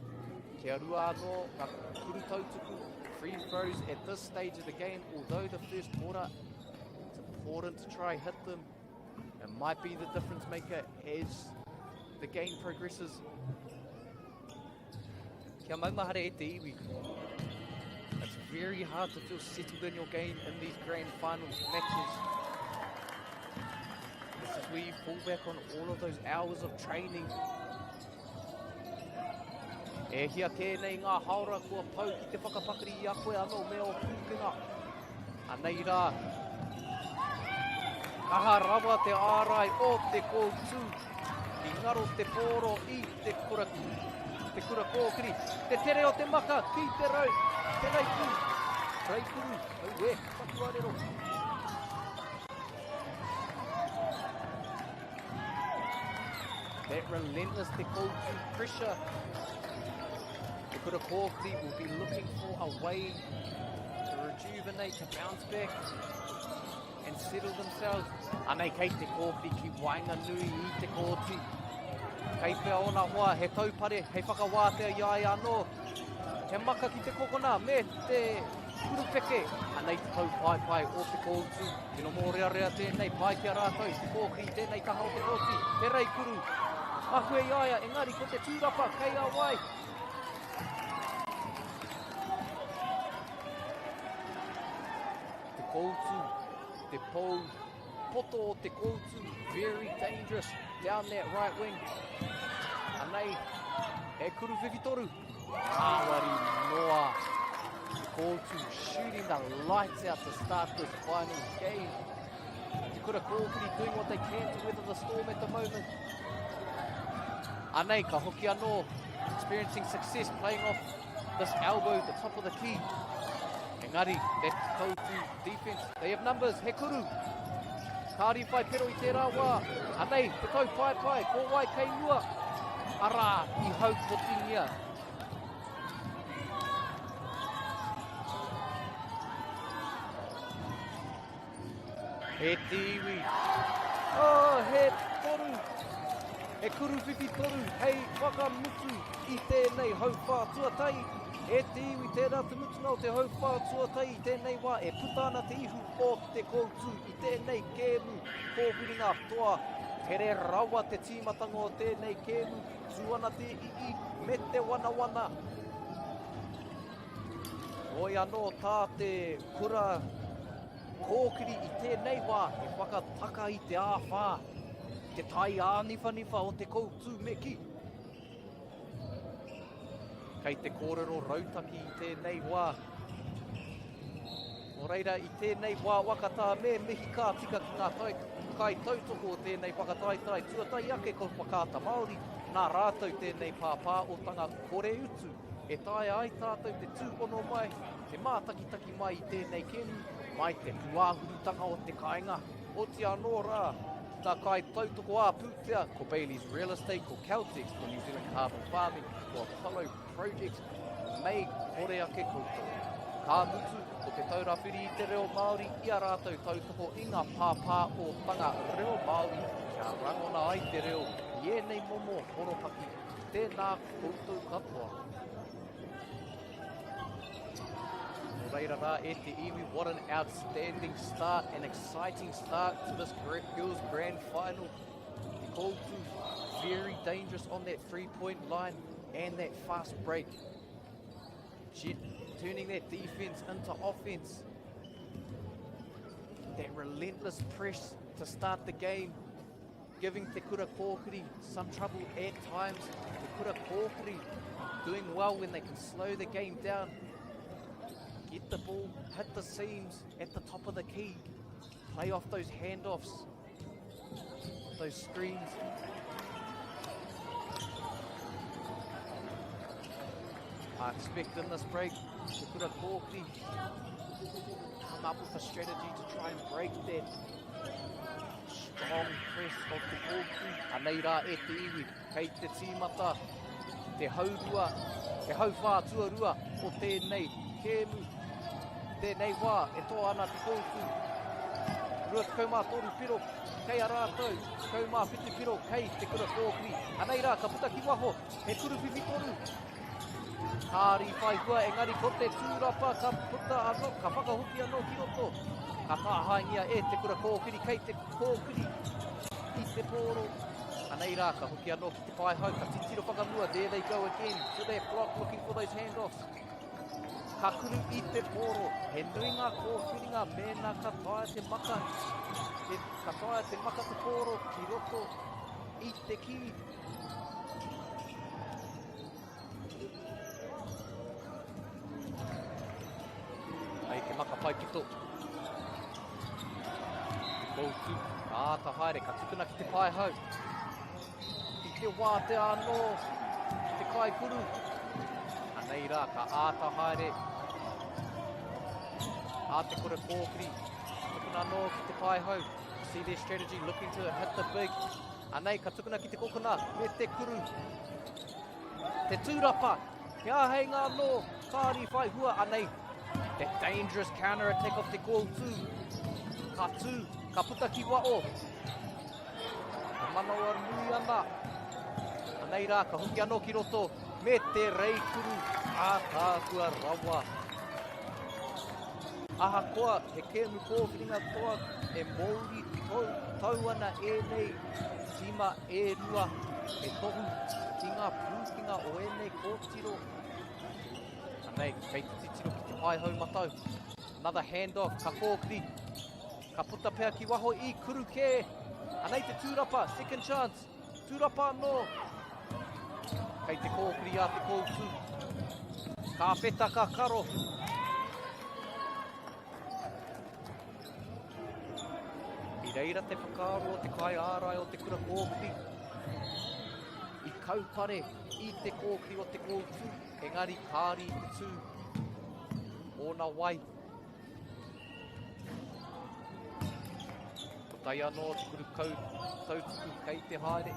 Kia rua anō ngā kuru tautuku, free throws at this stage of the game, although the first quarter, it's important to try hit them. It might be the difference maker as the game progresses. Kia maumahara e te iwi. It's very hard to feel settled in your game in these grand finals matches. This is where you fall back on all of those hours of training. E hia kē nei ngā haora kua pau ki te whakapakari i a koe anō me ō pūkenga. Anei rā, kaha rawa te ārai o te kōtū. I ngaro te pōro i te kura, te kura kōkiri. Te tere o te maka ki te rau, te reikuru. Reikuru, aue, taku arero. That relentless Te Koutu pressure. Te Kura Kōkiri will be looking for a way to rejuvenate, to bounce back and settle themselves. Anei kei te kōkiri ki waenganui i te kōti. Kei whea ōna hoa, he taupare, hei whakawātea i a ia anō. He maka ki te kokona me te Kurupeke, anei te taupaepae o te kōutu. Tino mōrearea tēnei, pai ki a rātou, te kōkiri i tēnei taha o te kōti, te reikuru. Mahue i a ia, engari ko te tūrapa kei a wai. Te kōutu, te pou poto o te kōutu, very dangerous down that right wing. Anei, he kuru whiwhitoru. Ngāwari noa. Te Kōutu shooting the lights out to start this final game. Te Kura Kōkiri doing what they can to weather the storm at the moment. Anei, ka hoki anō, experiencing success playing off this elbow, the top of the key. Engari, that Koutu defense, they have numbers, he kuru. Kāri whai pero i tērā wā. Anei, te tau paepae, ko wai kei mua. Arā, i haukotingia. He tīwi. Oh, he toru. He kuruwhiwhi toru hei whakamutu i tēnei hauwhā tuatahi. He tīwi tērā te mutunga o te hauwhā tuatahi i tēnei wā e puta ana te ihu o te koutu i tēnei kēmu kōwhiringa toa. Tere rawa te tīmatanga o tēnei kēmu, tū ana te ii me te wanawana. Hoi anō tā te kura kōkiri i tēnei wā he whakataka i te āwhā, te tai āniwhaniwha o te koutu me kī. Kei te kōrero rautaki i tēnei wā. Nō reira, i tēnei wā wakatā me mihi ka tika ki ngā kaitautoko o tēnei whakataetae tuatahi ake ko Whakaata Māori, nā rātou tēnei pāpāotanga kore utu e taea ai tātou te tūhono mai, te mātakitaki mai i tēnei kēmu, mai te pūāhurutanga o te kāinga. Oti anō rā, ngā kaitautoko ā-pūtea, ko Bayleys Real Estate, ko Caltex, ko New Zealand Carbon Farming, ko Apollo Projects, mei kore ake koutou. Ka mutu, ko Te Taura Whiri i te Reo Māori i a rātou tautoko i ngā pāpāotanga reo Māori kia rangona ai te reo i ēnei momo horopaki. Tēnā koutou katoa. Nō reira rā e te iwi, what an outstanding start, an exciting start to this Girls Grand Final. Te Koutu, very dangerous on that three-point line and that fast break. Jet, turning that defense into offense. That relentless press to start the game, giving Te Kura Kōkiri some trouble at times. Te Kura Kōkiri doing well when they can slow the game down. Get the ball, hit the seams at the top of the key, play off those handoffs, those screens. I expect in this break, Te Kura Kōkiri come up with a strategy to try and break that strong press of te kōkiri. Anei rā e te iwi, kei te tīmata te haurua, te hauwhā tuarua o tēnei kēmu. Tēnei wā e toa ana te kōutu. 23 piro kei a rātou, 17 piro kei te kura kōkiri. Anei rā, ka puta ki waho, he kuruwhiwhi toru. Kāri whai hua, engari ko te tūrapa ka puta anō, ka whakahoki anō ki roto. Ka tāhaengia e te kura kōkiri, kei te kōkiri i te pōro. Anei rā, ka hoki anō ki te paehau, ka titiro whakamua, there they go again, to that block looking for those handoffs. Ka kuru i te pōro, he nui ngā kōwhiringa mēnā ka taea te maka, te, ka taea te maka te pōro ki roto i te kī. pae pito. Te koutu, ka āta haere, ka tukuna ki te paehau. I te wātea anō, te kaikuru. Anei rā, ka āta haere. A te kura kōkiri, tukuna anō ki te paehau. See their strategy looking to hit the big. Anei, ka tukuna ki te kokona me te kuru. Te tūrapa, he āheinga anō, kāri whai hua, anei, that dangerous counter attack of te kōtū. Ka tū, ka puta ki wao. Ka manawa nui ana. Anei rā, ka hoki anō ki roto, me te reikuru ātaahua rawa. Ahakoa he kēmu kōwhiringa toa e mōuri tau, tau ana ēnei tīma e rua he tohu ki ngā pūkenga o ēnei kōtiro. Anei, kei te titiro ki te paehau matau. Another handoff, ka kōkiri. Ka puta pea ki waho i kuru kē. Anei te tūrapa, second chance. Tūrapa anō. Kei te kōkiri a te koutu. Ka wheta ka karo. I reira te whakaaro o te kaiārai o te kura kōkiri. I kaupare i te kōkiri o te kōtū, engari kāri i te tū. Ōna wai. Ko tai anō te kuru kau tautuku kei te haere.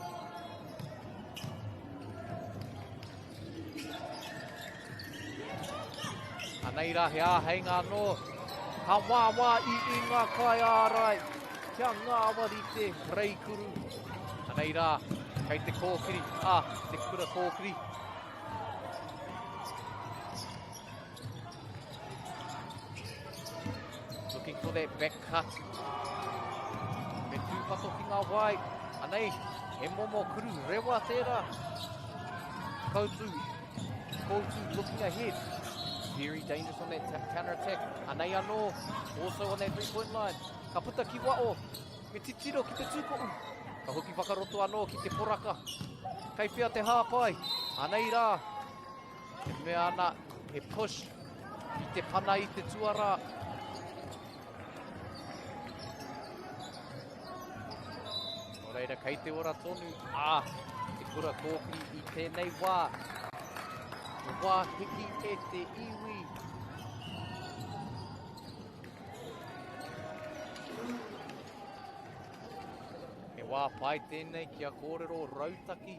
Anei rā he āheinga anō. Ka wāwā i i ngā kaiārai. Kia ngāwari te reikuru. Anei rā, kei te kōkiri, a, te kura kōkiri. Looking for that back cut. Me tūpato ki ngā wai. Anei, he momo kuru rewa tērā. Koutu, Koutu looking ahead. Very dangerous on that counter attack. Anei anō, also on that three-point line. Ka puta ki wao, me titiro ki te tūko'u. Ka hoki whakaroto anō ki te poraka. Kei whea te hāpai. Anei rā, E mea ana he push i te pana i te tuarā. Nō reira, kei te ora tonu a te kura kōkiri i tēnei wā. He wā hiki e te iwi. He wā pai tēnei kia kōrero rautaki.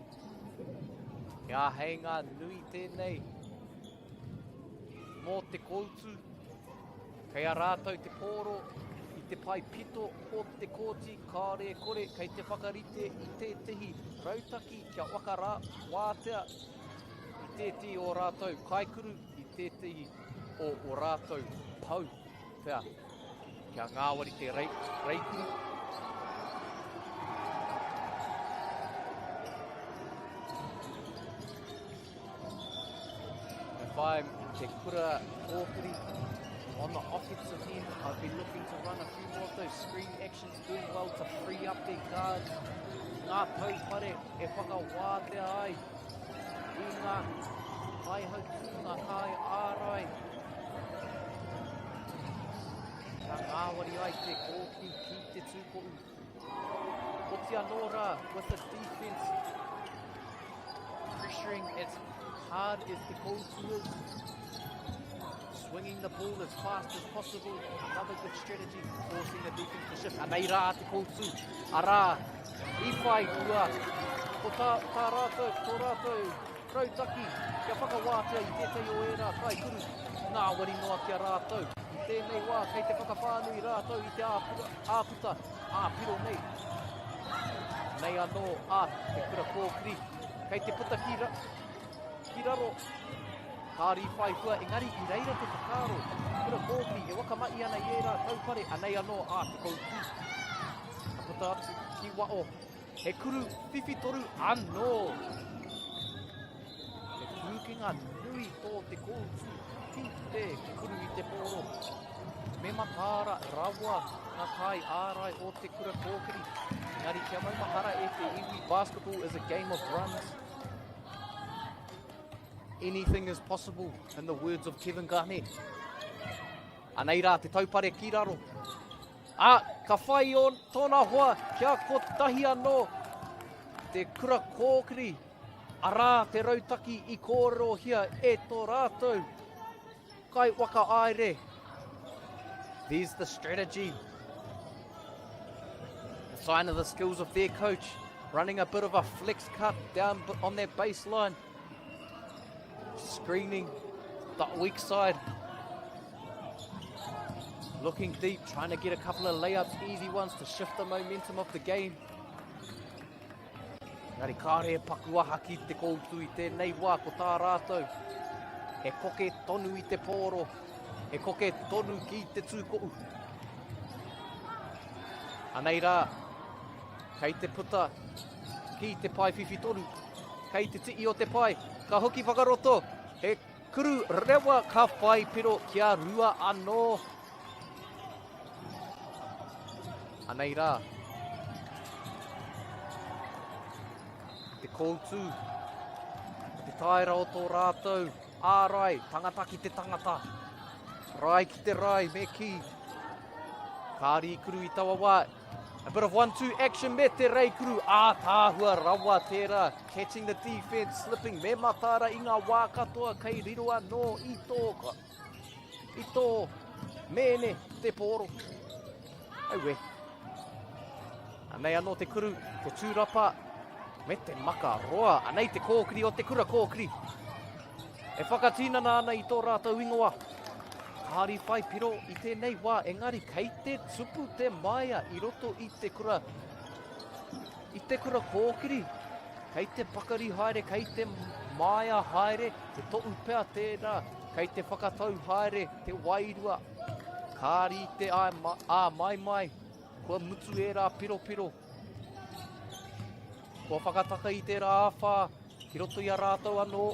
He āheinga nui tēnei mō te koutu. Kei a rātou te pōro i te pae pito o te kōti, kāore e kore kei te whakarite i tētehi rautaki kia whakarā wātea i tētehi o rātou kaikuru, i tētehi o o rātou pou pea. Kia ngāwari te rei, reikuru. If I'm Te Kura Kōkiri on the offensive end, I'd be looking to run a few more of those screen actions, doing well to free up their guards. Ngā taupare e whakawātea ai i ngā kaihautū, ngā kai ārai. Ka ngāwari ai te kōkiri ki te tūkohu. Oti anō rā, with the defense pressuring as hard as te koutu is. Swinging the ball as fast as possible. Another good strategy, forcing the defense to shift. Anei rā te koutu. Arā, i whai hua. Ko tā, tā rātou, tō rātou rautaki kia whakawātea i tētahi o ērā kaikuru ngāwari noa ki a rātou. I tēnei wā kei te whakawhānui rātou i te āpura, āputa ā-piro nei. Nei anō a Te Kura Kōkiri kei te puta ki, ra, ki raro. Kāri whai hua, engari i reira te whakaaro. Kura Kōkiri e wakamahi ana i ērā taupare, anei anō a Te Koutū. Ka puta atu ki wao. He kuru whiwhitoru anō. He pūkenga nui tō te kōutu ki te kuru i te pōro. Me mataara rawa ngā kai ārai o te kura kōkiri. Engari kia maumahara e te iwi, basketball is a game of runs. Anything is possible, in the words of Kevin Garnett. Anei rā te taupare ki raro. Ā, ka whai o tōna hoa kia kotahi anō te kura kōkiri. Arā te rautaki i kōrerohia e tō rātou kaiwhakahaere. There's the strategy. A sign of the skills of their coach. Running a bit of a flex cut down on that baseline. Screening the weak side. Looking deep, trying to get a couple of layups, easy ones to shift the momentum of the game. Engari kāre e paku aha ki te koutu i tēnei wā ko tā rātou. He koke tonu i te pōro, he koke tonu ki te tūkoʻu. Anei rā, kei te puta ki te pae whiwhi tonu, kei te tii o te pae, ka hoki whakaroto, he kuru rewa ka whai piro kia rua anō. Anei rā. Te koutu, te taera o tō rātou ārai, tangata ki te tangata, rae ki te rae, me kī. Ka rīkuru i taua wā. A bit of one-two action me te reikuru, ātaahua rawa tērā. Catching the defense, slipping me mataara i ngā wā katoa kei riro anō i tō I tō mēne te pōro. Aue. Anei anō te kuru, te tūrapa, me te maka roa. Anei te kōkiri o te kura kōkiri. E whakatinana ana i tō rātou ingoa. Kāri whai piro i tēnei wā, engari kei te tupu te maia i roto i te kura, i te kura kōkiri. Kei te pakari haere, kei te maia haere, te toʻu pea tērā. Kei te whakatau haere te wairua. Ka rite āmaimai, kua mutu ērā piropiro. Kua whakataka i tērā āwhā ki roto i a rātou anō.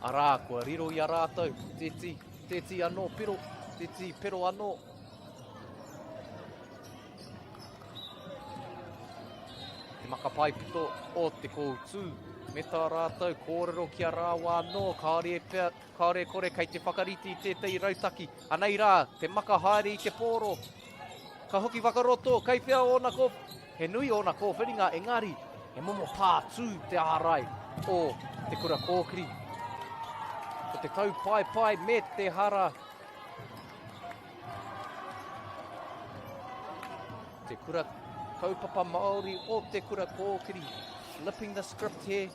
Arā, kua riro i a rātou te tī, te tī anō piro, te tī pero anō. Te makapaipito o te kōtū me tā rātou kōrero ki a rāua anō, kāore e pea, kāore e kore kei te whakarite i tētahi rautaki. Anei rā, te maka haere i te pōro. Ka hoki whakaroto, kei whea ōna kō... He nui ōna kōwhiringa, engari, he momo pātū te ārai o te kura kōkiri. Ko te taupaepae me te hara Te Kura Kaupapa Māori o Te Kura Kōkiri, flipping the script here.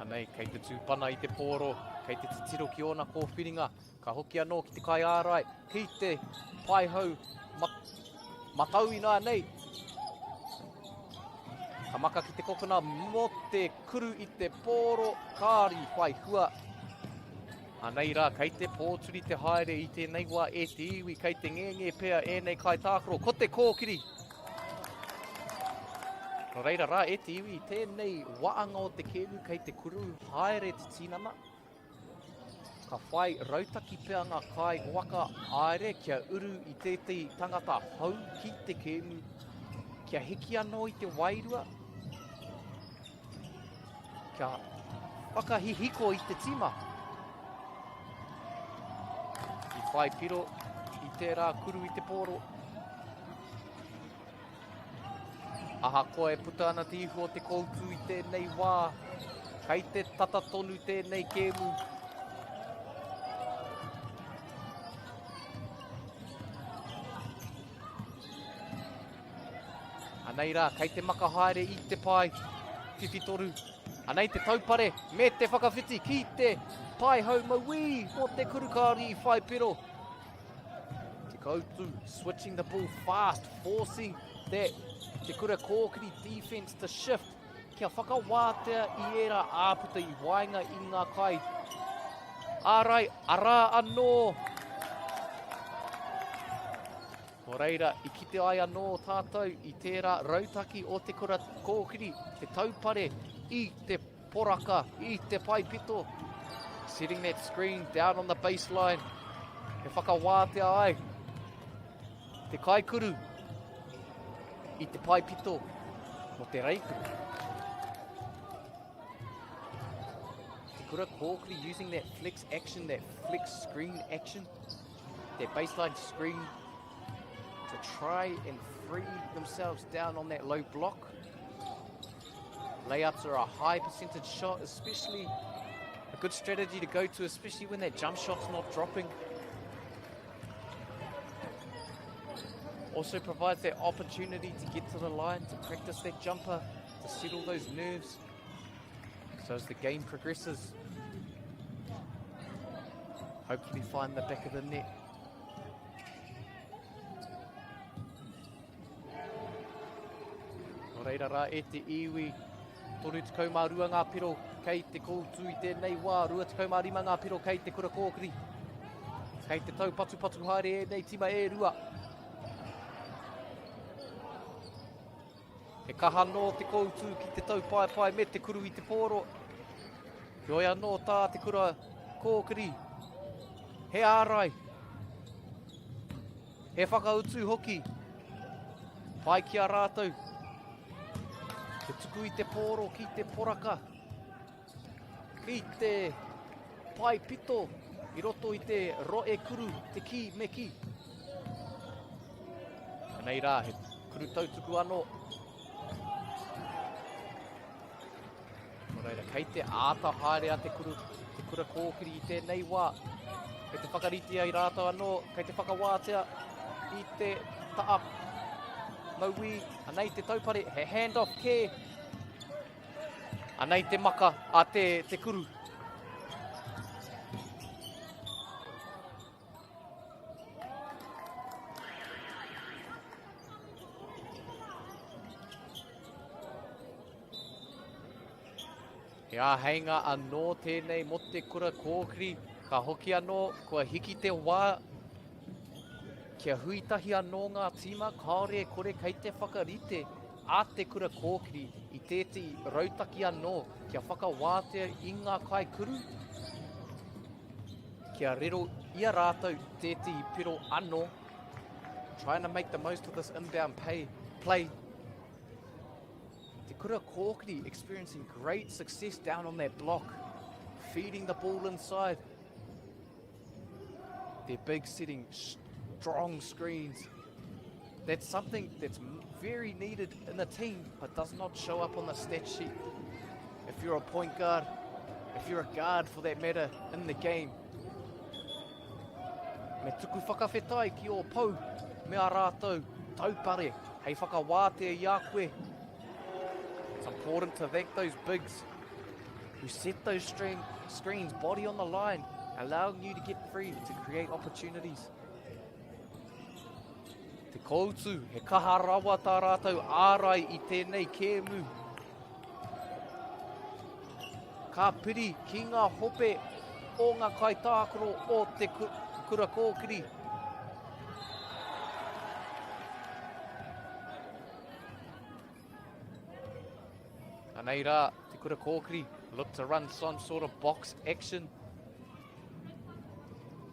Anei, kei te tūpana i te pōro, kei te titiro ki ōna kōwhiringa, ka hoki anō ki te kaiārai, ki te paihau ma matau ināianei. Ka maka ki te kokona mō te kuru i te pōro, kāri whai hua. Anei rā, kei te pōturi te haere i tēnei wā e te iwi, kei te ngenge pea ēnei kaitākaro, ko te kōkiri. Nō reira rā e te iwi, tēnei waanga o te kēmu kei te kuru haere te tinana. Ka whai rautaki pea ngā kai waka aere kia uru i tētahi tangata hou ki te kēmu, kia hiki anō i te wairua, kia whakahihiko i te tima. I whai piro i tērā kuru i te pōro. Ahakoa e puta ana te ihu o te koutu i tēnei wā, kei te tata tonu tēnei kēmu. Anei rā, kei te maka haere i te pae whiwhitoru. Anei te taupare me te whakawhiti ki te pae hau mauī mō te kurukāri i whai piro. Te Koutu switching the ball fast, forcing that Te Kura Kōkiri defense to shift kia whakawātea i ērā āputa i waenga i ngā kai. Ārai, arā anō. Nō reira, i kite ai anō tātou i tērā rautaki o Te Kura Kōkiri, te taupare i te Poraka i te paepito. Setting that screen down on the baseline. E whakawātea ai te kaikuru i te paepito mo te reikuru. Kura Kōkiri using that flex action, that flex screen action, that baseline screen to try and free themselves down on that low block. Layups are a high percentage shot, especially a good strategy to go to, especially when that jump shot's not dropping. Also provides that opportunity to get to the line, to practice that jumper, to settle those nerves. So as the game progresses, hopefully find the back of the net. Nō reira rā e te iwi, 32 ngā piro kei te kōtū i tēnei wā, 25 ngā piro kei te kura kōkiri. Kei te taupatupatu haere ēnei tima e rua. He kaha nō te kōtū ki te taupaepae me te kuru i te pōro. Heoi anō tā te kura kōkiri. He ārai. He whakautu hoki. Pai ki a rātou. Te tuku i te pōro ki te poraka. Ki te pae pito i roto i te roe kuru, te kī me kī. Anei rā, he kuru tautuku anō. Nō reira, kei te āta haere a te, kuru, te kura kōkiri i tēnei wā. Kei te whakaritea i rātou anō, kei te whakawātea i te taa mauī. Anei te taupare, he handoff kē. Anei te maka a te, te kuru. He āheinga anō tēnei mō te kura kōkiri, ka hoki anō, kua hiki te wā kia hui tahi anō ngā tīma, kāore e kore kei te whakarite a te kura kōkiri i tētehi rautaki anō kia whakawātea i ngā kaikuru, kia riro i a rātou tētehi piro anō. Trying to make the most of this inbound pay, play. Te Kura Kōkiri experiencing great success down on that block, feeding the ball inside. Their big setting strong screens. That's something that's very needed in the team, but does not show up on the stat sheet. If you're a point guard, if you're a guard for that matter in the game, Me tuku whakawhetai ki ō pou me ā rātou taupare hei whakawātea i a koe. It's important to thank those bigs who set those string, screens, body on the line, allowing you to get free to create opportunities. Te koutu, he kaha rawa tā rātou ārai i tēnei kēmu. Ka piri ki ngā hope o ngā kaitākaro o te kura kōkiri. Anei rā, te kura kōkiri, look to run some sort of box action.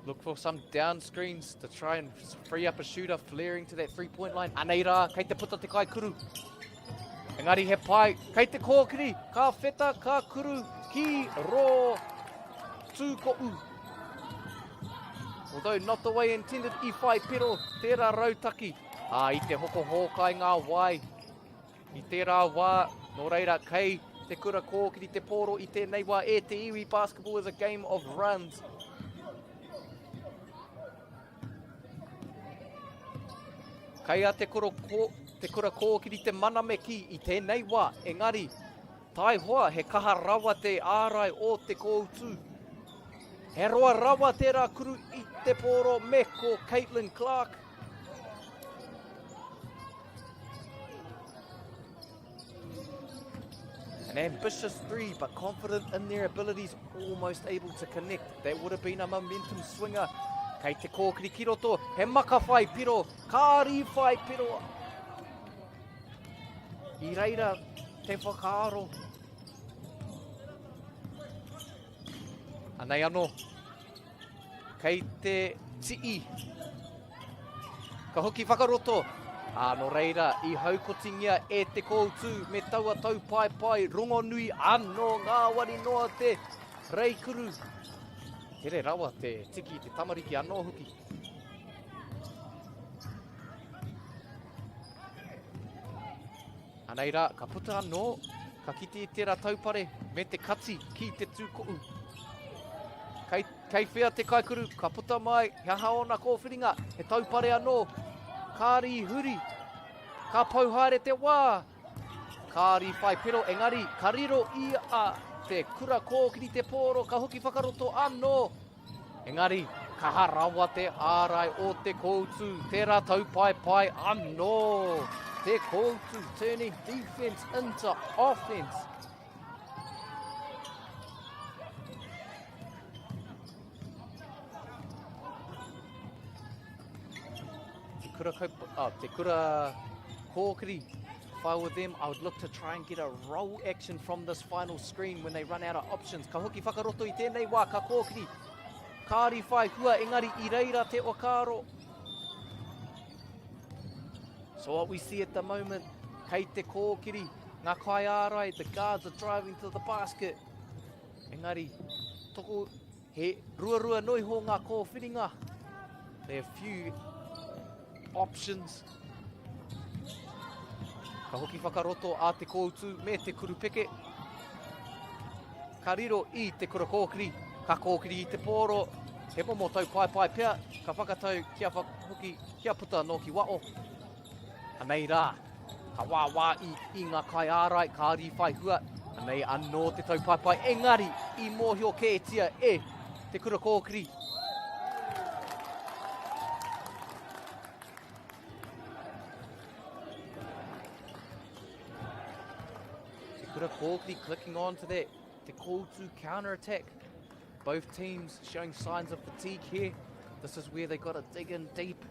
Look for some down screens to try and free up a shooter flaring to that three-point line. Anei rā, kei te puta te kaikuru. Engari he pai, kei te kōkiri, ka wheta, ka kuru, ki rō tūko'u. Although not the way intended, i whai pero tērā rautaki. Ā, i te hoko hōkai ngā wai. I tērā wā, nō reira, kei te kura kōkiri te pōro i tēnei wā e te iwi, basketball is a game of runs. Kei a te, koro, ko, te kura kōkiri te mana me kī i tēnei wā, engari, taihoa he kaha rawa te ārai o te kōutu. He roa rawa tērā kuru i te pōro me ko Caitlin Clark. An ambitious three, but confident in their abilities, almost able to connect. That would have been a momentum swinger. Kei te kōkiri ki roto, he maka whai piro, kāri whai piro. I reira te whakaaro. Anei anō, Kei te tii. Ka hoki whakaroto. Ā, nō reira, i haukotingia e te kōutu me taua taupaepae rongonui anō ngāwari noa te. Reikuru. Tere rawa te tiki i te tamariki anō hoki. Anei rā, ka puta anō, ka kite i tērā taupare me te kati ki te tūkohu. Kei, kei whea te kaikuru, ka puta mai, he aha ōna kōwhiringa, he taupare anō, kāri i huri, ka pau haere te wā, kāri whai pero, engari ka riro i a te kura kōkiri te pōro, ka hoki whakaroto anō. Engari, kaha rawa te ārai o te koutu, tērā taupaepae anō. Te koutu turning defense into offense. Te kura, kaupa, oh, te kura kōkiri. If I were them, I would look to try and get a roll action from this final screen when they run out of options. Ka hoki whakaroto i tēnei wā, ka kōkiri. Kāri whai hua, engari i reira te whakaaro. So what we see at the moment, kei te kōkiri, ngā kaiārai, the guards are driving to the basket. Engari, toko, he ruarua noiho ngā kōwhiringa. There are few options. Ka hoki whakaroto a Te Kōutu me Te Kurupeke. Ka riro i Te Kura Kōkiri, ka kōkiri i te pōro, he momo taupaepae pea, ka whakatau kia hoki, kia puta anō ki wao. Anei rā, ka wāwā i, i ngā kaiārai, ka rīwhai hua, anei anō te taupaepae, engari i mōhio kētia e Te Kura Kōkiri. Te Kura Kōkiri clicking on to that Te Kōutu counter-attack. Both teams showing signs of fatigue here. This is where they got to dig in deep.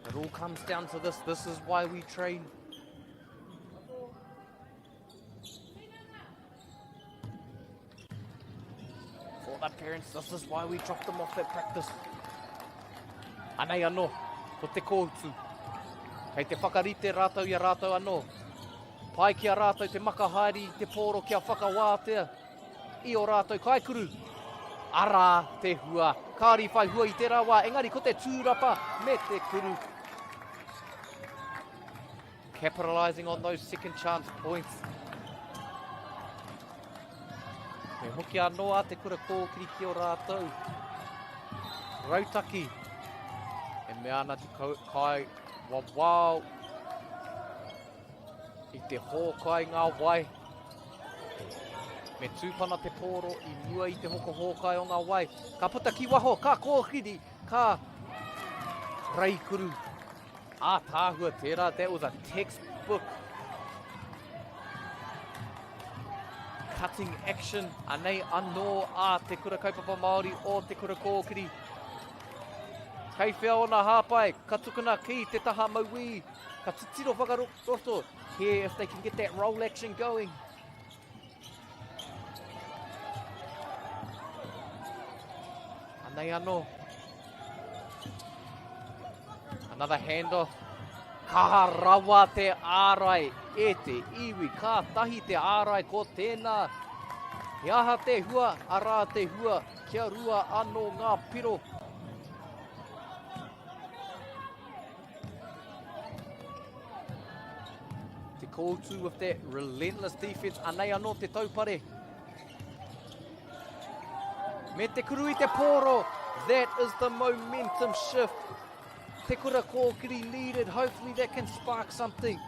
It all comes down to this. This is why we train. For the parents, this is why we drop them off at practice. Anei anō, ko te kōutu. Kei te whakarite rātou i a rātou anō. Pai ki a rātou te maka haere i te pōro kia whakawātea i o rātou kaikuru. Arā te hua. Kāri whai hua i tērā wā, engari ko te tūrapa me te kuru. Capitalising on those second chance points. Me hoki anō a Te Kura Kōkiri ki o rātou rautaki. E mea ana te kai wawao i te hōkai ngā wai. Me tūpana te pōro i mua i te hoko hōkai o ngā wai. Ka puta ki waho, ka kōkiri, ka reikuru. Ātaahua tērā, that was a textbook cutting action. Anei anō a Te Kura Kaupapa Māori o Te Kura Kōkiri. Kei whea ōna hāpai, ka tukuna ki te taha mauī, ka titiro whakaroto, here if they can get that roll action going. Anei anō. Another handoff. Kaha rawa te ārai e te iwi. Ka tahi te ārai ko tēnā. He aha te hua? Arā te hua. Kia rua anō ngā piro. Te kōutu with that relentless defense. Anei anō te taupare. Me te kuru i te pōro. That is the momentum shift. Te kura kōkiri needed. Hopefully that can spark something.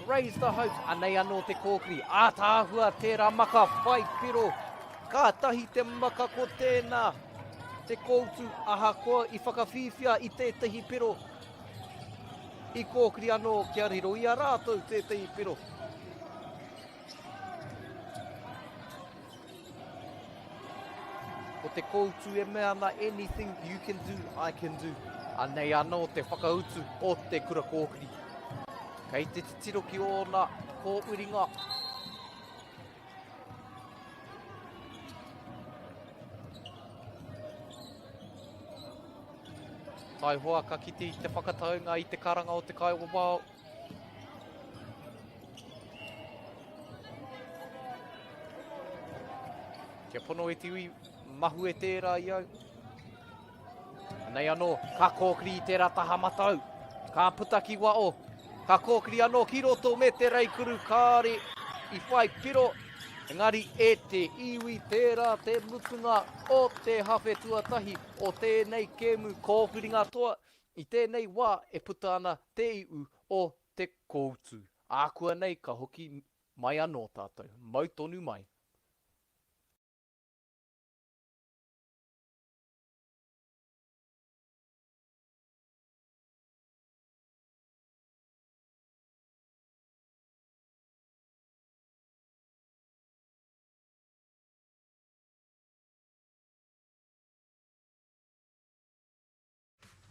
Raise the hopes. Anei anō te kōkiri. Ātaahua tērā maka whai piro. Kātahi te maka ko tēnā. Te kōutu ahakoa i whakawhiwhia i tētahi piro. I kōkiri anō kia riro i a rātou tētahi piro. Ko te koutu e mea ana anything you can do, I can do. Anei anō te whakautu o te kura kōkiri. Kei te titiro ki ōna kōuringa. Taihoa ka kite i te whakataunga i te karanga o te kaiwawao. Kia pono e te iwi, mahue tērā i au. Anei anō, ka kōkiri i tērā taha matau. Ka puta ki wao. Ka kōkiri anō ki roto me te reikuru kāre i whai piro. Engari e te iwi tērā te mutunga o te hawhe tuatahi o tēnei kēmu kōwhiringa toa. I tēnei wā e puta ana te iu o te kōutu. Ākuanei ka hoki mai anō tātou. Mau tonu mai.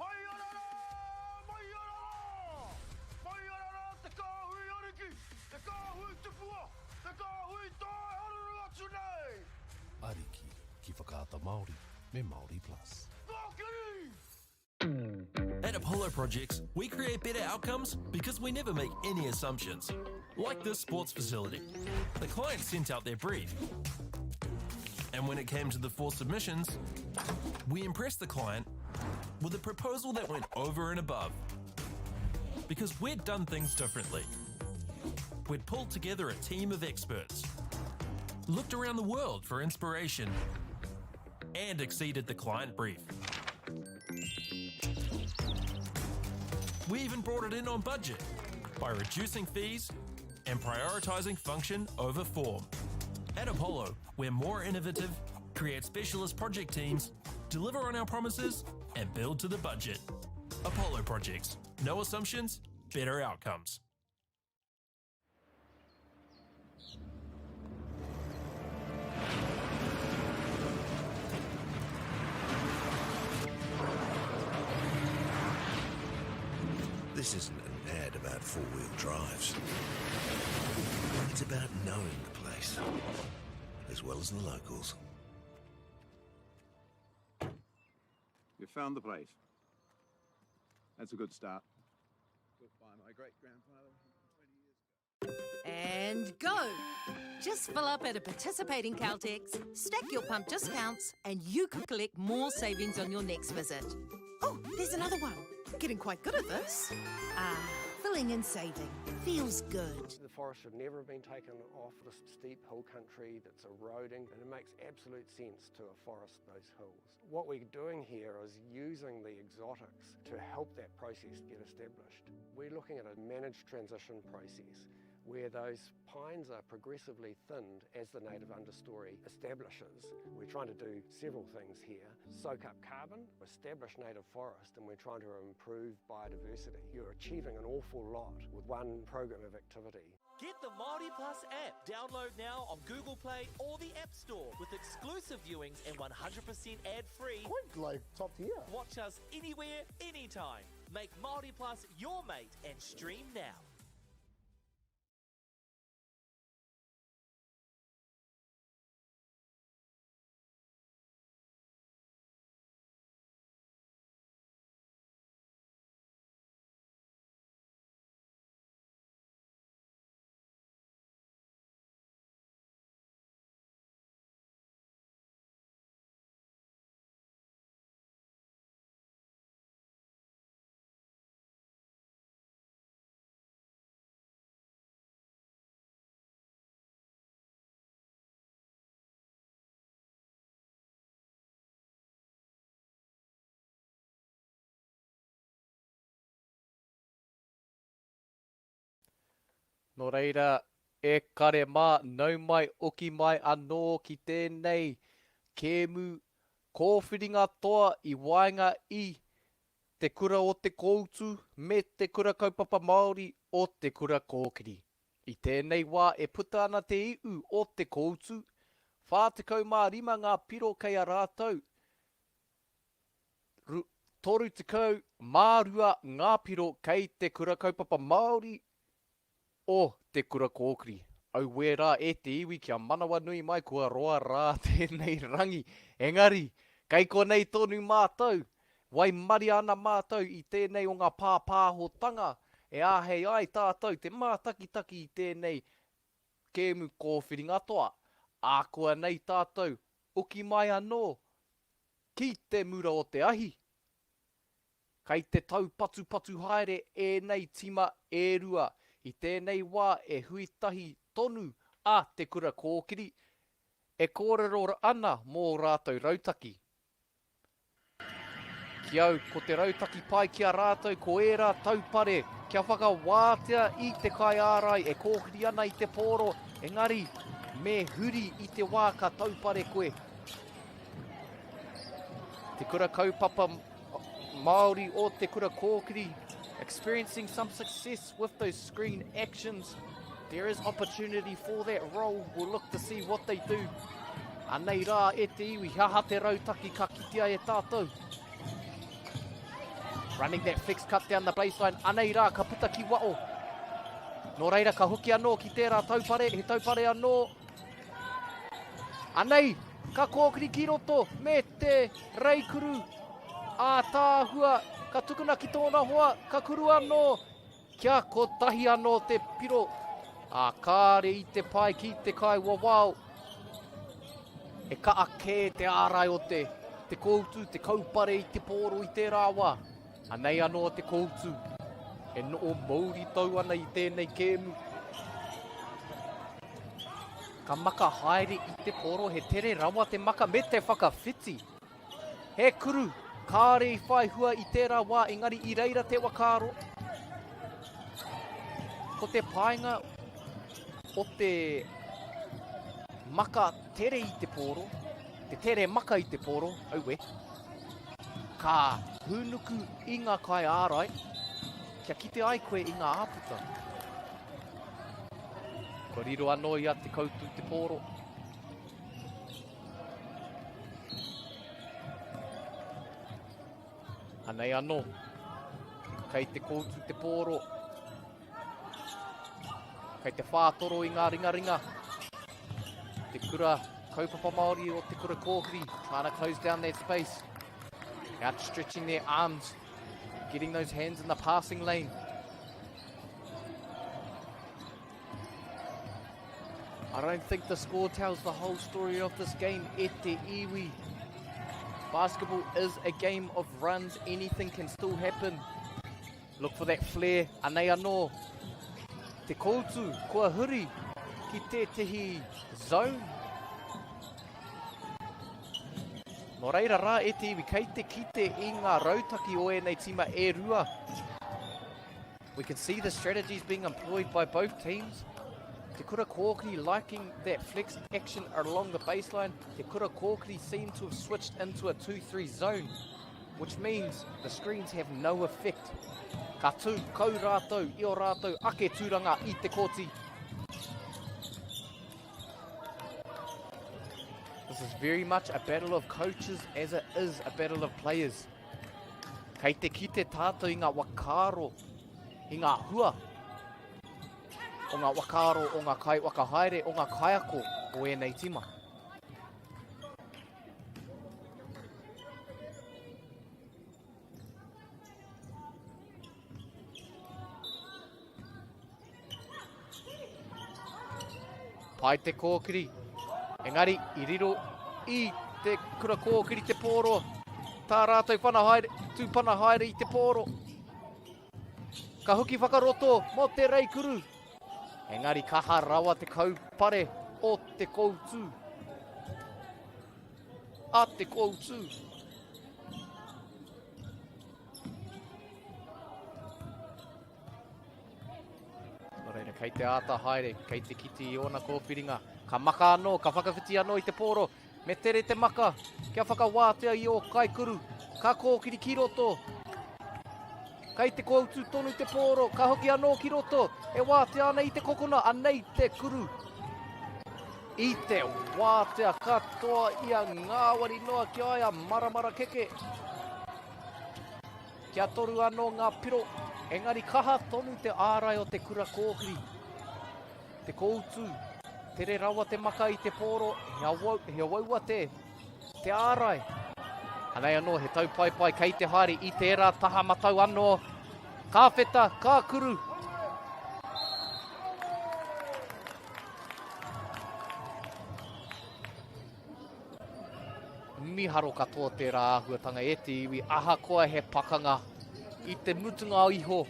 Mai ana rā! Mai ana rā! Mai ana rā te kāhui ariki, te kāhui tupua, te kāhui tae haruru atu nei! Ariki ki Whakaata Māori me Māori Plus. Kōkiri! At Apollo Projects, we create better outcomes because we never make any assumptions. Like this sports facility. The client sent out their brief. And when it came to the four submissions, we impressed the client with a proposal that went over and above. Because we'd done things differently. We'd pulled together a team of experts, looked around the world for inspiration, and exceeded the client brief. We even brought it in on budget by reducing fees and prioritizing function over form. At Apollo, we're more innovative, create specialist project teams, deliver on our promises, and build to the budget. Apollo Projects. No assumptions, better outcomes. This isn't an ad about four-wheel drives. It's about knowing the place, as well as the locals. You found the place. That's a good start. Built by my great-grandfather 20 years ago. And go! Just fill up at a participating Caltex, stack your pump discounts, and you could collect more savings on your next visit. Oh, there's another one. Getting quite good at this. Ah, filling and saving. Feels good. The forest should never have been taken off this steep hill country that's eroding, and it makes absolute sense to afforest those hills. What we're doing here is using the exotics to help that process get established. We're looking at a managed transition process where those pines are progressively thinned as the native understory establishes. We're trying to do several things here. Soak up carbon, establish native forest, and we're trying to improve biodiversity. You're achieving an awful lot with one program of activity. Get the Māori Plus app. Download now on Google Play or the App Store with exclusive viewings and 100% ad-free. Quite like top tier. Watch us anywhere, anytime. Make Māori Plus your mate and stream now. Nō reira, e kare mā, nau mai, oki mai anō ki tēnei kēmu kōwhiringa toa i waenga i Te Kura o Te Kōutu me Te Kura Kaupapa Māori o Te Kura Kōkiri. I tēnei wā e puta ana te iu o Te Kōutu, 45 ngā piro kei a rātou, 32 ngā piro kei Te Kura Kaupapa Māori o Te Kura Kōkiri. Auē rā e te iwi kia manawanui mai kua roa rā tēnei rangi. Engari, kei konei tonu mātou, waimaria ana mātou i tēnei o ngā pāpāhotanga e āhei ai tātou te mātakitaki i tēnei kēmu kōwhiringa toa. Ākuanei tātou. Oki mai anō ki te mura o te ahi. Kei te taupatupatu haere ēnei tima e rua. I tēnei wā e hui tahi tonu a Te Kura Kōkiri e kōrero ana mō rātou rautaki. Ki au, ko te rautaki pai ki a rātou ko ērā taupare kia whakawātea i te kaiārai e kōkiri ana i te pōro, engari me huri i te wā ka taupare koe. Te Kura Kaupapa Māori o Te Kura Kōkiri experiencing some success with those screen actions. There is opportunity for that role. We'll look to see what they do. Anei rā e te iwi, he aha te rautaki ka kitea e tātou. Running that fixed cut down the baseline. Anei rā, ka puta ki wao. Nō reira, ka hoki anō ki tērā taupare, he taupare anō. Anei, ka kōkiri ki roto me te reikuru ātaahua. Ka tukuna ki tōna hoa, ka kuru anō. Kia kotahi anō te piro, ā, kāre i te pai ki te kai wawao. He kaha kē te ārai o te, te kōutu, te kaupare i te pōro i tērā wā. Anei anō te kōutu e noho mouritau ana i tēnei kēmu. Ka maka haere i te pōro, he tere rawa te maka me te whakawhiti. He kuru, kāore i whai hua i tērā wā, engari i reira te whakaaro. Ko te painga o te maka tere i te pōro, te tere maka i te pōro, aue, ka hūnuku i ngā kaiārai, kia kite ai koe i ngā āputa. Kua riro anō i a Te Koutu te pōro. Anei anō. Kei te koutu te pōro. Kei te whātoro i ngā ringaringa. Te kura kaupapa Māori o te kura kōkiri. Trying to close down that space. Outstretching their arms. Getting those hands in the passing lane. I don't think the score tells the whole story of this game, e te iwi. Basketball is a game of runs. Anything can still happen. Look for that flare. Anei anō. Te koutu, kua huri ki tētehi zone. Nō reira rā e te iwi, kei te kite i ngā rautaki o ēnei tīma e rua. We can see the strategies being employed by both teams. Te Kura Kōkiri liking that flex action along the baseline. Te Kura Kōkiri seem to have switched into a 2-3 zone, which means the screens have no effect. Ka tū kau rātou i o rātou ake tūranga i te kōti. This is very much a battle of coaches as it is a battle of players. Kei te kite tātou i ngā whakaaro, i ngā hua o ngā whakaaro o ngā kaiwhakahaere, o ngā kaiako o ēnei tima. Pai te kōkiri. Engari, i riro i te kura kōkiri te pōro. Tā rātou whana haere, tūpana haere i te pōro. Ka hoki whakaroto mō te reikuru. Engari kaha rawa te kaupare o te koutu. A te koutu. Nō reira, kei te āta haere, kei te kiti i ōna kōwhiringa. Ka maka anō, ka whakawhiti anō i te pōro. Me tere te maka, kia whakawātea i ō kaikuru. Ka kōkiri ki roto. Kei te kōutu tonu te pōro, ka hoki anō ki roto. E wātea ana i te kokona, anei te kuru. I te wātea katoa ia ngāwari noa ki a ia maramara keke. Kia toru anō ngā piro, engari kaha tonu te ārai o te kura kōkiri. Te kōutu, tere rawa te maka i te pōro, he, awau, he awaua te, te ārai. Anei anō, he taupaepae kei te haere i tērā taha matau anō. Ka wheta, ka kuru. Miharo katoa tērā āhuatanga e te iwi, ahakoa he pakanga i te mutunga iho.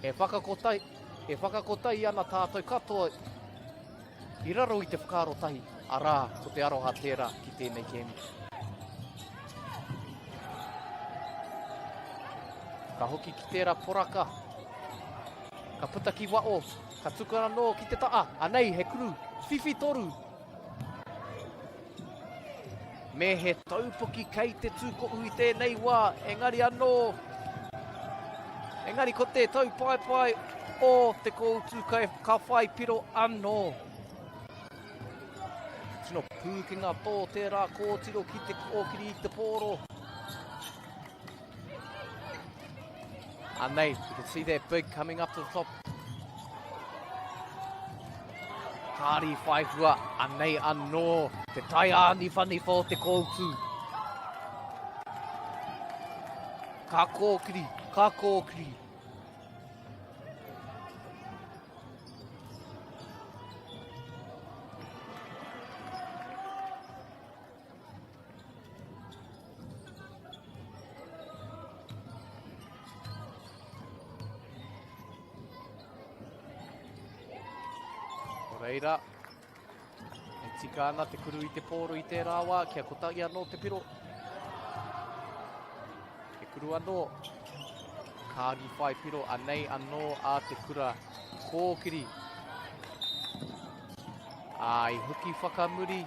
E whakakotahi, e whakakotahi ana tātou katoa i raro i te whakaaro tahi, arā, ko te aroha tērā ki tēnei kēmu. Ka hoki ki tērā poraka, ka puta ki wao, ka tukuna anō ki te taa, anei he kuru, whiwhi toru. Me he taupoki kei te tūkohu i tēnei wā, engari anō, engari ko te taupaepae o te kōutu ka whai piro anō. Tino pūkenga tō tērā kōtiro ki te kōkiri i te pōro. Anei, you can see that big coming up to the top. Kāri whai hua, anei anō, te tai āniwhaniwha o te kōutu. Ka kōkiri, ka kōkiri. Reira, e tika ana te kuru i te pōro i tērā wā, kia kotahi anō te piro. He kuru anō, kāri whai piro, anei anō a te kura kōkiri. Ā, i hoki whakamuri.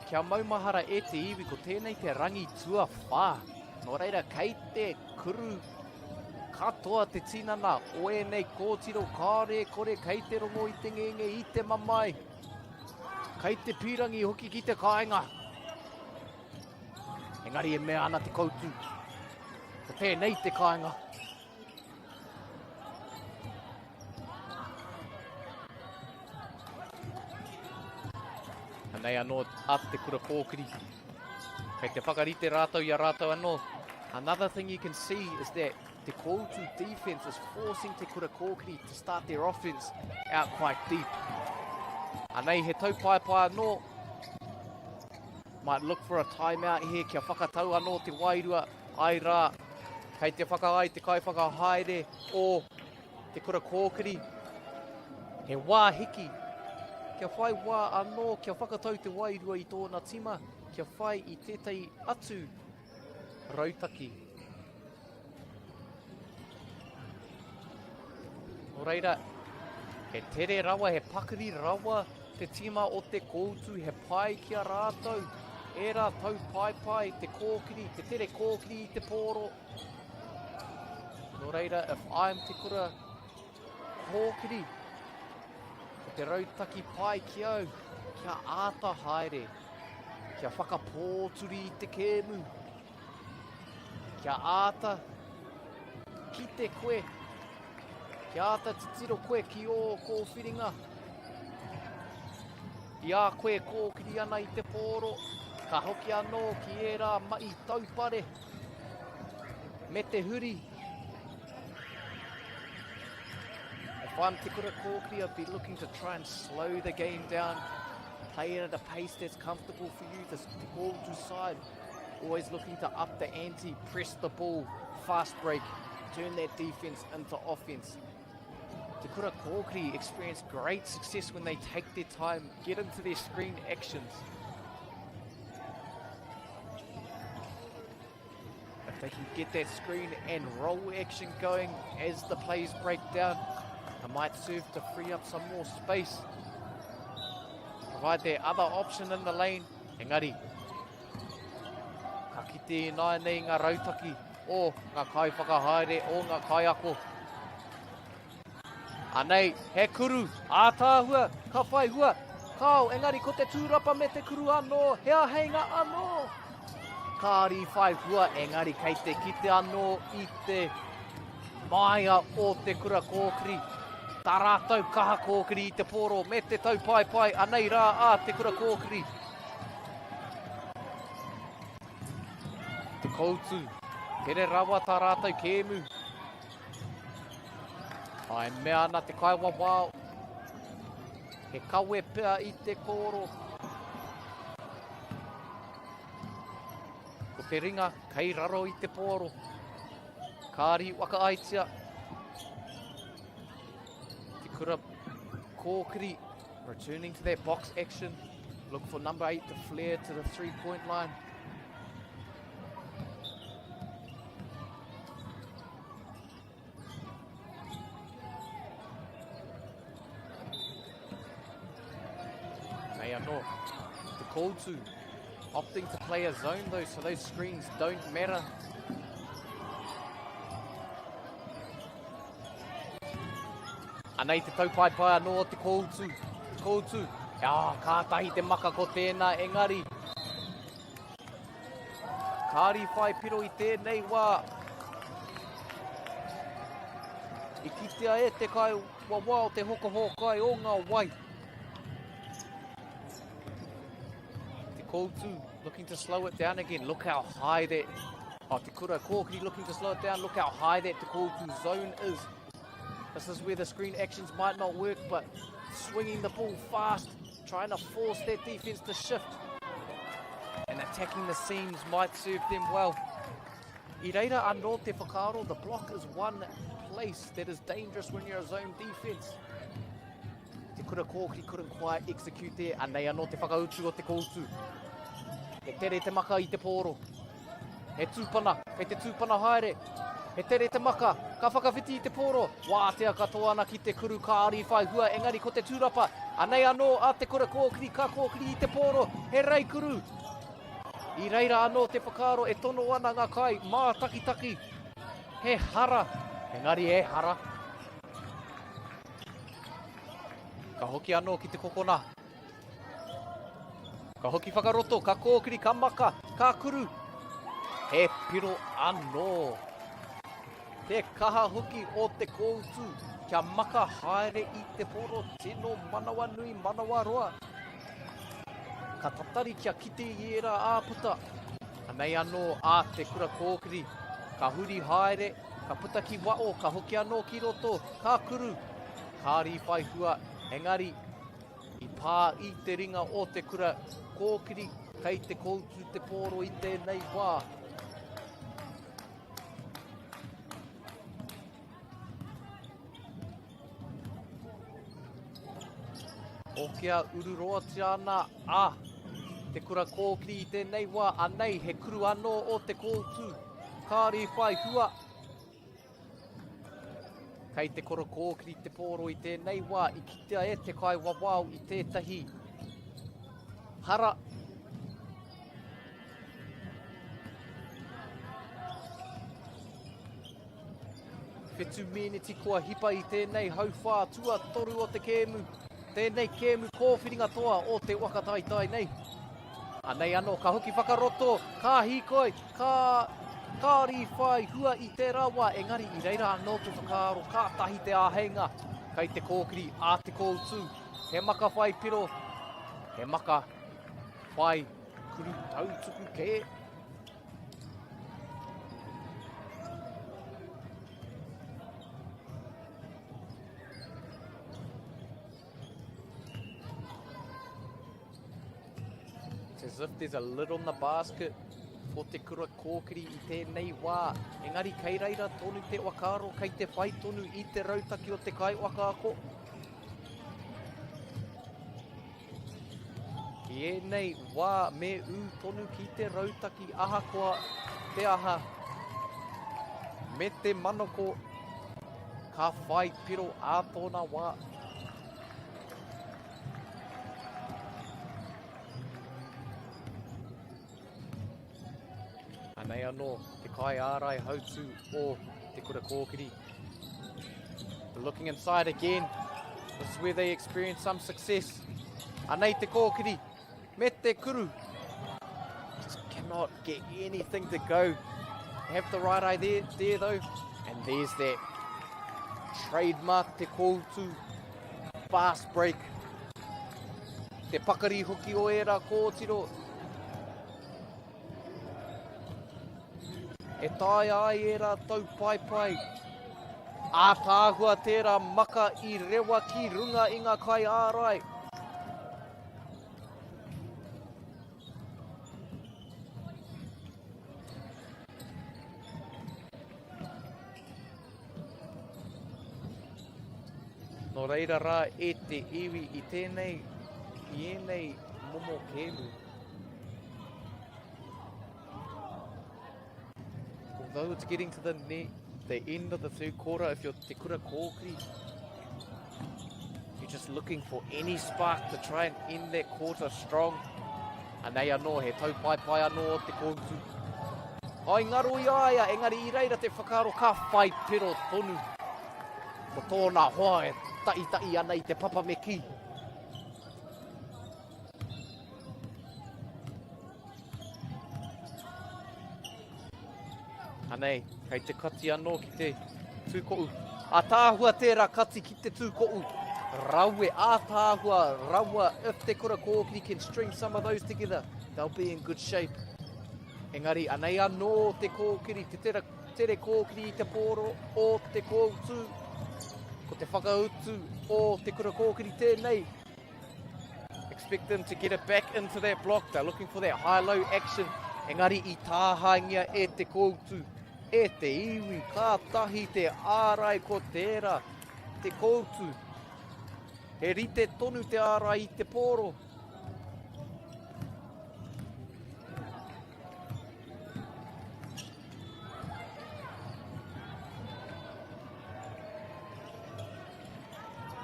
Kia maumahara e te iwi, ko tēnei te rangi tuawhā. Nō reira, kei te kuru katoa te tinana o ēnei kōtiro kāore e kore kei te rongo i te ngenge, i te mamae. Kei te pīrangi hoki ki te kāinga. Engari e mea ana te koutu, ko tēnei te kāinga. Anei anō a Te Kura Kōkiri. Kei te whakarite rātou i a rātou anō. Another thing you can see is that Te Kōutu defense is forcing Te Kura Kōkiri to start their offense out quite deep. Anei he taupaepae anō. Might look for a timeout here kia whakatau anō te wairua. Ai rā, kei te whakaae te kaiwhakahaere o Te Kura Kōkiri, he wā hiki, kia whai wā anō kia whakatau te wairua i tōna tima, kia whai i tētahi atu rautaki. Nō reira, he tere rawa, he pakari rawa te tima o te kōutu, he pai ki a rātou, ērā taupaepae, te kōkiri, te tere kōkiri i te pōro. Nō reira, if I'm Te Kura Kōkiri, ko te rautaki pai ki au, kia āta haere, kia whakapōturi i te kēmu, kia āta kite koe, kia āta titiro koe ki ō kōwhiringa. I a koe e kōkiri ana i te pōro, ka hoki anō ki ērā mahi taupare me te huri. If I'm Te Kura Kōkiri, I'd be looking to try and slow the game down, play it at a pace that's comfortable for you. This Te Kōutu side, always looking to up the ante, press the ball, fast break, turn that defense into offense. Te Kura Kōkiri experience great success when they take their time, get into their screen actions. If they can get that screen and roll action going as the plays break down, it might serve to free up some more space. Provide their other option in the lane. Engari, ka kite ināianei ngā rautaki o ngā kaiwhakahaere, o ngā kaiako. Anei, he kuru, ātaahua, ka whai hua. Kāo, engari ko te tūrapa me te kuru anō, he āheinga anō. Kāri whai hua, engari kei te kite anō i te māia o te kura kōkiri. Tā rātou kaha kōkiri i te pōro me te taupaepae, anei rā a te kura kōkiri. Te koutu, tere rawa tā rātou kēmu. Ai mea ana te kaiwawao. He kawe pea i te kōro. Ko te ringa kei raro i te pōro. Kāri whakaaitia. Te kura kōkiri returning to that box action. Look for number 8 to flare to the three-point line. Nei anō, te kōutu, opting to play a zone though, so those screens don't matter. Anei te taupaepae anō o te kōutu, te kōutu. Ah, kātahi te maka ko tēnā, engari. Kāri whai piro i tēnei wā. I kitea e te kai wawao te hokohōkai o ngā wai. Te Koutu looking to slow it down again. Look how high that... Oh, Te Kura Kōkiri looking to slow it down. Look how high that Te Koutu zone is. This is where the screen actions might not work, but swinging the ball fast, trying to force that defense to shift. And attacking the seams might serve them well. I reira anō te whakaaro, the block is one place that is dangerous when you're a zone defense. Te Kura Kōkiri couldn't quite execute there. Anei anō te whakautu o te kōutu. He tere te maka i te pōro. He tūpana, kei te tūpana haere. He tere te maka, ka whakawhiti i te pōro. Wātea katoa ana ki te kuru kāri whai hua, engari ko te tūrapa. Anei anō a Te Kura Kōkiri ka kōkiri i te pōro. He reikuru. I reira anō te whakaaro e tono ana ngā kai mātakitaki. He hara, engari e hara. Ka hoki anō ki te kokona. Ka hoki whakaroto, ka kōkiri, ka maka, ka kuru. He piro anō. Te kaha hoki o te kōutu kia maka haere i te poro tino manawanui, manawaroa. Ka tatari kia kite i ērā āputa. Anei anō a Te Kura Kōkiri. Ka huri haere, ka puta ki wao, ka hoki anō ki roto, ka kuru. Ka rīwhai hua, engari I pā i te ringa o Te Kura Kōkiri, kei te koutu te pōro i tēnei wā. Okea ururoatia ana a Te Kura Kōkiri i tēnei wā, anei he kuru anō o te koutu. Kāri whai hua. Kei te korokōkiri te pōro i tēnei wā i kitea e te kaiwawao i tētahi hara. Whitu meneti kua hipa i tēnei hauwhā tuatoru o te kēmu. Tēnei kēmu kōwhiringa toa o te waka taitai nei. Anei anō, ka hoki whakaroto, ka hīkoi, ka kāri whai hua i tērā wā, engari i reira anō te whakaaro kātahi te āheinga kei te kōkiri a te kōutu. He maka whai piro, he maka whai kuru tautuku kē. It's as if there's a lid on the basket for Te Kura Kōkiri i tēnei wā. Engari kei reira tonu te whakaaro, kei te whai tonu i te rautaki o te kaiwhakaako. I ēnei wā me ū tonu ki te rautaki ahakoa te aha me te manako ka whai piro ā tōna wā. Anei anō te kaiārai hautū o Te Kura Kōkiri. Looking inside again. This is where they experience some success. Anei te kōkiri me te kuru. Just cannot get anything to go. Have the right eye there, there though. And there's that trademark Te Kōutu fast break. Te pakari hoki o ērā kōtiro. E taea ai ērā taupaepae. Ātaahua tērā maka i rewa ki runga i ngā kaiārai. reira rā e te iwi i tēnei, i ēnei momo kēmu. Although it's getting to the, ne the end of the third quarter, if you're Te Kura Kōkiri, you're just looking for any spark to try and end that quarter strong. Anei anō, he taupaepae anō o te kōutu. Ai ngaro i a ia, engari i reira te whakaaro ka whai pero tonu. Ko tōna hoa e taʻitaʻi ana i te papa me kī. Anei, kei te kati anō ki te tūkoʻu. Ātaahua tērā kati ki te tūkoʻu. Rawe, ātaahua rawa. If Te Kura Kōkiri can string some of those together, they'll be in good shape. Engari, anei anō te kōkiri, te tera, tere kōkiri i te pōro o te kōutu. Ko te whakautu o Te Kura Kōkiri tēnei. Expect them to get it back into that block. They're looking for that high-low action. Engari i tāhaengia e te kōutu, e te iwi, kātahi te ārai ko tērā, te kōutu. He rite tonu te ārai i te pōro.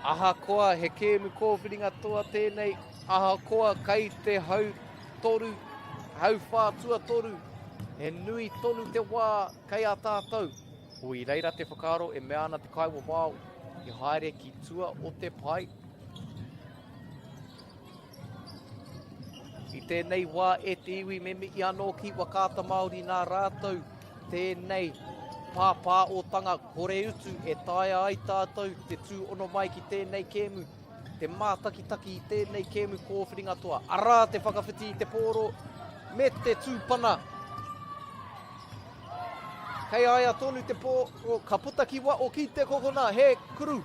Ahakoa he kēmu kōwhiringa toa tēnei, ahakoa kei te hau toru, hauwhā tuatoru, he nui tonu te wā kei a tātou. I reira te whakaaro e mea ana te kaiwawao i haere ki tua o te pae. I tēnei wā e te iwi me mihi anō ki Whakaata Māori nā rātou tēnei pāpāotanga kore utu e taea ai tātou te tūhono mai ki tēnei kēmu, te mātakitaki i tēnei kēmu kōwhiringa toa. Arā te whakawhiti i te pōro me te tūpana. Kei a ia tonu te pōro, ka puta ki wao ki te kokona, he kuru.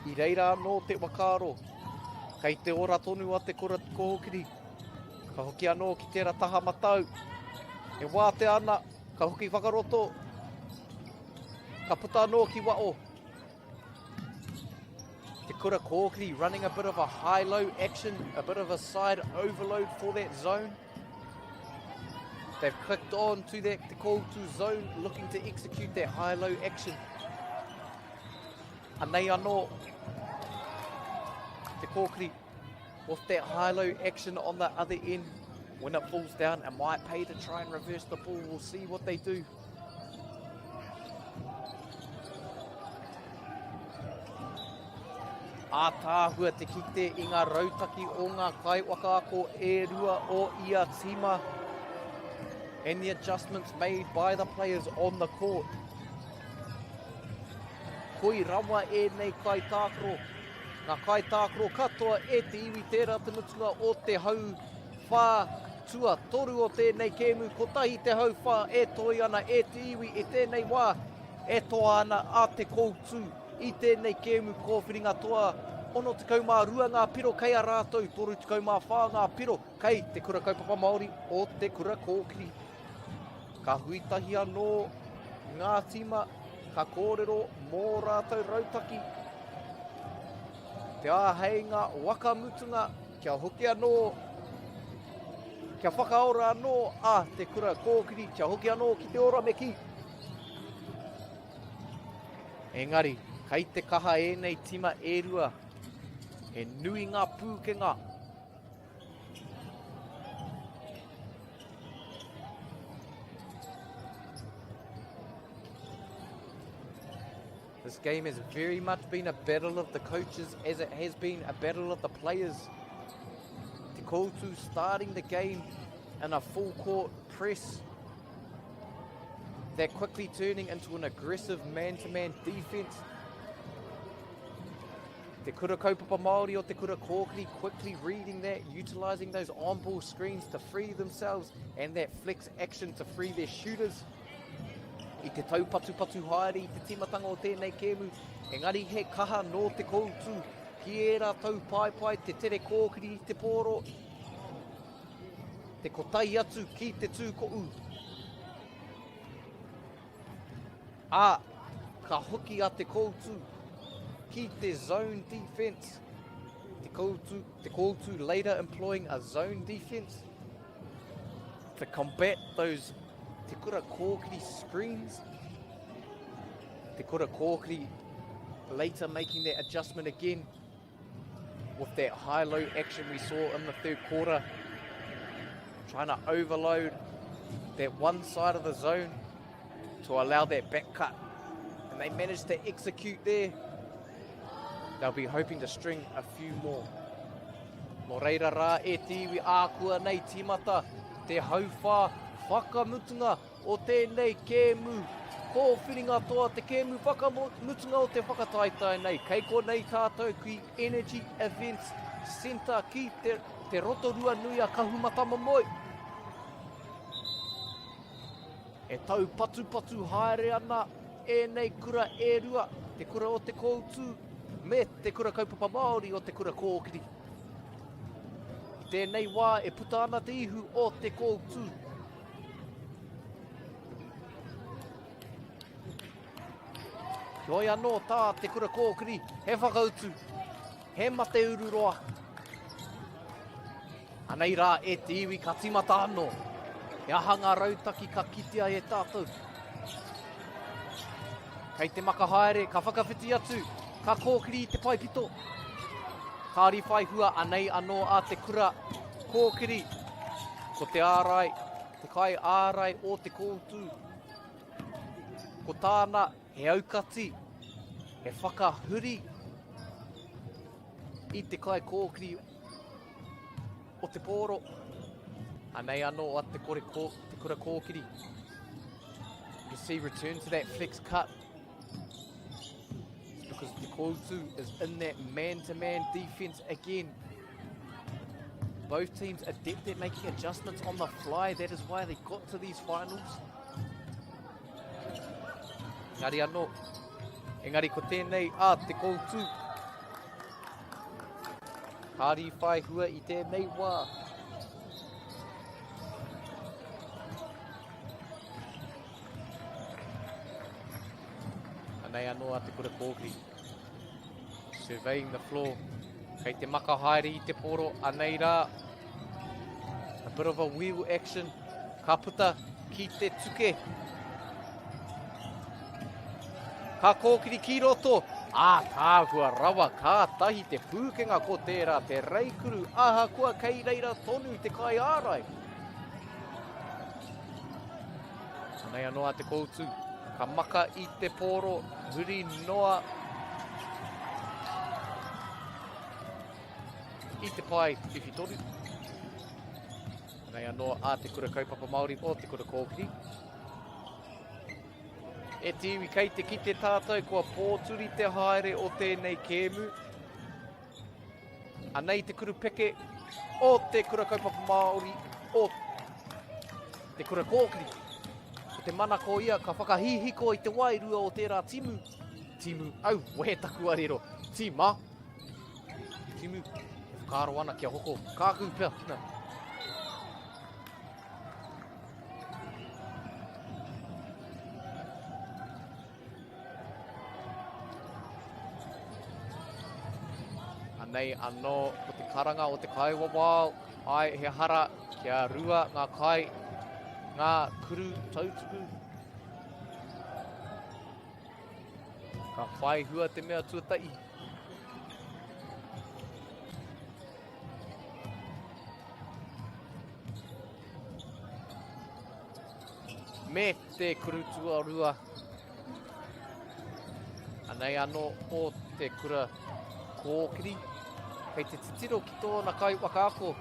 I reira anō te whakaaro, kei te ora tonu a Te Kura Kōkiri. Ka hoki anō ki tērā taha matau. E wātea ana, ka hoki whakaroto, ka puta anō ki wao. Te Kura Kōkiri running a bit of a high-low action, a bit of a side overload for that zone. They've clicked on to that Te Kōutu zone, looking to execute that high-low action. Anei anō, Te Kōkiri with that high-low action on the other end. When it falls down, it might pay to try and reverse the ball. We'll see what they do. Ātaahua te kite i ngā rautaki o ngā kaiwhakaako e rua o ia tīma and the adjustments made by the players on the court. Koi rawa ēnei kaitākaro, ngā kaitākaro katoa e te iwi tērā te mutunga o te hau whā tuatoru o tēnei kēmu, kotahi te hau whā e toi ana e te iwi i tēnei wā e toa ana a Te Koutu. I tēnei kēmu kōwhiringa toa, 62 ngā piro kei a rātou, 34 ngā piro kei Te Kura Kaupapa Māori o Te Kura Kōkiri. Ka hui tahi anō ngā tīma, ka kōrero mō rātou rautaki, te āheinga waka mutunga kia hoki anō, kia whakaora anō a Te Kura Kōkiri, kia hoki anō ki te ora me kī. Engari, kei te kaha ēnei tima e rua. He nui ngā pūkenga. This game has very much been a battle of the coaches as it has been a battle of the players. Te Koutu starting the game in a full court press. They're quickly turning into an aggressive man-to-man -man defense. Te Kura Kaupapa Māori o Te Kura Kōkiri quickly reading that, utilising those on-ball screens to free themselves and that flex action to free their shooters. I te taupatupatu haere i te tīmatanga o tēnei kēmu, engari he kaha nō te koutu ki ērā taupaepae te tere kōkiri i te pōro, te kotahi atu ki te tūkoʻu. Ā, Ka hoki a Te Koutu ki te zone defence. Te Koutu, Te Koutu later employing a zone defence to combat those Te Kura Kōkiri screens. Te Kura Kōkiri later making that adjustment again with that high-low action we saw in the third quarter. Trying to overload that one side of the zone to allow that back cut. And they managed to execute there. They'll be hoping to string a few more. Nō reira rā e te iwi ākua nei tīmata te hauwhā whakamutunga o tēnei kēmu kōwhiringa toa, te kēmu whakamutunga o te whakataetae nei. Kei konei tātou ki Energy Events Centre ki te, te Rotorua nui a Kahumatamomoe. E taupatupatu haere ana ēnei kura e rua, te kura o Te Koutu me te kura kaupapa Māori o Te Kura Kōkiri. I tēnei wā e puta ana te ihu o Te Koutu. Heoi anō tā Te Kura Kōkiri, he whakautu, he mate ururoa. Anei rā e te iwi ka tīmata anō. He aha ngā rautaki ka kitea e tātou? Kei te maka haere, ka whakawhiti atu, ka kōkiri i te paepito. Kāri whai hua anei anō a Te Kura Kōkiri. Ko te ārai, te kai ārai o Te Kōutu. Ko tāna, he aukati, he whakahuri i te kaikōkiri o te pōro. Anei anō a te, kore kō, te kura kōkiri. You can see return to that flex cut. It's because Te Koutu is in that man-to-man -man defense again. Both teams adept at making adjustments on the fly. That is why they got to these finals. Engari anō, engari ko tēnei a Te Koutu. Kāri whai hua i tēnei wā. Anei anō a Te Kura Kōkiri. Surveying the floor. Kei te maka haere i te poro, anei rā. A bit of a wheel action. Ka puta ki te tuke. Ka kōkiri ki roto. Ā, tāhua rawa, kātahi te pūkenga ko tērā te reikuru, ahakoa kei reira tonu te kaiārai. Anei anō a Te Koutu, ka maka i te pōro, huri noa i te pae whiwhitoru. Anei anō a Te Kura Kaupapa Māori o Te Kura Kōkiri. E te iwi, kei te kite tātou kua pōturi te haere o tēnei kēmu. Anei te kuru peke o Te Kura Kaupapa Māori o Te Kura Kōkiri. Ko te manako ia ka whakahihiko i te wairua o tērā timu. Timu, au, wehe taku arero. Tima. Timu, e whakaaro ana kia hoko kākū pea. Na. Anei anō ko te karanga o te kaiwawao, ai he hara kia rua ngā kai, ngā kuru tautuku. Ka whai hua te mea tuatahi. Me te kuru tuarua. Anei anō o te kura kōkiri. Kei te titiro ki tōna kaiwhakaako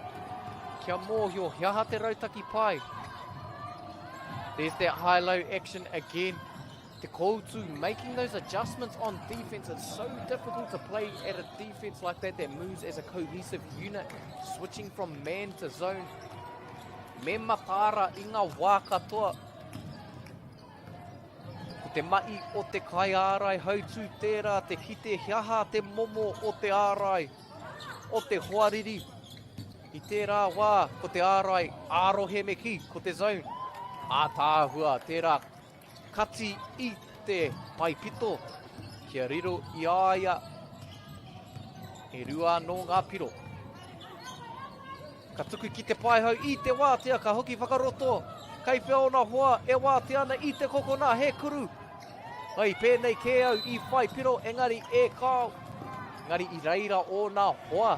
kia mōhio he aha te rautaki pai. There's that high-low action again. Te Koutu making those adjustments on defense. It's so difficult to play at a defense like that that moves as a cohesive unit, switching from man to zone. Me mataara i ngā wā katoa. Ko te mahi o te kaiārai hautū tērā te kite he aha te momo o te ārai, o te hoariri. I tērā wā, ko te ārai ā-rohe me kī, ko te zone. Ātaahua tērā kati i. te paepito kia riro i a ia e rua anō ngā piro. Ka tuku ki te paehau i te wātea, ka hoki whakaroto. Kei whea ōna hoa e wātea ana i te kokona, he kuru. Ai, pēnei kē au i whai piro, engari e kāo. Engari i reira ōna hoa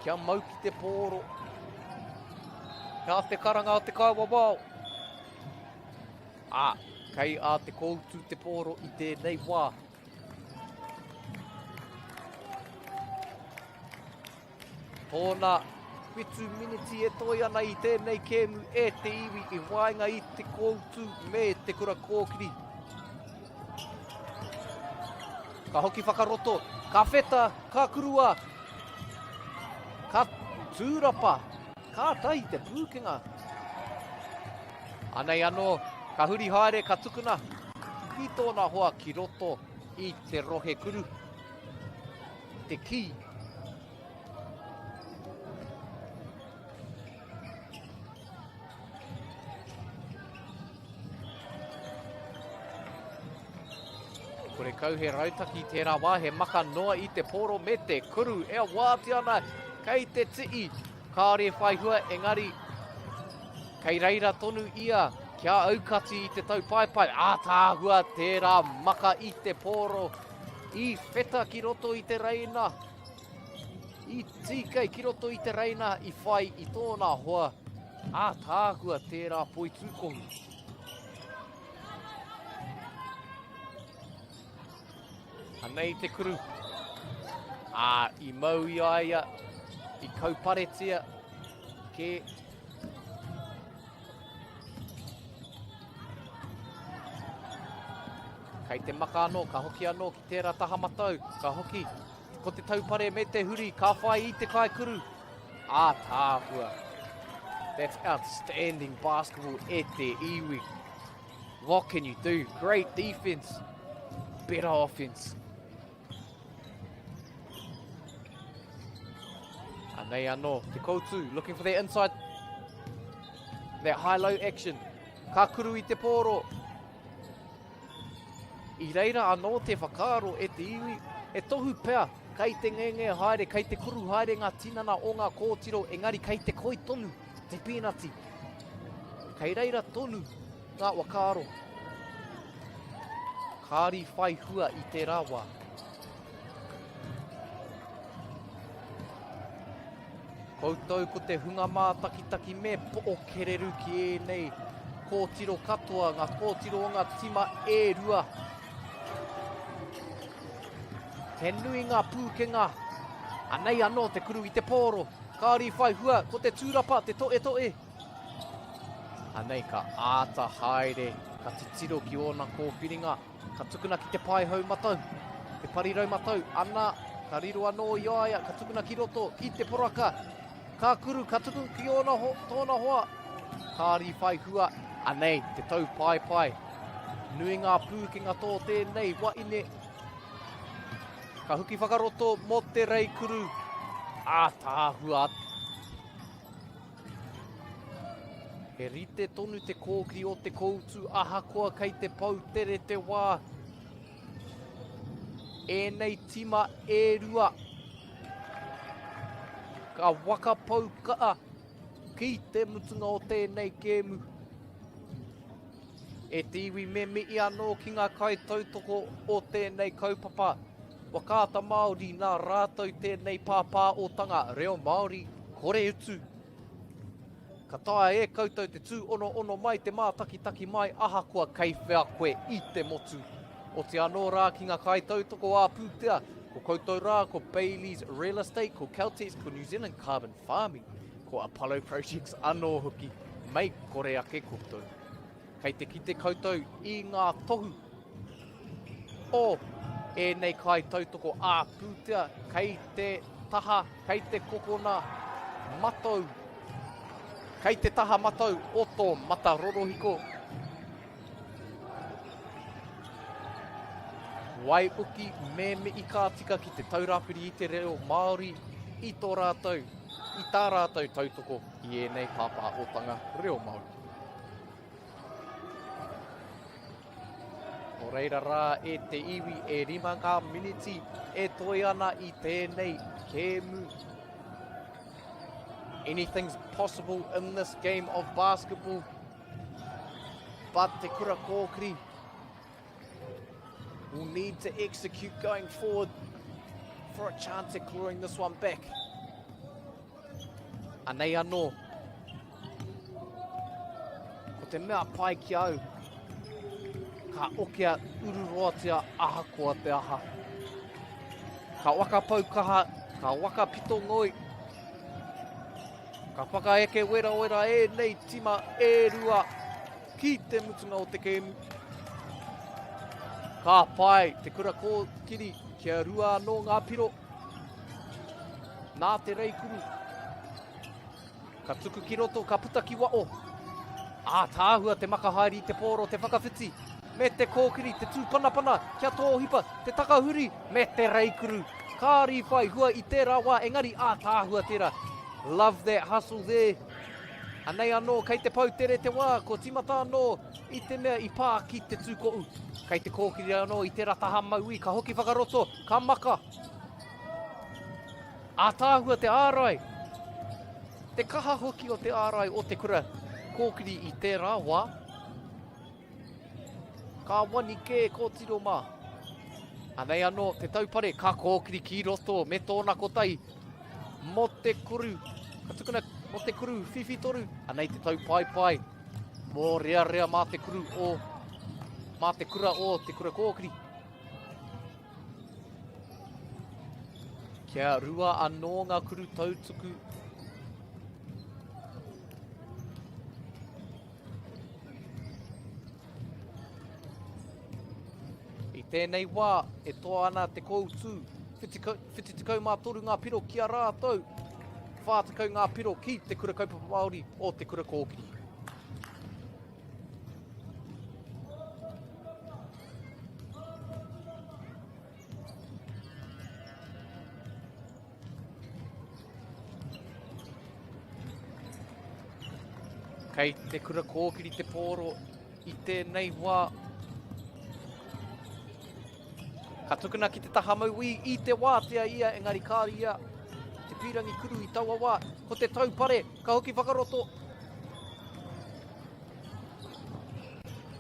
kia mau ki te pōro. Nā te karanga o te kaiwawao. Ā, kei a Te Koutu te pōro i tēnei wā. Tōna whitu miniti e toe ana i tēnei kēmu e te iwi i waenga i Te Koutu me Te Kura Kōkiri. Ka hoki whakaroto, ka wheta, ka kurua, ka tūrapa, kātahi te pūkenga. Anei anō, ka huri haere, ka tukuna ki tōna hoa ki roto i te rohe kuru. Te kī. Kore kau he rautaki tērā wā, he maka noa i te pōro me te kuru e wātea ana kei te tii. Kāore e whai hua, engari kei reira tonu ia kia aukati i te taupaepae. Ātaahua tērā maka i te pōro, i wheta ki roto i te reina, i tīkei ki roto i te reina i whai i tōna hoa. Ātaahua tērā poitūkohu. Anei te kuru. Ā, i mau i a ia, i kauparetia kē. Kei te maka anō, ka hoki anō ki tērā taha matau, ka hoki ko te taupare me te huri, ka whai i te kaikuru. Ātaahua. That's outstanding basketball e te iwi. What can you do? Great defense. Better offense. Anei anō, te koutu, looking for their inside. That high-low action. Ka kuru i te pōro. I reira anō te whakaaro e te iwi, he tohu pea kei te ngenge haere, kei te kuru haere ngā tinana o ngā kōtiro, engari kei te koi tonu te pīnati. Kei reira tonu ngā whakaaro. Kāri whai hua i tērā wā. Koutou ko te hunga mātakitaki me po'o kereru ki ēnei kōtiro katoa, ngā kōtiro o ngā tima e rua. He nui ngā pūkenga. Anei anō te kuru i te pōro. Kāri whai hua, ko te tūrapa, te toetoe. Anei ka āta haere, ka titiro ki ōna kōwhiringa, ka tukuna ki te paehou matau, te parirau matau, ana, ka riro anō i a ia, ka tukuna ki roto, ki te poraka, ka kuru, ka tuku ki ōna ho, tōna hoa, kāri whai hua, anei te taupaepae. Nui ngā pūkenga tō tēnei waine. Ka huki whakaroto mō te reikuru. Ātaahua He rite tonu te kōkiri o te koutu ahakoa kei te pou tere te wā. Ēnei tima e rua ka waka pou kaa ki te mutunga o tēnei kēmu. E te iwi me mihi anō ki ngā kaitautoko o tēnei kaupapa. Whakaata Māori nā rātou tēnei pāpāotanga reo Māori kore utu. Ka taea e koutou te tūonoono mai, te mātakitaki mai ahakoa kei whea koe i te motu. Oti anō rā ki ngā kaitautoko ā-pūtea, ko koutou rā ko Bayleys Real Estate, ko Caltex, ko New Zealand Carbon Farming, ko Apollo Projects anō hoki, mei kore ake koutou. Kei te kite koutou i ngā tohu o ēnei kaitautoko ā-pūtea kei te taha, kei te kokona matau, kei te taha matau o tō mata rorohiko. Waiuki me mihi ka tika ki Te Taurāwhiri i te Reo Māori i tō rātou, i tā rātou tautoko i ēnei pāpāhotanga reo Māori. Nō reira rā e te iwi e rima ngā miniti e toe ana i tēnei kēmu. Anything's possible in this game of basketball. But Te Kura Kōkiri will need to execute going forward for a chance at clawing this one back. Anei anō. Ko te mea pai ki au, ka okea ururoatia ahakoa te aha. Ka waka pau kaha, ka waka pito ngoi, ka whakaeke werawera ēnei tima e rua ki te mutunga o te kēmu. Ka pai te kura kōkiri kia rua anō ngā piro. Nā te reikuru. Ka tuku ki roto, ka puta ki wao. Ātaahua te maka haere i te pōro, te whakawhiti, me te kōkiri, te tūpanapana, kia tōhipa, te takahuri, me te reikuru. Kāri whai hua i tērā wā, engari ātaahua tērā. Love that hustle there. Anei anō, kei te pau tere te wā, kua tīmata anō i te mea i pā ki te tūkoʻu. Kei te kōkiri anō i tērā taha mauī, ka hoki whakaroto, ka maka. Ātaahua te ārai, te kaha hoki o te ārai o te kura kōkiri i tērā wā. Ka wani kē kōtiro mā. Anei anō te taupare ka kōkiri ki roto me tōna kotahi mō te kuru. Ka tukuna mō te kuru whiwhitoru. Anei te taupaepae mōrearea mā te kuru o, mā te kura o te kura kōkiri. Kia rua anō ngā kuru tautuku. I tēnei wā, e toa ana te kōutū, 73 ngā piro ki a rātou, 40 ngā piro ki te Kura Kaupapa Māori o Te Kura Kōkiri. Kei te kura kōkiri te pōro i tēnei wā. Ka tukuna ki te taha mauī i te wātea ia, engari kāri ia te pīrangi kuru i taua wā. Ko te taupare, ka hoki whakaroto.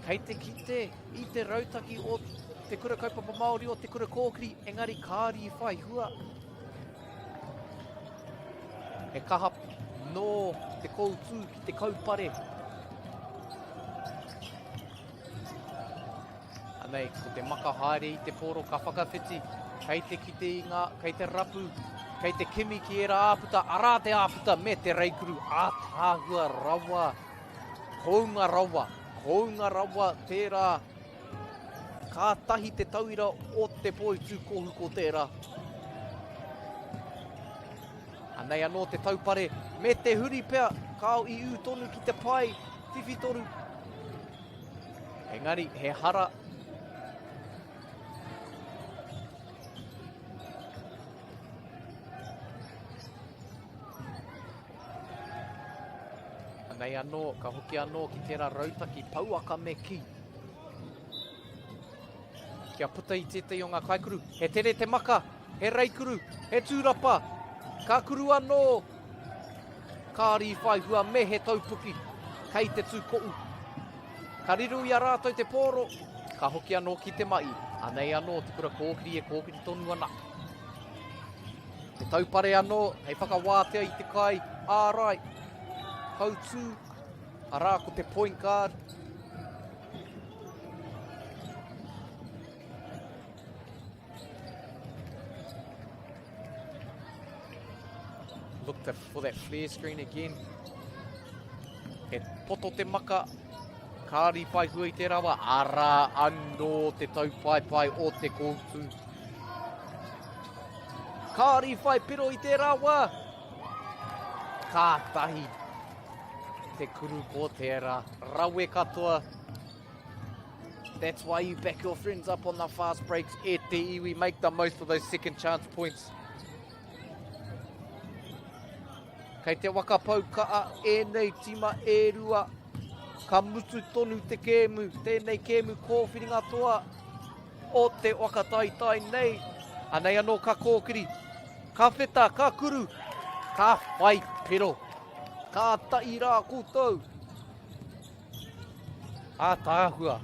Kei te kite i te rautaki o te Kura Kaupapa Māori o te Kura Kōkiri, engari kāri i whai hua. He kaha nō te koutū ki te kaupare. Anei, ko te maka haere i te pōro ka whakawhiti, kei te kite i ngā, kei te rapu, kei te kimi ki ērā āputa, arā te āputa me te reikuru, ātaahua rawa, kounga rawa, kounga rawa tērā, kātahi te tauira o te poitūkohu ko tērā. Anei anō te taupare me te huri pea, kāo i ū tonu ki te pae, whiwhitoru. Engari, he hara. Anei anō, ka hoki anō ki tērā rautaki pouaka me kī. Kia puta i tētahi o ngā kaikuru. He tere te maka, he reikuru, he tūrapa. Ka kuru anō. Ka rīwhai hua me he taupuki kei te tūkoʻu. Ka riro i a rātou te pōro, ka hoki anō ki te mahi. Anei anō te kura kōkiri e kōkiri tonu ana. Te taupare anō hei whakawātea i te kai ārai. Hautū, arā ko te point guard. Look for that flare screen again. He poto te maka. Kāri whai hua i te rawa. Arā anō te taupaepae o te kōutu. Kāri whai piro i te rawa. Kātahi te kuru ko tērā. Rawe katoa. That's why you back your friends up on the fast breaks. E te iwi, make the most of those second chance points. Kei te waka pau kaa ēnei tima e rua. Ka mutu tonu te kēmu, tēnei kēmu kōwhiringa toa o te waka taitai nei. Anei anō ka kōkiri, ka wheta, ka kuru, ka whai pero. Ka ta'i rā koutou. Ātaahua.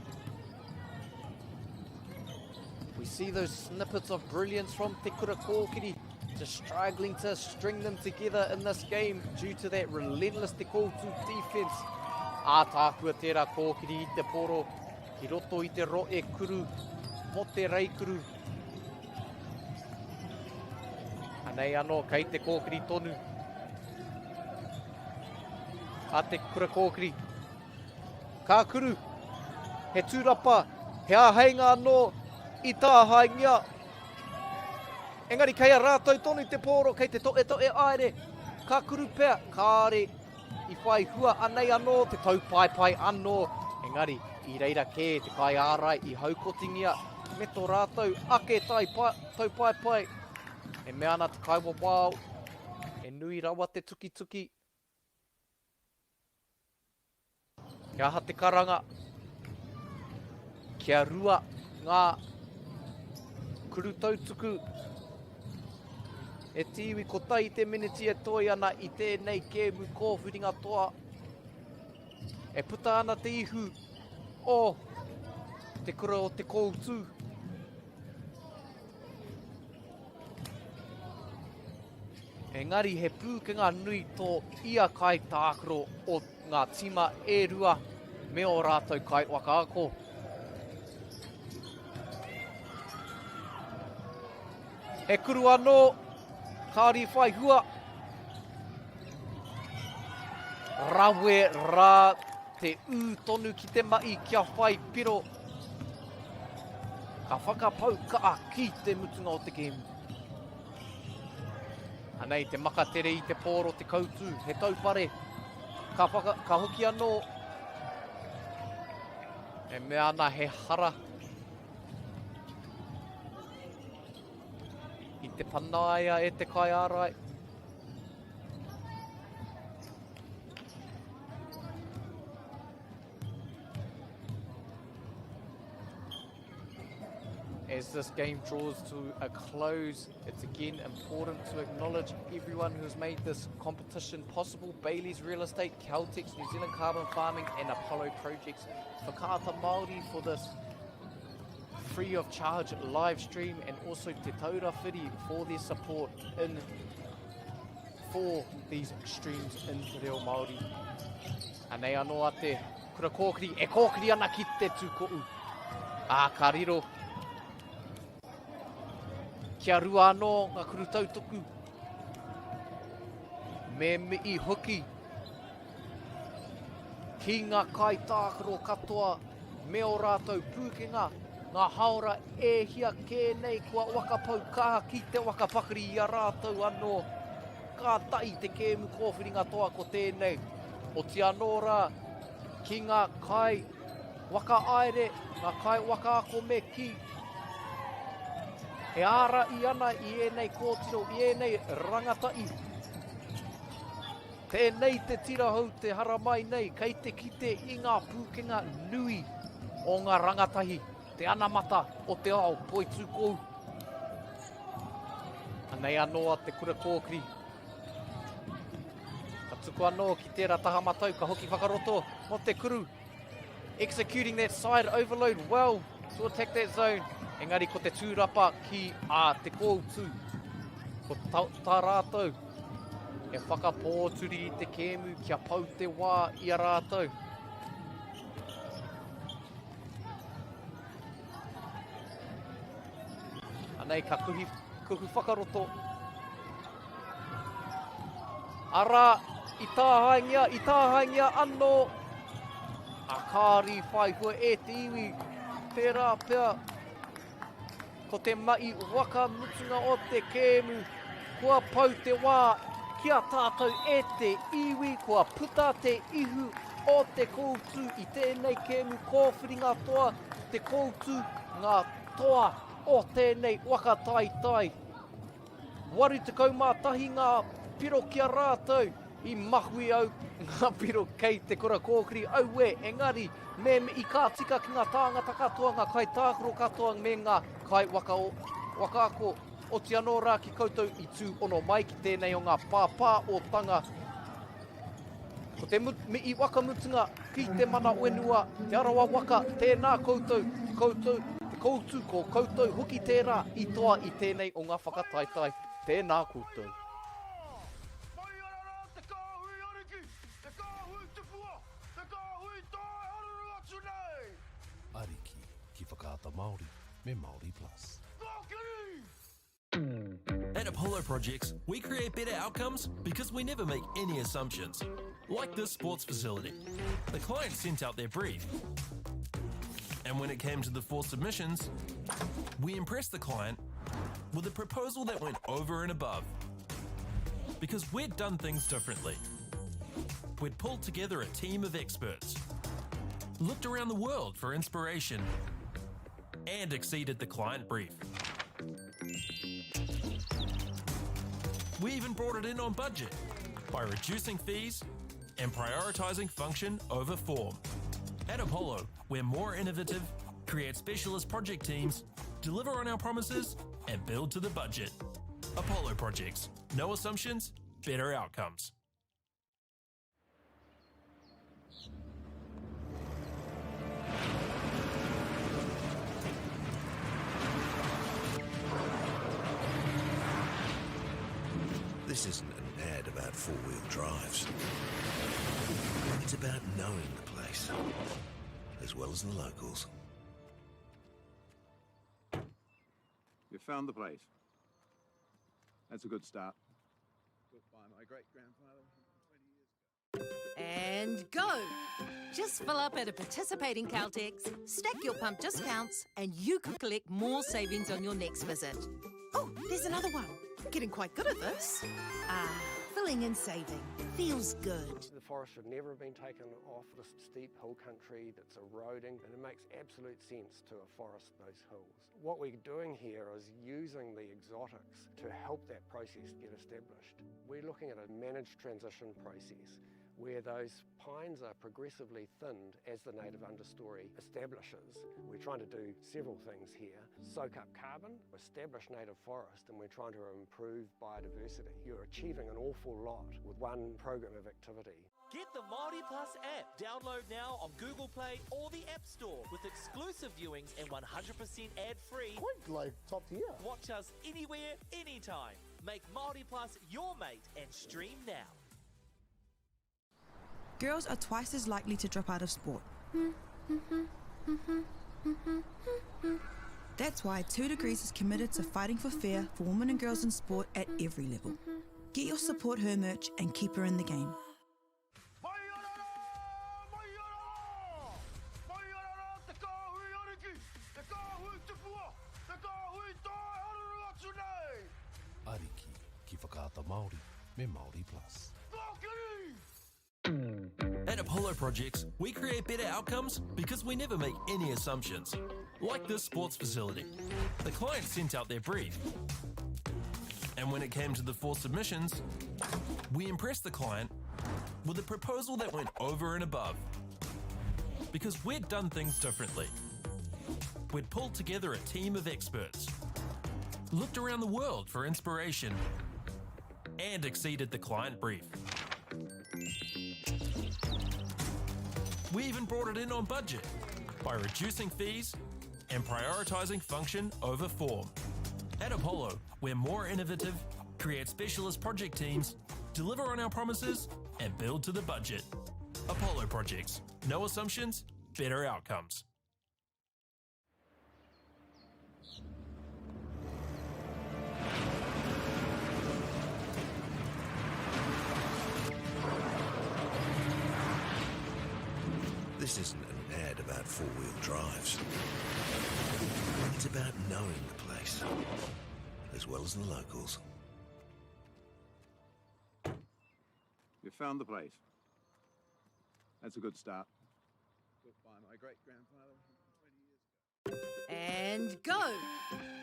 We see those snippets of brilliance from Te Kura Kōkiri, just struggling to string them together in this game due to that relentless Te Kōutu defense. Ātaahua tērā kōkiri i te poro ki roto i te roe kuru mō te reikuru. Anei anō, kei te kōkiri tonu a Te Kura Kōkiri. Ka kuru, he tūrapa, he āheinga anō i tāhaengia. Engari kei a rātou tonu te pōro, kei te toetoe aere. Ka kuru pea, kāore i whai hua anei anō te taupaepae anō. Engari, i reira kē te kaiārai i haukotingia me tō rātou ake taupaepae. E mea ana te kaiwawao, he nui rawa te tukituki. He aha te karanga? Kia rua ngā kuru tautuku e tīwi kotahi te miniti e toi ana i tēnei kēmu kōwhiringa toa. E puta ana te ihu o te kura o te kōutu. Engari he pūkenga nui tō ia kaitākaro o ngā tīma e rua me ō rātou kaiwhakaako. He kuru anō, kāore i whai hua. Rawe rā te ū tonu ki te mahi kia whai piro. Ka whakapau kaha ki te mutunga o te kēmu. Anei te makatere i te pōro te kautū, he taupare. Ka, whaka, ka hoki anō. E mea ana he hara. I te panaia e te kaiārai. As this game draws to a close, it's again important to acknowledge everyone who has made this competition possible. Bailey's Real Estate, Caltex, New Zealand Carbon Farming and Apollo Projects. Whakaata Māori for this free of charge live stream and also Te Taura Whiri for their support in for these streams in Te Reo Māori. Anei anō a te kura kōkiri e kōkiri ana ki te tūko'u. Ā, ka riro. Kia rua anō ngā kuru tautoku. Me mihi hoki ki ngā kaitākaro katoa me ō rātou pūkenga, ngā hāora e hia kē nei kua whakapau kaha ki te whakapakari i a rātou anō. Kātahi te kēmu kōwhiringa toa ko tēnei. Oti anō rā ki ngā kai whakahaere, ngā kai whakaako me kī, e ārahi ana i ēnei kōtiro, i ēnei rangatahi. Tēnei te tira hou te haramai nei, kei te kite i ngā pūkenga nui o ngā rangatahi, te anamata o te ao poitūkou. Anei anō a Te Kura Kōkiri. Ka tuku anō ki tērā taha matau, ka hoki whakaroto mō te kuru. Executing that side overload well to attack that zone. Engari ko te tūrapa ki a Te Kōutu. Ko tā, tā rātou e whakapōturi i te kēmu kia pau te wā i a rātou. Anei ka kuhi, kuhu whakaroto. Arā, i tāhaengia, i tāhaengia anō a Kāri whai hua e te iwi. Tērā pea ko te mahi waka mutunga o te kēmu. Kua pau te wā ki a tātou e te iwi, kua puta te ihu o te koutu i tēnei kēmu kōwhiringa toa, te koutu ngā toa o tēnei waka taitai. 81 ngā piro ki a rātou. I mahui au ngā piro kei te kura kōkiri, auē, engari, me i ka tika ki ngā tāngata katoa, ngā kaitākaro katoa me ngā kaiwaka wakaako, oti anō rā ki koutou i tūhono mai ki tēnei o ngā pāpāotanga. Ko te mihi wakamutunga ki te mana whenua, Te Arawa waka, tēnā koutou, ki koutou, te koutu, ko koutou hoki tērā i toa i tēnei o ngā whakataetae. Tēnā koutou. Mai ana rā te kāhui ariki, te kāhui tupua, te kāhui toa e haruru atu nei! Ariki ki Whakaata Māori me Māori Plus. Kōkiri! At Apollo Projects, we create better outcomes because we never make any assumptions. Like this sports facility. The client sent out their brief. And when it came to the four submissions, we impressed the client with a proposal that went over and above. Because we'd done things differently. We'd pulled together a team of experts, looked around the world for inspiration, and exceeded the client brief. We even brought it in on budget by reducing fees and prioritising function over form. At Apollo, we're more innovative, create specialist project teams, deliver on our promises, and build to the budget. Apollo Projects. No assumptions, better outcomes. This isn't an ad about four-wheel drives. It's about knowing the place, as well as the locals. You found the place. That's a good start. Built by my great-grandfather 20 years ago. And go! Just fill up at a participating Caltex, stack your pump discounts, and you could collect more savings on your next visit. Oh, there's another one. Getting quite good at this. Ah, filling and saving. Feels good. The forest should never have been taken off this steep hill country that's eroding, and it makes absolute sense to afforest those hills. What we're doing here is using the exotics to help that process get established. We're looking at a managed transition process where those pines are progressively thinned as the native understory establishes. We're trying to do several things here. Soak up carbon, establish native forest, and we're trying to improve biodiversity. You're achieving an awful lot with one program of activity. Get the Māori Plus app. Download now on Google Play or the App Store with exclusive viewings and 100% ad-free. Quite like top tier. Watch us anywhere, anytime. Make Māori Plus your mate and stream now. Girls are twice as likely to drop out of sport. That's why 2 Degrees is committed to fighting for fair for women and girls in sport at every level. Get your Support Her merch and keep her in the game. Ariki ki Whakaata Māori me Māori Plus. At Apollo Projects, we create better outcomes because we never make any assumptions. Like this sports facility. The client sent out their brief. And when it came to the four submissions, we impressed the client with a proposal that went over and above. Because we'd done things differently. We'd pulled together a team of experts, looked around the world for inspiration, and exceeded the client brief. We even brought it in on budget by reducing fees and prioritising function over form. At Apollo, we're more innovative, create specialist project teams, deliver on our promises, and build to the budget. Apollo Projects. No assumptions, better outcomes. This isn't an ad about four-wheel drives. It's about knowing the place, as well as the locals. You found the place. That's a good start. Built by my great-grandfather 20 years ago. And go!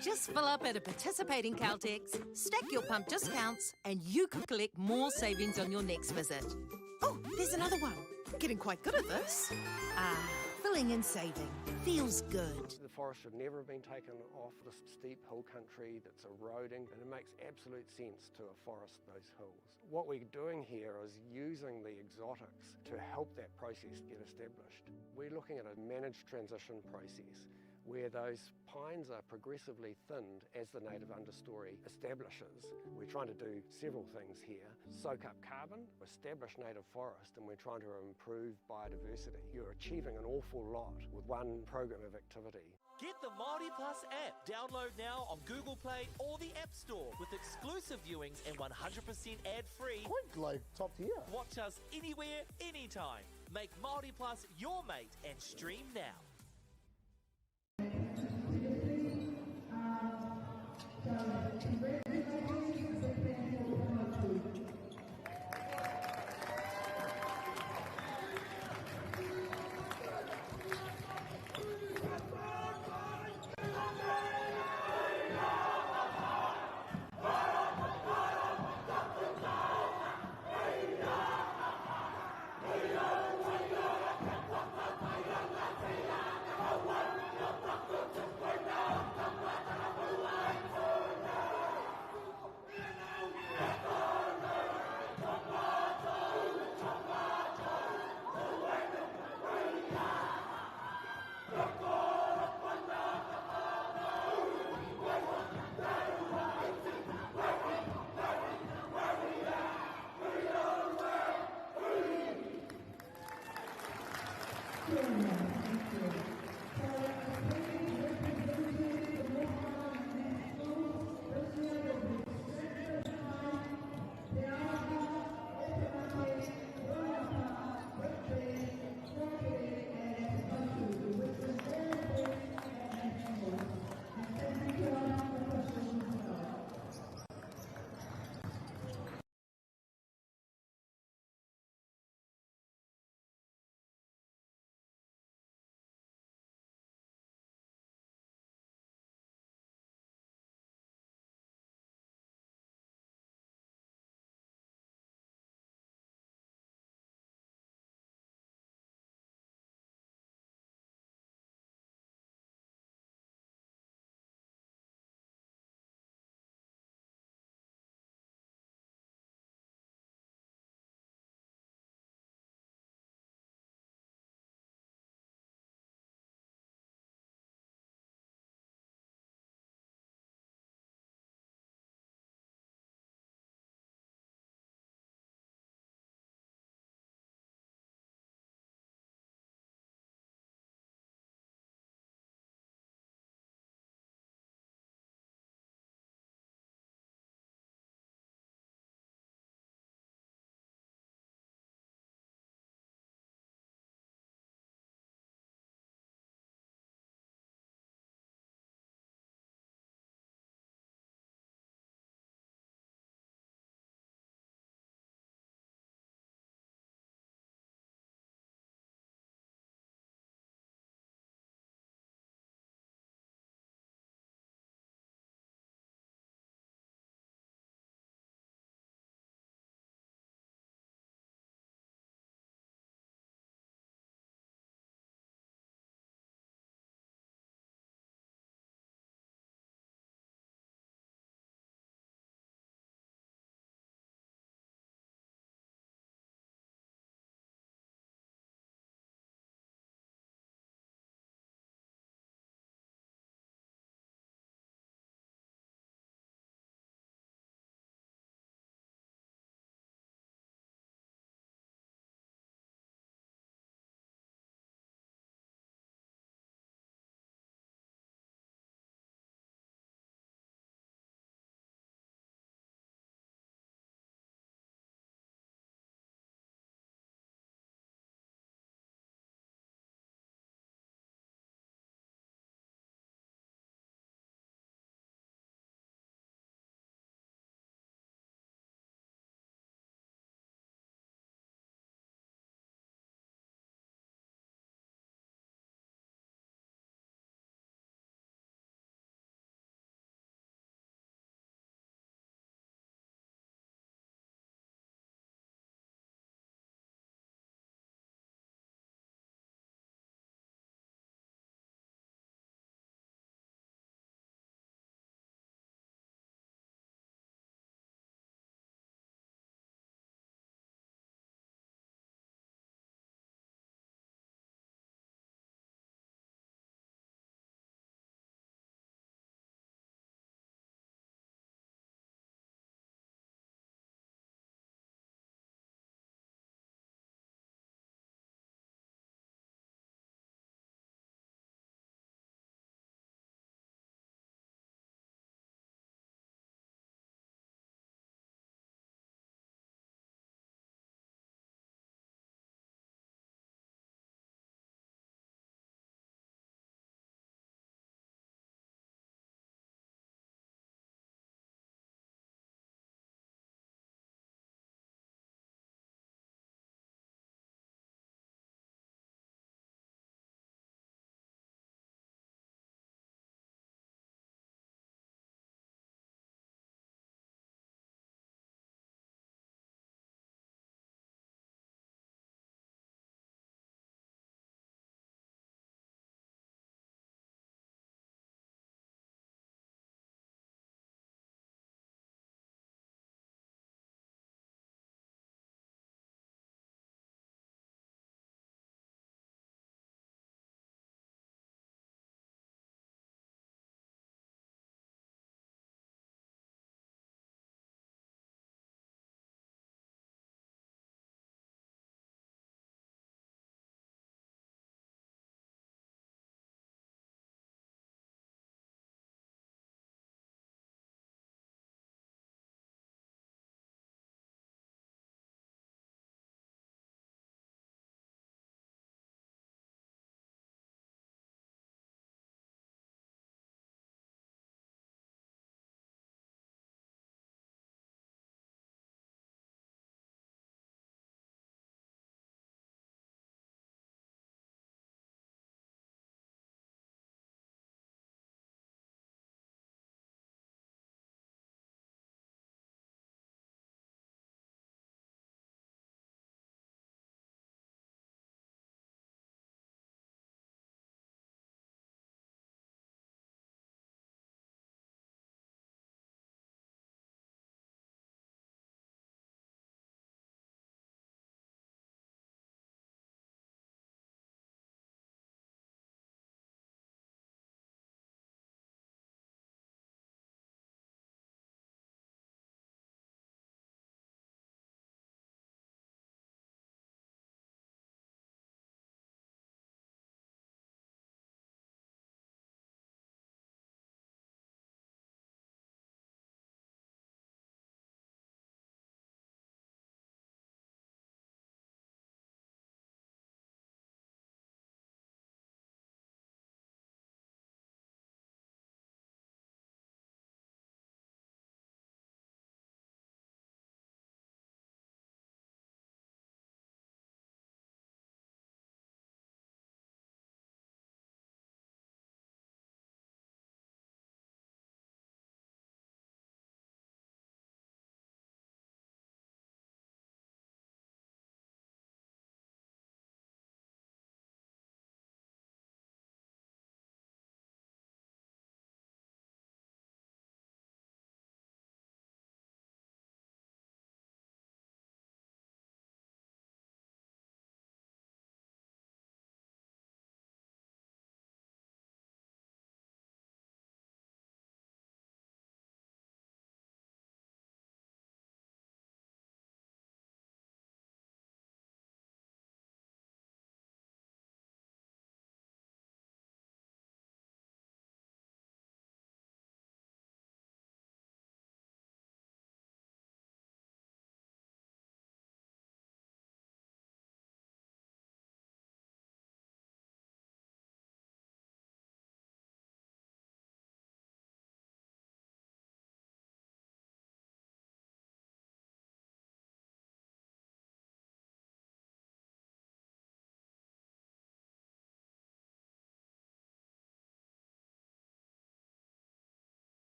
Just fill up at a participating Caltex, stack your pump discounts, and you could collect more savings on your next visit. Oh, there's another one. Getting quite good at this. Ah, filling and saving. Feels good. The forest should never have been taken off this steep hill country that's eroding, and it makes absolute sense to afforest those hills. What we're doing here is using the exotics to help that process get established. We're looking at a managed transition process where those pines are progressively thinned as the native understory establishes. We're trying to do several things here. Soak up carbon, establish native forest, and we're trying to improve biodiversity. You're achieving an awful lot with one program of activity. Get the Māori Plus app. Download now on Google Play or the App Store with exclusive viewings and 100% ad-free. Quite like top tier. Watch us anywhere, anytime. Make Māori Plus your mate and stream now.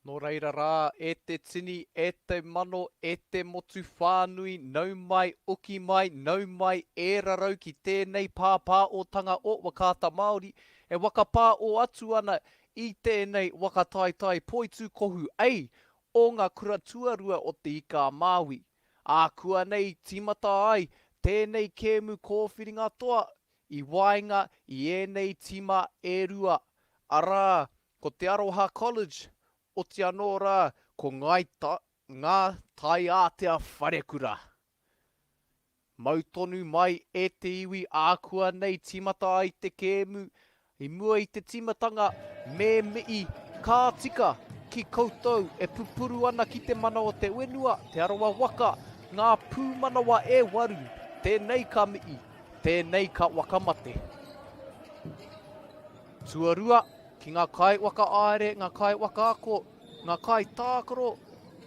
Nō reira rā, e te tini, e te mano, e te motu whānui, nau mai, oki mai, nau mai, e rarau ki tēnei pāpāotanga o Whakaata Māori, e whakapāo atu ana i tēnei waka taetae poitūkohu A o ngā kura tuarua o Te Ika-a-Māui. Ākuanei tīmata ai tēnei kēmu kōwhiringa toa i waenga i ēnei tīma e rua, arā, Ko Te Aroha College, oti anō rā ko Ngāi Ngā Taiātea Wharekura. Mau tonu mai e te iwi ākuanei tīmata ai te kēmu, i mua i te tīmatanga me mihi ka tika ki koutou e pupuru ana ki te mana o te whenua, Te Arawa waka, ngā pūmanawa e waru, tēnei ka mihi, tēnei ka whakamate. Tuarua, ki ngā kaiwhakahaere, ngā kaiwhakaako, ngā kaitākaro,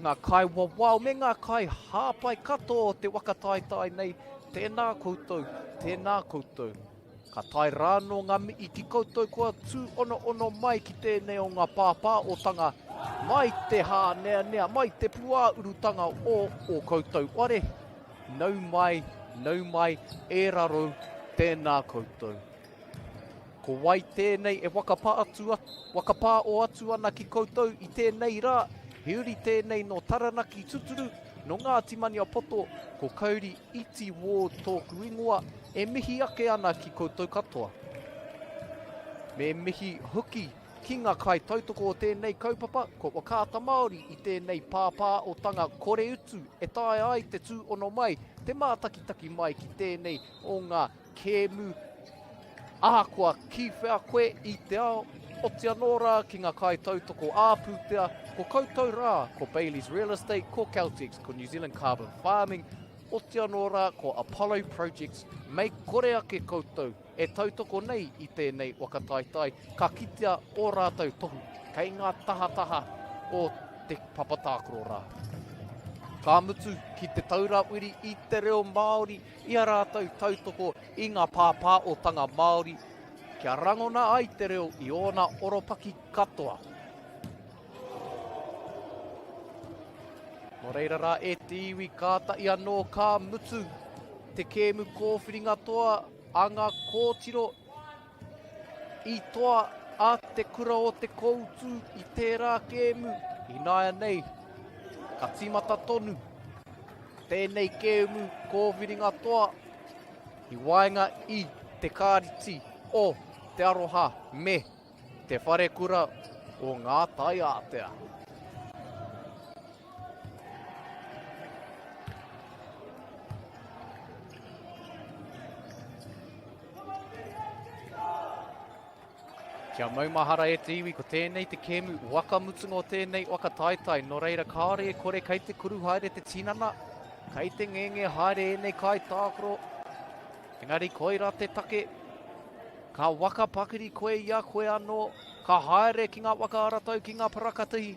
ngā kaiwawao me ngā kaihāpai katoa o te waka taetae nei, tēnā koutou, tēnā koutou. Ka tae rānō ngā mihi ki koutou kua tūonoono mai ki tēnei o ngā pāpāotanga mai te hāneanea, mai te puāurutanga o ō koutou ware. Nau mai, nau mai, e raro, tēnā koutou. Ko wai tēnei e whakapā atu, whakapāo atu ana ki koutou i tēnei rā? He uri tēnei nō Taranaki tuturu, nō Ngāti Maniapoto, ko Kauri Iti Ward tōku ingoa, e mihi ake ana ki koutou katoa. Me mihi hoki ki ngā kaitautoko o tēnei kaupapa, ko Whakaata Māori i tēnei pāpāotanga kore utu e taea ai te tūhono mai, te mātakitaki mai ki tēnei o ngā kēmu ahakoa ki whea koe i te ao, oti anō rā ki ngā kaitautoko ā-pūtea, ko koutou rā, ko Bayleys Real Estate, ko Caltex, ko New Zealand Carbon Farming, oti anō rā ko Apollo Projects, mei kore ake koutou e tautoko nei i tēnei waka taetae, ka kitea ō rātou tohu kei ngā tahataha o te papa tākaro rā. Ka mutu ki te taura wiri i te reo Māori, i a rātou tautoko i ngā pāpāotanga Māori kia rangona ai te reo i ōna oropaki katoa. Nō reira rā e te iwi kātahi anō ka mutu te kēmu kōwhiringa toa a ngā kōtiro i toa a Te Kura o Te Koutu i tērā kēmu. Ināianei, ka tīmata tonu tēnei kēmu kōwhiringa toa i waenga i te kāriti o Te Aroha me Te Wharekura o Ngā Taiātea. Kia maumahara e te iwi, ko tēnei te kēmu waka mutunga o tēnei waka taetae. Nō reira, kāore e kore kei te kuru haere te tinana, kei te ngenge haere ēnei kaitākaro. Engari koirā te take, ka waka pakiri koe i a koe anō, ka haere ki ngā waka aratau, ki ngā parakatihi.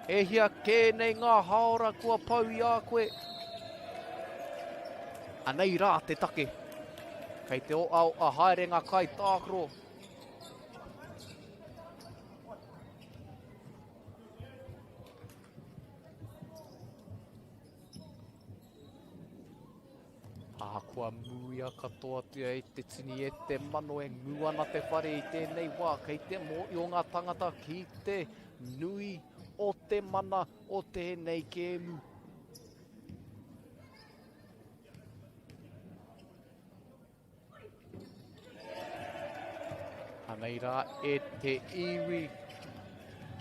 E hia kē nei ngā hāora kua pau i a koe? Anei rā te take. Kei te oaoa haere ngā kaitākaro. Ahakoa muia katoatia e te tini e te mano e ngū ana te whare i tēnei wā, kei te mōhio ngā tangata ki te nui o te mana o tēnei kēmu. Anei rā e te iwi.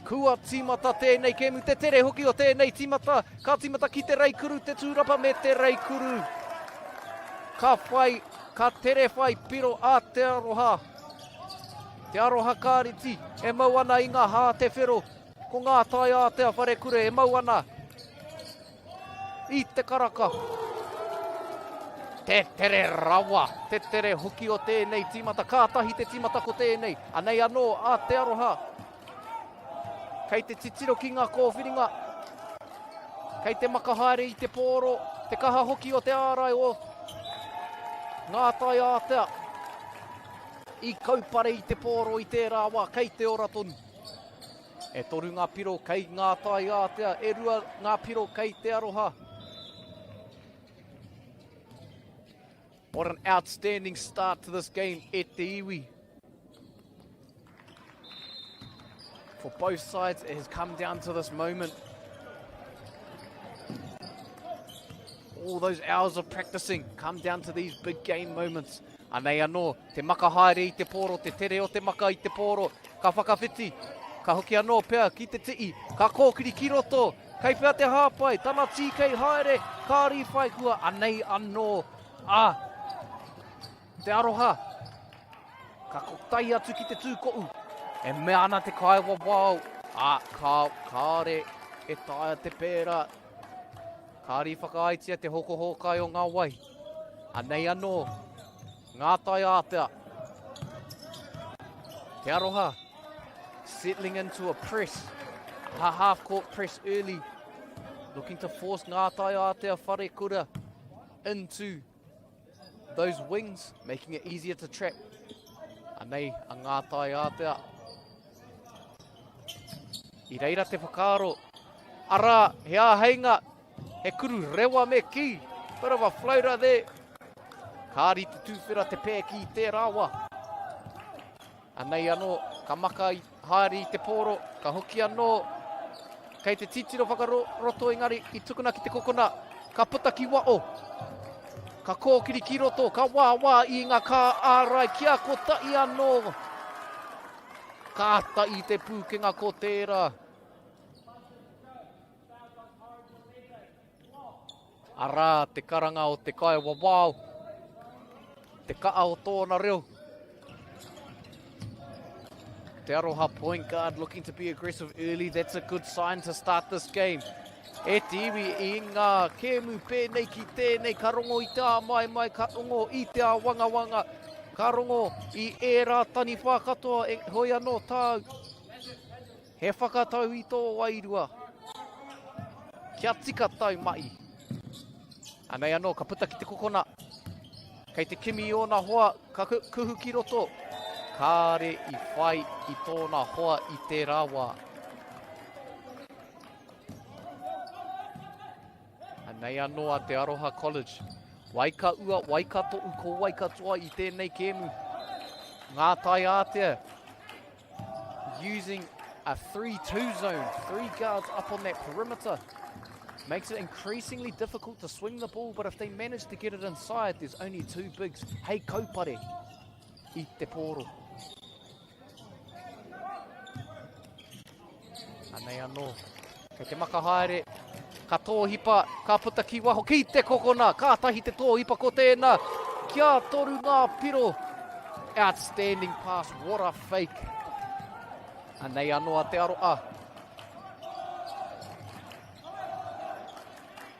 Kua tīmata tēnei kēmu, te tere hoki o tēnei tīmata. Ka tīmata ki te reikuru, te tūrapa me te reikuru. Ka whai, ka tere whai piro a Te Aroha. Te Aroha Kāriti e mau ana i ngā hā te whero. Ko ngā tai ātea wharekura e mau ana. I te karaka. Te tere rawa, te tere hoki o tēnei tīmata. Kātahi te tīmata ko tēnei. Anei anō a Te Aroha. Kei te titiro ki ngā kōwhiringa. Kei te maka haere i te pōro, te kaha hoki o te ārai o ngā tai ātea. I kaupare i te pōro i tērā wā, kei te ora tonu. E toru ngā piro kei ngā tai ātea, e rua ngā piro kei Te Aroha. What an outstanding start to this game e te iwi. For both sides, it has come down to this moment. All those hours of practicing come down to these big game moments. Anei anō, te maka haere i te pōro, te tere o te maka i te pōro, ka whakawhiti, ka hoki anō pea ki te tii, ka kōkiri ki roto, kei whea te hāpai, tana TK haere, ka rīwhai hua, anei anō, a Te Aroha, ka kotahi atu ki te tūkoʻu, e mea ana te kaiwawao, ā, kāo, kāore e taea te pērā. Kāore i whakaaetia te hokohōkai o ngā wai. Anei anō, ngā tai ātea. Te Aroha, settling into a press, a half-court press early, looking to force ngā tai ātea wharekura into those wings, making it easier to trap. Anei a ngā tai ātea. I reira te whakaaro, arā, he āheinga, he kuru rewa me kī, bit of a floater there. Kāri te tūwhera te pēki i tērā wā. Anei anō, ka maka i, haere i te pōro, ka hoki anō, kei te titiro whakaroto engari i tukuna ki te kokona, ka puta ki wao, ka kōkiri ki roto, ka wāwā i ngā kā ārai kia kotahi anō. Kātahi te pūkenga ko tērā. Arā te karanga o te kaiwawao, te ka'a o tōna reo. Te Aroha point guard looking to be aggressive early. That's a good sign to start this game. E te iwi i ngā kēmu pēnei ki tēnei, ka rongo i te āmaimai, ka rongo i te āwangawanga, ka rongo i ērā taniwha katoa, e, hoi anō tāu. He whakatau i tō wairua. Kia tika tau mahi. Anei anō, ka puta ki te kokona. Kei te kimi i ōna hoa, ka kuhu ki roto. Kāre i whai i tōna hoa i tērā wā. Anei anō a Te Aroha College. Wai ka ua, wai ka toʻu, ko wai ka toa i tēnei kēmu. Ngā tai ātea. Using a 3-2 zone, three guards up on that perimeter. Makes it increasingly difficult to swing the ball, but if they manage to get it inside, there's only two bigs. Hei kaupare i te pōro. Anei anō. Kei te maka haere, ka tōhipa, ka puta ki waho, ki te kokona, kātahi te tōhipa ko tēnā. Kia toru ngā piro. Outstanding pass, what a fake. Anei anō a Te Aroa.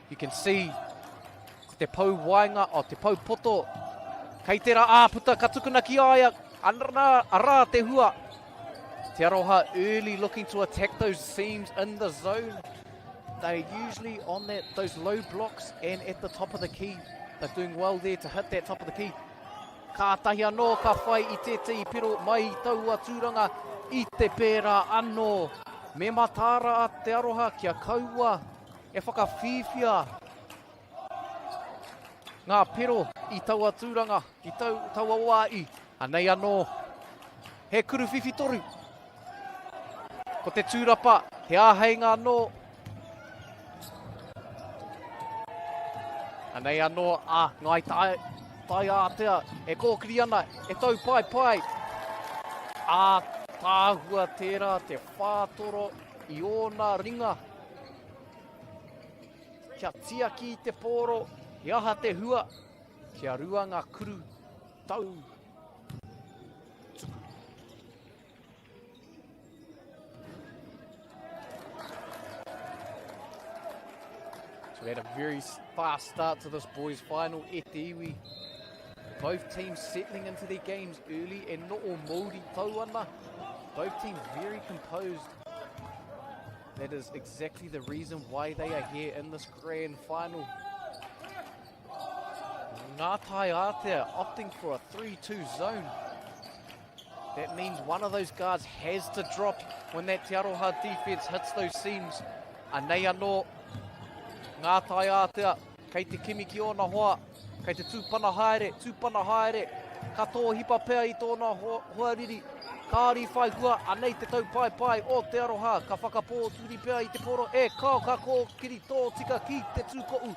You can see ko te pou waenga, o te pou poto. Kei tērā āputa, ka tukuna ki a ia, arā, arā te hua. Te Aroha early looking to attack those seams in the zone. They're usually on that those low blocks and at the top of the key. They're doing well there to hit that top of the key. Kātahi anō ka whai i tētehi piro mai i taua tūranga i te pērā anō. Me mataara a Te Aroha kia kaua e whakawhīwhia ngā piro i taua tūranga, i tau, taua wā i. Anei anō, he kuruwhiwhi toru. Ko te tūrapa, he āheinga anō. Anei anō a Ngāi Tai, Taiātea e kōkiri ana, e taupaepae. Ā, tāhua tērā te whātoro i ōna ringa. Kia tiaki i te pōro, he aha te hua? Kia rua ngā kuru tau tuku. So we had a very fast start to this boys final e te iwi. Both teams settling into their games early and no o Māori tau ana. Both teams very composed. That is exactly the reason why they are here in this grand final. Ngā Tai Ātea opting for a 3-2 zone. That means one of those guards has to drop when that Te Aroha defense hits those seams. Anei anō ngā tai ātea, kei te kimi ki ōna hoa, kei te tūpana haere, tūpana haere, ka tōhipa pea i tōna hoa, hoariri. Kāri whai hua, anei te taupaepae o Te Aroha, ka whakapōturi pea i te poro, e kao ka kōkiri tōtika ki te tūkoʻu.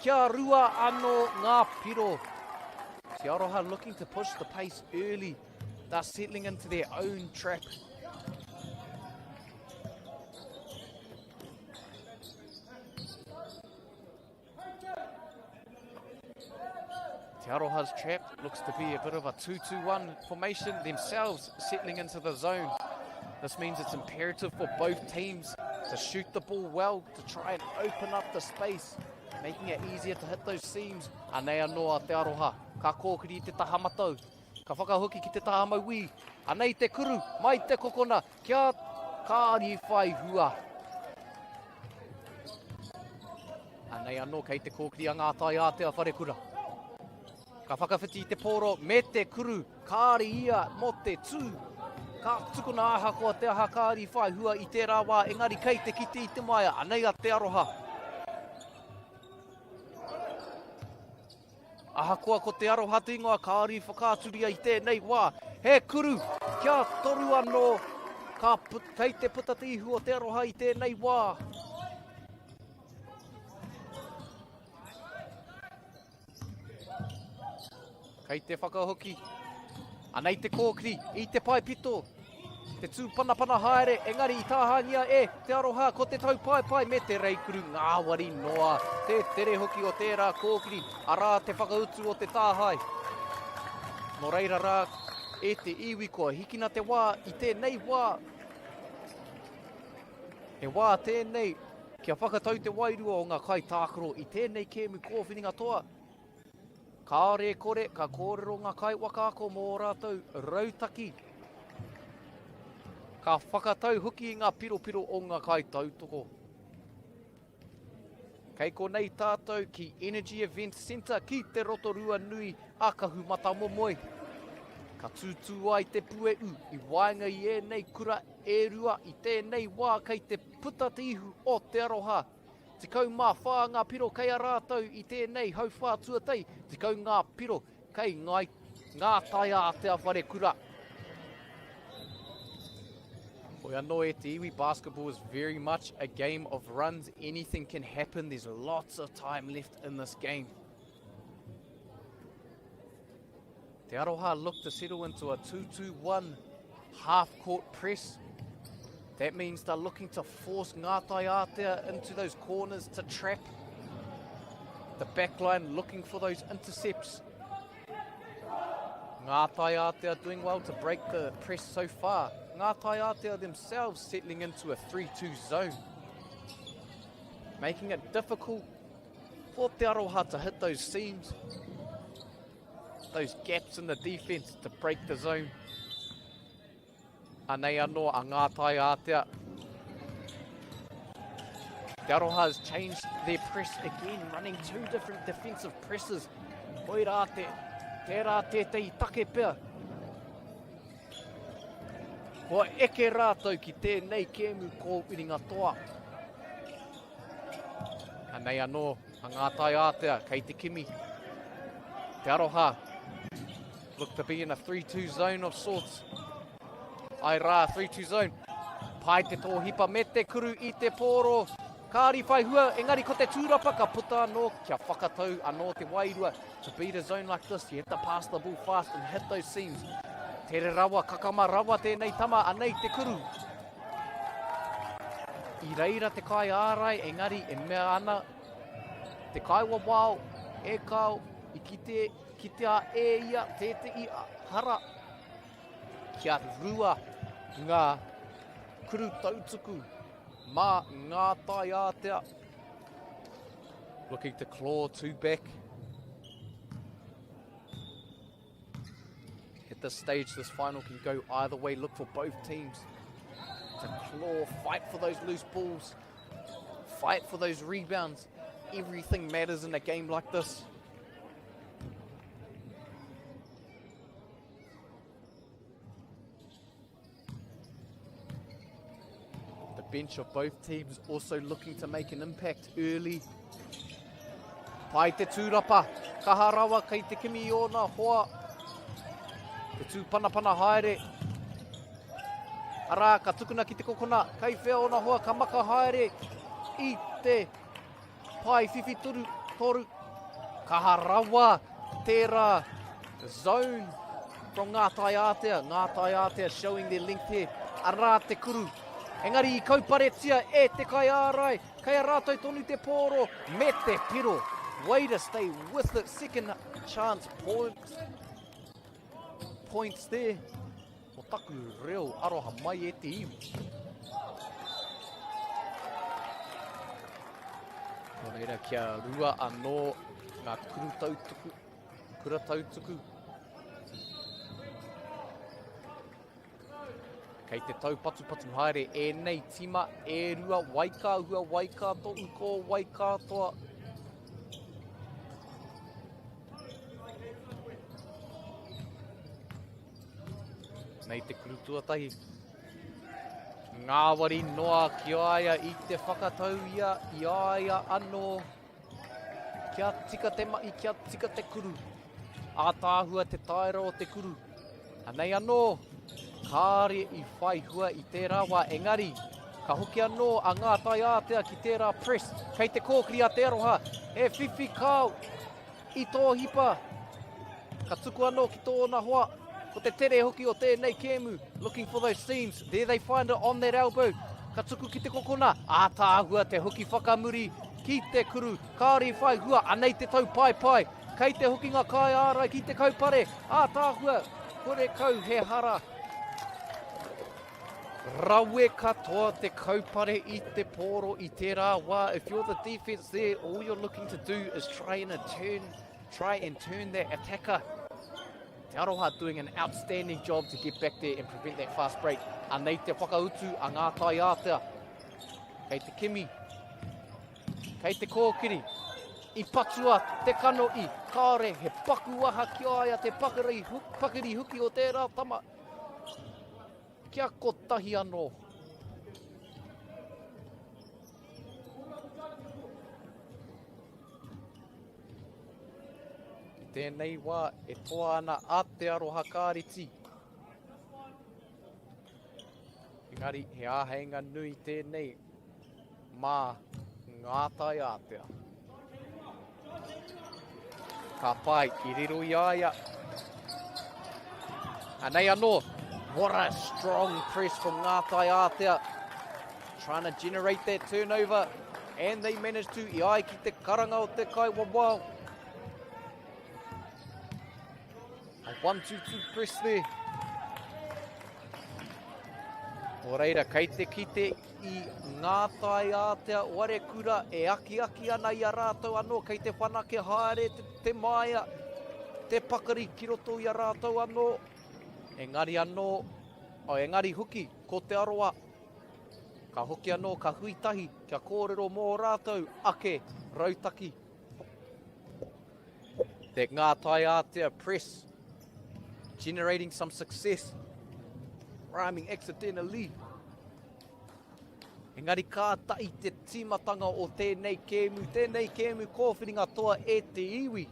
Kia rua anō ngā piro. Te Aroha looking to push the pace early. They're settling into their own trap. Te Aroha's trap looks to be a bit of a 2-2-1 formation themselves settling into the zone. This means it's imperative for both teams to shoot the ball well, to try and open up the space, making it easier to hit those seams. Anei anō a Te Aroha, ka kōkiri i te taha matau, ka whakahoki ki te taha mauī. Anei te kuru, mai te kokona, kia kāri whai hua. Anei anō kei te kōkiri a Ngā Tai Ātea Wharekura. Ka whakawhiti i te pōro me te kuru, kāri ia mō te tū. Ka tukuna ahakoa te aha kāri whai hua i tērā wā, engari kei te kite i te maia, anei a Te Aroha. Ahakoa ko Te Aroha te ingoa kāri whakaaturia i tēnei wā, he kuru kia toru anō ka kei te puta te ihu o Te Aroha i tēnei wā. Kei te whakahoki. Anei te kōkiri i te pae pito. Te tūpanapana haere, engari i tāhaengia e Te Aroha ko te taupaepae me te reikuru ngāwari noa. Te tere hoki o tērā kōkiri, arā te whakautu o te tāhae. Nō reira rā, e te iwi kua hikina te wā i tēnei wā. He wā tēnei kia whakatau te wairua o ngā kaitākaro i tēnei kēmu kōwhiringa toa. Kāore e kore, ka kōrero ngā kaiwhakaako mō ō rātou rautaki. Ka whakatau hoki i ngā piropiro o ngā kaitautoko. Kei konei tātou ki Energy Event Centre ki Te Rotorua nui a Kahumatamomoe. Ka tūtū ai te pue'u i waenga i ēnei kura e rua i tēnei wā kei te puta te ihu o Te Aroha. 14 ngā piro kei a rātou i tēnei hauwhā tuatahi, 10 ngā piro kei Ngāi, Ngā Taiātea Wharekura. Hoi anō e te iwi, basketball is very much a game of runs. Anything can happen. There's lots of time left in this game. Te Aroha look to settle into a 2-2-1 half-court press. That means they're looking to force Ngā Taiātea into those corners to trap the backline, looking for those intercepts. Ngā Taiātea doing well to break the press so far. Ngā Taiātea themselves settling into a 3-2 zone, making it difficult for Te Aroha to hit those seams, those gaps in the defense to break the zone. Anei anō a Ngā Tai Ātea. Te Aroha has changed their press again, running two different defensive presses. Hoi rā te, tērā tētehi take pea. Kua eke rātou ki tēnei kēmu kōwiringa toa. Anei anō a Ngā Tai Ātea kei te kimi. Te Aroha look to be in a 3-2 zone of sorts. Ai rā, 3-2 zone. Pai te tōhipa me te kuru i te pōro. Kāri whai hua, engari ko te tūrapa ka puta anō kia whakatau anō te wairua. To beat a zone like this, you have to pass the ball fast and hit those seams. Tere rawa, kakama rawa tēnei tama, anei te kuru. I reira te kai ārai, engari e mea ana te kaiwawao e kao i kite, kitea e ia tētehi hara kia rua ngā kuru tautuku mā ngā tai ātea. Looking to claw two back. At this stage, this final can go either way. Look for both teams to claw, fight for those loose balls, fight for those rebounds. Everything matters in a game like this. bench of both teams also looking to make an impact early. Pai te tūrapa, kaha rawa kei te kimi i ōna hoa. Te tūpanapana haere. Arā, ka tukuna ki te kokona, kei whea ōna hoa, ka maka haere i te pae whiwhi toru, toru. Kaha rawa tērā zone from Ngā Taiātea. Ngā Taiātea showing their length here. Arā te kuru. Engari i kauparetia e te kaiārai. Kei a rātou tonu te pōro me te piro. Way to stay with it. Second chance points. Points there. Ko taku reo aroha mai e te iwi. Nō reira kia rua anō ngā kuru tautuku, kura tautuku. Kei te taupatupatu haere ēnei tima e rua, Waikāhua, Waikato, Uko, Waikatoa. Nei te kuru tuatahi. Ngāwari noa ki a ia i te whakatau ia i a ia anō. Kia tika te mahi, kia tika te kuru. Ātaahua te taera o te kuru. Anei anō, kāre i whai hua i tērā wā, engari, ka hoki anō a Ngā Taiātea ki tērā press, kei te kōkiri a Te Aroha, e whiwhi kao i tō hipa. Ka tuku anō ki tōna hoa, ko te tere hoki o tēnei kēmu, looking for those seams, there they find it on that elbow, ka tuku ki te kokona, ātaahua te hoki whakamuri ki te kuru, kāore i whai hua, anei te taupaepae, Kei te hokinga kaiārai ki te kaupare, ātaahua, horekau he hara. Rawe katoa te kaupare i te pōro i tērā wā. If you're the defense there, all you're looking to do is try and turn, try and turn that attacker. Te Aroha doing an outstanding job to get back there and prevent that fast break. Anei te whakautu a ngā taiātea. Kei te kimi Kei te kōkiri. I patua te kanohi, kāore he paku aha ki a ia te pakari, pakiri huki o tērā tama. Kia kotahi anō. I tēnei wā e toa ana a Te Aroha Kāreti. Engari he āheinga nui tēnei mā ngā taiātea. Ka pai, i riro i a ia. Anei anō, what a strong press from ngā taiātea. Trying to generate that turnover, and they managed to, i ai ki te karanga o te kaiwawao. A 1-2-2 press there. Nō reira, kei te kite i ngā taiātea warekura e akiaki ana i a rātou anō, kei te whanake haere te, te māia, te pakari ki roto i a rātou anō. Engari anō, oh, engari hoki, ko Te Aroa, ka hoki anō, ka hui tahi, kia kōrero mō rātou ake rautaki. That Ngā Taiātea press generating some success. Rhyming accidentally. Engari kātahi te tīmatanga o tēnei kēmu, tēnei kēmu kōwhiringa toa e te iwi.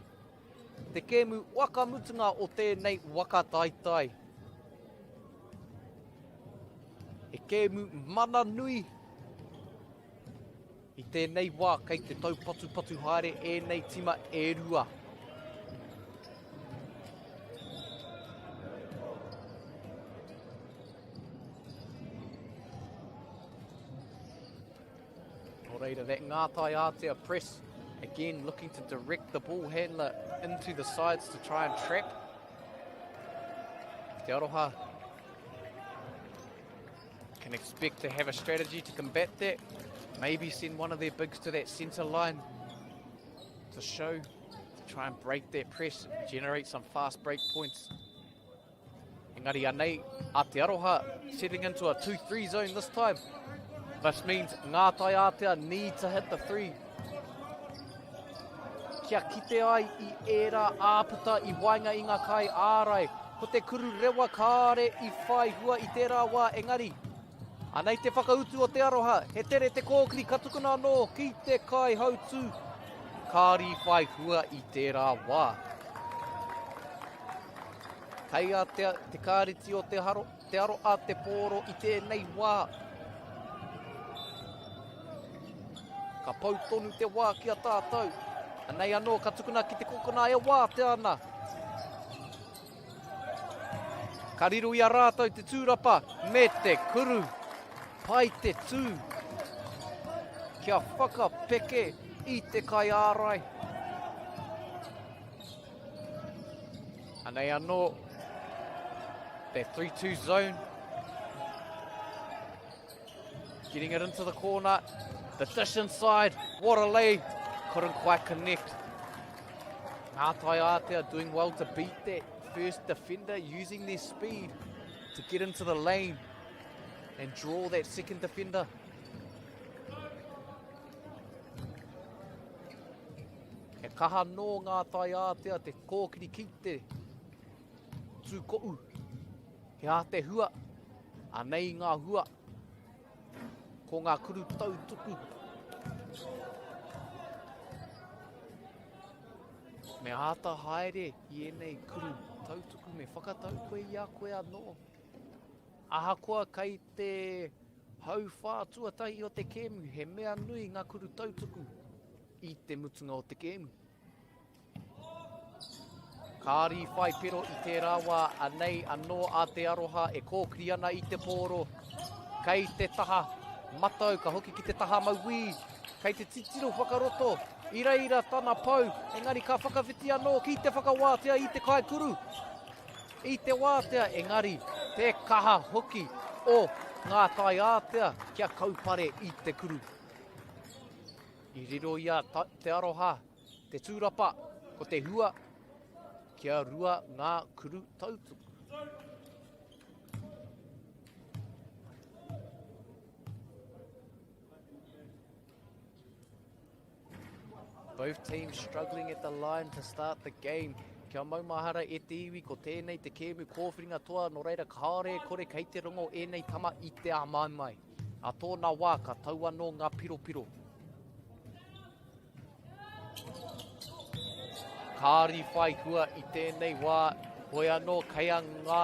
Te kēmu waka mutunga o tēnei waka taitai. He kēmu mana nui I tēnei wā kei te taupatupatu haere ēnei tima e rua. Nō reira, that Ngā Taiātea press, again looking to direct the ball handler into the sides to try and trap. Te Aroha Can expect to have a strategy to combat that. Maybe send one of their bigs to that centre line to show, to try and break that press, generate some fast break points. Engari anei, a Te Aroha setting into a 2-3 zone this time. This means Ngā Taiātea need to hit the three. Kia kite ai i ērā āputa i waenga i ngā kai ārai. Ko te kuru rewa kāre i whai hua i tērā wā engari. Anei te whakautu o Te Aroha, he tere te kōkiri ka tukuna anō ki te kaihautū. Kāri whai hua i tērā wā. Kei a te, te kāreti o te, haro, te aro a te pōro i tēnei wā. Ka pau tonu te wā ki a tātou. Anei anō ka tukuna ki te kokona e wātea ana. Ka riro i a rātou te tūrapa me te kuru. Pai te tū kia whakapeke i te kaiārai. Anei anō te 3-2 zone. Getting it into the corner. The dish inside. What a lay. Couldn't quite connect. Ngā Taiātea doing well to beat that first defender using their speed to get into the lane and draw that second defender. He kaha nō ngā taiātea te kōkiri ki te tūko'u. He aha te hua? Anei ngā hua. Ko ngā kuru tautuku. Me āta haere i ēnei kuru tautuku, me whakatau koe i a koe anō. Ahakoa kei te hauwhā tuatahi o te kēmu, he mea nui ngā kuru tautuku i te mutunga o te kēmu. Kāri whai pero i tērā wā, anei anō a Te Aroha e kōkiri ana i te pōro. Kei te taha matau, ka hoki ki te taha mauī, kei te titiro whakaroto, i reira tana pou, engari ka whakawhiti anō ki te whakawātea i te kaikuru. I te wātea, engari te kaha hoki o ngā taiātea kia kaupare i te kuru. I riro i a Te Aroha Te tūrapa, ko te hua, kia rua ngā kuru tautuku. Both teams struggling at the line to start the game. Kia maumahara e te iwi, ko tēnei te kēmu kōwhiringa toa, nō reira kāore e kore kei te rongo ēnei tama i te āmaimai. A tōna wā ka tau anō ngā piropiro. Kāri whai hua i tēnei wā, hoi anō kei a ngā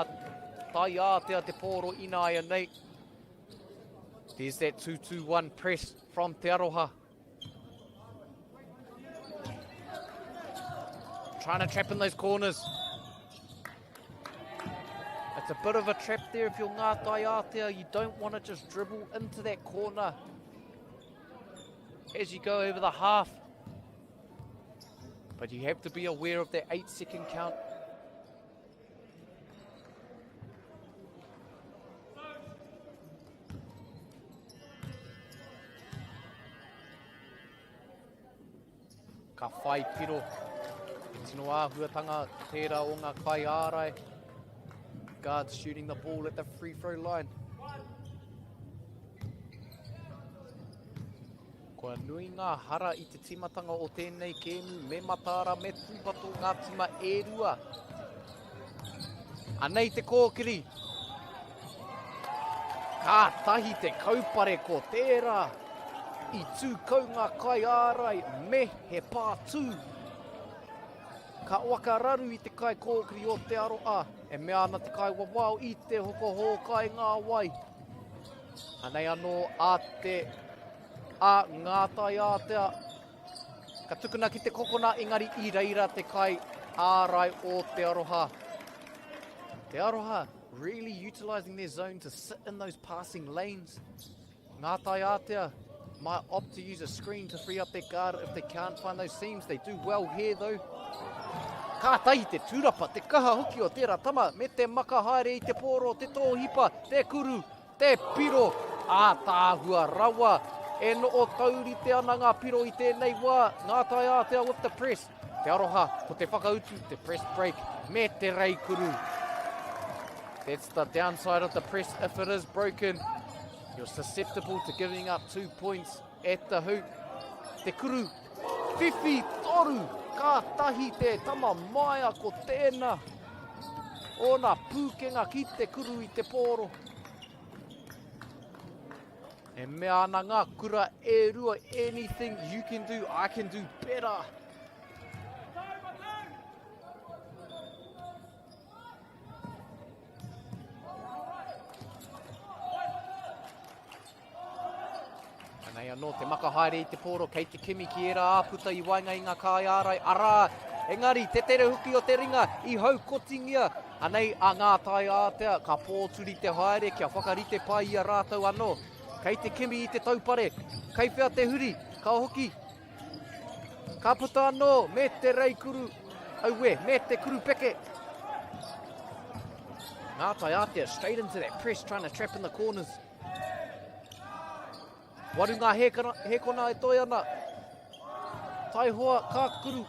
taiātea te pōro ināianei. There's that 2-2-1 press from Te Aroha. Trying to trap in those corners. It's a bit of a trap there if you're Ngā Taiātea. You don't want to just dribble into that corner as you go over the half. But you have to be aware of that 8-second count. Ka whai piro. He tino āhuatanga tērā o ngā kaiārai. Guards shooting the ball at the free throw line. Kua nui ngā hara i te tīmatanga o tēnei kēmu, me mataara, me tūpato ngā tima e rua. Anei te kōkiri. Kātahi te kaupare ko tērā. I tū kau ngā kaiārai me he pātū. Ka whakararu i te kaikōkiri o Te Aroa, e mea ana te kaiwawao i te hoko hōkai ngā wai. Anei anō a te a Ngā Taiātea. Ka tukuna ki te kokona engari i reira te kai ārai o Te Aroha. Te Aroha really utilising their zone to sit in those passing lanes. Ngā Taiātea might opt to use a screen to free up their guard if they can't find those seams. They do well here though. Kātahi te tūrapa, te kaha hoki o tērā tama, me te maka haere i te pōro, te tōhipa, te kuru, te piro, ātaahua rawa. E noho taurite ana ngā piro i tēnei wā, Ngā Taiātea with the press. Te aroha, ko te whakautu, te press break, me te reikuru. That's the downside of the press if it is broken. You're susceptible to giving up two points at the hoop. Te kuru, whiwhi toru, ka tahi te tama maia ko tēnā. Ōna pūkenga ki te kuru i te pōro. E mea ana ngā kura e rua, anything you can do, I can do better. Anei anō te maka haere i te pōro kei te kimi ki ērā āputa i waenga i ngā kāiārai, arā, engari te tere hoki o te ringa i haukotingia. Anei a Ngā Tai Ātea ka pōturi te haere kia whakarite pai i a rātou anō. Kei te kimi i te taupare, kei whea te huri, ka hoki. Ka puta anō me te reikuru, aue, me te kurupeke. Ngā Tai Ātea straight into that press trying to trap in the corners. Waru ngā hēkona, hēkona e toe ana. Taihoa ka kuru.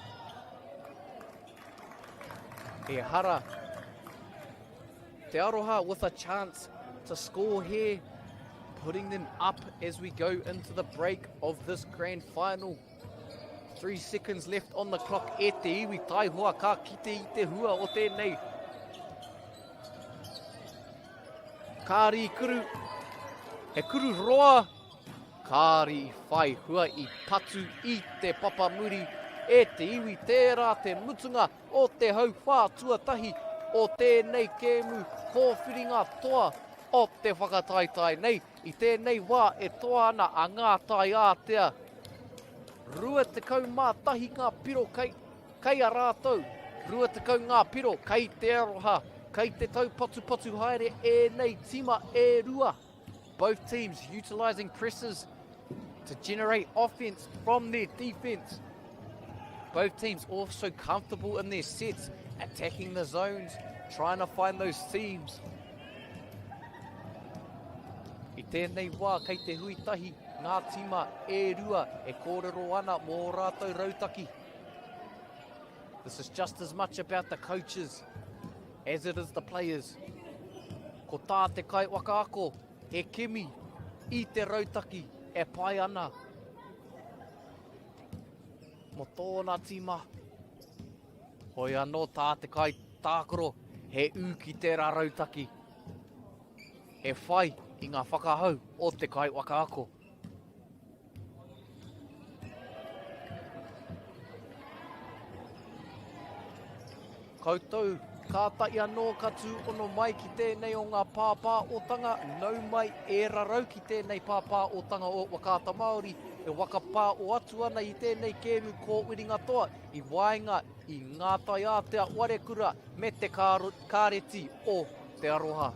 E hara. Te Aroha with a chance to score here. Putting them up as we go into the break of this grand final. 3 seconds left on the clock e te iwi taihoa ka kite i te hua o tēnei. Kāri kuru, he kuru roa, kāri i whai hua i patu i te papamuri e te iwi tērā te mutunga o te hauwhā tuatahi o tēnei kēmu kōwhiringa toa o te whakataetae nei. I tēnei wā e toa ana a Ngā Tai Ātea. 21 ngā piro kei, kei a rātou, 20 ngā piro kei Te Aroha, kei te taupatupatu haere ēnei tima e rua. Both teams utilising presses to generate offense from their defense. Both teams also comfortable in their sets, attacking the zones, trying to find those seams. I tēnei wā kei te hui tahi ngā tīma e rua e kōrero ana mō ō rātou rautaki. This is just as much about the coaches as it is the players. Ko tā te kaiwhakaako he kimi i te rautaki e pai ana mō tōna tīma. Hoi anō tā te kaitākaro he ū ki tērā rautaki, he whai i ngā whakahau o te kaiwhakaako. Koutou, kātahi anō ka tūhono mai ki tēnei o ngā pāpāotanga, nau mai e rarau ki tēnei pāpāotanga o Whakaata Māori e whakapāo atu ana i tēnei kēmu kōwiringa toa i waenga i Ngā Taiātea Warekura me te Kāreti o Te Aroha.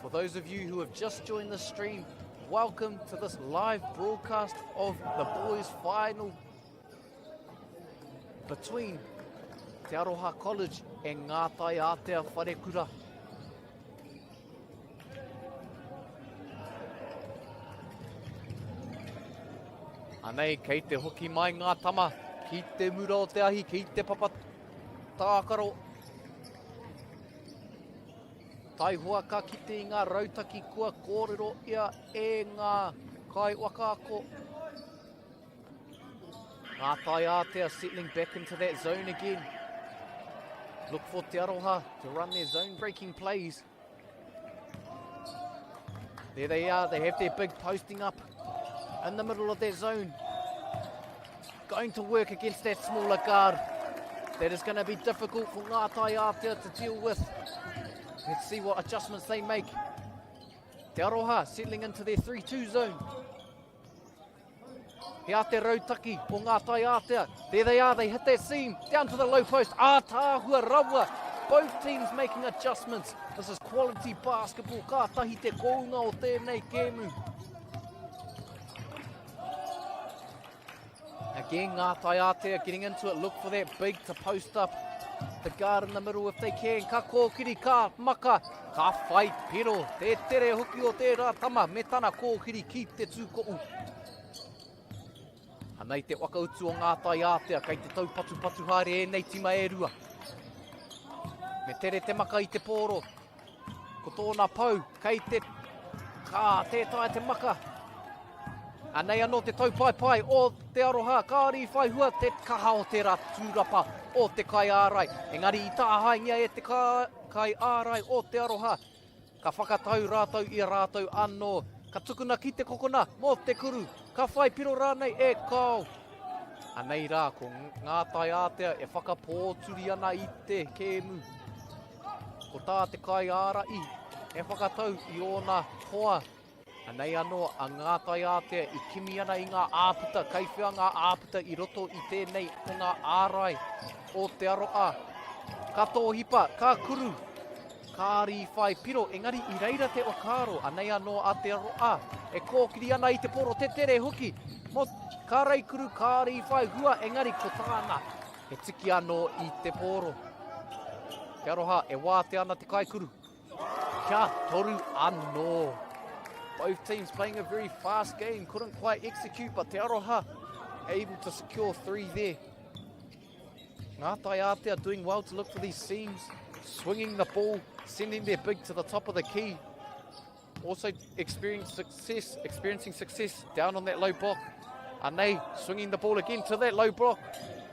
For those of you who have just joined the stream, welcome to this live broadcast of the boys final between Te Aroha College and Ngā Taiātea Wharekura. Anei, kei te hoki mai ngā tama ki te mura o te ahi, ki te papa tākaro. Taihoa ka kite i ngā rautaki kua kōrero ia e ngā kaiwhakaako. Ngā Taiātea settling back into that zone again. Look for Te Aroha to run their zone breaking plays. There they are, they have their big posting up in the middle of their zone. Going to work against that smaller guard. That is going to be difficult for Ngā Taiātea to deal with. Let's see what adjustments they make. Te Aroha settling into their 3-2 zone. He a te rautaki o Ngā Tai Ātea. There they are, they hit that seam, down to the low post. Ātaahua rawa. Both teams making adjustments. This is quality basketball. Kātahi te kounga o tēnei kēmu. Again, Ngā Tai Ātea getting into it. Look for that big to post up the guard in the middle if they can. Ka kōkiri, ka maka, ka whai piro. Te tere hoki o tērā tama me tana kōkiri ki te tūko'u. Anei te whakautu o Ngā Tai Ātea kei te taupatupatu haere ēnei tima e rua. Me tere te maka i te pōro. Ko tōna pou kei te... Ka, tē taea te maka. Anei anō te taupaepae o Te Aroha, kāore i whai hua te kaha o tērā tūrapa o te kaiārai. Engari i tāhaengia e te kaiārai o Te Aroha. Ka whakatau rātou i a rātou anō. Ka tukuna ki te kokona mō te kuru. Ka whai piro rānei e kāo. Anei rā ko Ngā Taiātea e whakapōturi ana i te kēmu. Ko tā te kaiārahi he whakatau i ōna hoa. Anei anō a Ngā Taiātea i kimi ana i ngā āputa, kei whea ngā āputa i roto i tēnei o ngā ārai o Te Aroa. Ka tōhipa, ka kuru, kāri i whai piro, engari i reira te whakaaro, anei anō a Te Aroa e kōkiri ana i te poro tetere hoki, mō ka reikuru kāri i whai hua, engari ko tāna he tiki anō i te pōro. Te Aroha e wātea ana te kaikuru. Kia toru anō. Both teams playing a very fast game, couldn't quite execute, but Te Aroha able to secure three there. Ngā Taiātea doing well to look for these seams, swinging the ball, sending their big to the top of the key. Also experiencing success, experiencing success down on that low block. Anei swinging the ball again to that low block.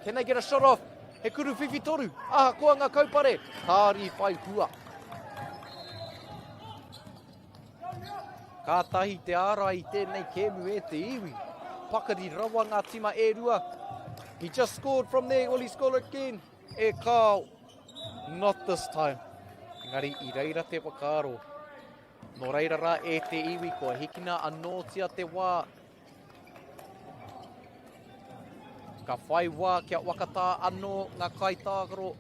Can they get a shot off? He kuru whiwhi toru. Ahakoa ngā kaupare. Kāri whai hua. Kātahi te ārai i tēnei kēmu e te iwi. Pakari rawa ngā tima e rua. He just scored from there. Will he score again? E kāo. Not this time. Engari i reira te whakaaro. Nō reira rā e te iwi kua hikina anōtia te wā. Ka whai wā kia wakatā anō ngā kaitākaro.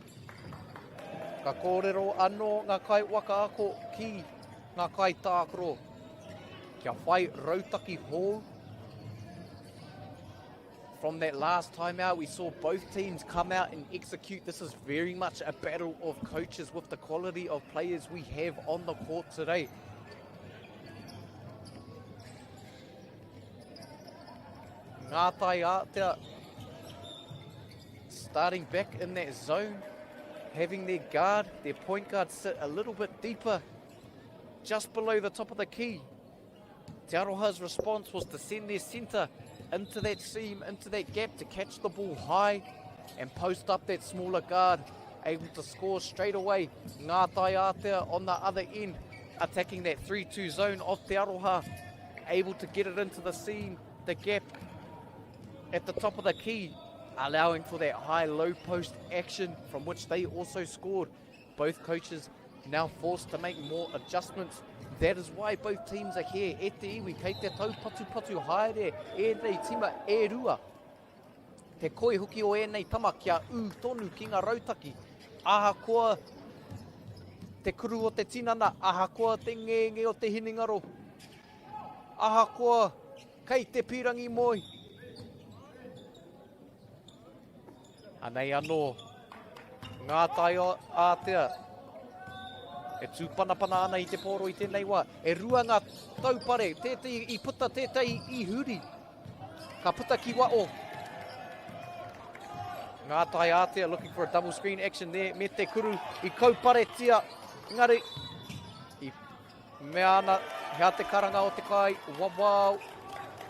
Ka kōrero anō ngā kaiwhakaako ki ngā kaitākaro. Kia whai rautaki hou. From that last time out, we saw both teams come out and execute. This is very much a battle of coaches with the quality of players we have on the court today. Ngā Tai Ātea starting back in that zone, having their guard, their point guard sit a little bit deeper, just below the top of the key. Te Aroha's response was to send their centre into that seam, into that gap to catch the ball high and post up that smaller guard, able to score straight away. Ngā Tai Ātea on the other end, attacking that 3-2 zone of Te Aroha, able to get it into the seam, the gap at the top of the key, allowing for that high-low post action from which they also scored. Both coaches now forced to make more adjustments. That is why both teams are here. E te iwi, kei te taupatupatu haere ēnei tima e rua. Te koi hoki o ēnei tama kia ū tonu ki ngā rautaki. Ahakoa te kuru o te tinana, ahakoa te ngenge o te hinengaro, ahakoa kei te pīrangi moe. Anei anō ngā tai ātea e tūpanapana ana i te pōro i tēnei wā. E rua ngā taupare, tētehi i puta, tētehi i huri. Ka puta ki wao. Ngā tai ātea looking for a double screen action there me te kuru i kauparetia. Engari, i mea ana, hea te karanga o te kai, wawao,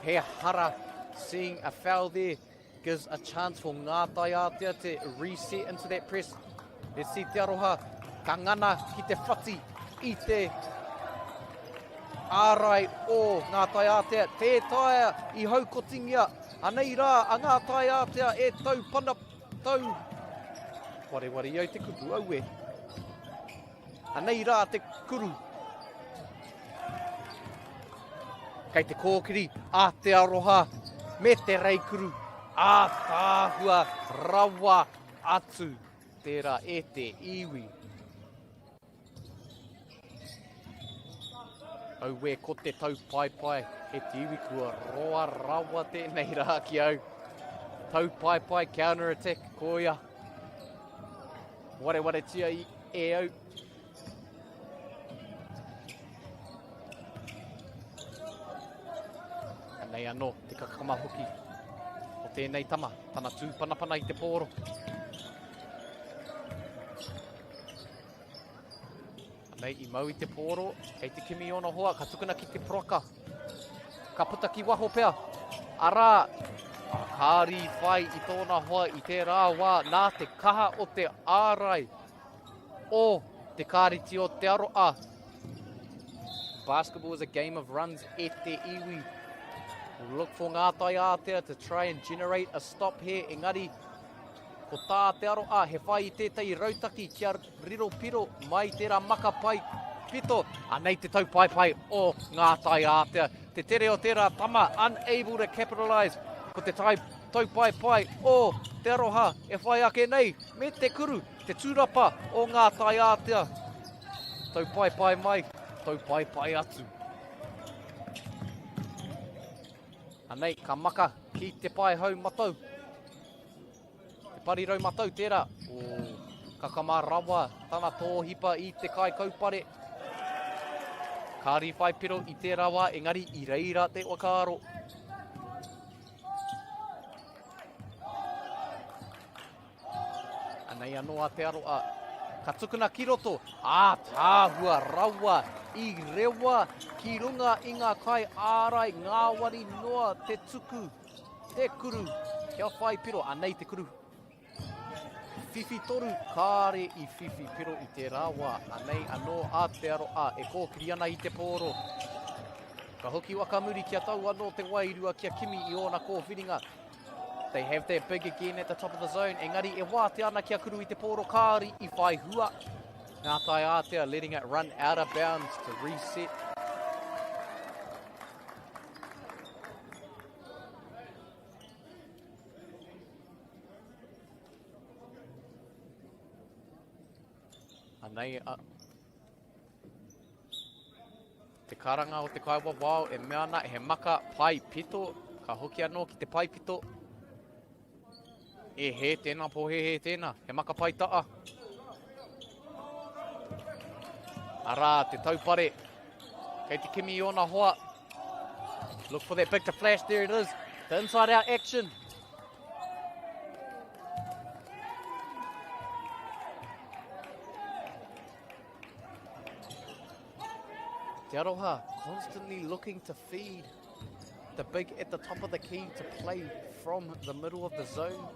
he hara, seeing a foul there. Gives a chance for Ngā Taiātea to reset into that press. Let's see Te Aroha ka ngana ki te whati i te ārai o Ngā Taiātea. Tē taea i haukotingia. Anei rā a Ngā Taiātea e tau pana tau. Wareware i au te kupu, aue. Anei rā te kuru. Kei te kōkiri a Te Aroha me Te Reikuru ātaahua rawa atu tērā e te iwi. Auē, ko te taupaepae e te iwi kua roa rawa tēnei rā ki au. Taupaepae counter attack, koia. Warewaretia e au. Anei anō te kakama hoki o tēnei tama, tana tūpanapana i te pōro. Anei i mau i te pōro, kei te kimi ōna hoa, ka tukuna ki te poraka. Ka puta ki waho pea. Arā, a kāri whai i tōna hoa i tērā wā nā te kaha o te ārai o Te Kāreti o Te Aroa. Basketball is a game of runs e te iwi. We'll look for Ngā Tai Ātea to try and generate a stop here, engari ko tā Te Aroha he whai i tētahi rautaki kia riro piro mai tērā maka pai pito. Anei te taupaepae o Ngā Tai Ātea. Te tere o tērā tama, unable to capitalise. Ko te tai taupaepae o Te Aroha e whai ake nei me te kuru, te tūrapa o Ngā Tai Ātea. Taupaepae mai, taupaepae atu. Anei, ka maka ki te pae hau matau. Te parirau matau tērā. O, kakama rawa tana tōhipa i te kai kaupare. Ka riwhai piro i tērā wā, engari i reira te whakaaro. Anei anō a Te Aroa. Ka tukuna ki roto, ātaahua rawa i rewa ki runga i ngā kai ārai ngāwari noa te tuku, te kuru, kia whai piro. Anei te kuru whiwhi toru, kāre i whiwhi piro i tērā wā. Anei anō a Te Aroa e kōkiri ana i te pōro. Ka hoki wakamuri kia tau anō te wairua kia kimi i ōna kōwhiringa. They have that big again at the top of the zone. Engari e wātea ana kia kuru i te pōro kāri i whai hua. Ngā tai ātea letting it run out of bounds to reset. Anei a Te karanga o te kaiwawao e mea ana he maka pai pito, ka hoki anō ki te pai pito. E hē tēnā pōhēhē tēnā, he maka pai taa. Arā, te taupare, kei te kimi i ōna hoa. Look for that big to flash, there it is. The inside out action. Te Aroha constantly looking to feed the big at the top of the key to play from the middle of the zone.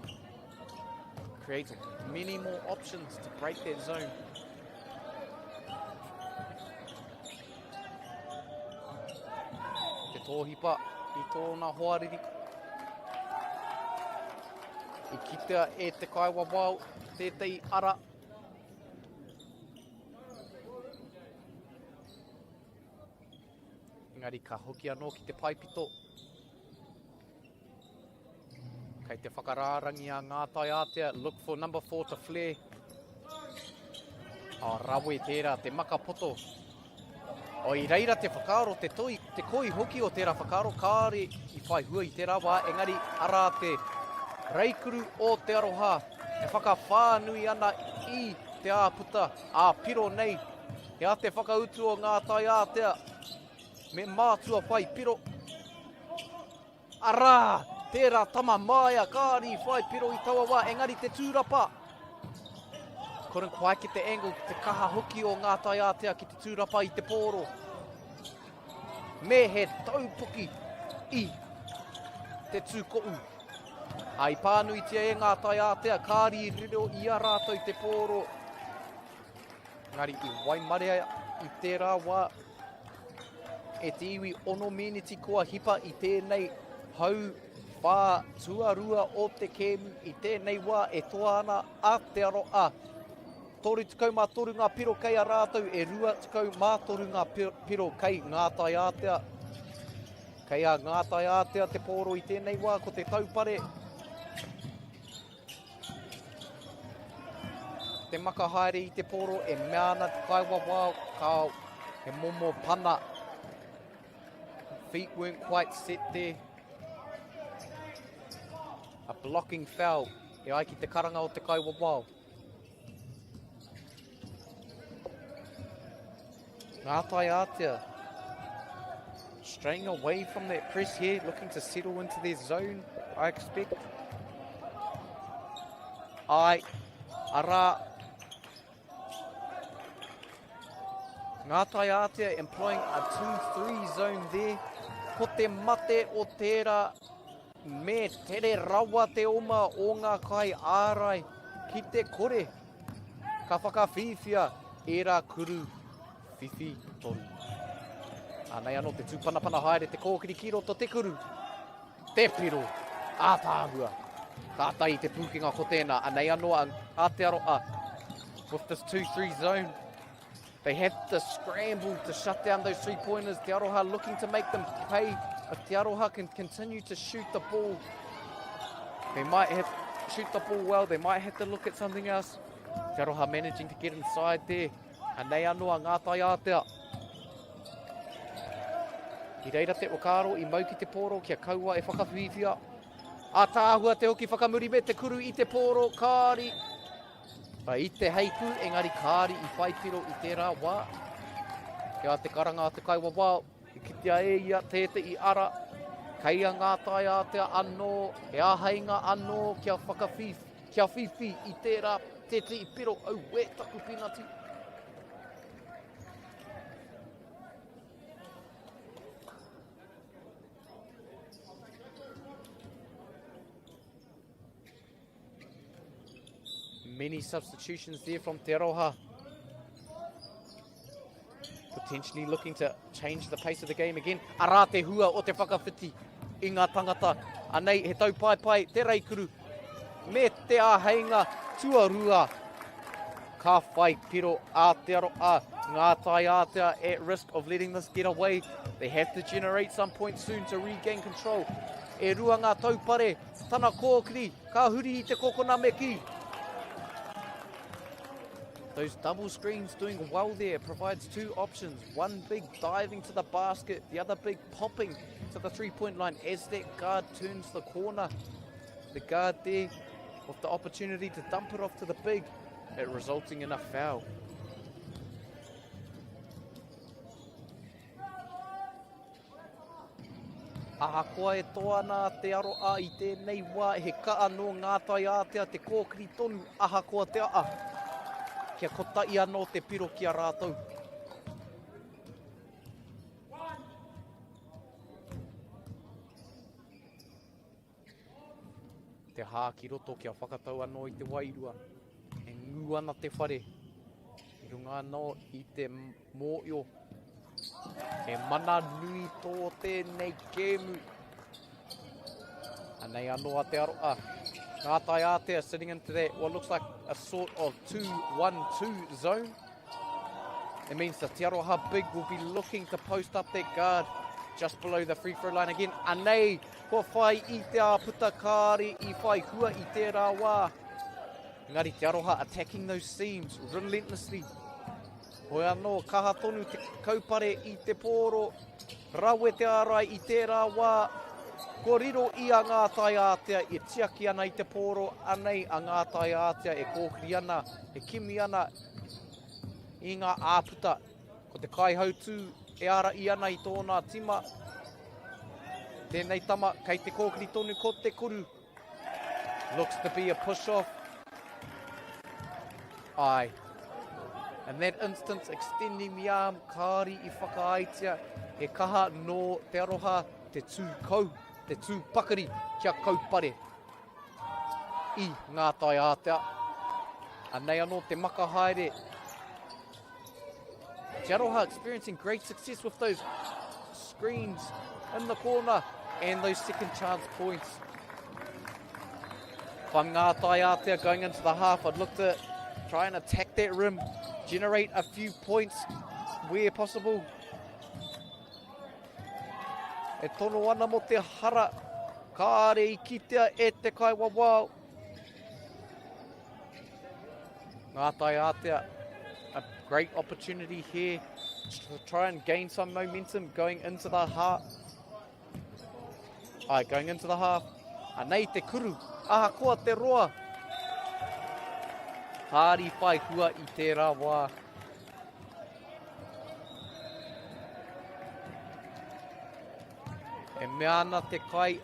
Creates many more options to break that zone. Te tōhipa i tōna hoariri. I kitea e te kaiwawao tētahi ara Engari ka hoki anō ki te paepito. Kei te whakarārangi a Ngā Tai Ātea, look for number 4 to flare. Oh, rawe tērā, te maka poto. Oh, i reira te whakaaro, te toi, te koi hoki o tērā whakaaro, kāre i whai hua i tērā wā, engari arā te reikuru o te aroha e whakawhānui ana i te āputa ā-piro nei. He a te whakautu o Ngā Tai Ātea me mātua whai piro. Arā, tērā tama māia kāri i whai piro i taua wā, engari te tūrapa. Couldn't quite get the angle, te kaha hoki o Ngā Tai Ātea ki te tūrapa i te pōro. Me he taupoki i te tūkoʻu. Ā, i pānuitia e Ngā Tai Ātea, kāri i riro i a rātou te pōro. Engari i waimarea i tērā wā e te iwi ono meneti kua hipa i tēnei hau whā tuarua o te kēmu i tēnei wā e toa ana a Te Aroa. 33 ngā piro kei a rātou, e 23 ngā piro kei Ngā Tai Ātea. Kei a Ngā Tai Ātea te pōro i tēnei wā, ko te taupare Te maka haere i te pōro e mea ana te kaiwawao, kao, he momo pana. Feet weren't quite set there. A blocking foul e ai ki te karanga o te kaiwawao. Ngā Tai Ātea straying away from that press here, looking to settle into their zone, I expect. Ai, arā, Ngā Tai Ātea employing a 2-3 zone there. Ko te mate o tērā me tere rawa te oma o ngā kai ārai ki te kore. Ka whakawhiwhia ērā kuru whiwhi toru. Anei anō te tūpanapana haere te kōkiri ki roto te kuru. Te piro. Ātaahua. Kātahi te pūkenga ko tēnā. Anei anō a, a Te Aroha with this 2-3 zone. They have to scramble to shut down those three-pointers. Te Aroha looking to make them pay. If Te Aroha can continue to shoot the ball, they might have shoot the ball well. They might have to look at something else. Te Aroha managing to get inside there. Anei anō a Ngā Tai Ātea. I reira te whakaaro i mau ki te pōro kia kaua e whakawhiwhia. Ātaahua te hoki whakamuri me te kuru i te pōro, kāri. I te heipū, engari kāri i whai piro i tērā wā. Kia te karanga a te kaiwawao, i kitea e ia tētehi ara. Kei a Ngā Tai Ātea anō, he āheinga anō kia whakawhiwhi, kia whiwhi i tērā tētehi piro, auē taku pinati. Many substitutions there from Te Aroha. Potentially looking to change the pace of the game again. Arā te hua o te whakawhiti i ngā tangata. Anei he taupaepae te reikuru me te āheinga tuarua. Ka whai piro a Te Aroha, Ngā Tai Ātea at risk of letting this get away. They have to generate some points soon to regain control. E rua ngā taupare, tana kōkiri, ka huri i te kokona me kī. Those double screens doing well there. Provides two options. One big diving to the basket, the other big popping to the three-point line as that guard turns the corner. The guard there with the opportunity to dump it off to the big, it resulting in a foul. Ahakoa e toa ana a Te Aroa i tēnei wā, he kaha nō Ngā Tai Ātea te kōkiri tonu ahakoa te aha, kia kotahi anō te piro ki a rātou. Te hā ki roto kia whakatau anō i te wairua. E ngū ana te whare i runga anō i te mōio. He mana nui tō tēnei kēmu. Anei anō a Te Aroa. Ngā Tai Ātea sitting into that what looks like a sort of 2-1-2 zone. It means that Te Aroha Big will be looking to post up that guard just below the free throw line again. Anei, kua whai i te āputa kāri i whai hua i tērā wā. Engari Te Aroha attacking those seams relentlessly. Hoi anō, kaha tonu te kaupare i te pōro. Rawe te ārai i tērā wā. Kua riro i a Ngā Tai Ātea e tiaki ana i te pōro, anei a Ngā Tai Ātea e kōkiri ana, e kimi ana i ngā āputa. Ko te kaihautū e ārahi ana i tōna tima. Tēnei tama kei te kōkiri tonu ko te kuru. Looks to be a push off. Ai. In that instance, extending the arm, kāri i whakaaetia, he kaha nō Te Aroha te tū kau, te tū pakari kia kaupare i ngā tai ātea. Anei anō te maka haere. Te Aroha experiencing great success with those screens in the corner and those second chance points. If I'm Ngā Tai Ātea going into the half, I'd look to try and attack that rim, generate a few points where possible. E tono ana mo te hara, kāre i kitea e te kaiwawao. Ngā Tai Ātea, a great opportunity here to try and gain some momentum going into the half. Ai, going into the half. Anei te kuru, ahakoa te roa. Kāri whai hua i tērā wā. E mea ana te kai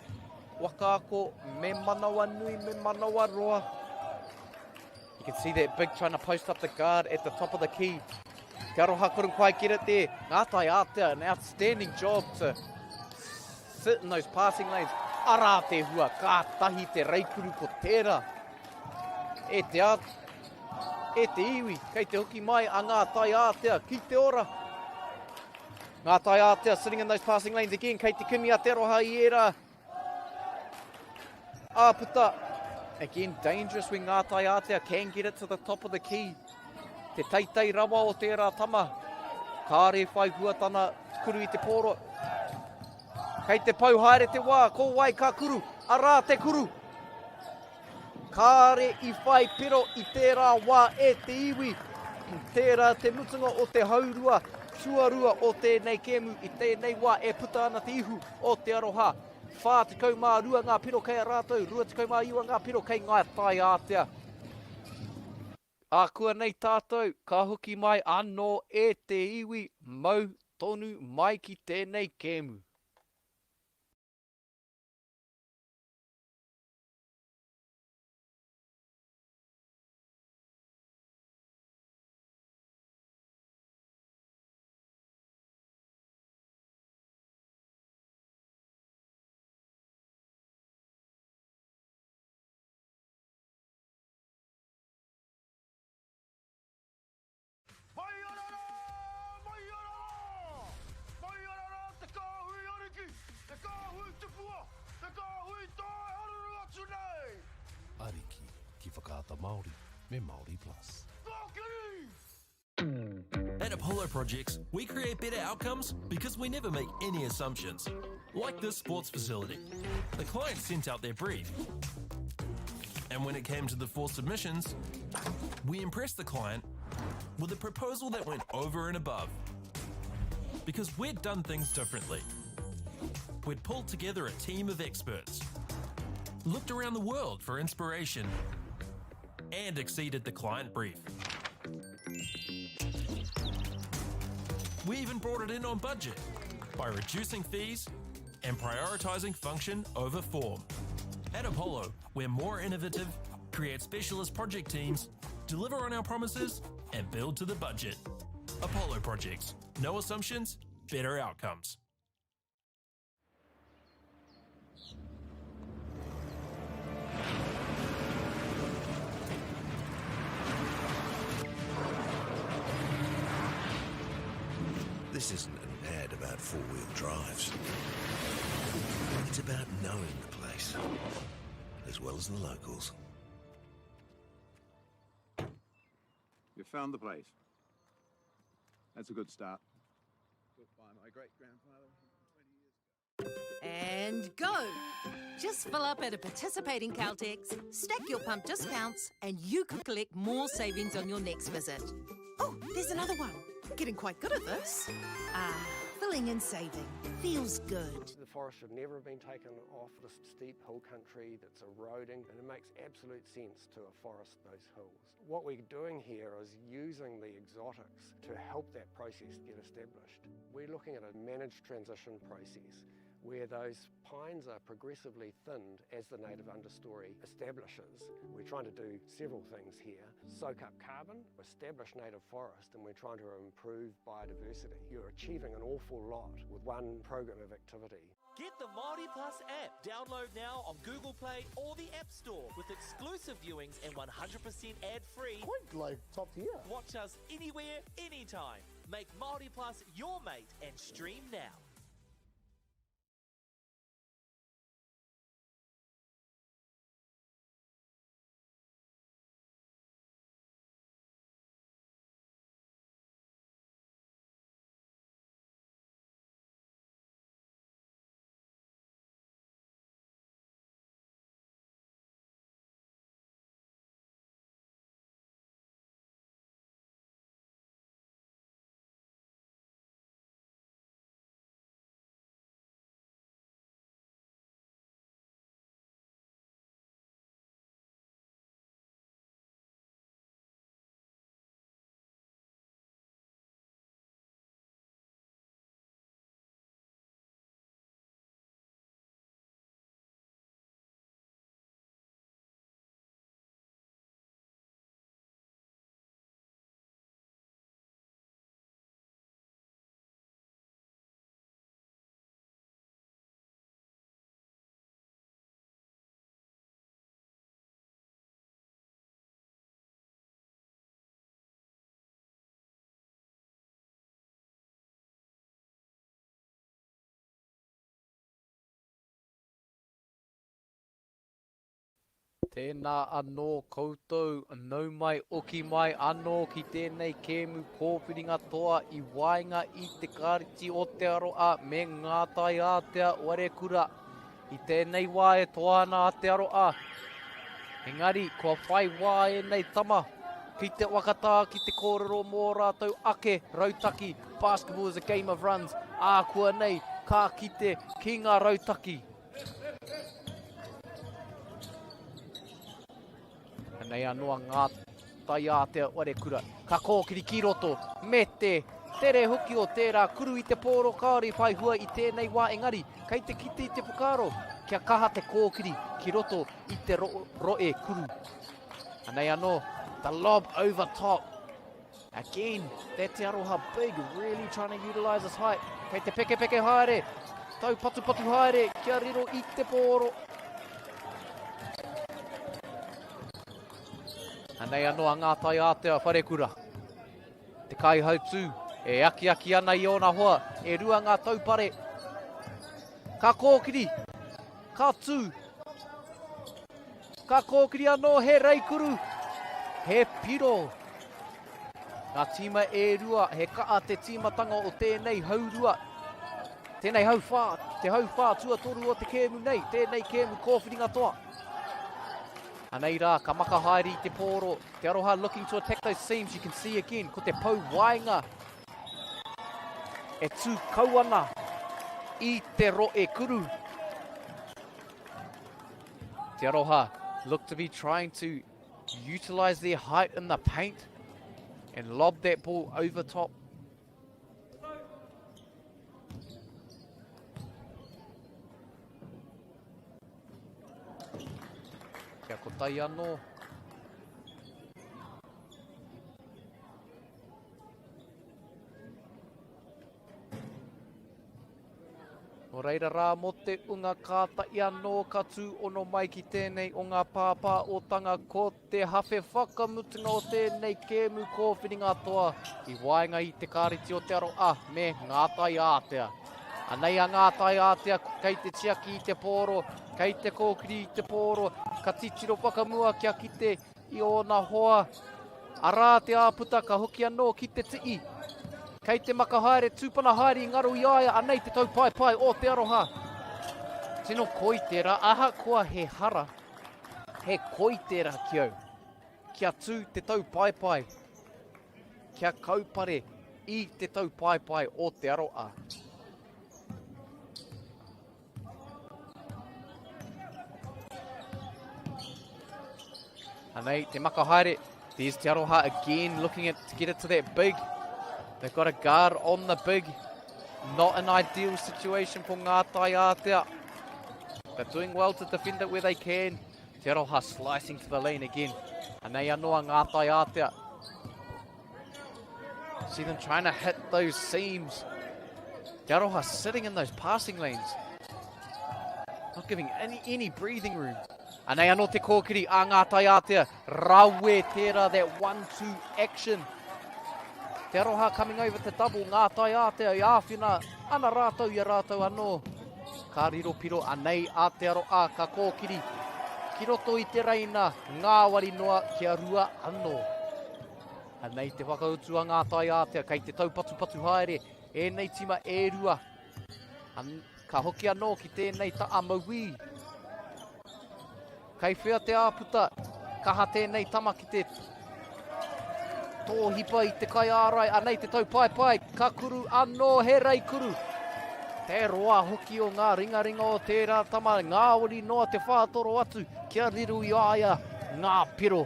wakaako me manawa nui, me manawa roa. You can see that big trying to post up the guard at the top of the key. Te Aroha couldn't quite get it there. Ngā Tai Ātea, an outstanding job to sit in those passing lanes. Arā te hua, ka tahi te reikuru ko tērā. E te, a, e te iwi, kei te hoki mai a Ngā Tai Ātea ki te ora. Ngā Tai Ātea sitting in those passing lanes again. Kei te kimi a Te Aroha i ērā āputa. Again, dangerous when Ngā Tai Ātea can get it to the top of the key. Te teitei rawa o tērā tama. Kāre whai hua tana kuru i te pōro. Kei te pau haere te wā, ko wai ka kuru? Arā te kuru! Kāre i whai pero i tērā wā e te iwi. Tērā te mutunga o te haurua tuarua o tēnei kēmu i tēnei wā e puta ana te ihu o Te Aroha. 42 ngā piro kei a rātou, 29 ngā piro kei Ngāi Taiātea. Ākuanei tātou ka hoki mai anō e te iwi mau tonu mai ki tēnei kēmu. Mai ana rā! Mai ana rā! Mai ana rā te kāhui ariki, te kāhui tupua, te kāhui tae haruru atu nei! Ariki ki Whakaata Māori me Māori Plus. Kōkiri! At Apollo Projects, we create better outcomes because we never make any assumptions. Like this sports facility. The client sent out their brief. And when it came to the four submissions, we impressed the client with a proposal that went over and above. Because we'd done things differently. We'd pulled together a team of experts, looked around the world for inspiration, and exceeded the client brief. We even brought it in on budget by reducing fees and prioritizing function over form. At Apollo, we're more innovative, create specialist project teams, deliver on our promises, and build to the budget. Apollo Projects. No assumptions, better outcomes. This isn't an ad about four-wheel drives. It's about knowing the place, as well as the locals. You found the place. That's a good start. Built by my great-grandfather 20 years ago. And go! Just fill up at a participating Caltex, stack your pump discounts, and you could collect more savings on your next visit. Oh, there's another one. Getting quite good at this. Ah, filling and saving. Feels good. The forest should never have been taken off this steep hill country that's eroding, and it makes absolute sense to afforest those hills. What we're doing here is using the exotics to help that process get established. We're looking at a managed transition process where those pines are progressively thinned as the native understory establishes. We're trying to do several things here. Soak up carbon, establish native forest, and we're trying to improve biodiversity. You're achieving an awful lot with one program of activity. Get the Māori Plus app. Download now on Google Play or the App Store with exclusive viewings and 100% ad-free. Quite like top tier. Watch us anywhere, anytime. Make Māori Plus your mate and stream now. Tēnā anō koutou, nau mai oki mai anō ki tēnei kēmu kōwhiringa toa i waenga i Te Kāreti o Te Aroha me Ngā Tai Ātea Warekura. I tēnei wā e toa ana a Te Aroha, engari kua whai wā ēnei tama ki te whakatā ki te kōrero mō ō rātou ake rautaki, Basketball is a game of runs, ākuanei ka kite ki ngā rautaki. Anei anō a Ngā Taiātea Warekura. Ka kōkiri ki roto, me te tere hoki o tērā kuru i te pōro kāore i whai hua i tēnei wā engari kei te kite i te whakaaro kia kaha te kōkiri ki roto i te ro roe kuru. Anei anō, the lob over top. Again, that Te Aroha big, really trying to utilise his height. Kei te pekepeke haere, taupatupatu haere, kia riro i te pōro. Anei anō a Ngā Tai Ātea Wharekura. Te kaihautū e akiaki ana i ōna hoa, e rua ngā taupare. Ka kōkiri, ka tū. Ka kōkiri anō he reikuru, he piro. Ngā tīma e rua, he kaha te tīmatanga o tēnei haurua. Tēnei hauwhā, te hauwhā tuatoru o te kēmu nei, tēnei kēmu kōwhiringa toa. Anei rā, ka maka haere i te pōro. Te Aroha looking to attack those seams. You can see again, ko te pou waenga e tū kau ana i te roe kuru. Te Aroha look to be trying to utilise their height in the paint and lob that ball over top. Kia kotahi anō. Nō reira rā mō te unga kātahi anō ka tūono mai ki tēnei o ngā pāpāotanga ko te hawhe whakamutunga o tēnei kēmu kōwhiringa toa i waenga i Te Kāreti o Te Aroha me Ngā Tai Ātea. Anei a Ngā Tai Ātea kei te tiaki i te pōro, kei te kōkiri i te pōro, ka titiro whakamua kia kite i ōna hoa. Arā te āputa ka hoki anō ki te tii. Kei te maka haere, tūpana haere i ngaro i a ia, anei te taupaepae o Te Aroha. Tino koi tērā, ahakoa he hara, he koi tērā ki au. Kia tū te taupaepae, kia kaupare i te taupaepae o Te Aroha. Anei, te maka haere. There's Te Aroha again looking at, to get it to that big. They've got a guard on the big. Not an ideal situation for Ngā Tai Ātea. But doing well to defend it where they can. Te Aroha slicing to the lane again. Anei anō a Ngā Tai Ātea. See them trying to hit those seams. Te Aroha sitting in those passing lanes. Not giving any, any breathing room. Anei anō te kōkiri a Ngā Tai Ātea. Rawe tērā that 1-2 action. Te Aroha coming over to double. Ngā Tai Ātea i āwhina ana rātou i a rātou anō. Ka riro piro anei a Te Aroha ka kōkiri ki roto i te reina ngāwari noa kia rua anō. Anei te whakautu a Ngā Tai Ātea kei te taupatupatu haere ēnei tima e rua. An, ka hoki anō ki tēnei ta'a mauī. Kei whea te āputa, kaha tēnei tama ki te tōhipa i te kaiārai, anei te taupaepae, ka kuru anō he reikuru. Te roa hoki o ngā ringaringa o tērā tama, ngāwari noa te whātoro atu kia riro i a ia ngā piro.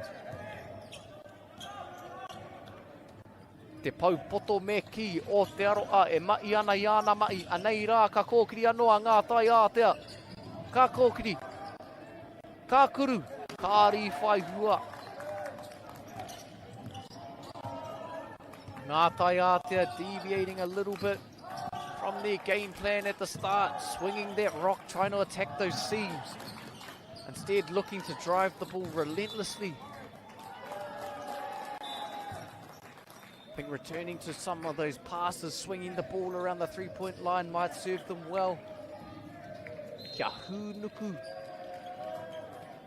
Te pou poto me kī o Te Aroha e mahi ana i āna mahi, anei rā ka kōkiri anō a Ngā Tai Ātea. Ka kōkiri, ka kuru, ka rīwhai hua. Ngā Tai Ātea deviating a little bit from their game plan at the start, swinging that rock, trying to attack those seams. Instead looking to drive the ball relentlessly. I think returning to some of those passes, swinging the ball around the three-point line might serve them well. Kia hūnuku.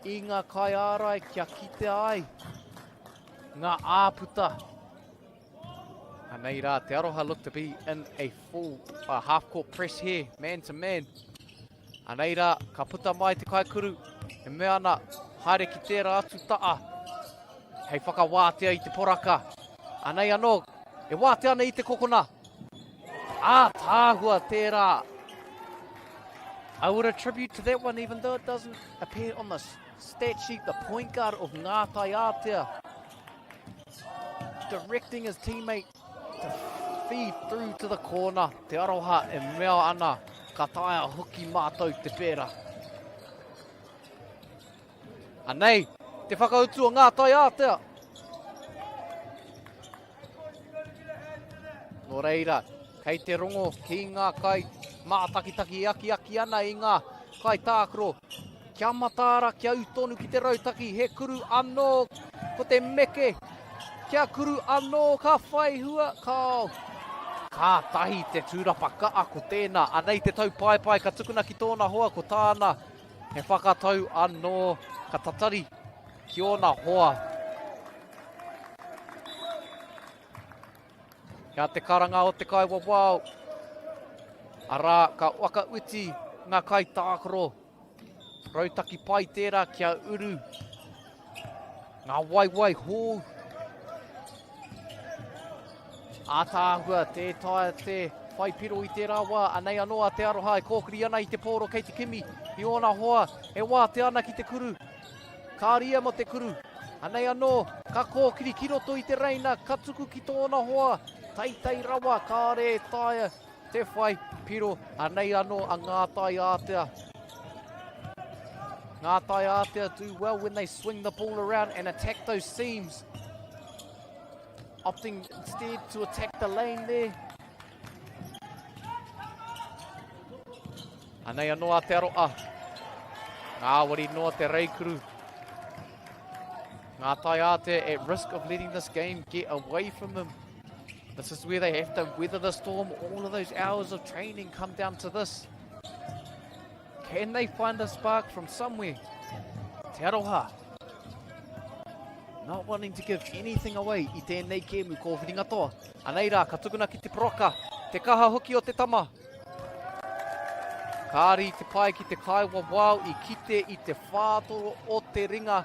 i ngā kaiārai kia kitea ai ngā āputa. Anei rā, Te Aroha look to be in a full uh, half-court press here, man to man. Anei rā, ka puta mai te kaikuru, e mea ana, haere ki tērā atu taa, hei whakawātea i te poraka. Anei anō, e wātea ana i te kokona. Ātaahua tērā. I would attribute to that one even though it doesn't appear on the stat sheet, the point guard of Ngā Taiātea directing his teammate to feed through to the corner. Te aroha e mea ana, ka taea hoki mātou te pērā. Anei, te whakautu o Ngā Taiātea. Nō reira, kei te rongo ki ngā kai mātakitaki e akiaki ana i ngā kai tākaro. Kia mataara, kia ū tonu ki te rautaki, he kuru anō ko te meke. Kia kuru anō ka whai hua, kāo. Kātahi te tūrapa kaa ko tēnā. Anei te taupaepae ka tukuna ki tōna hoa ko tāna he whakatau anō ka tatari ki ōna hoa. Kia te karanga o te kaiwawao. Arā, ka whakauti ngā kaitākaro. Rautaki pai tērā kia uru ngā waiwai hou. Ātaahua, tē taea te whai piro i tērā wā. Anei anō a Te Aroha e kōkiri ana i te pōro kei te kimi i ōna hoa e wātea ana ki te kuru. Ka ria mo te kuru. Anei anō, ka kōkiri ki roto i te reina, ka tuku ki tōna hoa. Teitei rawa, kāre e taea te whai piro. Anei anō a Ngātai Ātea. Ngātai Ātea do well when they swing the ball around and attack those seams. Opting instead to attack the lane there. Anei anō a Te Aroa. Ngāwari noa te reikuru. Ngā Taiātea at risk of letting this game get away from them. This is where they have to weather the storm. All of those hours of training come down to this. Can they find a spark from somewhere? Te Aroha. Not wanting to give anything away i tēnei kēmu kōwhiringa toa. Anei rā, ka tukuna ki te poroka. Te kaha hoki o te tama. Kāri te pae ki te kaiwawao i kite i te whātoro o te ringa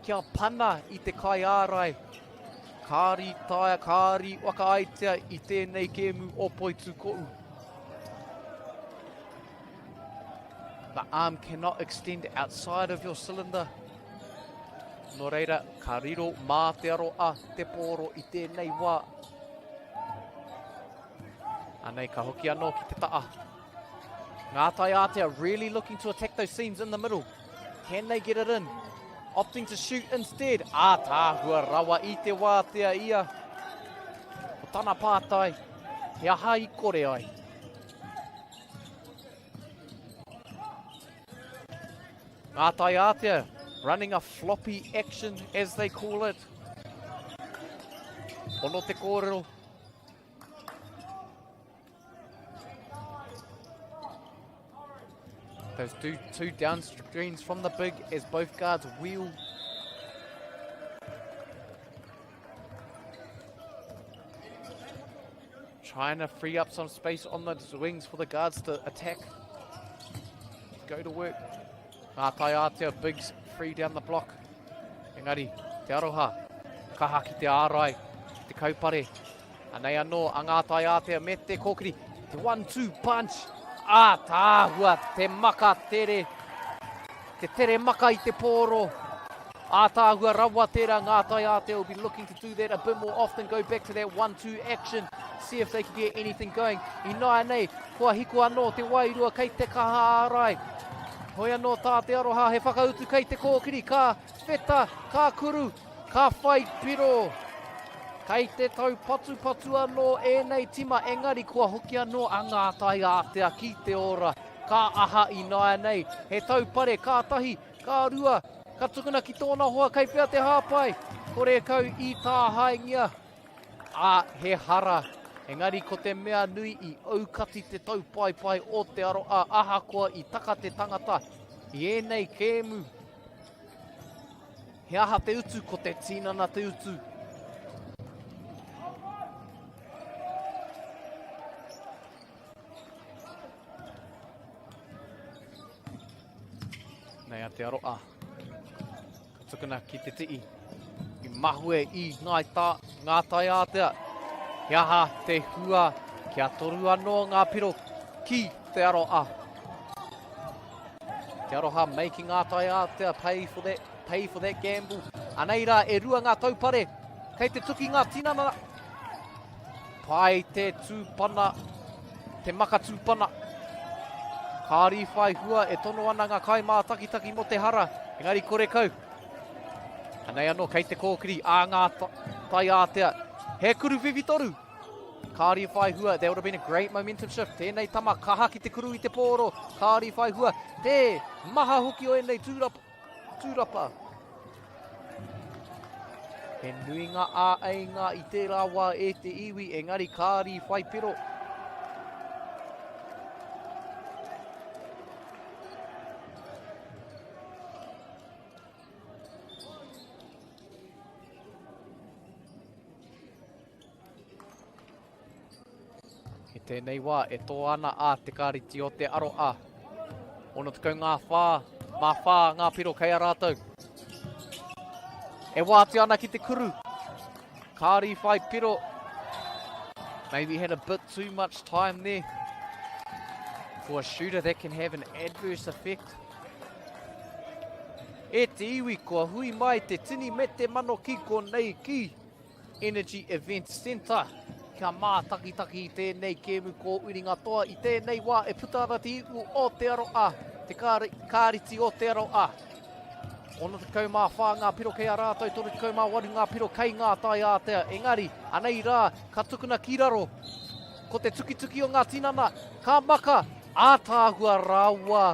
kia pana i te kaiārai. Kāri taea, kāri whakaaitia i tēnei kēmu o Poitūkoʻu. The arm cannot extend outside of your cylinder. Nō reira, ka riro mā te aroa te pōro i tēnei wā. Anei, ka hoki anō ki te taa. Ngā Taiātea really looking to attack those seams in the middle. Can they get it in? Opting to shoot instead. Ātaahua rawa i te wātea ia. Ko tana pātai, he aha i kore ai? Ngā Taiātea running a floppy action as they call it. Pono te kōrero. Those two, two down screens from the big as both guards wheel. Trying to free up some space on the wings for the guards to attack. Go to work. Ngā Taiātea, bigs free down the block. Engari, Te Aroha, kaha ki te ārai, ki te kaupare. Anei anō a Ngā Taiātea me te kōkiri. Te 1-2 punch. Ātaahua, te maka tere. Te tere maka i te pōro. Ātaahua rawa tērā Ngā Taiātea will be looking to do that a bit more often. Go back to that 1-2 action. See if they can get anything going. Ināianei, kua hiko anō te wairua kei te kaha ārai. Hoi anō tā Te Aroha he whakautu kei te kōkiri. Ka wheta, ka kuru, ka whai piro. Kei te taupatupatu anō ēnei tima, engari kua hoki anō a Ngā Taiātea ki te ora. Ka aha ināianei? He taupare kātahi, ka rua, ka tukuna ki tōna hoa kei whea te hāpai? Kore kau i tāhaengia. Ā, he hara. Engari ko te mea nui i aukati te taupaepae o Te Aroa ahakoa i taka te tangata. I ēnei kēmu, he aha te utu? Ko te tinana te utu. Nei a Te Aroa. Ka tukuna ki te tii. I mahue i ngāi tā, ngā tai ātea. He aha te hua kia toru anō ngā piro ki Te Aroa. Te Aroha making ngā tai ātea pay for that, pay for that gamble. Anei rā e rua ngā taupare. Kei te tuki ngā tinana. Pai te tūpana, te maka tūpana. Kāri whai hua e tono ana ngā kaimātakitaki mō te hara, engari kore kau. Anei anō kei te kōkiri a ngā tai ātea. He kuru whiwhitoru! Kāri whai hua, that would have been a great momentum shift. Tēnei tama kaha ki te kuru i te pōro. Kāri whai hua, te maha hoki o ēnei tūrapa. Tūrapa. He nui ngā āeinga i tērā wā e te iwi, engari kāri whai piro. I tēnei wā e toa ana a Te Kāriti o Te Aroa. 64 mā whā ngā piro kei a rātou. E wātea ana ki te kuru. Kāri whai piro. Maybe had a bit too much time there. For a shooter that can have an adverse effect. E te iwi, kua hui mai te tini me te mano ki konei ki Energy Event Centre kia mātakitaki i tēnei kēmu kōuringa toa i tēnei wā e puta ana te ihu o Te Aroa, te kāriti o Te Aroa. 64 ngā piro kei a rātou, 38 ngā piro kei ngā tai ātea. Engari, anei rā, ka tukuna ki raro. Ko te tukituki o ngā tinana, ka maka, ātaahua rawa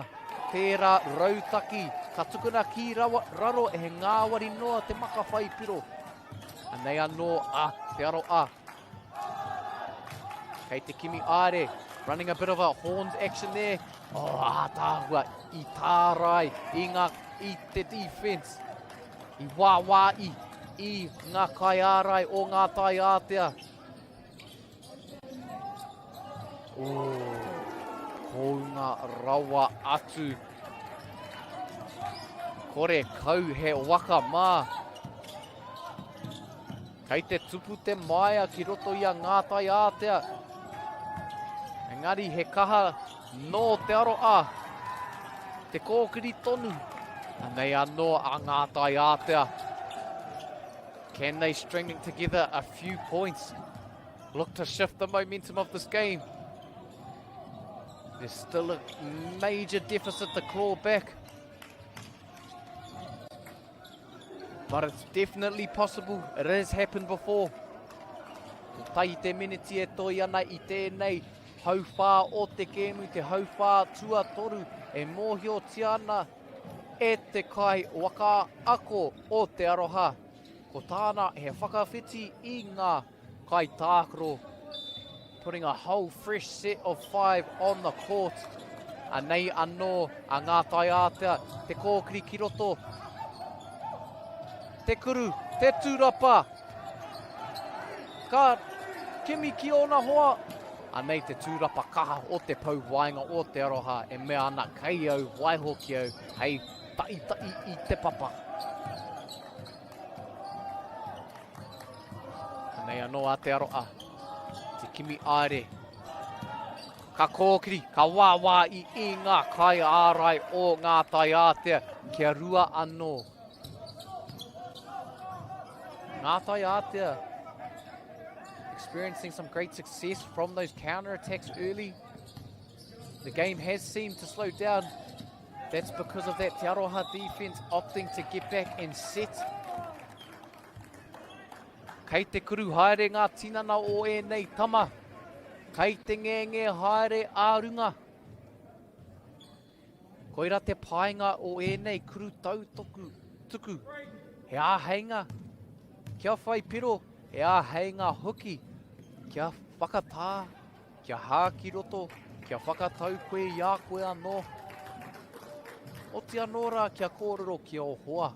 tērā rautaki. Ka tukuna ki rawa, raro, he ngāwari noa te maka whai piro. Anei anō a Te Aroa. Kei te kimi aere. Running a bit of a horns action there. Oh, ātaahua i tārai i, ngā, i te defense. I wāwā i, i ngā kaiārai o ngā tai ātea. Oh, kounga rawa atu. Kore kau he waka mā. Kei te tupu te maia ki roto i a Ngātai Ātea. Engari he kaha nō Te Aroa. Te kōkiri tonu. Anei anō a Ngātai Ātea. Can they string together a few points? Look to shift the momentum of this game. There's still a major deficit to claw back. But it's definitely possible. It has happened before. Ko tai te miniti e toi ana i tēnei hauwhā o te kēmu, te hauwhā tuatoru e mōhiotia ana e te kai waka ako o Te Aroha. Ko tāna he whakawhiti i ngā kaitākaro. Putting a whole fresh set of five on the court. Anei anō a Ngā Taiātea, te kōkiri ki roto. Te kuru, te tūrapa. Ka kimi ki ōna hoa. Anei te tūrapa kaha o te pou waenga o Te Aroha e mea ana kei au, waiho ki au, hei taita'i i te papa. Anei anō a Te Aroa, te kimi aere. Ka kōkiri, ka wāwā i i ngā kaiārai o ngā taiātea kia rua anō. Ngā taiātea experiencing some great success from those counter attacks early. The game has seemed to slow down. That's because of that Te Aroha defense opting to get back and set. Kei te kuru haere ngā tinana o ēnei tama. Kei te ngenge haere ā runga. Koira te painga o ēnei kuru tautoku tuku. He āheinga kia whai piro, he āheinga hoki kia whakatā, kia hā ki roto, kia whakatau koe i a koe anō. Oti anō rā kia kōrero ki ō hoa,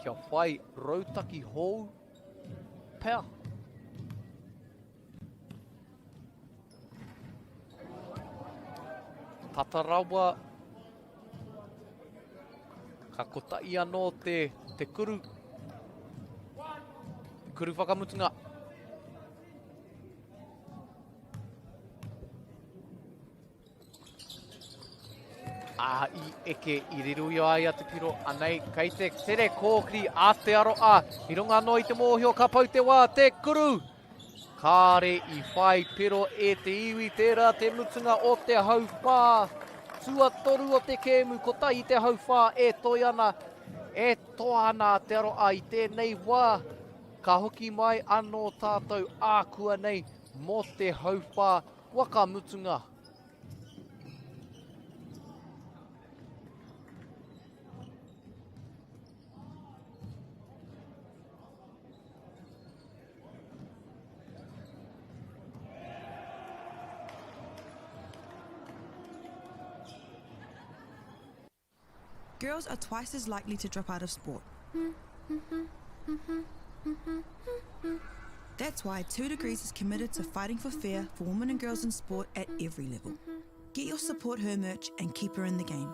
kia whai rautaki hou pea. Tata rawa, ka kotahi anō te, te kuru, te kuru whakamutunga. Ā, i eke, i riro i a ia te piro, anei, kei te tere kōkiri a Te Aroa, i runga anō i te mōhio ka pau te wā, te kuru! Kāre i whai piro e te iwi, tērā te mutunga o te hauwhā tuatoru o te kēmu, kotahi te hauwhā e toe ana, e toa ana a Te Aroa i tēnei wā, ka hoki mai anō tātou ākuanei mō te hauwhā waka mutunga. Girls are twice as likely to drop out of sport. That's why 2 Degrees is committed to fighting for fair for women and girls in sport at every level. Get your support her merch and keep her in the game.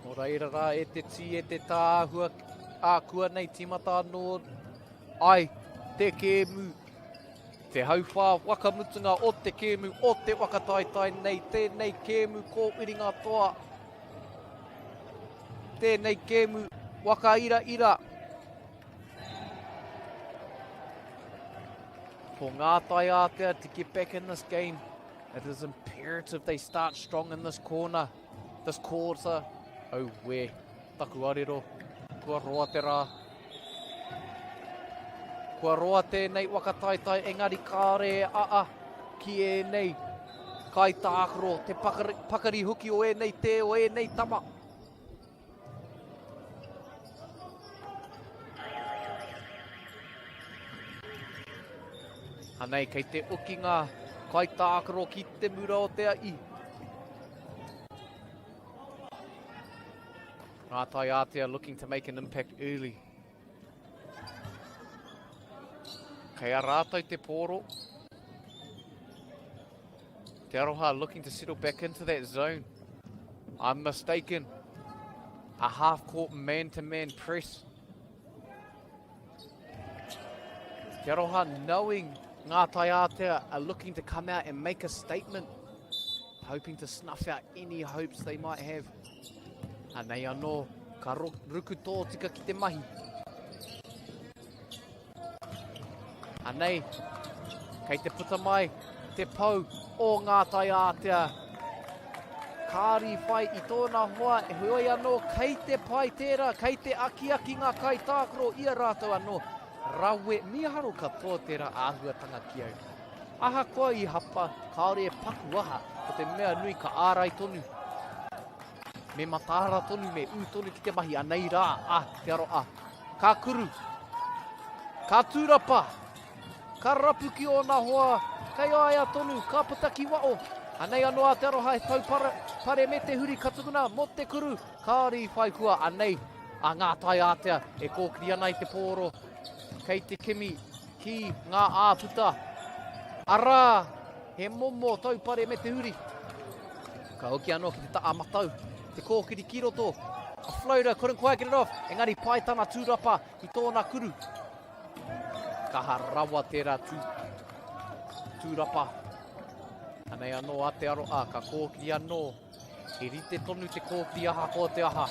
Nō reira rā e te tī, e te tāhua ākuanei tīmata anō ai te kēmu, te hauwhā waka mutunga o te kēmu o te waka taetae nei, tēnei kēmu kōwiringa toa, tēnei kēmu waka ira ira. For Ngā Taiātea to get back in this game, it is imperative they start strong in this corner, this quarter. Auē, taku arero, kua roa te rā. Kua roa tēnei waka taetae, engari kāore e aa ki ēnei kaitākaro, te pakari, pakari hoki o ēnei tē, o ēnei tama. Anei, kei te oki ngā kaitākaro ki te mura o te ai. Ngā Tai Ātea looking to make an impact early. Kei a rātou te pōro. Te Aroha looking to settle back into that zone. I'm mistaken. A half-court man-to-man press. Te Aroha knowing Ngā Taiātea are looking to come out and make a statement. Hoping to snuff out any hopes they might have. Anei anō, ka ruku tōtika ki te mahi. Anei, kei te puta mai te pou o Ngā Taiātea. Kāri whai i tōna hoa, heoi anō kei te pai tērā, kei te akiaki ngā kaitākaro i a rātou anō. Rawe, mīharo katoa tērā āhuatanga ki au. Ahakoa i hapa, kāore e paku aha, ko te mea nui ka ārai tonu. Me mataara tonu, me ū tonu ki te mahi, anei rā, a Te Aroa. Ka kuru, ka tūrapa, ka rapu ki ōna hoa, kei a ia tonu, ka puta ki wao. Anei anō a Te Aroha he tau pare, pare me te huri ka tukuna mō te kuru, kāore i whai hua, anei a Ngā Tai Ātea e kōkiri ana i te pōro, kei te kimi ki ngā āputa. Arā, he momo taupare me te huri. Ka hoki anō ki te ta'a matau, te kōkiri ki roto. A floater, couldn't quite get it off, engari pai tana tūrapa i tōna kuru. Kaha rawa tērā tū, tūrapa. Anei anō a Te Aroa, ka kōkiri anō. He rite tonu te kōkiri ahakoa te aha.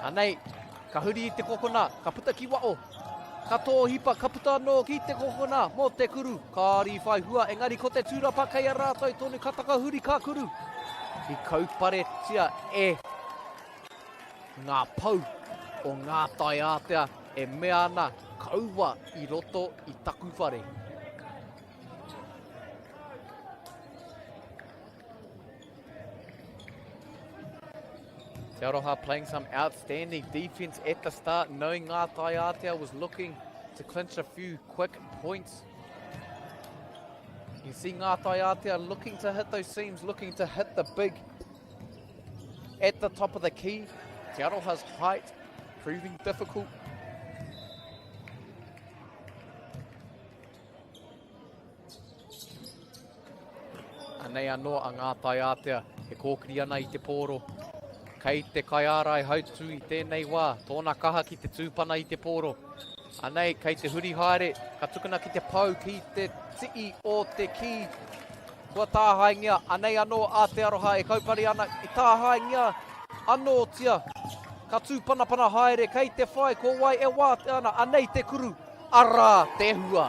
Anei, ka huri i te kokona, ka puta ki wao. Ka tōhipa, ka puta anō ki te kokona mō te kuru. Kāri whai hua, engari ko te tūrapa kei a rātou tonu ka takahuri ka kuru. I kauparetia e ngā pou o Ngā Taiātea e mea ana kaua i roto i taku whare. Te Aroha playing some outstanding defense at the start, knowing Ngā Taiātea was looking to clinch a few quick points. You see Ngā Taiātea looking to hit those seams, looking to hit the big at the top of the key. Te Aroha's height proving difficult. Anei anō a Ngā Taiātea e kōkiri ana i te pōro. Kei te kaiārai hautū i tēnei wā, tōna kaha ki te tūpana i te pōro. Anei, kei te huri haere, ka tukuna ki te pou, ki te tii o te kī. Kua tāhaengia, anei anō a Te Aroha e kaupare ana, i tāhaengia anōtia. Ka tūpanapana haere, kei te whai ko wai e wātea ana, anei te kuru, arā te hua.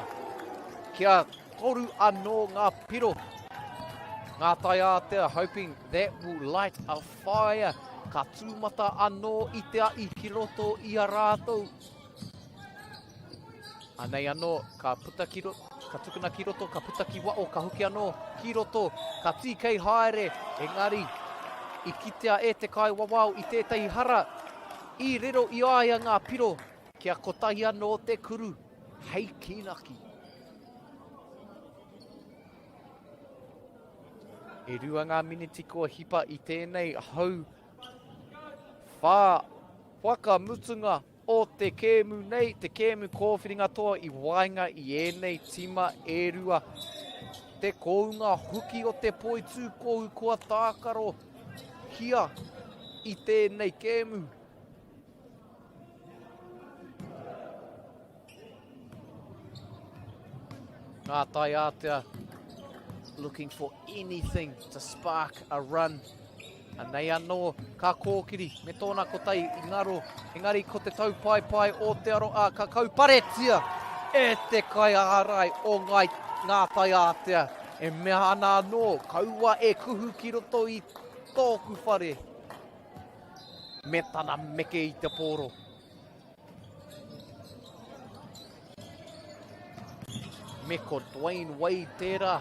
Kia toru anō ngā piro. Ngā taiātea hoping that will light a fire. Ka tūmata anō i te a'i ki roto i a rātou. Anei anō, ka puta ki roto, ka tukuna ki roto, ka puta ki wao, ka hoki anō ki roto, ka tīkei haere, engari i kitea e te kaiwawao i tētahi hara, i riro i a ia ngā piro, kia kotahi anō te kuru hei kīnaki. E rua ngā miniti kua hipa i tēnei hau whā whakamutunga o te kēmu nei, te kēmu kōwhiringa toa i waenga i ēnei tīma e rua. Te kounga hoki o te poitūkohu kua tākaro hia i tēnei kēmu. Ngā Taiātea looking for anything to spark a run. Anei anō, ka kōkiri me tōna kotai i ngaro, engari ko te taupaepae o Te Aroa ka kauparetia e te kaiārai o Ngai, Ngā Taiātea. E mea ana anō, kaua e kuhu ki roto i tōku whare. Me tana meke i te pōro. Me ko Dwayne Wade tērā.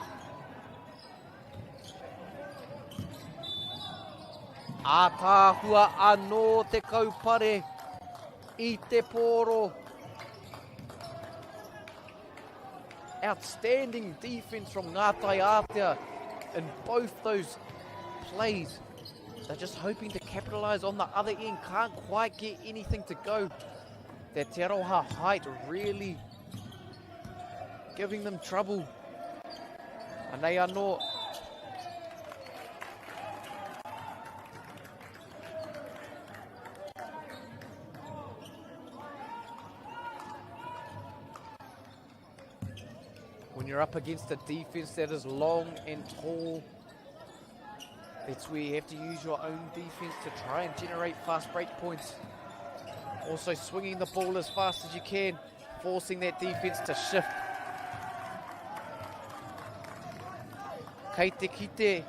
Ātaahua anō te kaupare i te pōro. Outstanding defense from Ngā Taiātea in both those plays. They're just hoping to capitalise on the other end. Can't quite get anything to go. That Te Aroha height really giving them trouble. Anei anō. When you're up against a defense that is long and tall, that's where you have to use your own defense to try and generate fast break points. Also swinging the ball as fast as you can, forcing that defense to shift. Kei te kite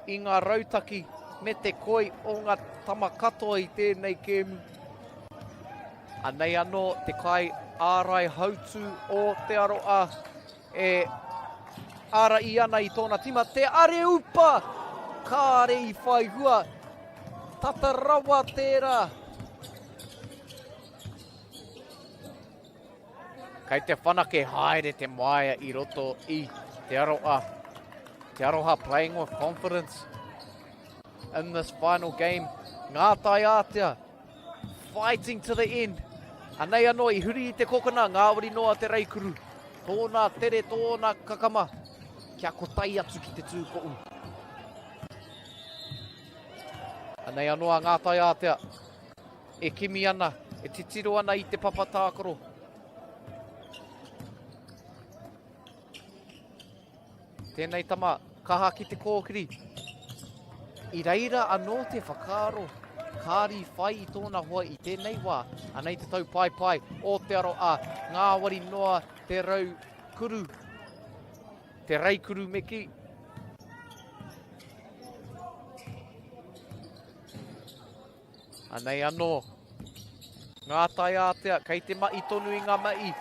i ngā rautaki me te koi o ngā tama katoa i tēnei kēmu. Anei anō te kai ārai hautū o Te Aroa e ārai ana i tōna tima. Te Areupa! Kāre i whai hua. Tata rawa tērā. Kei te whanake haere te maia i roto i Te Aroa. Te Aroha playing with confidence in this final game. Ngā Taiātea fighting to the end. Anei anō i huri i te kokona, ngāwari noa te reikuru. Tōna tere, tōna kakama, kia kotai atu ki te tūko'u. Anei anō a Ngā Taiātea. E kimi ana, e titiro ana i te papa tākaro. Tēnei tama, kaha ki te kōkiri. I reira anō te whakaaro, kāri whai i tōna hoa i tēnei wā. Anei te taupaepae o Te Aroa, ngāwari noa te rau kuru, te reikuru me kī. Anei anō, ngā taiātea kei te mahi tonu i ngā mahi.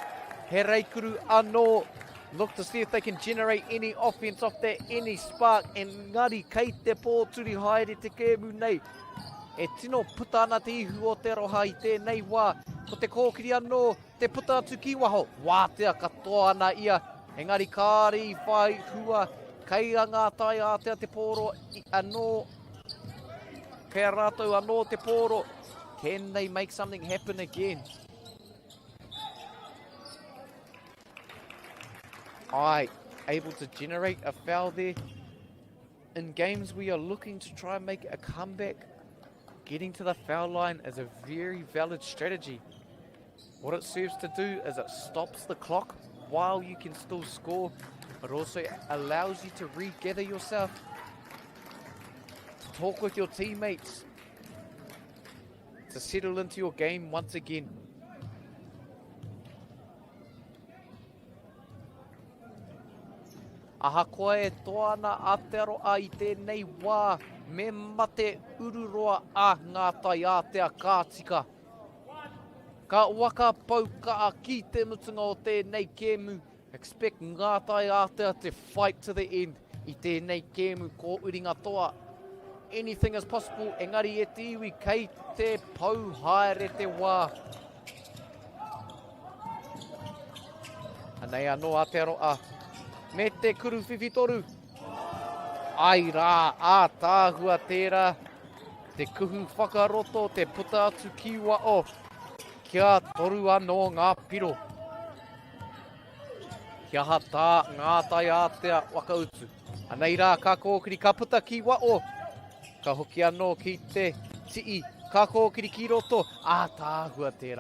He reikuru anō. Look to see if they can generate any offense off that, any spark. Engari kei te pōturi haere te kēmu nei. E tino puta ana te ihu o Te Aroha i tēnei wā. Ko te kōkiri anō te puta atu ki waho. Wātea katoa ana ia, engari kāre i whai hua. Kei a Ngā Tai Ātea te pōro anō. Kei a rātou anō te pōro. Can they make something happen again? I able to generate a foul there. In games we are looking to try and make a comeback, getting to the foul line is a very valid strategy. What it serves to do is it stops the clock while you can still score. It also allows you to regather yourself, to talk with your teammates, to settle into your game once again. Ahakoa e toa ana a Te Aroa i tēnei wā, me mate ururoa a Ngā Tai Ātea ka tika. Ka waka pau kaa ki te mutunga o tēnei kēmu, expect Ngā Tai Ātea to fight to the end i tēnei kēmu ko Uringa Toa. Anything is possible, engari e te iwi kei te pau haere te wā. Anei anō a Te Aroa me te kuru whiwhitoru. Ai rā, ātaahua tērā, te kuhu whakaroto, te puta atu ki wao, kia toru anō ngā piro. Kia aha tā ngā tai ātea whakautu. Anei rā, ka kōkiri, ka puta ki wao, ka hoki anō ki te tii, ka kōkiri ki roto, ātaahua tērā.